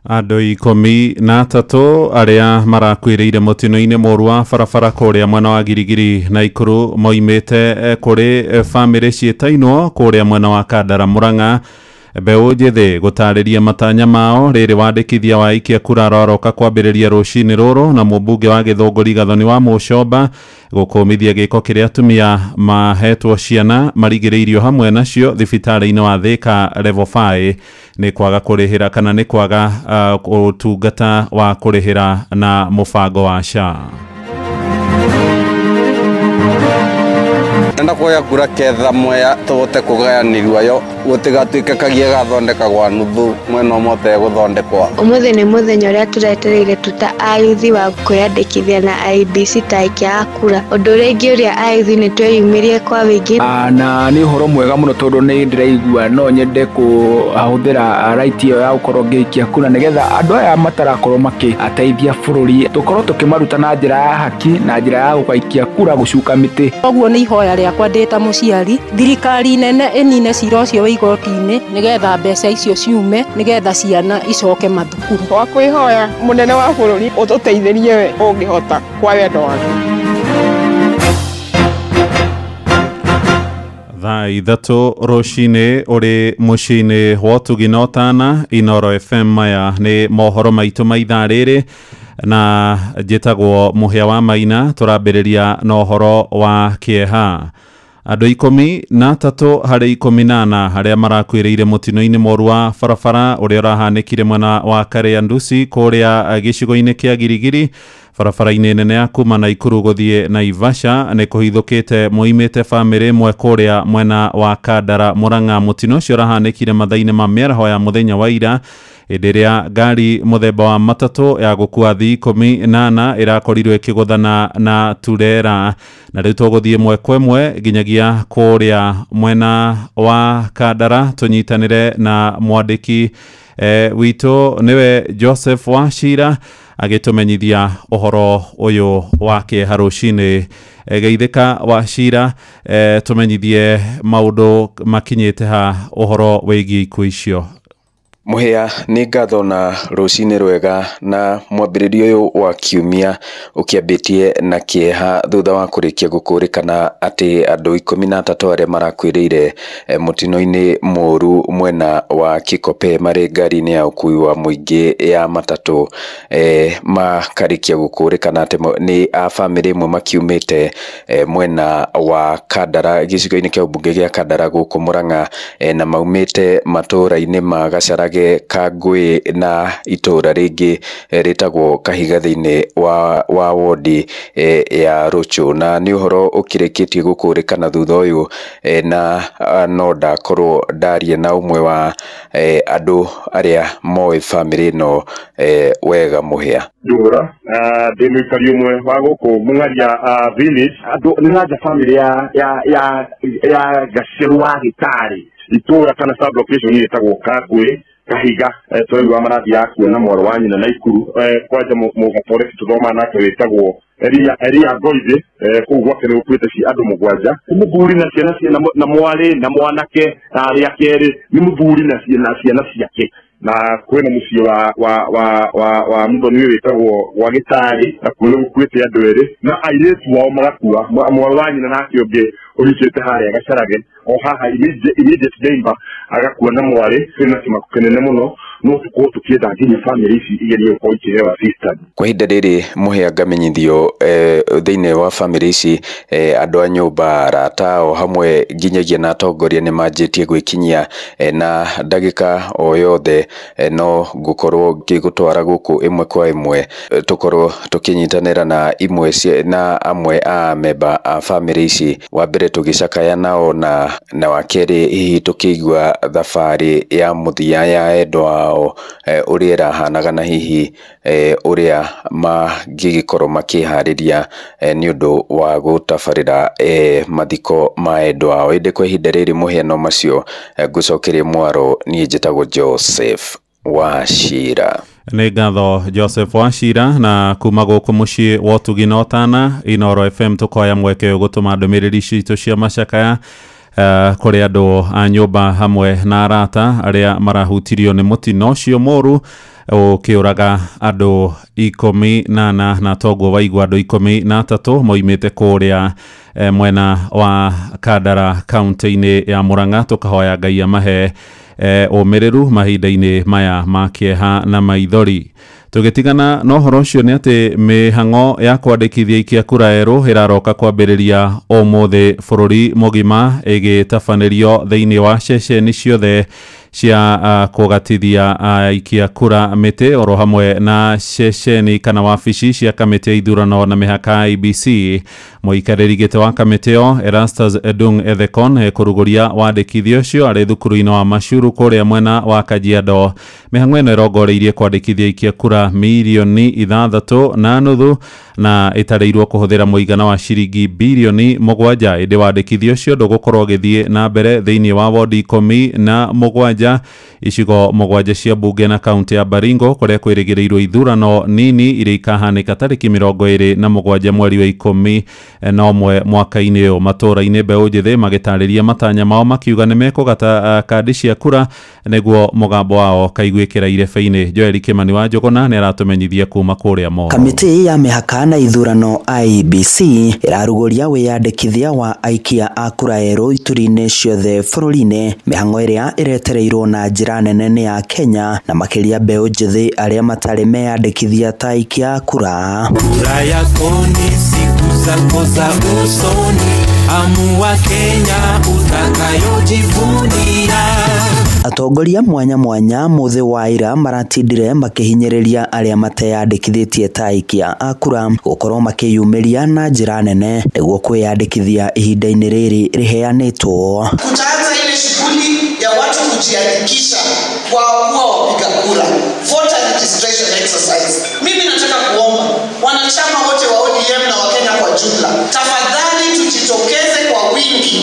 Andũ 13 arĩa marakuĩrĩire mũtino-inĩ mũru wa barabara kũrĩa mwena wa Girigiri na Ikuru moimĩte kũrĩ bamĩrĩ ciĩtainwo kũrĩa mwena wa Kandara Murang'a. Mbeũ njĩthĩ gũtarĩria matanya mao rĩrĩ wandĩkithia wa aikia kura aroroka kwambĩrĩria rũcinĩ rũrũ, na mũmbunge wa Gĩthũngũri Gathoni wa Mũcomba gũkũmithia gĩko kĩrĩa atumia mahetwo ciana marigĩrĩirio hamwe nacio thibitarĩ-inĩ wa Thika level 5 nĩ kwaga kũrĩhĩra kana nĩ kwaga ũtungata wa kũrĩhĩra na mũbango wa SHA. Nenda kuoya kura ketha mwea tũhote kũgayanĩrwo yo gũtigatuĩke kagia gathondekagwa nuthu mwena ũmwe ũtegũthondekwa. Ũmũthĩ nĩ mũthenya ũrĩa tũretereire tuta ayuthi wa kwĩyandĩkithia na IEBC ta aikia a kura. Ũndũ ũrĩa ingĩ ũrĩa ayuthi nĩ tweyumĩrie kwa wĩingĩ. Na nĩ ũhoro mwega mũno tondũ nĩ ndĩraigua no nyende kũhũthĩra right ĩyo ya gũkorwo ngĩikia kura nĩgetha andũ aya matarakorwo makĩteithia bũrũri tũkorwo tũkĩmaruta na njĩra ya haki na njĩra ya gũgaikia kura gũcuka mĩtĩ. Koguo nĩ ihoya rĩakwa ndĩ ta mũciari, thirikari nene ĩnine cira ũcio wa igoti-inĩ nĩgetha mbeca icio ciume nĩgetha ciana icoke mathukuru. Wa kwĩhoya mũnene wa bũrũri ũtũteithĩrie we ũngĩhota kwa wendo waku. Thaa 3 rũcinĩ ũrĩ mũciĩ-inĩ wa Ũtugi na Ũtana, Inoro FM. Maya nĩ mohoro maitũ ma ithaa rĩrĩ na njĩtagwo Mũhĩa wa Maina. Tũrambĩrĩria na ũhoro wa kĩeha. Andũ 13 harĩ 14 arĩa marakuĩrĩire mũtino-inĩ mũru wa barabara ũrĩa ũrahanĩkire mwena wa Kariandusi kũrĩa gĩcigo-inĩ kĩa Girigiri barabara-inĩ nene ya kuma Naikuru gũthiĩ Naivasha nĩ kũhithũkĩte moimĩte bamĩrĩ ĩmwe kũrĩa mwena wa Kandara Murang'a. Mũtino ũcio ũrahanĩkire mathaa-inĩ ma mĩaraho ya mũthenya wa ira hĩndĩ ĩrĩa ngari mũthemba wa matatũ ya gũkua athii 14 ĩrakorirwo ĩkĩgũthana na turera. Na rĩu tũgũthiĩ ĩmwe kwa ĩmwe nginyagia kũrĩa mwena wa Kandara tũnyitanĩre na mwandĩki witũ nĩwe Joseph Wachira agĩtũmenyithia ũhoro ũyũ wa kĩeha rũcinĩ. Geithĩka Wachira, tũmenyithie maũndũ makinyĩte ha ũhoro wĩgiĩ ikuũ icio. Mũhĩa nĩ ngatho na rũcinĩ rwega na mwambĩrĩrio ũyũ wa kiumia ũkĩambĩtie na kĩeha thutha wa kũrĩkia gũkũrĩkana atĩ andũ 13 arĩa marakuĩrĩire mũtino-inĩ mũru mwena wa Kikope marĩ ngari-inĩ ya ũkui wa mũingĩ ya matatũ makarĩkia gũkũrĩkana atĩ nĩ a bamĩrĩ ĩmwe makiumĩte mwena wa Kandara gĩcigo-inĩ kĩa ũmbunge gĩa Kandara gũkũ Murang'a na maumĩte matũũra-inĩ ma Gacarage Kangui na itũra rĩngĩ rĩtagwo Kahiga thĩinĩ wa wodi ya Rũchũ. Na nĩ ũhoro ũkĩrĩkĩtie gũkũrĩkana thutha ũyũ na no ndakorwo ndaria na ũmwe wa andũ arĩa moĩ bamĩrĩ ĩno wega. Mũhĩa Ndũra ndĩ mũikari ũmwe wa gũkũ Mũng'aria village. Andũ nĩ ranja bamĩrĩ ya Gaceru wa Gĩtarĩ itũra kana sub location ĩtagwo Kangui. Kahiga twaigua marathiaga kuona mwarĩ wa nyina Naikuru kwanja mũgatoreki tũthoma nake wĩtagwo Elia Ngoithi kũu gwake nĩ gũkuĩte andũ 7 nĩ mũthuri na ciana na mwarĩ na mwanake na arĩa kerĩ nĩ mũthuri na ciana ciake na kwĩna mũciĩ wa mũthoni ũyũ wĩtagwo wa Gĩtarĩ na kuo nĩ gũkuĩte andũ erĩ na airĩtu ao magakua mwarĩ wa nyina nake ũngĩ ũhikĩte harĩa Gacarage o haha immediate neighbor agakua na mwarĩ kwĩna kĩmako kĩnene mũno no tũkorwo tũkĩenda nginya family ici igerie gũkorwo ikĩheo assistance. Kwa ihinda rĩrĩ Mũhĩa ngamenyithio thĩinĩ wa family ici andũ a nyũmba arata o hamwe nginyagia na atongoria nĩ manjĩtie gwĩkinyia na ndagĩka o yothe no ngũkorwo ngĩgũtwara gũkũ ĩmwe kwa ĩmwe tũkorwo tũkĩnyitanĩra na imwe na amwe a memba a family ici wa mbere tũgĩcakaya nao na wa kerĩ hihi tũkĩigua thabarĩ ya mũthia ya endwa ao ũrĩa ĩrahanaga na hihi ũrĩa mangĩgĩkorwo makĩharĩria nĩ ũndũ wa gũtabarĩra mathiko ma endwa ao. Ĩndĩ kwa ihinda rĩrĩ mũhiano macio ngũcokerie mwaro niĩ njĩtagwo Joseph Wachira. Nĩ ngatho Joseph Wachira na kuma gũkũ mũciĩ wa ũtugi na ũtana Inooro FM tũkoya mweke ũyũ gũtũma ndũmĩrĩri citũ cia macakaya kũrĩ andũ a nyũmba hamwe na arata arĩa marahutirio nĩ mũtino ũcio mũru ũkĩũraga andũ 14 na toguo waigua andũ 13 moimĩte kũrĩa mwena wa Kandara kaunti-inĩ ya Murang'a. Tũkahoya Ngai amahe ũmĩrĩru mahinda-inĩ maya ma kĩeha na maithori. Tũgĩtigana na ũhoro ũcio nĩ atĩ mĩhang'o ya kwandĩkithia ikia kura erũ ĩraroka kwambĩrĩria ũmũthĩ bũrũri mũgima ĩgĩtabanĩrio thĩinĩ wa ceceni ciothe cia kũgatithia ikia kura mĩtĩ oro hamwe na ceceni kana wabici cia kamĩtĩ ya ithurano na mĩhaka IEBC. Mũikarĩri gĩtĩ wa kamĩtĩ ĩyo Erastus Edung Ethekon ekũrugũria wandĩkithia ũcio arĩ thukuru-inĩ wa Mashuru kũrĩa mwena wa Kajiado. Mĩhang'o ĩno ĩrongoreirie kwandĩkithia ikia kura mirioni 6.5 na ĩtarĩirwo kũhũthĩra mũigana wa ciringi birioni 7. Ĩndĩ wandĩkithia ũcio ndũgũkorwo ũgĩthiĩ na mbere thĩinĩ wa wodi 17 icigo 7 cia bunge na kaunti ya Baringo kũrĩa kwĩrĩgĩrĩirwo ithurano nini iria ikahanĩka tarĩki 27 mweri wa 11 mwaka-inĩ ũyũ. Matũũra-inĩ mbeũ njĩthĩ magĩtarĩria matanya mao makiuga nĩ mekũgata kandi cia kura nĩguo mũgambo wao kaiguĩkĩra irebe-inĩ. Joel Kimani wa Njũgũna nĩ aratũmenyithia kuma kũrĩa Moro. Kamĩtĩ ya mĩhaka na ithurano IEBC ĩrarugũria wĩyandĩkithia wa aikia a kura erũ ituri-inĩ ciothe bũrũri-inĩ. Mĩhang'o ĩrĩa ĩretereirwo na njĩra nene nĩ ya Kenya na makĩria mbeũ njĩthĩ arĩa matarĩ meyandĩkithia ta aikia a kura. Kura yako ni siku zako za usoni, amua Kenya utakayojivunia. Atongoria mwanya mwanya muthi wa ira maratindire makihinyiriria aria mateyandikithitie ta aikia a kura gukorwo makiyumiria na njira nene niguo kwiyandikithia ihinda-ini riri riheanitwo. Tutaanza ile shughuli ya watu kujiandikisha kwa kuwa wapiga kura, voter registration exercise. Mimi nataka kuomba wanachama wote wa ODM na Wakenya kwa jumla, tafadhali tujitokeze kwa wingi,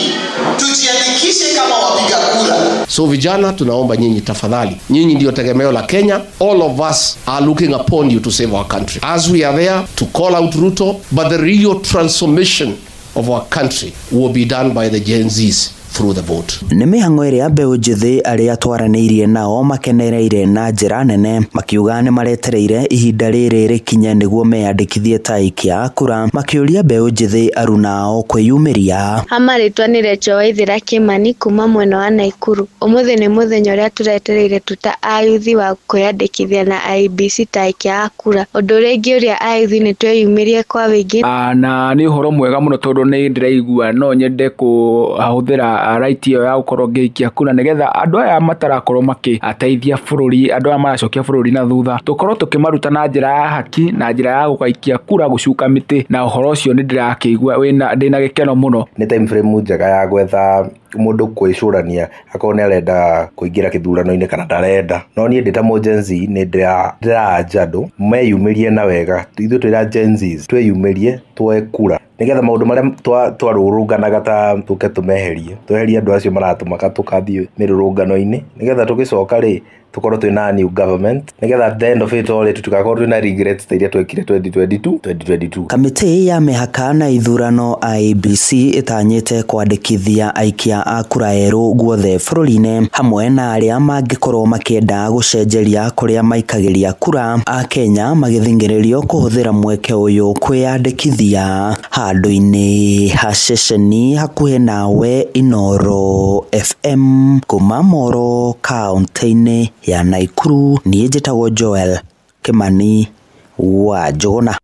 tujiandikishe kama wapiga kura. So vijana tunaomba nyinyi tafadhali, nyinyi ndio tegemeo la Kenya. All of us are looking upon you to save our country. As we are there to call out Ruto, but the real transformation of our country will be done by the Gen Zs through the vote. Nĩ mĩhang'o ĩrĩa mbeũ njĩthĩ arĩa twaranĩirie nao makenereire na njĩra nene makiuga nĩ maretereire ihinda rĩrĩ rĩkinye nĩguo meyandĩkithie ta aikia a kura, makĩũria mbeũ njĩthĩ arunao kwĩyumĩria. Amarĩtwa nĩ Rachel Waithera Kimani kuma mwena wa Naikuru. Ũmũthĩ nĩ mũthenya ũrĩa tũretereire tuta ayuthi wa kwĩyandĩkithia na IEBC ta aikia a kura. Ũndũ ũrĩa ingĩũria ayuthi nĩ twĩyumĩrie kwa wĩingĩ. Na nĩ ũhoro mwega mũno tondũ nĩ ndĩraigua no nyende kũhũthĩra right ĩyo ya gũkorwo ngĩikia kura nĩgetha andũ aya matarakorwo makĩteithia bũrũri, andũ aya maracokia bũrũri na thutha, tũkorwo tũkĩmaruta na njĩra ya haki na njĩra ya gũgaikia kura gũcuka mĩtĩ, na ũhoro ũcio nĩ ndĩrakĩigua ndĩna gĩkeno mũno. Nĩ time frame njega ya gwetha mũndũ kwĩcũrania akorwo nĩ arenda kũingĩra kĩthurano-inĩ kana ndarenda. No niĩ ndĩ ta mũ Gen Z nĩ ndĩranja andũ meyumĩrie na wega. Ithuĩ twĩra Gen Zs twĩyumĩrie tuoe kura nĩgetha maũndũ marĩa twarũrũnganaga ta tũke tũmeherie, tweherie andũ acio maratũmaka tũkathiĩ mĩrũrũngano-inĩ nĩgetha tũgĩcoka rĩ Tukorwo twina new government nigetha at the end of it all tutikakorwo twina regrets ta iria twekire 2022 2022. Kamĩtĩ ya mĩhaka na ithurano IEBC ĩtanyĩte kwandĩkithia aikia a kura erũ guothe bũrũri-inĩ hamwe na arĩa mangĩkorwo makĩenda gũcenjeria kũrĩa maikagĩria kura. A Kenya magĩthingĩrĩrio kũhũthĩra mweke ũyũ kwĩyandĩkithia handũ-inĩ ha ceceni hakuhĩ nawe. Inooro FM kuma Moro kaunti-inĩ ya Naikuru, niĩ njĩtagwo Joel Kimani wa Njũgũna.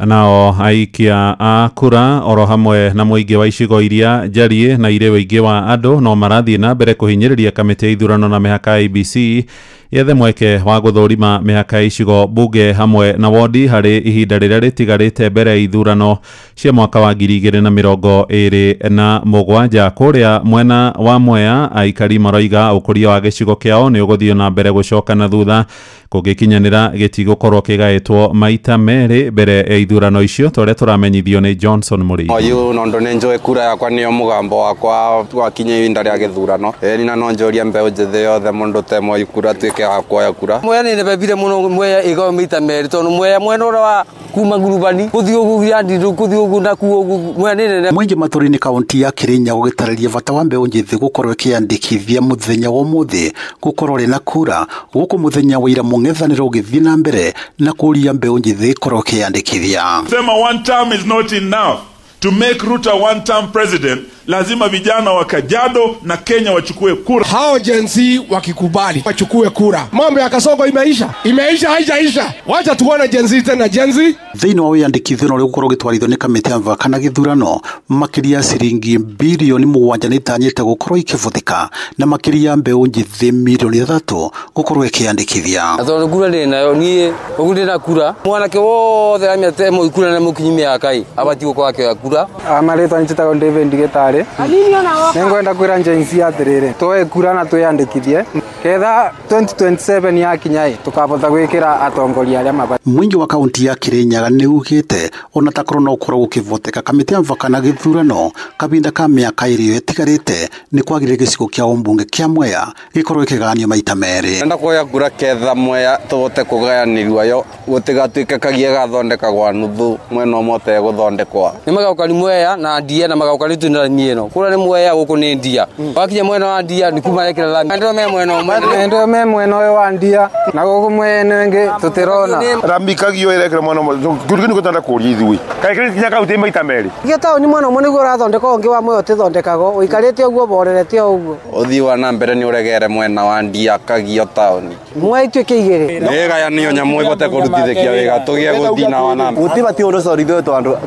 Nao aikia a kura oro hamwe na mũingĩ wa icigo iria njariĩ na irĩ ũingĩ wa andũ no marathiĩ na mbere kũhinyĩrĩria kamĩtĩ ya ithurano na mĩhaka IEBC yethe mweke wa gũthũrima mĩhaka ya icigo bunge hamwe na wodi harĩ ihinda rĩrĩa rĩtigarĩte mbere ya ithurano cia mwaka wa 2027. Kũrĩa mwena wa Mwea aikari maroiga ũkũria wa gĩcigo kĩao nĩ ũgũthiĩ na mbere gũcoka na thutha kũngĩkinyanĩra gĩtigũkorwo kĩgaĩtwo maita merĩ mbere ya ithurano icio tũrĩa tũramenyithio nĩ Johnson Mũrĩithi. Oyu nondo nĩ njũĩ kura yakwa nĩyo mũgambo wakwa wakinya ihinda rĩa gĩthurano ĩni na no njũrie mbeũ njĩthĩ yothe mũndũ te kura tuĩke wa kuoya kura. Mwea nĩ bebire mũno Mwea ĩgayo maita merĩ tondũ Mwea mwena ũrĩa wa kuma ngurubani gũthiĩ ũguo Yandindu gũthiĩ ũguo na kuo ũguo Mwea nĩ nene. Mũingĩ matũra-inĩ kaunti ya Kirinyaga ũgĩtarĩria bata wa mbeũ njĩthĩ gũkorwo ĩkĩyandĩkithia mũthenya wa ũmũthĩ gũkorwo ĩrĩ na kura gũkũ mũthenya wa ira mũng'ethanĩro ũgĩthiĩ na mbere na kũria mbeũ njĩthĩ ĩkorwo ĩkĩyandĩkithia. Sema one term is not enough to make Ruto one term president. Lazima vijana wa Kajiado na Kenya wachukue kura. Hao Gen Z wakikubali wachukue kura, mambo ya Kasongo imeisha, imeisha, haijaisha. Wacha tuone Gen Z tena Gen Z. Thĩinĩ wa wĩyandĩkithia ũrĩa ũgũkorwo ũgĩtwarithio nĩ kamĩtĩ ya mĩhaka na gĩthurano makĩria ciringi bilioni 7 nĩ itanyĩte gũkorwo ikĩbũthĩka na makĩria mbeũ njĩthĩ milioni 3 gũkorwo ĩkĩyandĩkithia. Na tondũ kura ndĩ nayo niĩ ũguo ndĩ na kura mwanake wothe amĩate kura na mũkinyi mĩaka ĩ abatiĩ gũkorwo akĩoya kura. Marĩtwa njĩtagwo David Gĩtarĩ. Nĩngwenda kwĩra Gen Z atĩrĩrĩ tuoe kura na twĩyandĩkithie ketha 2027 yakinya ĩ tũkabota gwĩkĩra atongoria arĩa mabatiĩ. Mũingĩ wa kaunti ya Kirinyaga nĩ ugĩte ona takorwo no ũkorwo gũkĩvoteka kamĩtĩ ya mĩhaka na gĩthurano kahinda ka mĩaka ĩrĩ ĩtigarĩte nĩ kwagĩrĩire gĩcigo kĩa ũmbunge kĩa Mwea gĩkorwo gĩkĩgayanio maita merĩ. Ndenda kuoya kura ketha Mwea tũhote kũgayanĩrwo yo gũtigatuĩke kagia gathondekagwo nuthu mwena ũmwe ũtegũthondekwa. Nĩ magaũkani Mwea na ndia na magaũkani twĩna lami ĩno kũrĩa nĩ Mwea gũkũ nĩ ndia wakinya mwena wa ndia nĩ kuma rekera lami maendeleo me mwena ũmwe maendeleo me mwena ũyũ wa ndia na gũkũ mwena ũngĩ tũtirona rami kagio ĩrekera mwena ũmwe kĩndũ kĩu nĩkĩo kũria ithuĩ kaĩ kĩrĩ kinya kaunti maita merĩ. Gĩo taũni mwena ũmwe nĩguo ũrathondekwo ũngĩ wa Mwea ũtithondekagwo ũikarĩte ũguo ũborerete o ũguo. Ũthii wa na mbere nĩ ũregere mwena wa ndia kagio taũni Mwea ituĩke igĩrĩ nĩĩgayanio nyamũ ĩbote kũrutithĩkia wĩra tũgĩe gũthiĩ na wa na mbere. Gũtibatiĩ ũndũ ũcio ithuĩ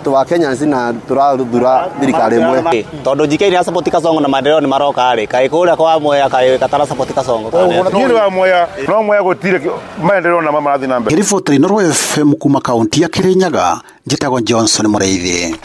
tũ wa Kenyans na tũrathura thirikari ĩmwe tondũ njike iria support Kasongo na maendeleo nĩ maroka rĩ kaĩ kũrĩa kwa Mwea kaĩ gatara support Kasongo. Niĩ wa Mwea no Mwea gũtirĩ maendeleo na marathiĩ na mbere. Riboti Inooro FM kuma kaunti ya Kirinyaga njĩtagwo Johnson Mũrĩithi.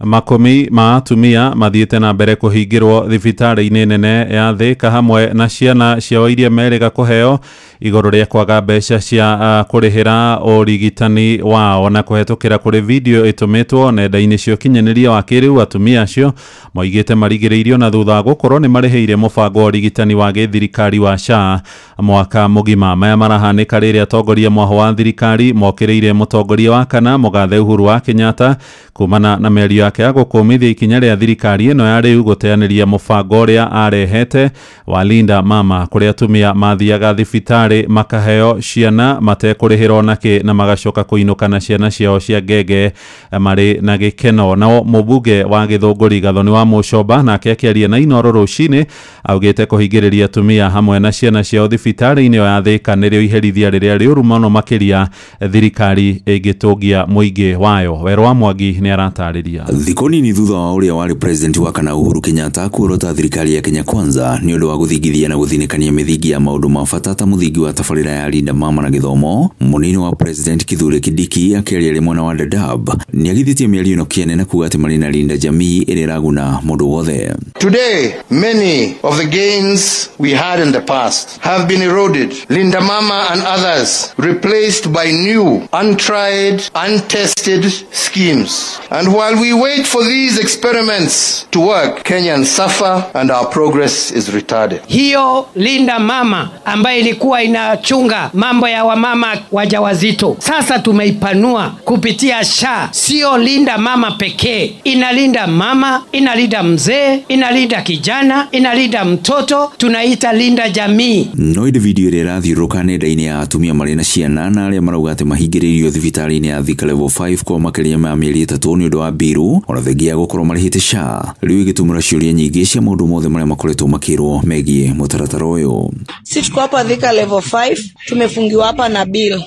Makumi ma atumia mathiĩte na mbere kũhingĩrwo thibitarĩ-inĩ nene ya Thika hamwe na ciana ciao iria merĩga kũheo igũrũ rĩa kwaga mbeca cia kũrĩhĩra ũrigitani wao na kũhetũkĩra kũrĩ video ĩtũmĩtwo nenda-inĩ cia ũkinyanĩria wa kĩrĩu. Atumia acio moigĩte marigĩrĩirio na thutha wa gũkorwo nĩ marĩhĩire mũbango wa ũrigitani wa gĩthirikari wa SHA mwaka mũgima. Maya marahanĩka rĩrĩa atongoria mwaho wa thirikari mokĩrĩire mũtongoria wa kana mũgathe Uhuru wa Kenyatta kumana na mĩario yake ya gũkũmithia ikinya rĩa thirikari ĩno ya rĩu gũteanĩria mũbango ũrĩa arehete wa Linda Mama kũrĩa atumia mathiaga thibitarĩ makaheo ciana matekũrĩhĩrwo nakĩ na magacoka kũinũka na ciana ciao cia ngenge marĩ na gĩkeno. Nao mũmbunge wa Gĩthũngũri Gathoni wa Mũcomba nake akĩaria na Inooro rũcinĩ augĩte kũhingĩrĩria atumia hamwe na ciana ciao thibitarĩ-inĩ ĩyo ya Thika nĩrĩo iherithia rĩrĩa rĩũru mũno makĩria thirikari ĩngĩtũngia mũingĩ wayo. Werũ wa Mwangi nĩ aratarĩria. Thikũ nini thutha wa ũrĩa warĩ president wa kana Uhuru Kenyatta kuorota thirikari ya Kenya Kwanza nĩ ũndũ wa gũthingithia na gũthinĩkania mĩthingi ya maũndũ ma bata ta mũthingi wa tabarĩra ya Linda Mama na gĩthomo, mũnini wa president Kithure Kindiki akĩaria arĩ mwena wa Dadaab nĩagithĩtie mĩario ĩno kĩene na kuga atĩ marĩ na Linda Jamii ĩrĩa ĩraguna mũndũ wothe. Today, many of the gains we had in the past have been eroded. Linda Mama and others replaced by new, untried, untested schemes. And while we wait for these experiments to work, Kenyans suffer and our progress is retarded. Hiyo Linda Mama ambayo ilikuwa inachunga mambo ya wamama wajawazito, sasa tumeipanua kupitia SHA. Sio Linda Mama pekee, inalinda mama, inalinda mzee, inalinda kijana, inalinda mtoto, tunaita Linda Jamii. No ĩndĩ video ĩrĩa ĩrathiũrũrũka nenda-inĩ ya atumia marĩ na ciana na arĩa marauga atĩ mahingĩrĩirio thibitarĩ-inĩ ya Thika Level 5 kwa makĩria ma mĩeri 3 nĩ ũndũ wa mbiru ona thengia ya gũkorwo marĩhĩte SHA rĩu ĩgĩtumũra ciũria nyingĩ cia maũndũ mothe marĩa makoretwo makĩrwo megiĩ mũtaratara ũyũ. Si tuko hapa Thika Level 5, tumefungiwa hapa na bill.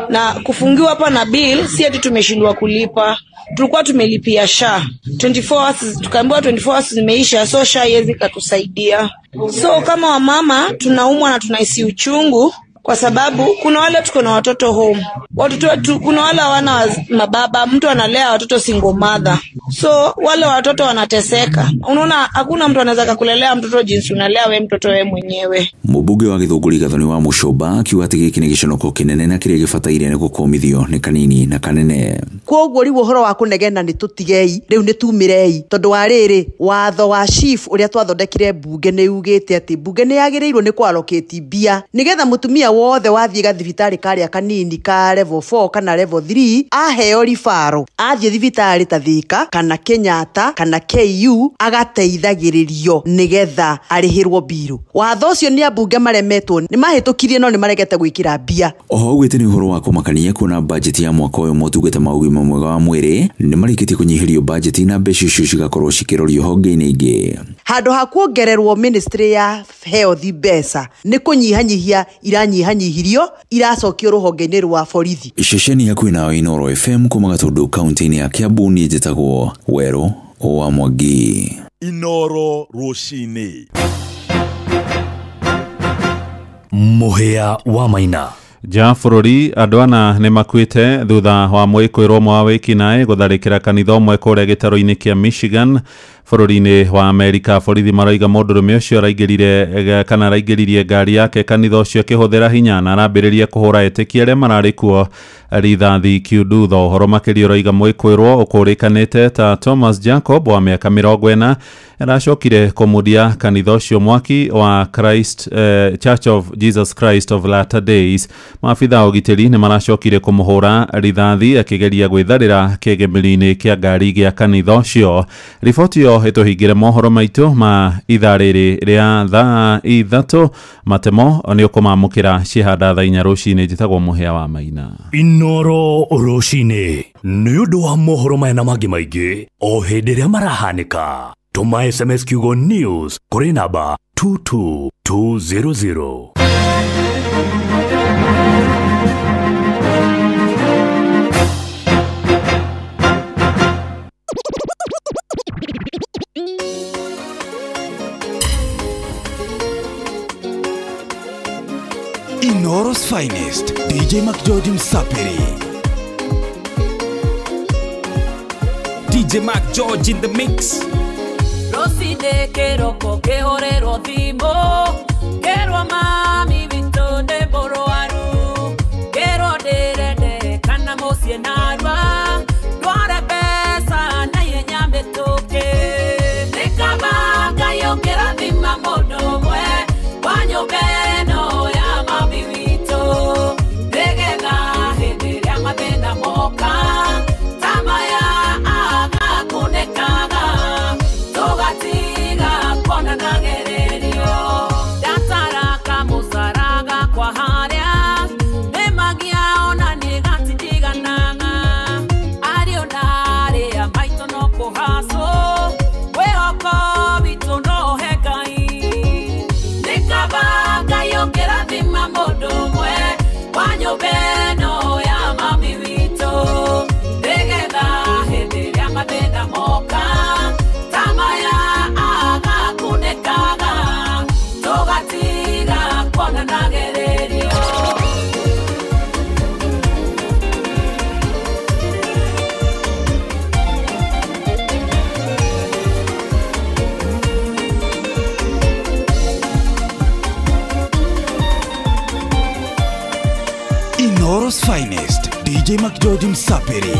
Na kufungiwa hapa na bill si ati tumeshindwa kulipa. Tulikuwa tumelipia SHA 24 hours, tukaambiwa 24 hours zimeisha, so SHA haiwezi katusaidia. So kama wamama tunaumwa na tunahisi uchungu kwa sababu kuna wale tuko na watoto home. Watoto wetu kuna wale hawana mababa, mtu analea watoto single mother. So wale watoto wanateseka. Unaona hakuna mtu anaweza kukulelea mtoto jinsi unalea wewe mtoto wewe mwenyewe. Mũmbunge wa Gĩthũngũri Gathoni wa Mũcũmba akiuga atĩ gĩkĩ nĩ gĩconoko kĩnene na kĩrĩa gĩbataire nĩ gũkũmithio nĩ kanini na kanene. Koguo rĩu ũhoro wa kũnegena nĩ tũtigei, rĩu nĩ tumĩrei, tondũ wa rĩrĩ watho wa chief ũrĩa twathondekire mbunge nĩ ugĩte atĩ mbunge nĩ yagĩrĩirwo nĩ kwallocate mbia nĩgetha mũtumia wothe wathiĩ gathibitarĩ karĩa kanini ka level 4 kana level 3 aheo ribaro athiĩ thibitarĩ ta Thika kana Kenyatta kana KU agateithagĩrĩrio nĩgetha arĩhĩrwo mbiru. Watho ũcio nĩ ambunge maremetwo nĩ mahĩtũkirie no nĩ maregete gwĩkĩra mbia. Oho augĩte nĩ ũhoro wa kũmakania kuona bajeti ya mwaka ũyũ motungata ma ũgima mwega wa mwĩrĩ nĩ marĩkĩtie kũnyihĩrio bajeti na mbeca icio cigakorwo cikĩrorio honge-inĩ ingĩ. Handũ ha kuongererwo ministry ya health mbeca nĩ kũnyihanyihia iranyihanyihirio iracokio rũhonge-inĩ rwa borithi. Ceceni hakuhĩ nawe Inooro FM kuma Gatũndũ kaunti-inĩ ya Kiambu niĩ njĩtagwo Werũ wa Mwangi. Inooro rũcinĩ. Mũhĩa wa Maina. Nja bũrũri andũ ana nĩ makuĩte thutha wa mwĩkũĩrwo ũmwe wa wĩkinaĩ gũtharĩkĩra kanitha ũmwe kũrĩa gĩtarũ-inĩ kĩa Michigan bũrũri-inĩ wa Amerika. Borithi maroiga mũndũrũme ũcio araingĩrire kana araingĩririe ngari yake kanitha ũcio akĩhũthĩra hinya na arambĩrĩria kũhũra etĩkia arĩa mararĩ kuo rithathi kiundutho. Ũhoro makĩria ũroiga mwĩkũĩrwo ũkũrĩkanĩte ta Thomas Jacob wa mĩaka 40 aracokire kũmundia kanitha ũcio mwaki wa Christ Church of Jesus Christ of Latter Days. Maabitha a ũgitĩri nĩ maracokire kũmũhũra rithathi akĩgeria gwĩtharĩra kĩgemerio-inĩ kĩa ngari gĩa kanitha ũcio. Riboti ĩyo ĩtũhingĩre mohoro maitũ ma ithaa rĩrĩ rĩa thaa 3 matemo nĩ ũkũmamũkĩra cihanda thaa 4 rũcinĩ. Njĩtagwo Mũhĩa wa Maina. Inooro rũcinĩ nĩ ũndũ wa mohoro maya na mangĩ maingĩ o hĩndĩ ĩrĩa marahanĩka. Tũma SMS kiugo news kũrĩ namba 22200. Inooro's finest, DJ McGeorge Msapiri. DJ McGeorge in the mix. Rosine keroko kehorerwo thimo kerwo mami witũ nĩ mũrwaru kerwo ndĩrende kana mũciĩ narua ndware mbeca na ihenya mĩtũkĩ nĩ kaba Ngai ũngĩrathima mũndũ ũmwe wa nyũmba ĩno ya mami witũ nĩgetha hĩndĩ ĩrĩa mathĩna moka ta maya agakunĩkaga tũgatiga kuona nagererio ndataraka mũcara gakwa harĩa nĩmagia ona nĩ gatindiganaga ariũ na arĩa maitũ no kũhacwo mwĩhoko witũ no he Ngai nĩ kaba Ngai ũngĩrathima mũndũ ũmwe wa nyũmba ĩno ya mami witũ nĩgetha hĩndĩ ĩrĩa mathĩna moka ta maya agakunĩkaga tũgatiga kuona nagererio. Inooro's finest, DJ McGeorge Msapiri.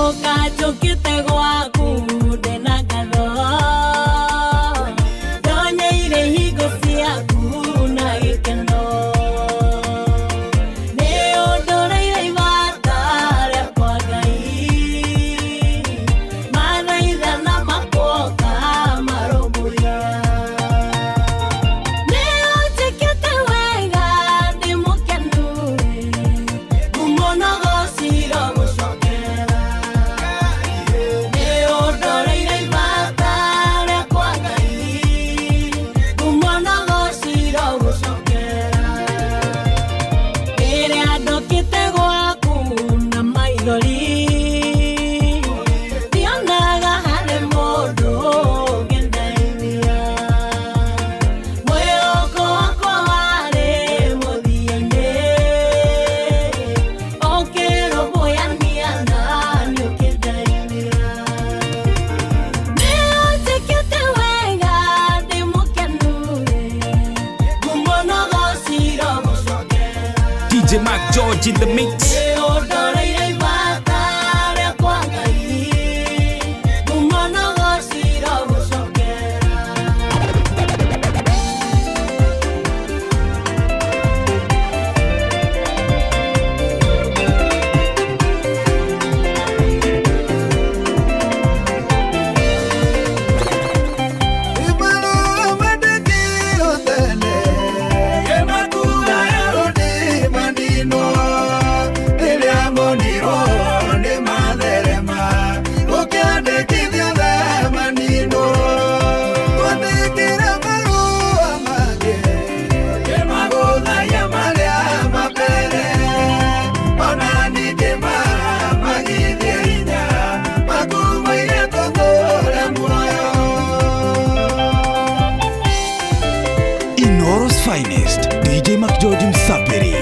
Ngũka njũkĩte gwaku ndĩna ngatho ndonyeire hingo ciaku na gĩkeno nĩ ũndoreire ibata rĩakwa Ngai mathaithana makoka marũmbũiya nĩ ũnjĩkĩte wega ndĩ mũkenu ngumo na gociro gũcokera nĩ ũndoreire ibata rĩakwa Ngai ngumo na gociro gũcokera rĩrĩa ndokĩte gwaku na maithori ndionaga harĩ mũndũ ũngĩndeithia mwĩhoko wakwa warĩ mũthia-inĩ ũkĩrũmbũyania nani ũkĩndeithia nĩ ũnjĩkĩte wega ndĩ mũkenu ngumo na gociro gũcokera DJ Mac George in the mix. nĩ ũndoreire ibata rĩakwa Ngai ngumo na gociro gũcokera Inoro's finest, DJ Mac George Msapiri.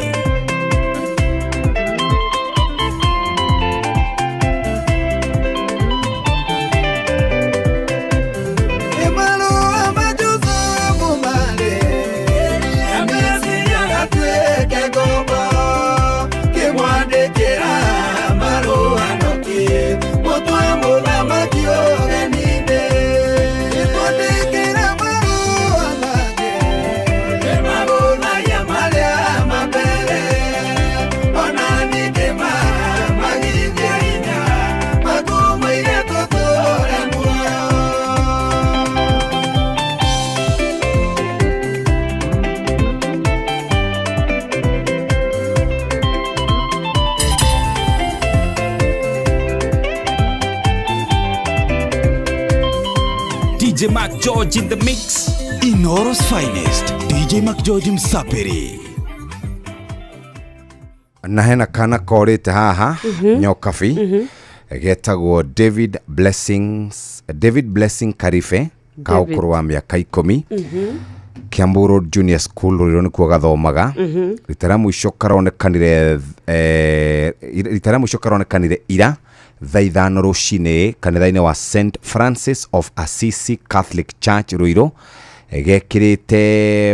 DJ Mac George in the mix. Inoro's finest, DJ Mac George Msapiri. Na hena kana korĩte haha Nyokabi getagwo David Blessing Karife ka ũkũrũ wa mĩaka 10 Kiambu Road Junior School rũrĩro nĩkuo gathomaga. Rita rĩa mũico karonekanire ira thaa 5 rũcinĩ kanitha-inĩ wa St Francis of Assisi Catholic Church Ruiru gekirite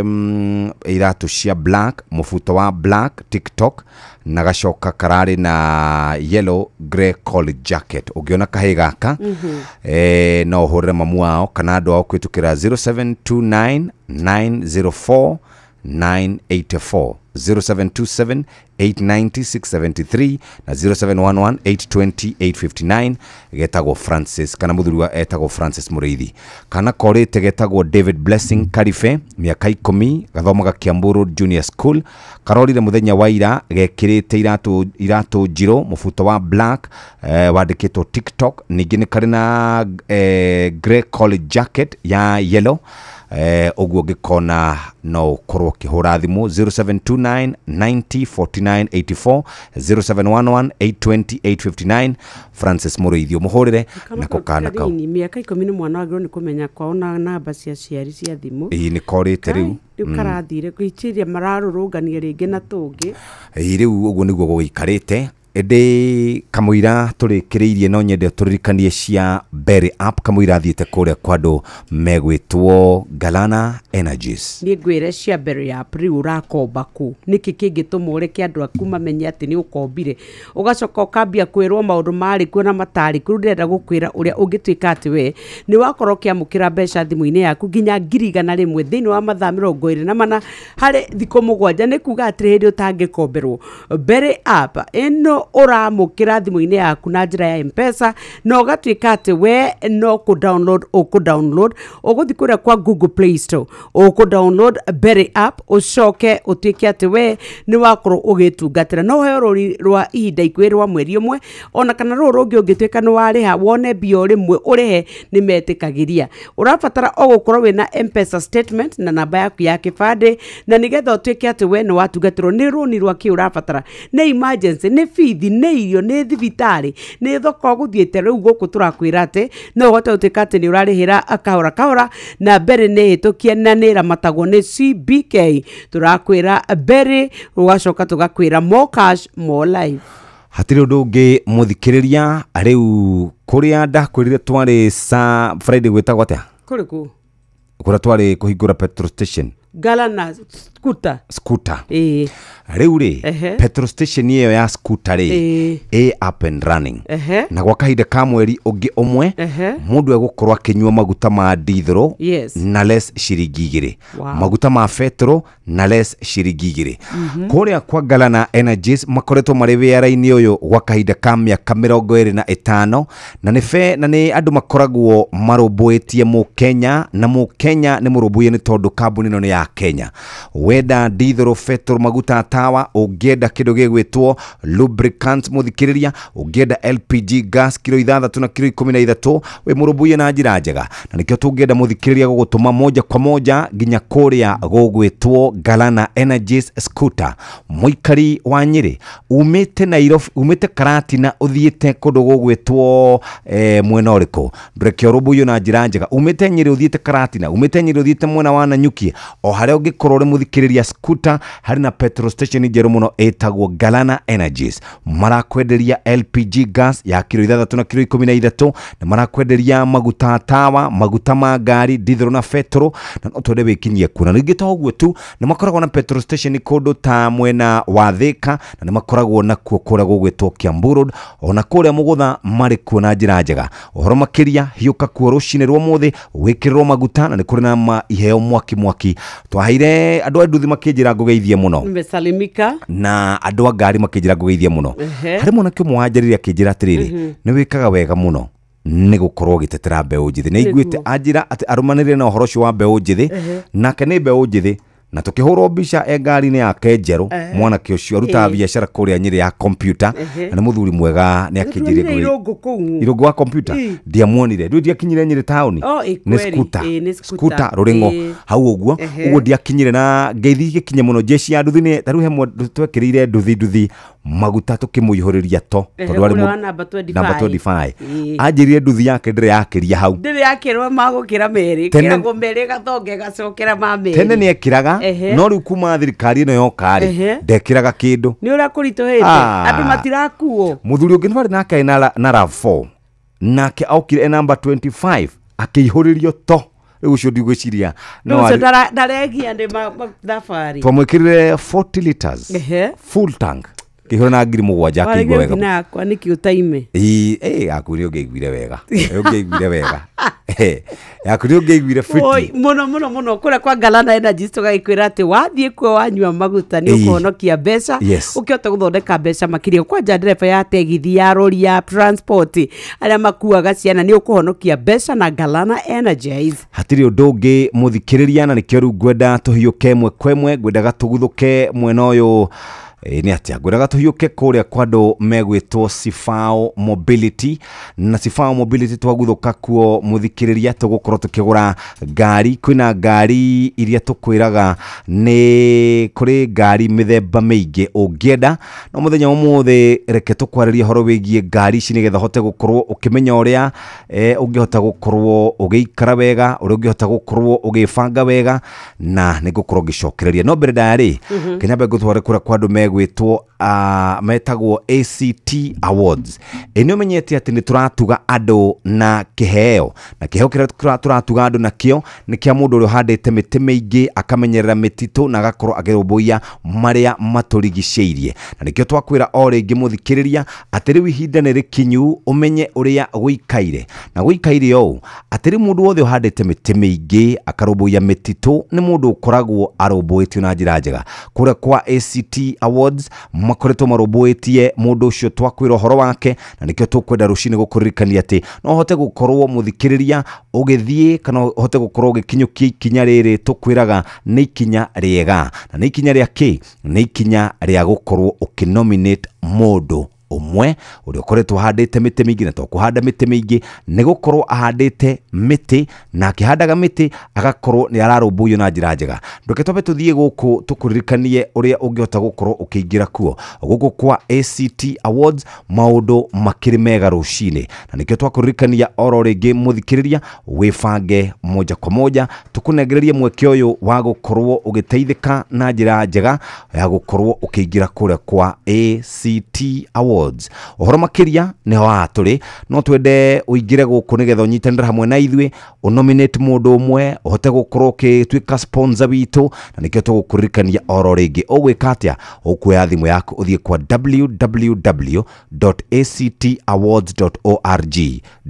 iratu cia black, mufuto wa black TikTok na gacoka karari na yellow grey college jacket. Ugiona kahĩ gaka no ũhũrĩre mamu wao kana andũ ao kwitukira 0729 904 984, 0727 890 673 na 0711 820 859. Getagwo Francis kana muthuri wa etagwo Francis Muriithi. Kana korite getagwo David Blessing Karife miaka 10 gathomaga Kiambu Road Junior School. Karorire muthenya wa ira gekirite iratu njiro mufuto wa black wandikitwo TikTok, ningi ni kari na grey college jacket ya yellow. Uguo ngikona no ukorwo ukihura thimu 0729 90 49 84 0711 820 859. Francis Muriithi umuhurire nako kana kau miaka 10 ni mwana wagirwo ni kumenya kwao na namba cia ciari cia thimu ii ni korite riu riu karathire gwiciria mararurungania ringi na tungi ii riu uguo niguo guikarite. Ĩndĩ kamũira tũrĩkĩrĩirie no nyende tũririkanie cia Berry App kamũira thiĩte kũrĩa kwa andũ megwĩtwo Galana Energies. Niĩ ngwĩre cia mbere ya rĩu ũrakomba kũ, nĩkĩ kĩngĩtũma ũreke andũ aku mamenye atĩ nĩ ũkombire, ũgacoka ũkambia kwĩrwo maũndũ marĩ kuo na matarĩ kuo. Rĩu ndĩrenda gũkwĩra ũrĩa ũngĩtuĩka atĩ we nĩ wakorwo ũkĩamũkĩra mbeca thimũ-inĩ yaku nginya 100,000 thĩinĩ wa mathaa 24 harĩ thikũ 7. Nĩ kuga atĩrĩ, hĩndĩ ũtangĩkomberwo Berry App ĩno ũramũkĩra thimũ-inĩ yaku na njĩra ya M-Pesa, na ũgatuĩka atĩ we no kũ download ũkũ download, ũgũthiĩ kũrĩa kwa Google Play Store, ũkũ download Berry App, ũcoke ũtuĩke atĩ we nĩ wakorwo ũgĩtungatĩra. No ũheo rũri rwa ihinda ikuhĩ rwa mweri ũmwe, ona kana rũrũ rũngĩ ũngĩtuĩka nĩ warĩha wone mbia o rĩmwe ũrĩhe, nĩ metĩkagĩria. Ũrabatara o gũkorwo wĩna M-Pesa statement na namba yaku ya kĩbandĩ, na nĩgetha ũtuĩke atĩ we nĩ watungatĩrwo. Nĩ rũni rwa kĩ ũrabatara? Nĩ emergency, nĩ bithi, nĩ irio, nĩ thibitarĩ, nĩ thoko ũgũthiĩte? Rĩu gũkũ tũrakwĩra atĩ no ũhote gũtuĩka atĩ nĩ ũrarĩhĩra kahora kahora, na mbere nĩ hĩtũkie na nĩ ĩramatagwo nĩ CBK. Tũrakwĩra mbere, ũgacoka tũgakwĩra more cash, more life. Hatirĩ ũndũ ũngĩ mũthikĩrĩria. Rĩu kũrĩa ndakwĩrire twarĩ sa Friday gwĩtagwo atĩa? Kũrĩkũ? Kũrĩa twarĩ kũhingũra petrol station. Galana scooter. Scooter. Ĩĩ. Rĩu rĩ, petrol station ĩyo ya scooter rĩ, ĩ up and running, na gwa kahinda ka mweri ũngĩ ũmwe, mũndũ egũkorwo akĩnyua maguta ma dithro na less ciringi 2, maguta ma petro na less ciringi 2. Kũrĩa kwa Galana Energies makoretwo marĩ wĩra-inĩ ũyũ gwa kahinda ka mĩaka 25, na nĩ fe na nĩ andũ makoragwo marũmbũĩtie mũkenya, na mũkenya nĩ mũrũmbũiye nĩ tondũ kambuni ĩno nĩ ya Kenya. Wenda dithro, petro, maguta tawa, ũngĩenda kĩndũ gĩgwĩtwo lubricant mũthikĩrĩria, ũngĩenda LPG gas kiro 6 na kiro 13, wĩ mũrũmbũiye na njĩra njega, na nĩkĩo tũngĩenda mũthikĩrĩria gũgũtũma moja kwa moja nginya kũrĩa gũgwĩtwo Galana Energies Scooter. Mũikari wa Nyĩrĩ, umĩte Nairobi, umĩte Karatina ũthiĩte kũndũ gũgwĩtwo mwena ũrĩkũ, ndũreke ũrũmbũiyo na njĩra njega. Umĩte Nyĩrĩ ũthiĩte Karatina, umĩte Nyĩrĩ ũthiĩte mwena wa Nanyuki, o harĩa ũngĩkorwo ũrĩ mũthikĩrĩria, scooter harĩ na petrol station njerũ mũno ĩtagwo Galana Energies. Marakwenderia LPG gas ya kiro 6 na kiro 13, na marakwenderia maguta tawa, maguta ma ngari, dithro na petro, na no twende wĩkinyie kuo. Na rĩngĩ to ũguo tu, nĩ makoragwo na petrol station kũndũ ta mwena wa Thika, na nĩ makoragwo nakuo kũrĩa gũgwĩtwo Kiambu Road, ona kũrĩa Mũgũtha marĩ kuo na njĩra njega. Ũhoro makĩria, hiũka kuo rũcinĩ rwa ũmũthĩ wĩkĩrĩrwo maguta, na nĩ kũrĩ na iheo mwaki mwaki. Twaheire andũ a nduthi makĩnjĩra ngũgeithie mũno, Nimesalimika. na andũ a ngari makĩnjĩra ngũgeithie mũno. Harĩ mwanake ũmwe wanjarĩria akĩnjĩra atĩrĩrĩ, nĩ wĩkaga wega mũno nĩ gũkorwo ũgĩtetera mbeũ njĩthĩ. Nĩ aiguĩte anjĩra atĩ arũmanĩrĩre na ũhoro ũcio wa mbeũ njĩthĩ, nake nĩ mbeũ njĩthĩ, na tũkĩhũrwo mbica e ngari-inĩ yake njerũ. Mwanake ũcio arutaga biacara kũrĩa Nyĩrĩ ya kompyuta, na nĩ mũthuri mwega. Nĩ akĩnjĩrire Nĩtuonire irũngũ kũu. Irũngũ wa kompyuta ndiamuonire, ndũ ndiakinyire Nyĩrĩ taũni. Oh, ĩ Nĩ kweli. scooter. Ĩ, nĩ scooter. Scooter rũrĩng'o hau ũguo. Ũguo ndiakinyire na ngeithi gĩkinye mũno jeshi ya nduthi. Nĩ tarĩu he twekĩrĩire nduthi maguta tũkĩmũihũrĩria to tondũ arĩ Ũrĩa wa namba 25. Namba 25. Anjĩrire nduthi yake ndĩrĩ yakĩria hau. Ndĩrĩ yakĩrwo magũkĩra merĩ. Kĩragwo merĩ gathonge gacokera ma merĩ. Tene nĩ ekĩraga, no rĩu kuma thirikari ĩno yoka rĩ, ndekĩraga kĩndũ. Nĩ ũrĩa kũritũhĩte. Andũ matirakuo. Mũthuri ũngĩ nĩ warĩ nake na RAV4, nake aokire e namba 25 akĩihũrĩrio to. Rĩu ũcio ndigwĩciria no Rĩu ũcio ndaregia nĩ thabarĩ. Twamwĩkĩrire 40 liters, full tank, kĩihũra na 7,000, akĩigua wega. Warĩgĩrwo nakwa nĩkĩ ũtaime? Ĩĩ, yaku nĩ ũngĩaiguire wega. Ũngĩaiguire wega. Yaku nĩ ũngĩaiguire Oi, fiti. mũno mũno mũno. Kũrĩa kwa Galana Energies tũgagĩkwĩra atĩ wathiĩ kuo wanyua maguta nĩ ũkũhonokia mbeca, ũkĩhota gũthondeka mbeca makĩria. Kwanja ndereba ya tegithi, ya rori, ya transport, arĩa makuaga ciana, nĩ ũkũhonokia mbeca na Galana Energies. Hatirĩ ũndũ ũngĩ mũthikĩrĩria, na nĩkĩo rĩu ngwenda tũhiũke ĩmwe kwa ĩmwe, ngwendaga tũguthũke mwena ũyũ. Nĩ atĩa, ngwendaga tũhiũke kũrĩa kwa andũ megwĩtwo Sifao Mobility. Na Sifao Mobility twaguthũka kuo mũthikĩrĩria, tũgũkorwo tũkĩgũra ngari. Kwĩna ngari iria tũkwĩraga, nĩ kũrĩ ngari mĩthemba mĩingĩ ũngĩenda, no mũthenya wa ũmũthĩ reke tũkwarĩrie ũhoro wĩgiĩ ngari ici nĩgetha ũhote gũkorwo ũkĩmenya ũrĩa ũngĩhota gũkorwo ũgĩikara wega, ũrĩa ũngĩhota gũkorwo ũgĩbanga wega, na nĩ ngũkorwo ngĩcokereria. No mbere ndaya rĩ, kĩnyambe ngũtware kũrĩa kwa andũ megwĩtwo gwĩtwo metagwo ACT Awards. Ĩ nĩ ũmenyete atĩ nĩ tũratuga andũ na kĩheo, na kĩheo kĩrĩa tũratuga andũ nakĩo nĩ kĩa mũndũ ũrĩa ũhandĩte mĩtĩ mĩingĩ, akamenyerera mĩtitũ na agakorwo akĩrũmbũiya marĩa matũrigicĩirie. Na nĩkĩo twakwĩra o rĩngĩ mũthikĩrĩria atĩ rĩu ihinda nĩ rĩkinyu ũmenye ũrĩa gũikaire, na gũikaire ũũ atĩ rĩu mũndũ wothe ũhandĩte mĩtĩ mĩingĩ akarũmbũiya mĩtitũ nĩ mũndũ ũkoragwo arũmbũĩtio na njĩra njega. Kũrĩa kwa ACT Awards makoretwo marũmbũĩtie mũndũ ũcio twakwĩra ũhoro wake, na nĩkĩo tũkwenda rũcinĩ gũkũririkania atĩ no ũhote gũkorwo mũthikĩrĩria ũgĩthiĩ kana ũhote gũkorwo ũgĩkinyũkia ikinya rĩrĩ tũkwĩraga nĩ ikinya rĩega, na nĩ ikinya rĩa kĩ? Nĩ ikinya rĩa gũkorwo ũkĩnominate mũndũ ũmwe ũrĩa ũkoretwo ahandĩte mĩtĩ mĩingĩ, na to kũhanda mĩtĩ mĩingĩ nĩ gũkorwo ahandĩte mĩtĩ, na akĩhandaga mĩtĩ agakorwo nĩ ararũmbũiyo na njĩra njega. Ndũke twambe tũthiĩ gũkũ tũkũririkanie ũrĩa ũngĩhota gũkorwo ũkĩingĩra kuo gũkũ kwa ACT Awards. Maũndũ makĩrĩ mega rũcinĩ, na nĩkĩo twakũririkania oro rĩngĩ mũthikĩrĩria wĩbange moja kwa moja tũkũnengererie mweke ũyũ wa gũkorwo ũgĩteithĩka na njĩra njega ya gũkorwo ũkĩingĩra kũrĩa kwa ACT Awards. Ũhoro makĩria nĩho haha tũrĩ, no twende ũingĩre gũkũ nĩgetha ũnyitanĩre hamwe na ithuĩ, ũnominate mũndũ ũmwe ũhote gũkorwo ũgĩtuĩka sponsor witũ, na nĩkĩo tũgũkũririkania oro rĩngĩ. Ũgwĩka atĩa? Ũkuoya thimũ yaku ũthiĩ kwa www.actawards.org,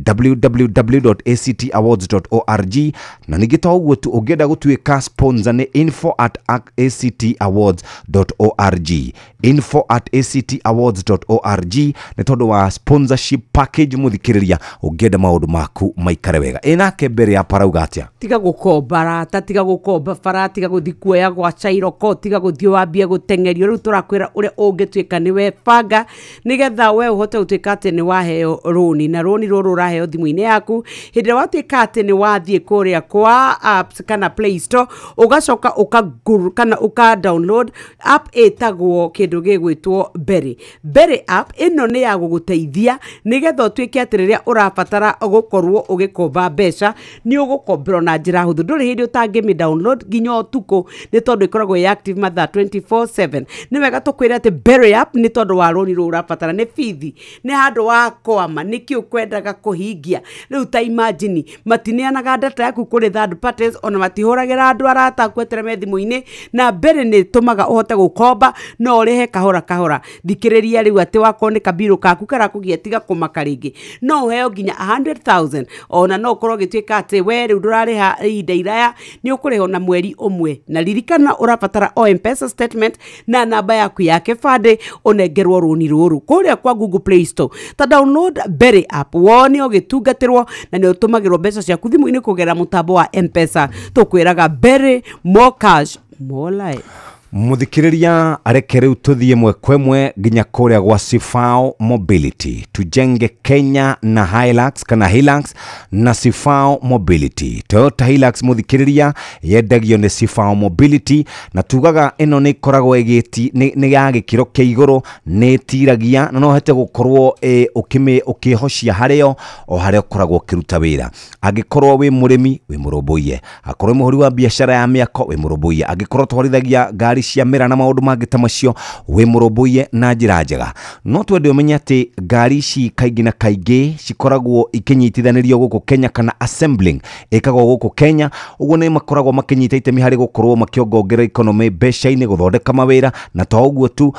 www.actawards.org, na ningĩ to ũguo tu, ũngĩenda gũtuĩka sponsor nĩ info@actawards.org, info@actawards.org, nĩ tondũ wa sponsorship package mũthikĩrĩria ũngĩenda maũndũ maku maikare wega. Ĩ nake mbere ya parauga atĩa? Tiga gũkomba rata, tiga gũkomba bara, tiga gũthiĩ kuoya gwa cairoko, tiga gũthiĩ wambie gũteng'erio. Rĩu tũrakwĩra ũrĩa ũngĩtuĩka nĩwe banga nĩgetha we ũhote gũtuĩka atĩ nĩ waheo rũni, na rũni rũrũ ũraheo thimũ-inĩ yaku. Hĩndĩ ĩrĩa watuĩka atĩ nĩ wathiĩ kũrĩa kwa apps kana Play Store, ũgacoka ũka kana ũka download app ĩtagwo kĩndũ gĩgwĩtwo Berry. Berry app ĩno nĩ ya gũgũteithia nĩgetha ũtuĩke atĩ rĩrĩa ũrabatara gũkorwo ũgĩkomba mbeca nĩ ũgũkomberwo na njĩra hũthũ. Ndũrĩ hĩndĩ ũtangĩmĩ download nginya ũtukũ, nĩ tondũ ĩkoragwo ĩ active mathaa 24/7. Nĩ wega tũkwĩre atĩ Berry app nĩ tondũ wa rũni rũu ũrabatara, nĩ bithi, nĩ handũ wa kwama, nĩkĩ ũkwendaga kũhingia. Rĩu ta imagine matineanaga data yaku kũrĩ third parties, ona matihũragĩra andũ arata aku eterere me thimũ-inĩ, na Berry nĩ ĩtũmaga ũhote gũkomba no ũrĩhe kahora kahora. Thikĩrĩria rĩu atĩ wakorwo nĩ kabirũ kaku karakũgia, tiga kũmaka rĩngĩ, no ũheo nginya 100,000, ona no ũkorwo ũgĩtuĩka atĩ we rĩu ndũrarĩha ihinda iraya, nĩ ũkũrĩha na mweri ũmwe. Na ririkana ũrabatara o M-Pesa statement na namba yaku ya kĩbandĩ ũnengerwo rũni rũrũ kũrĩa kwa Google Play Store. Ta download Berry app wone ũgĩtungatĩrwo, na nĩ ũtũmagĩrwo mbeca ciaku thimũ-inĩ kũgerera mũtambo wa M-Pesa. Tũkwĩraga Berry, more cash, more life. Mũthikĩrĩria, areke rĩu tũthiĩ ĩmwe kwa ĩmwe nginya kũrĩa gwa Sifao Mobility. Tujenge Kenya na Hilux kana Hilux na Sifao Mobility. Toyota Hilux mũthikĩrĩria yendagio nĩ Sifao Mobility, na tugaga ĩno nĩ ĩkoragwo ĩgĩti nĩ ya gĩkĩro kĩa igũrũ, nĩ ĩtiragia na no ũhote gũkorwo ũkĩhocia harĩo o harĩa ũkoragwo ũkĩruta wĩra. Angĩkorwo wĩ mũrĩmi wĩ mũrũmbũiye, akorwo wĩ mũhũri wa biacara ya mĩako wĩ mũrũmbũiye, angĩkorwo twarithagia ngari cia mĩra na maũndũ mangĩ ta macio wĩ mũrũmbũiye na njĩra njega. No twende ũmenye atĩ ngari ici kaingĩ na kaingĩ cikoragwo ikĩnyitithanĩrio gũkũ Kenya, kana assembling ĩkagwo gũkũ Kenya, ũguo nĩ makoragwo makĩnyita itemi harĩ gũkorwo makĩongongerera economy mbeca-inĩ, gũthondeka mawĩra, na to ũguo tu,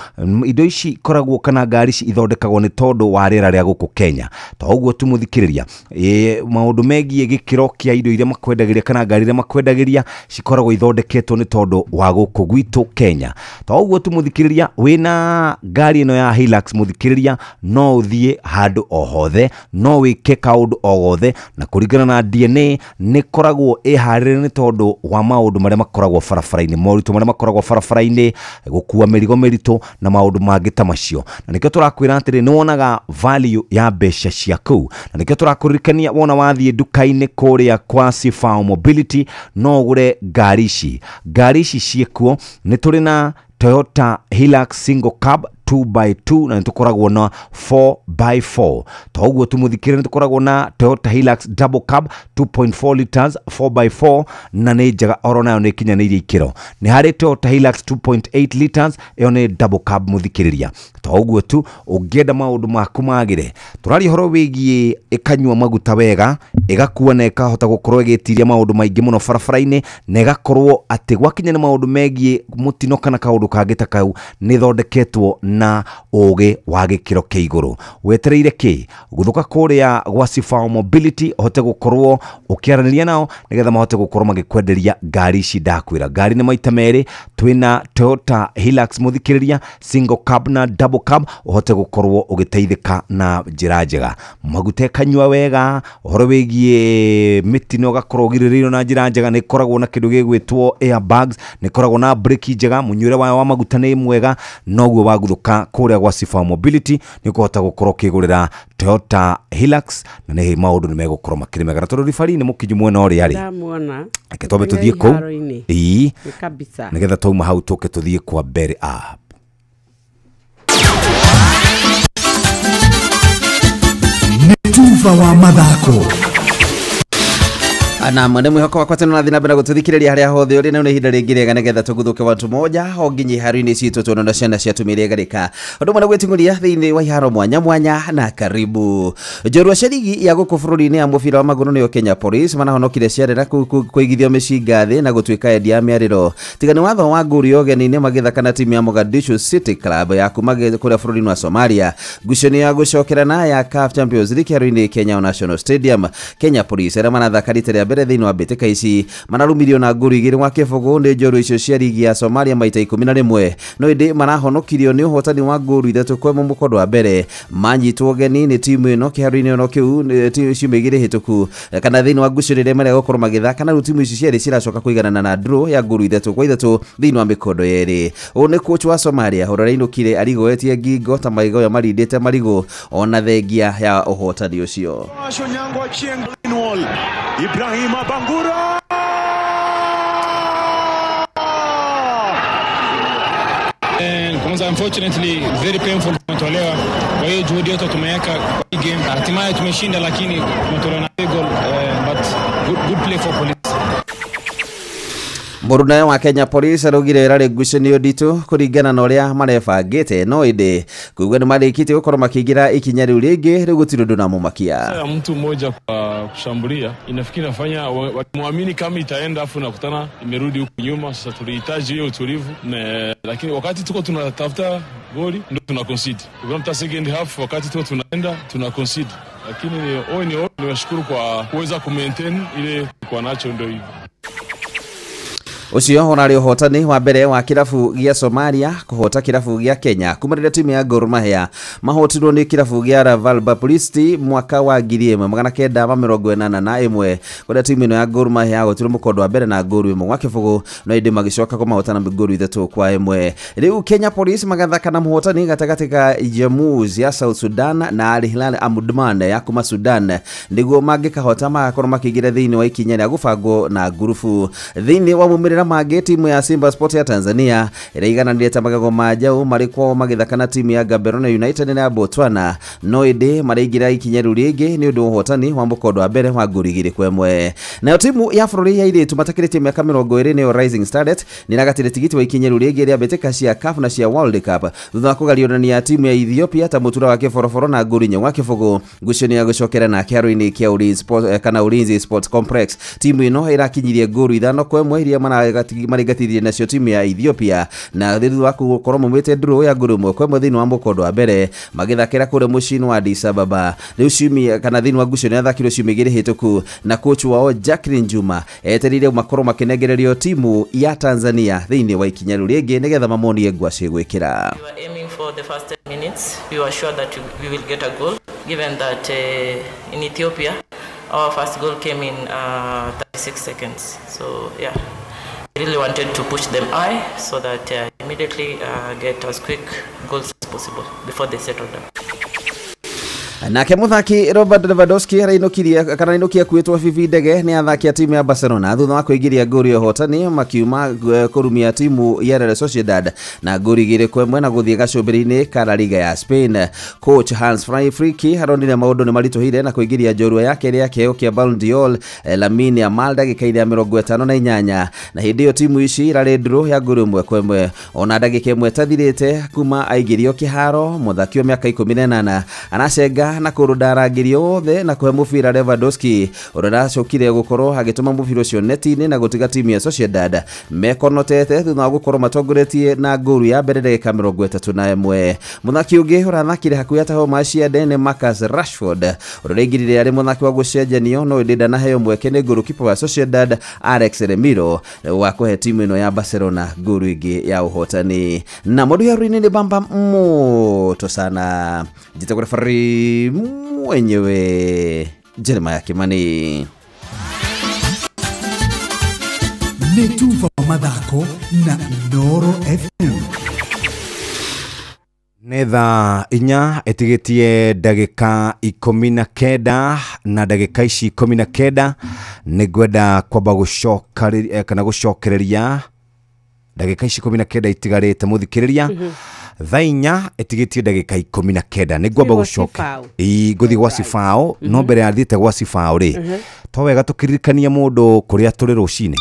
indo ici ikoragwo kana ngari ici ithondekagwo nĩ tondũ wa rĩera rĩa gũkũ Kenya. To ũguo tu mũthikĩrĩria, maũndũ megiĩ gĩkĩro kĩa indo iria makwendagĩria kana ngari iria makwendagĩria cikoragwo ithondeketwo nĩ tondũ wa gũkũ gwitũ Kenya. To ũguo tu mũthikĩrĩria, wĩna ngari ĩno ya Hilux mũthikĩrĩria no ũthiĩ handũ o hothe, no wĩke kaũndũ o gothe, na kũringana na DNA nĩ ĩkoragwo ĩharĩrĩire nĩ tondũ wa maũndũ marĩa makoragwo barabara-inĩ, moritũ marĩa makoragwo barabara-inĩ, gũkua mĩrigo mĩritũ na maũndũ mangĩ ta macio. Na nĩkĩo tũrakwĩra atĩrĩ, nĩ wonaga value ya mbeca ciaku, na nĩkĩo tũrakũririkania wona wathiĩ nduka-inĩ kũrĩa kwa Sifao Mobility no ũgũre ngari ici. Ngari ici ciĩkuo, nĩ tũrĩ na Toyota Hilux single cab 2x2 na nĩ tũkoragwo na 4x4. To ũguo tu mũthikĩrĩria, nĩ tũkoragwo na Toyota Hilux double cab 2.4 liters 4x4 na nĩ njega oro nayo, nĩ ikinyanĩirie ikĩro. Nĩ harĩ Toyota Hilux 2.8 liters, ĩyo nĩ double cab mũthikĩrĩria. To ũguo tu, ũngĩenda maũndũ maku magĩre, tũraria ũhoro wĩgiĩ ĩkanyua maguta wega, ĩgakua na ĩkahota gũkorwo ĩgĩtiria maũndũ maingĩ mũno barabara-inĩ, na ĩgakorwo atĩ gwakinya nĩ maũndũ megiĩ mũtino kana kaũndũ kangĩ ta kau, nĩ ĩthondeketwo na ũgĩ wa gĩkĩro kĩa igũrũ. Wetereire kĩ? Gũthũka kũrĩa gwa Sifao Mobility ũhote gũkorwo ũkĩaranĩria nao nĩgetha mahote gũkorwo magĩkwenderia ngari ici. Ndakwĩra ngari nĩ maita merĩ, twĩna Toyota Hilux mũthikĩrĩria, single cab na double cab, ũhote gũkorwo ũgĩteithĩka na njĩra njega. Maguta ĩkanyua wega, ũhoro wĩgiĩ mĩtino ũgakorwo ũgirĩrĩirio na njĩra njega. Nĩ ĩkoragwo na kĩndũ gĩgwĩtwo airbags, nĩ ĩkoragwo na breki njega, mũnyuĩre wayo wa maguta nĩ mwega. Noguo waguthũka kũrĩa gwa Sifao Mobility nĩ ũkũhota gũkorwo ũkĩgũrĩra Toyota Hilux na nĩ maũndũ nĩ megũkorwo makĩrĩ mega. Na tondũ ribari nĩ mũkinyu mwena ũrĩa rĩ, Ndamuona. Reke twambe tũthiĩ kũu. Iharo-inĩ. Ĩĩ. Nĩ kabisa. Nĩgetha twauma hau tũke tũthiĩ kwa Berry App. Nĩ tuba wa mathako. Na mwene mwihoko wakwa tena nathi na mbere gututhikiriria haria hothe uri, na nĩ ihinda rĩngĩ rĩega nĩgetha tũguthũke watu moja o nginya iharo-inĩ citũ tuona na ciana ciatumire ngarĩka ũndũ ũmwe na gwĩting'ũria thĩinĩ wa iharo mwanya mwanya. Na karibu njorua cia ligi ya gũkũ bũrũri-inĩ ya mũbira wa magũrũ nĩyo Kenya Police manahonokire ciarera kũigithio mĩcinga thĩ na gũtuĩka endia a mĩarĩro tiga nĩ watho wa ngũri ya ũgeni-inĩ magĩthaka na timu ya Mogadishu City Club ya kuma kũrĩa bũrũri-inĩ wa Somalia ngucanio ya gũcokerana ya CAF Champions League kĩharo-inĩ Kenya National Stadium. Kenya Police arĩa manathaka rita rĩa mbere thĩinĩ wa mbĩtĩka ici manarumirio na ngũru 2-0 nĩ njorua icio cia ligi ya Somalia maita 11, no ĩndĩ marahonokirio nĩ ũhotani wa ngũru 3-1 mũkondo wa mbere. Manyitwo ũgeni nĩ timu ĩno kĩharo-inĩ ono kĩu ciumia 2 hĩtũku kana thĩinĩ wa ngucanio ĩrĩa marĩa gũkorwo magĩthaka, na rĩu timu ici cierĩ ciracoka kũiganana na draw ya ngũru 3-3 thĩinĩ wa mĩkondo yerĩ. Ũũ nĩ coach wa Somalia ũrĩa ũrainũkire arigoetie ngingo ta maigoya marindĩte marigũ ona thengia ya ũhotani ũcio. Ibrahima Bangura. And kwanza unfortunately very painful tumetolewa. Kwa hiyo juhudi yote tumeweka kwa hii game, hatimaye tumeshinda, lakini tumetolewa na goal, but good play for Police. Mũruna wa Kenya Police araugire ĩrarĩ ngucanio nditũ kũringana na ũrĩa marebangĩte, no ĩndĩ kuuga nĩ marĩkĩtie gũkorwo makĩingĩra ikinya rĩu rĩngĩ, rĩu gũtirĩ ũndũ ũnamumakia. Ya mtu mmoja kwa kushambulia inafikiri nafanya wamuamini kama itaenda, afu nakutana imerudi huku nyuma. Sasa tulihitaji hiyo utulivu na, lakini wakati tuko tunatafuta goli ndio tuna concede. Ukiona second half wakati tuko tunaenda tuna concede, lakini niwashukuru kwa kuweza kumaintain ile kwa nacho, ndio hivyo. Ũcio ũrarĩ ũhotani wa mbere wa kĩrabu gĩa Somalia kũhota kĩrabu gĩa Kenya kuma rĩrĩa timu ya Gor Mahia mahotirwo nĩ kĩrabu gĩa Raval Bapulisti mwaka wa 1981 kũrĩa timu ĩno ya Gor Mahia yahotirwo mũkondo wa mbere na ngũru 1-0, no ĩndĩ magĩcoka kũmahota na ngũru 3-1. Rĩu Kenya Police magathaka na mũhotani gatagatĩ ka Jamus ya South Sudan na Al Hilal Omdurman ya kuma Sudan nĩguo mangĩkahota magakorwo makĩingĩra thĩinĩ wa ikinya rĩa gũbangwo na ngurubu. Thĩinĩ wa mumĩrĩra mangĩ, timu ya Simba Sport ya Tanzania ĩraigananire ta magego ma njaũ marĩ kwao magĩthaka na timu ya Gaborone United ya Botswana, no ĩndĩ maraingĩra ikinya rĩu rĩngĩ nĩ ũndũ wa ũhotani wa mũkondo wa mbere wa ngũru 2-1. Nayo timu ya bũrũri ya airĩtu matakĩrĩtie mĩaka 20 nĩyo Rising Starlet nĩragatire tigiti wa ikinya rĩu rĩngĩ rĩa mbĩtĩka cia CAF na cia World Cup thutha wa kũgariũrania timu ya Ethiopia ta mũtura wa kĩboroboro na ngũru 4-0 ngucanio ya gũcokera na kĩharo-inĩ kĩa Ulinzi Sport kana Ulinzi Sports Complex. Timu ĩno ĩrakinyirie ngũru 5-1 iria marĩngatithirie nacio timu ya Ethiopia na thutha wa gũkorwo maumĩte draw ya ngũru 1-1 thĩinĩ wa mũkondo wa mbere magĩthakĩra kũrĩa mũciĩ-inĩ wa Addis Ababa. Rĩu ciumia kana thĩinĩ wa ngucanio yathakirwo ciumia 2 hĩtũku na coach wao Jacqueline Juma etereire makorwo makĩnengererio timu ya Tanzania thĩinĩ wa ikinya rĩu rĩngĩ nĩgetha mamonie ngwacĩ gwĩkĩra. We were aiming for the first 10 minutes. We were sure that we will get a goal, given that in Ethiopia our first goal came in 36 seconds. So yeah, we really wanted to push them high so that immediately get as quick goals as possible before they settle down. Nake muthaki Robert Lewandowski arainukirie kana ainukia kuitwo bibi ndege ni athaki a timu ya Barcelona thutha wa kuingiria ngori ya ũhotani makiuma kurumia timu ya Real Sociedad na ngori 2-1 na guthie gacumbiri-ini ka La Liga ya Spain. Coach Hans Flick aronire maundu ni marituhire na kuingiria njorua yake ria kiheo kia Ballon d'Or Lamine Yamal ndagika-ini ya 58 na hindi iyo timu ici irari draw ya ngori 1-1 ona ndagika 1 tathirite kuma aingirio kiharo muthaki wa miaka 18 aracenga na kũrũnda arangĩri othe na kũhe mũbira Lewandowski ũrĩa aracokire gũkorwo agĩtũma mũbira ũcio neti-inĩ na gũtiga timu ya Sociedad mekonotete thutha wa gũkorwo matongoretie na ngũru ya mbere ndagĩka 31. Mũthaki ũngĩ ũrathakire hakuhĩ ataho maciande nĩ Marcus Rashford ũrĩa ũraingĩrire arĩ mũthaki wa gũcenjanio no ĩndĩ ndanaheo mweke nĩ ngũrũkipa wa Sociedad Alex Remiro wa kũhe timu ĩno ya Barcelona ngũru ĩngĩ ya ũhotani. Na mũndũ ya nĩ bamba moto sana njĩtagwo referee mwenyewe Jeremiah Kimani. Nĩ tuva mathako na Inooro FM. Nĩ thaa 4 ĩtigĩtie ndagĩka 19 na ndagĩka ici 19 nĩ ngwenda kwamba gũcoka kana gũcokereria ndagĩka ici 19 itigarĩte mũthikĩrĩria. Thaa 4 ĩtigĩtie ndagĩka 19 nĩ ngwamba gũcoka ngũthiĩ gwa Cibao no mbere ya thiĩte gwa Cibao rĩ to wega tũkĩririkania mũndũ kũrĩa tũrĩ rũcinĩ.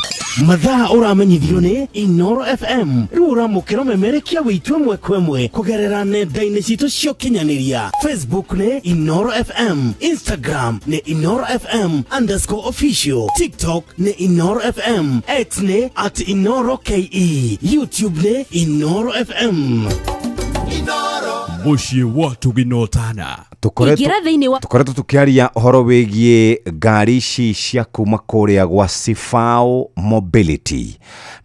Mathaa ũramenyithio nĩ Inooro FM rĩu ũramũkĩra memerekia wĩitũ ĩmwe kwa ĩmwe kũgerera nenda-inĩ citũ cia ũkinyanĩria. Facebook nĩ Inooro FM, Instagram nĩ Inooro FM _official, TikTok nĩ Inooro FM, X nĩ @InooroKE, YouTube nĩ Inooro FM. Mũciĩ wa Tũginotana. Tũkoretwo tũkĩaria ũhoro wĩgiĩ ngari ici cia kuma kũrĩa gwa Cibao Mobility.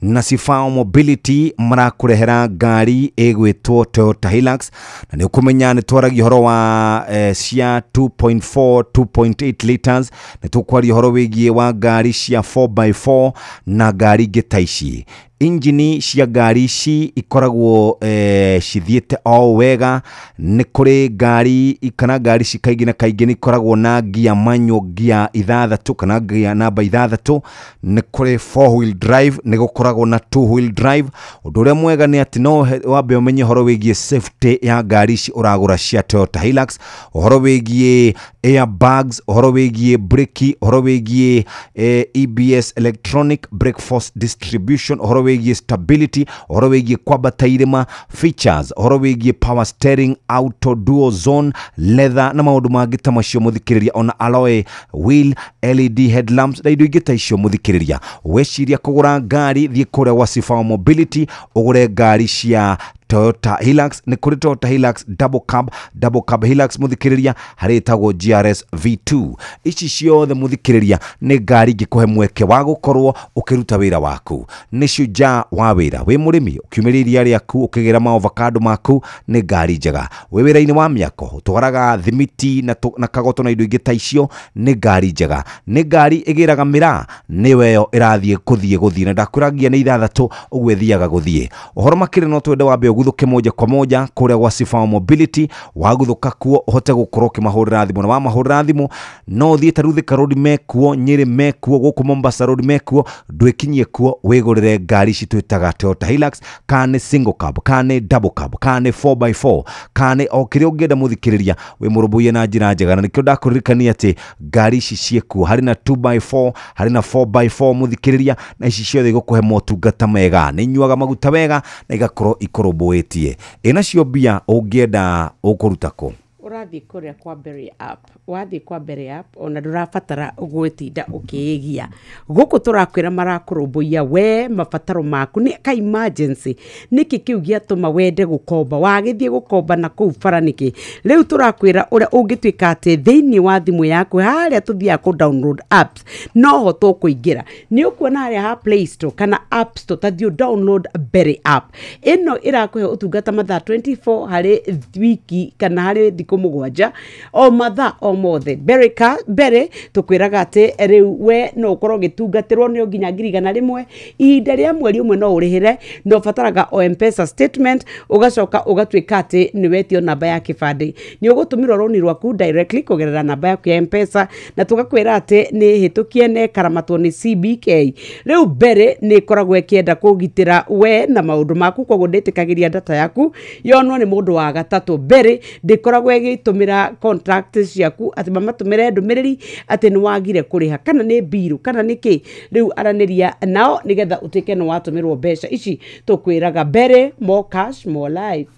Na Cibao Mobility marakũrehera ngari ĩgwĩtwo Toyota Hilux na nĩ ũkũmenya nĩ twaragia ũhoro wa cia 2.4 2.8 liters, nĩ tũkwaria ũhoro wĩgiĩ wa ngari cia 4x4 na ngari ingĩ ta ici. Injini cia ngari ici ikoragwo cithiĩte o wega. Nĩ kũrĩ ngari kana ngari ici kaingĩ na kaingĩ nĩ ikoragwo na ngia manual ngia 6 kana ngia namba 6. Nĩ kũrĩ 4 wheel drive, nĩ gũkoragwo na 2 wheel drive. Ũndũ ũrĩa mwega nĩ atĩ no wambe ũmenye ũhoro wĩgiĩ safety ya ngari ici ũragũra cia Toyota Hilux, ũhoro wĩgiĩ airbags, ũhoro wĩgiĩ breki, ũhoro wĩgiĩ EBS electronic brake force distribution, ũhoro wĩgiĩ stability, ũhoro wĩgiĩ kwambata irĩma features, ũhoro wĩgiĩ power steering, auto dual zone, leather na maũndũ mangĩ ta macio mũthikĩrĩria, ona alloy wheel, LED headlamps na indo ingĩ ta icio mũthikĩrĩria. Weciria kũgũra ngari, thiĩ kũrĩa gwa Cibao Mobility ũgũre ngari cia Toyota Hilux. Nĩ kũrĩ Toyota Hilux double cab, double cab Hilux mũthikĩrĩria, harĩ ĩtagwo GRS V2. Ici ciothe mũthikĩrĩria nĩ ngari ingĩkũhe mweke wa gũkorwo ũkĩruta wĩra waku. Nĩ shujaa wa wĩra. Wĩ mũrĩmi ũkiumĩria iria rĩaku ũkĩgĩra maovakado maku, nĩ ngari njega. Wĩ wĩra-inĩ wa mĩako ũtwaraga thimiti na kagoto na indo ingĩ ta icio, nĩ ngari njega. Nĩ ngari ĩgĩraga mĩraa, nĩwe ĩyo ĩrathiĩ gũthiĩ na ndakwĩra ngia nĩ 6 ũguo ĩthiaga gũthiĩ. Ũhoro makĩria no twende wambe ũguthũke moja kwa moja kũrĩa gwa Cibao Mobility. Waguthũka kuo ũhote gũkorwo ũkĩmahũrĩra thimũ, na wamahũrĩra thimũ no ũthiĩ ta Thika Road mekuo, Nyĩrĩ mekuo, gũkũ Mombasa Road mekuo, ndwĩkinyie kuo wĩgũrĩre ngari ici twĩtaga Toyota Hilux, kana nĩ single cab, kana nĩ double cab, kana nĩ 4x4, kana nĩ o kĩrĩa ũngĩenda mũthikĩrĩria wĩ mũrũmbũiye na njĩra njega. Na nĩkĩo ndakũririkania atĩ ngari ici ciĩkuo, harĩ na 2x4, harĩ na 4x4 mũthikĩrĩria, na ici ciothe igũkũhe motungata mega, nĩ inyuaga maguta wega na igakorwo ikũrũmbũĩtie. Ĩna cio mbia ũngĩenda ũkũruta kũ? Ũrathiĩ kũrĩa kwa Berry App. Wathiĩ kwa Berry App ona ndũrabatara gwĩtinda ũkĩĩgia. Gũkũ tũrakwĩra marakũrũmbũiya we mabataro maku nĩ ka emergency. Nĩkĩ kĩu gĩatũma wende gũkomba? Wagĩthiĩ gũkomba na kũu bara nĩkĩ? Rĩu tũrakwĩra ũrĩa ũngĩtuĩka atĩ thĩinĩ wa thimũ yaku harĩa tũthiaga kũ download apps noho tũkũingĩra. Nĩ ũkuona harĩa ha Play Store kana App Store, ta thiĩ download Berry App. Ĩno ĩrakũhe ũtungata mathaa 24 harĩ wiki kana harĩ thikũ thikũ 7 o mathaa o mothe. Mbere tũkwĩraga atĩ rĩu we no ũkorwo ũgĩtungatĩrwo nĩ nginya 100,000 ihinda rĩa mweri ũmwe no ũrĩhĩre, no ũbataraga o M-Pesa statement, ũgacoka ũgatuĩka atĩ nĩ wetio namba ya kĩbandĩ, nĩ ũgũtũmĩrwo rũni rwaku directly kũgerera namba yaku ya M-Pesa, na tũgakwĩra atĩ nĩ hĩtũkie na ĩkaramatwo nĩ CBK. Rĩu mbere nĩ ĩkoragwo ĩkĩenda kũgitĩra we na maũndũ maku, koguo ndĩtĩkagĩria data yaku yonwo nĩ mũndũ wa gatatũ. Mbere ndĩkoragwo ĩgĩtũmĩra contract ciaku atĩ mamatũmĩre ndũmĩrĩri atĩ nĩ wagire kũrĩha kana nĩ mbiru kana nĩ kĩ. Rĩu aranĩria nao nĩgetha ũtuĩke nĩ watũmĩrwo mbeca ici. Tũkwĩraga mbere, more cash more life.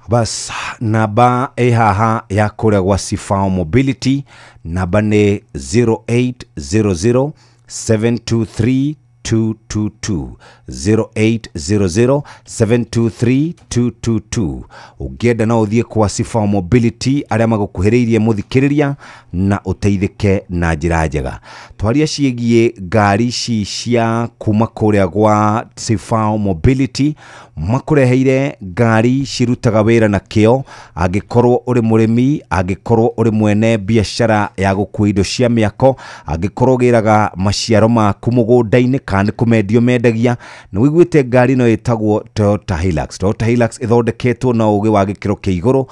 Bas namba ĩ haha ya kũrĩa gwa Sifao Mobility, namba nĩ 0800 723 222, 0800 723 222. Ũngĩenda no ũthiĩ kwa Sifao Mobility arĩa magũkuhĩrĩirie mũthikĩrĩria na ũteithĩke na njĩra njega. Twaria ciĩgiĩ ngari ici cia kuma kũrĩa gwa Sifao Mobility, makũreheire ngari cirutaga wĩra na kĩo. Angĩkorwo ũrĩ mũrĩmi, angĩkorwo ũrĩ mwene biacara ya gũkua indo cia mĩako, angĩkorwo ũgĩraga maciaro maku mũgũnda-inĩ kana nĩ kũmendio mendagia, nĩ wĩiguĩte ngari ĩno ĩtagwo Toyota Hilux. Toyota Hilux ĩthondeketwo na ũgĩ wa gĩkĩro kĩa igũrũ,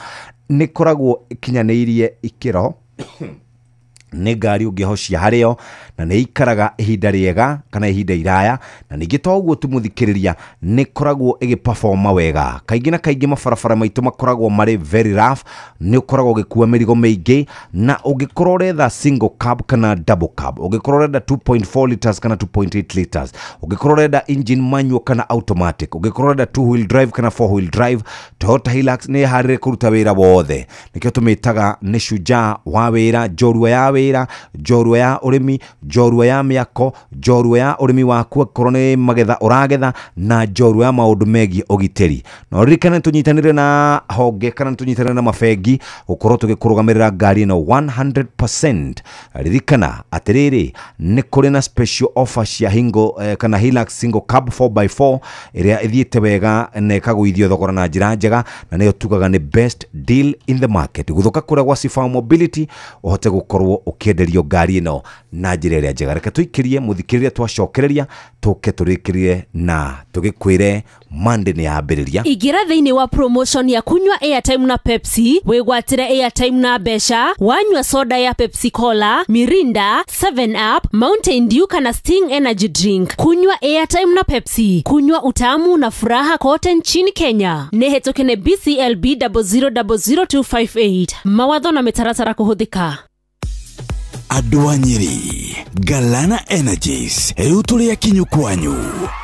nĩ ĩkoragwo ĩkinyanĩirie ikĩro, nĩ ngari ũngĩhocia harĩo na nĩ ikaraga ihinda rĩega kana ihinda iraya, na ningĩ to ũguo tu mũthikĩrĩria, nĩ ĩkoragwo ĩgĩperforma wega. Kaingĩ na kaingĩ mabarabara maitũ makoragwo marĩ very rough, nĩ ũkoragwo ũgĩkua mĩrigo mĩingĩ, na ũngĩkorwo ũretha single cab kana double cab, ũngĩkorwo ũrenda 2.4 liters kana 2.8 liters, ũngĩkorwo ũrenda engine manual kana automatic, ũngĩkorwo ũrenda 2 wheel drive kana 4 wheel drive, Toyota Hilux nĩ ĩharĩrĩirie kũruta wĩra wothe. Nĩkĩo tũmĩtaga nĩ shujaa wa wĩra, njorua ya wĩra, njorua ya ũrĩmi, njorua ya mĩako, njorua ya ũrĩmi waku akorwo nĩ magetha ũragetha, na njorua ya maũndũ megiĩ ũgitĩri. Na ũririkane tũnyitanĩre na honge kana tũnyitanĩre na mabengi gũkorwo tũgĩkũrũgamĩrĩra ngari ĩno 100%. Ririkana atĩrĩrĩ, nĩ kũrĩ na special offer cia hingo kana Hilux single cab 4x4 ĩrĩa ĩthiĩte wega na ĩkagũithio thogora na njĩra njega, na nĩyo tugaga nĩ best deal in the market. Gũthũka kũrĩa gwa Sifao Mobility ũhote gũkorwo ũkĩenderio ngari ĩno na njĩra ĩrĩa njega. Reke tũikĩrie mũthikĩrĩria, twacokereria tũke tũrĩkĩrie na tũgĩkwĩre Monday nĩ yambĩrĩria. Ingĩra thĩinĩ wa promotion ya kunywa airtime na Pepsi, wĩgwatĩre airtime na mbeca, wanyua soda ya Pepsi Cola, Mirinda, 7 Up, Mountain Dew kana Sting Energy Drink. Kunywa airtime na Pepsi, kunywa utamu na furaha kote nchini Kenya. Nĩ hetũke nĩ BCLB 0000258. Mawatho na mĩtaratara kũhũthĩka. Andũ a Nyeri, Galana Energies rĩu tũrĩ akinyu kwanyu.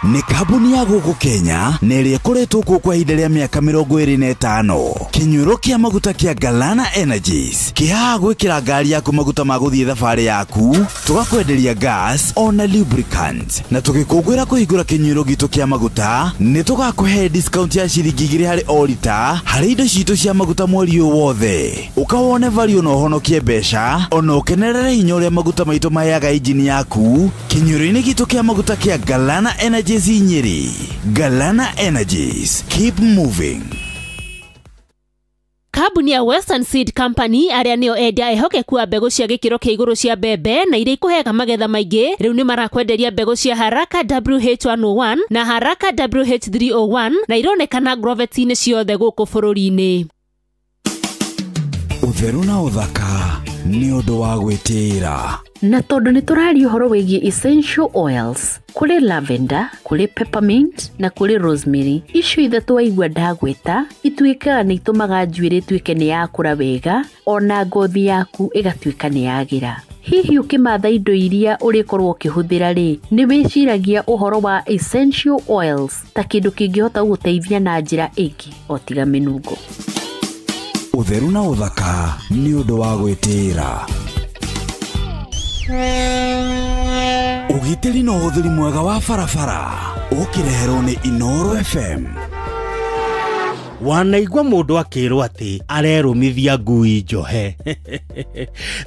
Nĩ kambuni ya gũkũ Kenya na ĩrĩa ĩkoretwo kuo kwa ihinda rĩa mĩaka 25. Kĩnyuĩro kĩa maguta kĩa Galana Energies kĩhaha gwĩkĩra ngari yaku maguta ma gũthiĩ thabarĩ yaku, tũgakwenderia gas ona lubricant, na tũgĩkũngũĩra kũhingũra kĩnyuĩro gitũ kĩa maguta nĩ tũgakũhe discount ya ciringi 2 harĩ o rita harĩ indo citũ cia maguta mweri ũyũ wothe. Ũka wone value na ũhonokie mbeca ona ũkenerere hinya ũrĩa maguta maitũ maheaga injini yaku kĩnyuĩro-inĩ gitũ kĩa maguta kĩa Galana Energies Nyeri. Galana Energies, keep moving. Kambuni ya Western Seed Company arĩa nĩo endia ehokeku a mbegũ cia gĩkĩro kĩa igũrũ cia mbembe na iria ikũheaga magetha maingĩ, rĩu nĩ marakwenderia mbegũ cia Haraka WH101 na Haraka WH301 na ironekana Agrovet-inĩ ciothe gũkũ bũrũri-inĩ. Ũtheru na ũthaka nĩ ũndũ wa gwĩtĩĩra. Na tondũ nĩ tũraria ũhoro wĩgiĩ essential oils, kũrĩ lavender, kũrĩ peppermint na kũrĩ rosemary. Icio ithatũ waigua ndagwĩta ituĩkaga nĩ itũmaga njuĩrĩ ĩtuĩke nĩ yakũra wega, ona ngothi yaku ĩgatuĩka nĩ yagĩra. Hihi ũkĩmatha indo iria ũrĩkorwo ũkĩhũthĩra rĩ, nĩ wĩciragia ũhoro wa essential oils ta kĩndũ kĩngĩhota gũgũteithia na njĩra ĩngĩ o tiga mĩnungo? Ũtheru na ũthaka nĩ ũndũ wa gwĩtĩĩra. Ũgitĩri na ũhũthĩri mwega wa barabara ũkĩreherwo nĩ Inooro FM. Wanaigua mũndũ akĩrwo atĩ arerũmithia ngui njohe.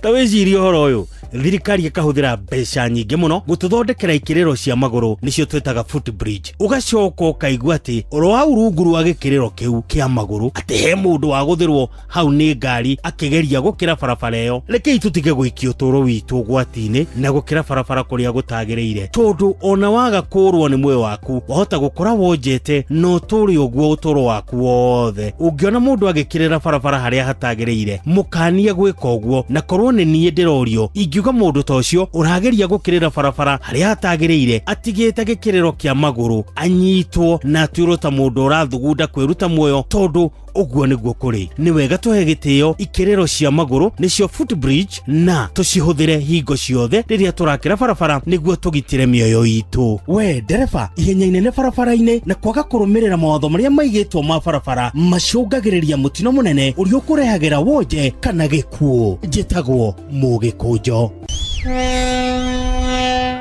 Ta wĩcirie ũhoro ũyũ, thirikari ĩkahũthĩra mbeca nyingĩ mũno gũtũthondekera ikĩrĩro cia magũrũ, nĩcio twĩtaga footbridge. Ũgacoka ũkaigua atĩ oro hau rungu rwa gĩkĩrĩro kĩu kĩa magũrũ atĩ he mũndũ wagũthĩrwo hau nĩ ngari akĩgeria gũkĩra barabara ĩyo. Rekei tũtige gũikia ũtũũro witũ ũgwati-inĩ na gũkĩra barabara kũrĩa gũtagĩrĩire, tondũ ona waga kũũrwo nĩ muoyo waku wahota gũkora wonjete na ũtũũre ũguo ũtũũro waku wothe. Ũngĩona mũndũ agĩkĩrĩra barabara harĩa hatagĩrĩire, mũkanie gwĩka ũguo, na korwo nĩ niĩ ndĩrorio ingiuga mũndũ ta ũcio ũrageria gũkĩrĩra barabara harĩa hatagĩrĩire atigĩte gĩkĩrĩro kĩa magũrũ anyitwo na atuĩrwo ta mũndũ ũrathugunda kwĩruta muoyo, tondũ ũguo nĩguo kũrĩ. Nĩ wega tũhe gĩtĩo ikĩrĩro cia magũrũ nĩcio footbridge na tũcihũthĩre hingo ciothe rĩrĩa tũrakĩra barabara nĩguo tũgitĩre mĩoyo itũ. We ndereba, ihenya inene barabara-inĩ na kwaga kũrũmĩrĩra mawatho marĩa maigĩtwo ma barabara macũngagĩrĩria mũtino mũnene ũrĩa ũkũrehagĩra wonje kana gĩkuũ. Njĩtagwo Mũgĩkũnjo.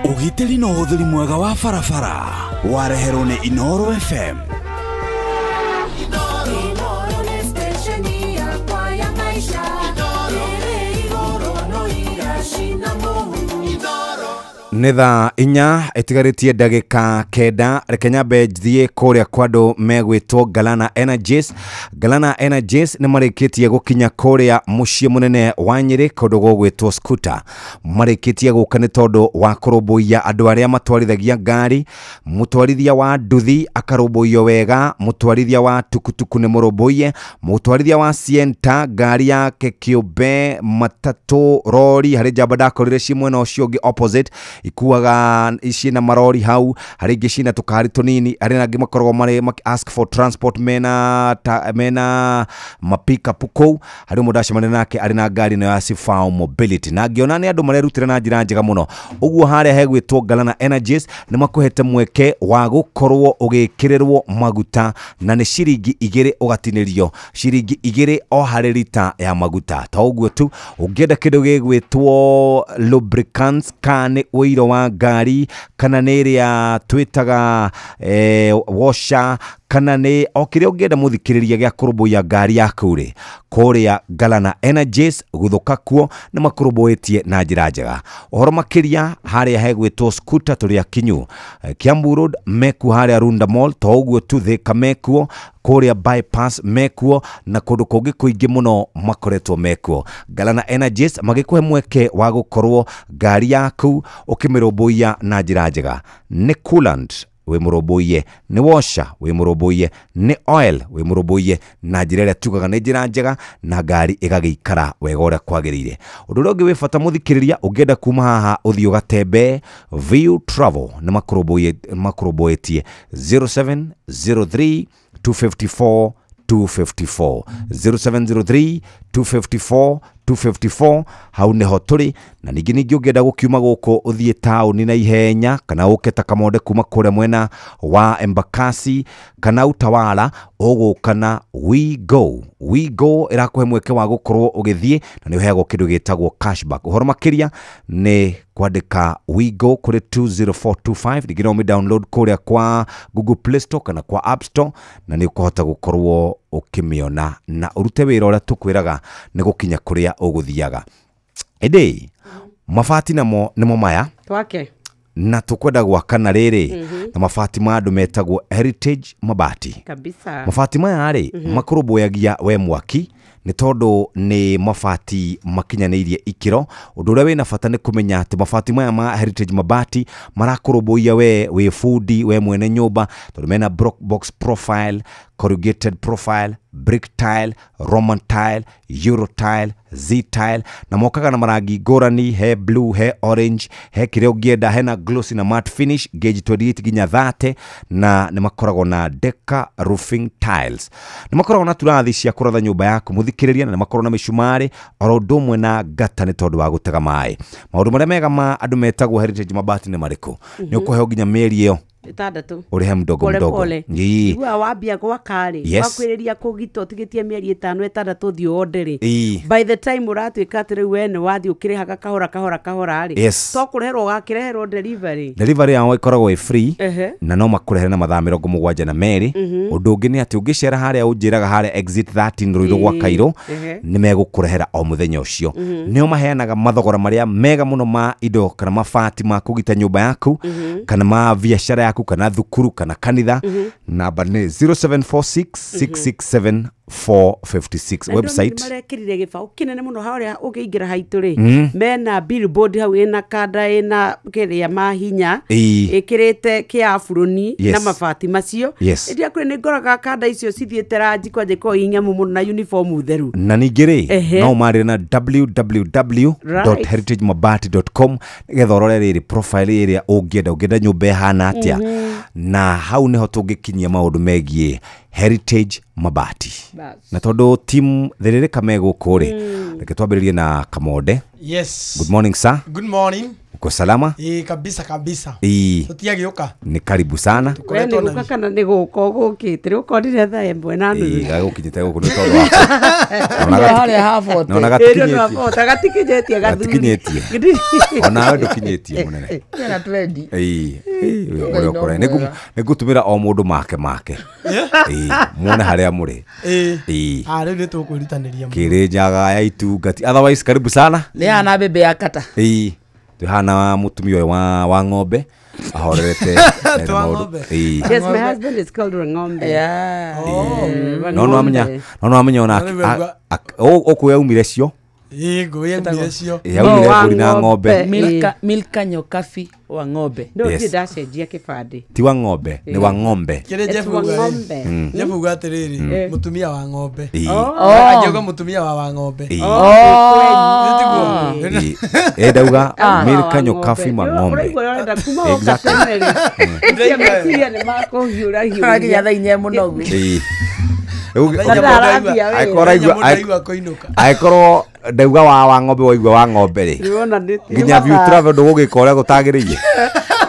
Ũgitĩri na ũhũthĩri mwega wa barabara wareherwo nĩ Inooro FM. Nĩ thaa 4 ĩtigarĩtie ndagĩka 9. Reke nyambe thiĩ kũrĩa kwa andũ megwĩtwo Galana Energies. Galana Energies nĩ marĩkĩtie gũkinya kũrĩa mũciĩ mũnene wa Nyĩrĩ kũndũ gũgwĩtwo Scooter. Marĩkĩtie gũka nĩ tondũ wa kũrũmbũiya andũ arĩa matwarithagia ngari. Mũtwarithia wa nduthi akarũmbũiyo wega, mũtwarithia wa tukutuku nĩ mũrũmbũiye, mũtwarithia wa Sienta ngari yake kĩũmbe, matatũ, rori, harĩ njamba ndakorire ci mwena ũcio ũngĩ opposite ikuaga ciĩna marori hau, harĩ ingĩ ciĩna tũkari tũnini, harĩ na angĩ makoragwo marĩ ask for transport mena mapikapu kũu. Harĩ ũmwe ndacemania nake arĩ na ngari ĩno ya Sifao Mobility na ngĩona nĩ andũ marerutĩra na njĩra njega mũno. Ũguo harĩa hegwĩtwo Galana Energies nĩ makũhete mweke wa gũkorwo ũgĩkĩrĩrwo maguta na nĩ ciringi 2 ũgatinĩrio ciringi 2 o harĩ rita ya maguta. Ta ũguo tu ũngĩenda kĩndũ gĩgwĩtwo lubricants kana nĩ ũiro wa ngari kana nĩ ĩrĩa twĩtaga washer kana nĩ o kĩrĩa ũngĩenda mũthikĩrĩria gĩa kũrũmbũiya ngari yaku rĩ, kũrĩa Galana Energies gũthũka kuo nĩ makũrũmbũĩtie na njĩra njega. Ũhoro makĩria harĩa hegwĩtwo Scooter tũrĩ akinyu Kiambu Road mekuo, harĩa Runda Mall to ũguo tu Thika mekuo, kũrĩa bypass mekuo na kũndũ kũngĩ kũingĩ mũno makoretwo mekuo. Galana Energies magĩkũhe mweke wa gũkorwo ngari yaku ũkĩmĩrũmbũiya na njĩra njega. Nĩ coolant wĩ mũrũmbũiye, nĩ washer wĩ mũrũmbũiye, nĩ oil wĩ mũrũmbũiye na njĩra ĩrĩa tugaga nĩ njĩra njega na ngari ĩgagĩikara wega ũrĩa kwagĩrĩire. Ũndũ ũrĩa ũngĩ wĩ bata mũthikĩrĩria, ũngĩenda kuma haha ũthiĩ ũgatembee, View Travel nĩ makũrũmbũĩtie 0703 254 254 0703 254 254 hau nĩho tũrĩ. Na ningĩ ũngĩenda gũkiuma gũkũ ũthiĩ taũni na ihenya kana ũke ta Kamonde kuma kũrĩa mwena wa Embakasi kana Utawala, ũgũka na We Go. We Go ĩrakũhe mweke wa gũkorwo ũgĩthiĩ na nĩ ũheagwo kĩndũ gĩtagwo cashback. Ũhoro makĩria nĩ kwandĩka We Go kũrĩ 20425, ningĩ no ũmĩ download kũrĩa kwa Google Play Store kana kwa App Store na nĩ ũkũhota gũkorwo ũkĩmĩona na ũrute wĩra ũrĩa tũkwĩraga nĩ gũkinya kũrĩa ũgũthiaga. Ĩndĩ mabati namo nĩmo maya twake na tũkwenda gwakana rĩrĩ na mabati ma andũ metagwo Heritage Mabati kabisa. Mabati maya rĩ makũrũmbũyagia we mwaki nĩ tondũ nĩ mabati makinyanĩirie ikĩro. Ũndũ ũrĩa wĩna bata nĩ kũmenya atĩ mabati maya ma Heritage Mabati marakũrũmbũiya we wĩ bundi, we mwene nyũmba, tondũ mena block box profile, corrugated profile, brick tile, Roman tile, Euro tile, Z tile, na mokaga na marangi ngũrani, he blue, he orange, he kĩrĩa ũngĩenda, hena glossy na matte finish, gauge 28 nginya 30, na nĩ makoragwo na Deca roofing tiles. Nĩ makoragwo na turathi cia kũratha nyũmba yaku mũthikĩrĩria, na nĩ makoragwo na mĩcumarĩ oro ũndũ ũmwe na ngata nĩ tondũ wa gũtega maĩ. Maũndũ marĩa mega ma andũ metagwo Heritage Mabati nĩ marĩkũ? Nĩ ũkũheo nginya mĩeri ĩyo Ĩtandatũ. Ũrĩhe mdogo Pole mdogo. pole. Ĩĩ. Igua wambia gwaka rĩ, Yes. wakwĩrĩria kũgita ũtigĩtie mĩeri 5 6 ũthiĩ wonde rĩ. Ĩĩ. By the time ũratuĩka atĩ rĩu we nĩ wathiĩ ũkĩrĩhaga kahora kahora kahora rĩ. Yes. To kũreherwo ũgakĩreherwo delivery. Delivery yao ĩkoragwo ĩ free Ehe. na no makũrehere na mathaa 72. Ũndũ ũngĩ nĩ atĩ ũngĩcera harĩa ũnjĩraga harĩa exit 13 Ruiru gwa Ĩĩ. Cairo, Ehe. nĩ megũkũrehera o mũthenya ũcio. Nĩo maheanaga mathogora marĩa mega mũno ma indo kana mabati ma kũgita nyũmba yaku, kana ma biacara yaku, kana thukuru, kana kanitha. Namba nĩ 0746 667 456. Na ndĩrona Website. nĩmarekĩrire gĩbaũ kĩnene mũno harĩa ũngĩingĩra haitũ rĩ, mena billboard hau ĩna kanda ĩna kĩrĩa mahinya Ĩĩ. ĩkĩrĩte kĩa aburoni Yes. na mabati macio. Yes. Ĩndĩ akwĩ nĩ ngoraga kanda icio cithiĩte ranji kwanja ikoragwo i ng'emu mũno na uniform theru. Na ningĩ rĩ, Ehe. no ũmarĩre na www.heritagemabati.com nĩgetha ũrore rĩrĩ profile ĩrĩa ũngĩenda nyũmba ĩhana atĩa. Na hau nĩho tũngĩkinyia maũndũ megiĩ Heritage Mabati. Bas. Na tondũ team thĩrĩrĩka me gũkũ rĩ, reke twambĩrĩrie na Kamonde. Yes. Good morning sir. Good morning. Uko salama? Kabisa kabisa. Ĩĩ. Tutiagĩũka. Nĩ karibu sana. We nĩ gũka kana nĩ gũka ũgũkĩte rĩ ũkorire thaa 1:30. Ĩĩ, gagũkinyĩte gũkũ nĩ tondũ waku. Harĩa ha bote. Nona gatikinyĩtie. Gatikinyĩtie gathuri. Gatikinyĩtie. Onawe ndũkinyĩtie mũnene. Kena twendi. Ĩĩ, ũrĩa ũkũrĩa. Nĩ ngũtũmĩra o mũndũ make make. Ĩĩ, muone harĩa mũrĩ. Ĩĩ. Ĩĩ. Ah, rĩu nĩ tũkwĩrutanĩria mũno. Kĩrĩnyaga ya itungati. Otherwise, karibu sana. Nĩ hana mbembe ya kata. Ĩĩ. Twĩhana mũtumia ũyũ wa ng'ombe ahorerete ena Wa maũndũ. ng'ombe. Ĩĩ. Yes, my husband is called Wang'ombe. Yeah. No nĩwamenya ona Na rĩu auga- ũkũ yaumire cio. Ĩĩ, ngũĩ yaumire cio. Ĩĩ, yaumire mbũri na ng'ombe. Milka Nyokabi wa ng'ombe. No Yes. ndirĩ ndacenjia kĩbandĩ. Ti wa ng'ombe, nĩ wa ng'ombe. Kĩrĩa Jeff It's wa uga rĩ, ng'ombe. Jeff uga atĩrĩrĩ, mũtumia wa ng'ombe. Ĩĩ. Angiuga mũtumia wa ng'ombe. Ĩĩ. Nĩtiguo? Ĩĩ. Ĩ ndauga Milka Nyokabi ma ng'ombe. Ũraigua ũrenda kuma woka Exactly. tene rĩ. Ũcio meciria nĩ makũhiũrahiũria. Arakinya thaa inya mũnogu. Ĩĩ. Mũthenya mũndũ aigua kũinũka. Angĩkorwo ndauga wa ng'ombe waigua wa ng'ombe rĩ, Nĩwona nĩ nginya view travel ndũgũgĩka ũrĩa gũtagĩrĩire.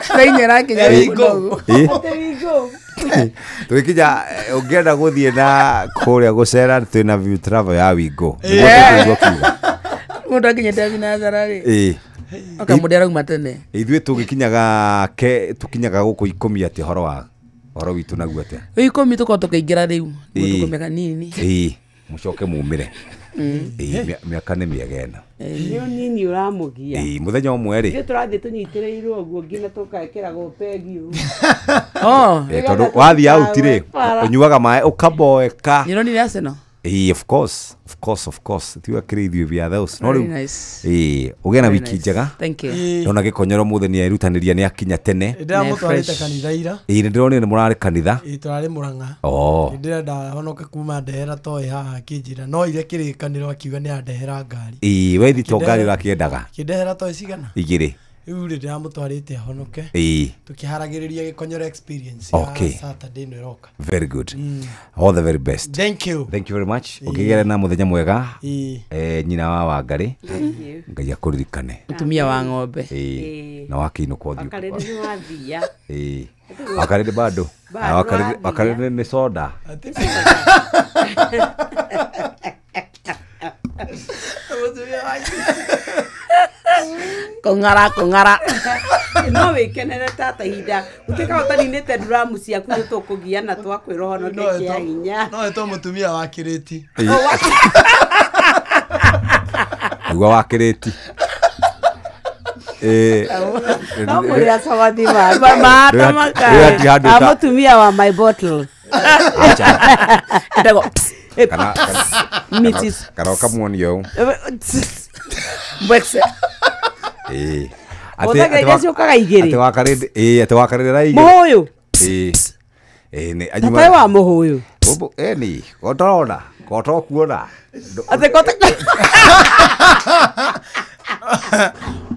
Thaa inya ĩrakinya mũnogu. Ĩĩ. Tũgĩkinya ũngĩenda gũthiĩ na kũrĩa gũcera twĩna view travel ya Wingo. Nĩguo tũkũigua kiugo. Mũndũ akinyĩte thinacara rĩ. Ĩĩ. Oka mũndũ arauma tene. Ithuĩ tũgĩkinyaga ke tũkinyaga gũkũ 10 atĩ ũhoro wa ũhoro witũ naguo atĩa? Rĩu 10 tũkorwo tũkĩingĩra rĩu. Ĩĩ. Tũkome kanini. Ĩĩ. Mũcoke mumĩre. Ĩĩ, mĩaka nĩ mĩega ĩno. Nĩ ũnini ũramũgia. Ĩĩ, mũthenya ũmwe rĩ. Ithuĩ tũrathiĩ tũnyitĩrĩirwo ũguo nginya tũgekĩragwo pegi ũguo. Ĩĩ, tondũ wathiĩ out rĩ, ũnyuaga maĩ ũkaboeka. Nĩũronire Arsenal? Ĩĩ, of course, of course, of course. Tiga kĩrĩ ithuĩ we are those. No Very rĩu nice. ĩĩ, ũgĩe na Very wiki nice. njega. Thank you. Ndona gĩkonyoro mũthĩ nĩ erutanĩria nĩ akinya tene. Ndĩramũtwarĩte kanitha ira. Ĩĩ, nĩ ndĩronire nĩ mũrarĩ kanitha. Ĩĩ, tũrarĩ Mũrang'a. Oh. Nĩ ndĩrenda honoke kuma ndehera toĩ haha akĩnjĩra no ire kĩrĩkanĩro akiuga nĩ andehera ngari. Ĩĩ, we to ngari ũrakĩendaga. Kĩndehera toĩ cigana? 2. Rĩu rĩ ndĩramũtwarĩte ahonoke. Ĩĩ. Tũkĩharagĩrĩria gĩkonyoro experience ya Okay. Saturday ĩno ĩroka. Very good. All the very best. Thank you. Thank you very much. Ũkĩgĩre na mũthenya mwega. Ĩĩ. Nyina wa Wangarĩ. Ngai akũririkane. Mũtumia wa ng'ombe. Ĩĩ. Na wakĩinũka ũthiĩ. Wakarĩrĩ nĩ wathia. Ĩĩ. Wakarĩrĩ bado. Bado Wakarĩrĩ nĩ soda. Kũng'ara kũng'ara. No wĩkenere tata ihinda gũtuĩka ũtaninĩte nduramu ciaku nĩ tũkũgiana twakwĩra ũhonoke kĩa hinya. No ĩtwo mũtumia wa kĩrĩti. Nĩguo wa kĩrĩti. Ĩĩ. No mũrĩ acawathi make. Rĩu hatirĩ handũ A mũtumia wa my bottle. Ĩtagwo Kana Mrs. kana ũkamuonia ũũ. Mbwekse. Ĩĩ. Hũthagĩra iria ciũkaga igĩrĩ. Atĩ wakarĩrĩ ĩĩ, atĩ wakarĩrĩ ra igĩrĩ. Mũhũyũ. Ĩĩ. Ĩĩ, nĩ Tata wa mũhũyũ. Ũmbũ, ĩni, kotorona, kotokuona. Atĩ kote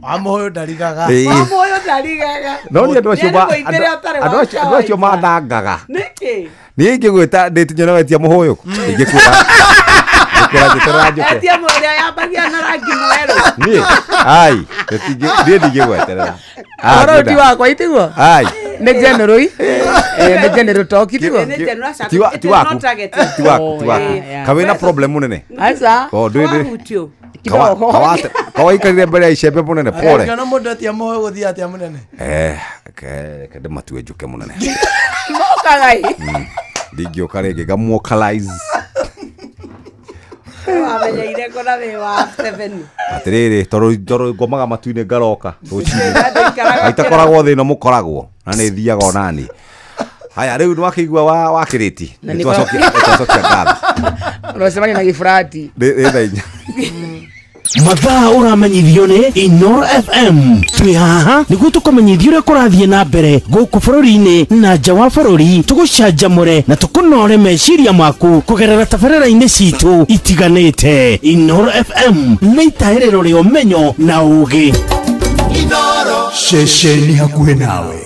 Wa mũhũyũ ndarigaga. Ĩĩ. Wa mũhũyũ ndarigaga. No nĩ andũ acio Nĩ mũitĩre ũtarĩ andũ wa acio kawaida. mathangaga. Nĩkĩ? Niĩ ingĩgwĩta ndĩtinye no wetia mũhũyũ. Ingĩkwĩra Ngũkwĩra njeterera njũke. Etia mũrĩa yambagia na rangi mwerũ. Niĩ ai niĩ ndingĩgweterera. Ũhoro ti wakwa itiguo? Ai. Nĩ general nĩ general talk itiguo? Ti waku. Ti waku, ti waku. Kawe na problem munene. Aca. O ndwi. Kawaikarire mbere ya icembe munene pole. Kana mundu atia muhe guthii atia munene. Ke ndimatue njuke munene. Mokaga i. Ndingĩũka rĩngĩ ngamuokalize. Wamenyeire kũna wĩ wa 7. Atĩrĩrĩ tondũ ngomaga matu-inĩ ngaroka rũcinĩ. Itakoragwo thĩ ĩno mũkoragwo na nĩ thiaga onani. Haya rĩu nĩwakĩigua wa kĩrĩti. Nĩtwacokia ngatho. Ũracemania na gĩburati. Nĩ thaa 4. Mathaa ũramenyithio nĩ Inoro FM. Twĩ haha nĩguo tũkũmenyithia ũrĩa kũrathiĩ na mbere gũkũ bũrũri-inĩ na nja wa bũrũri, tũgũcanjamũre na tũkũnore meciria maku kũgerera tabarĩra-inĩ citũ itiganĩte. Inoro FM nĩ itahĩrĩro rĩa ũmenyo na ũũgĩ. Inoro ceceni hakuhĩ nawe.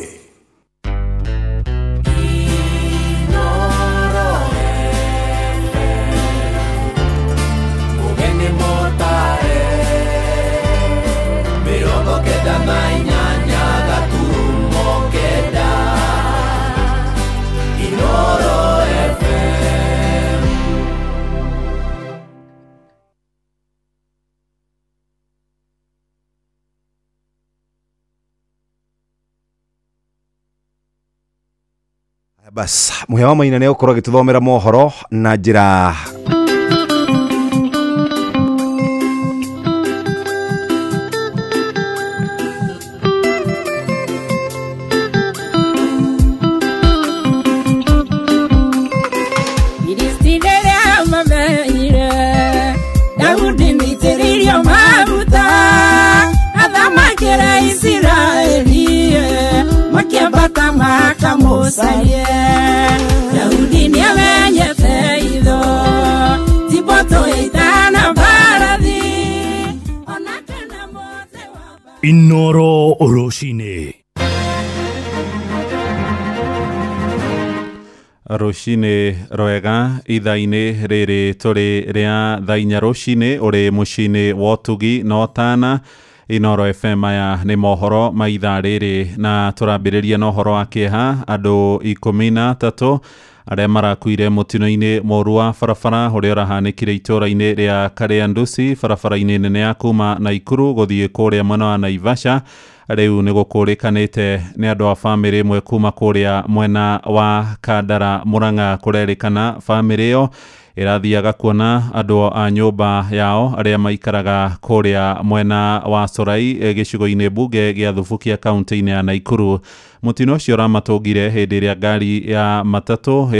Bas muhia wa Maina nĩ egũkorwo agĩtũthomera mohoro na njĩra Daudi nĩitĩrĩirio maguta athamakĩra Isiraeli makĩambata makamũcarie. Daudi nĩamenyete itho ti mbũtũ ita na mbarathi ona kana mũtĩ wa Inoro rũcinĩ. Rũcinĩ rwega ithaa-inĩ rĩrĩ tũrĩ rĩa thaa 4 rũcinĩ ũrĩ mũciĩ-inĩ wa ũtugi na ũtana. Inoro FM aya nĩ mohoro ma ithaa rĩrĩ na tũrambĩrĩria na ũhoro wa kĩeha. Andũ 13 arĩa marakuire mũtino-inĩ mũru wa barabara ũrĩa ũrahanĩkire itũũra-inĩ rĩa Kariandusi barabara-inĩ nene ya kuma Naikuru gũthiĩ kũrĩa mwena wa Naivasha. Rĩu nĩ gũkũrĩkanĩte nĩ andũ a bamĩrĩ ĩmwe kuma kũrĩa mwena wa Kandara Murang'a. Kũrerĩkana bamĩrĩ ĩyo ĩrathiaga kuona andũ a nyũmba yao arĩa maikaraga kũrĩa mwena wa Sorai gĩcigo-inĩ mbunge gĩa Thubukia kaunti-inĩ ya Naikuru. Mũtino ũcio ũramatũngire hĩndĩ ĩrĩa ngari ya matatũ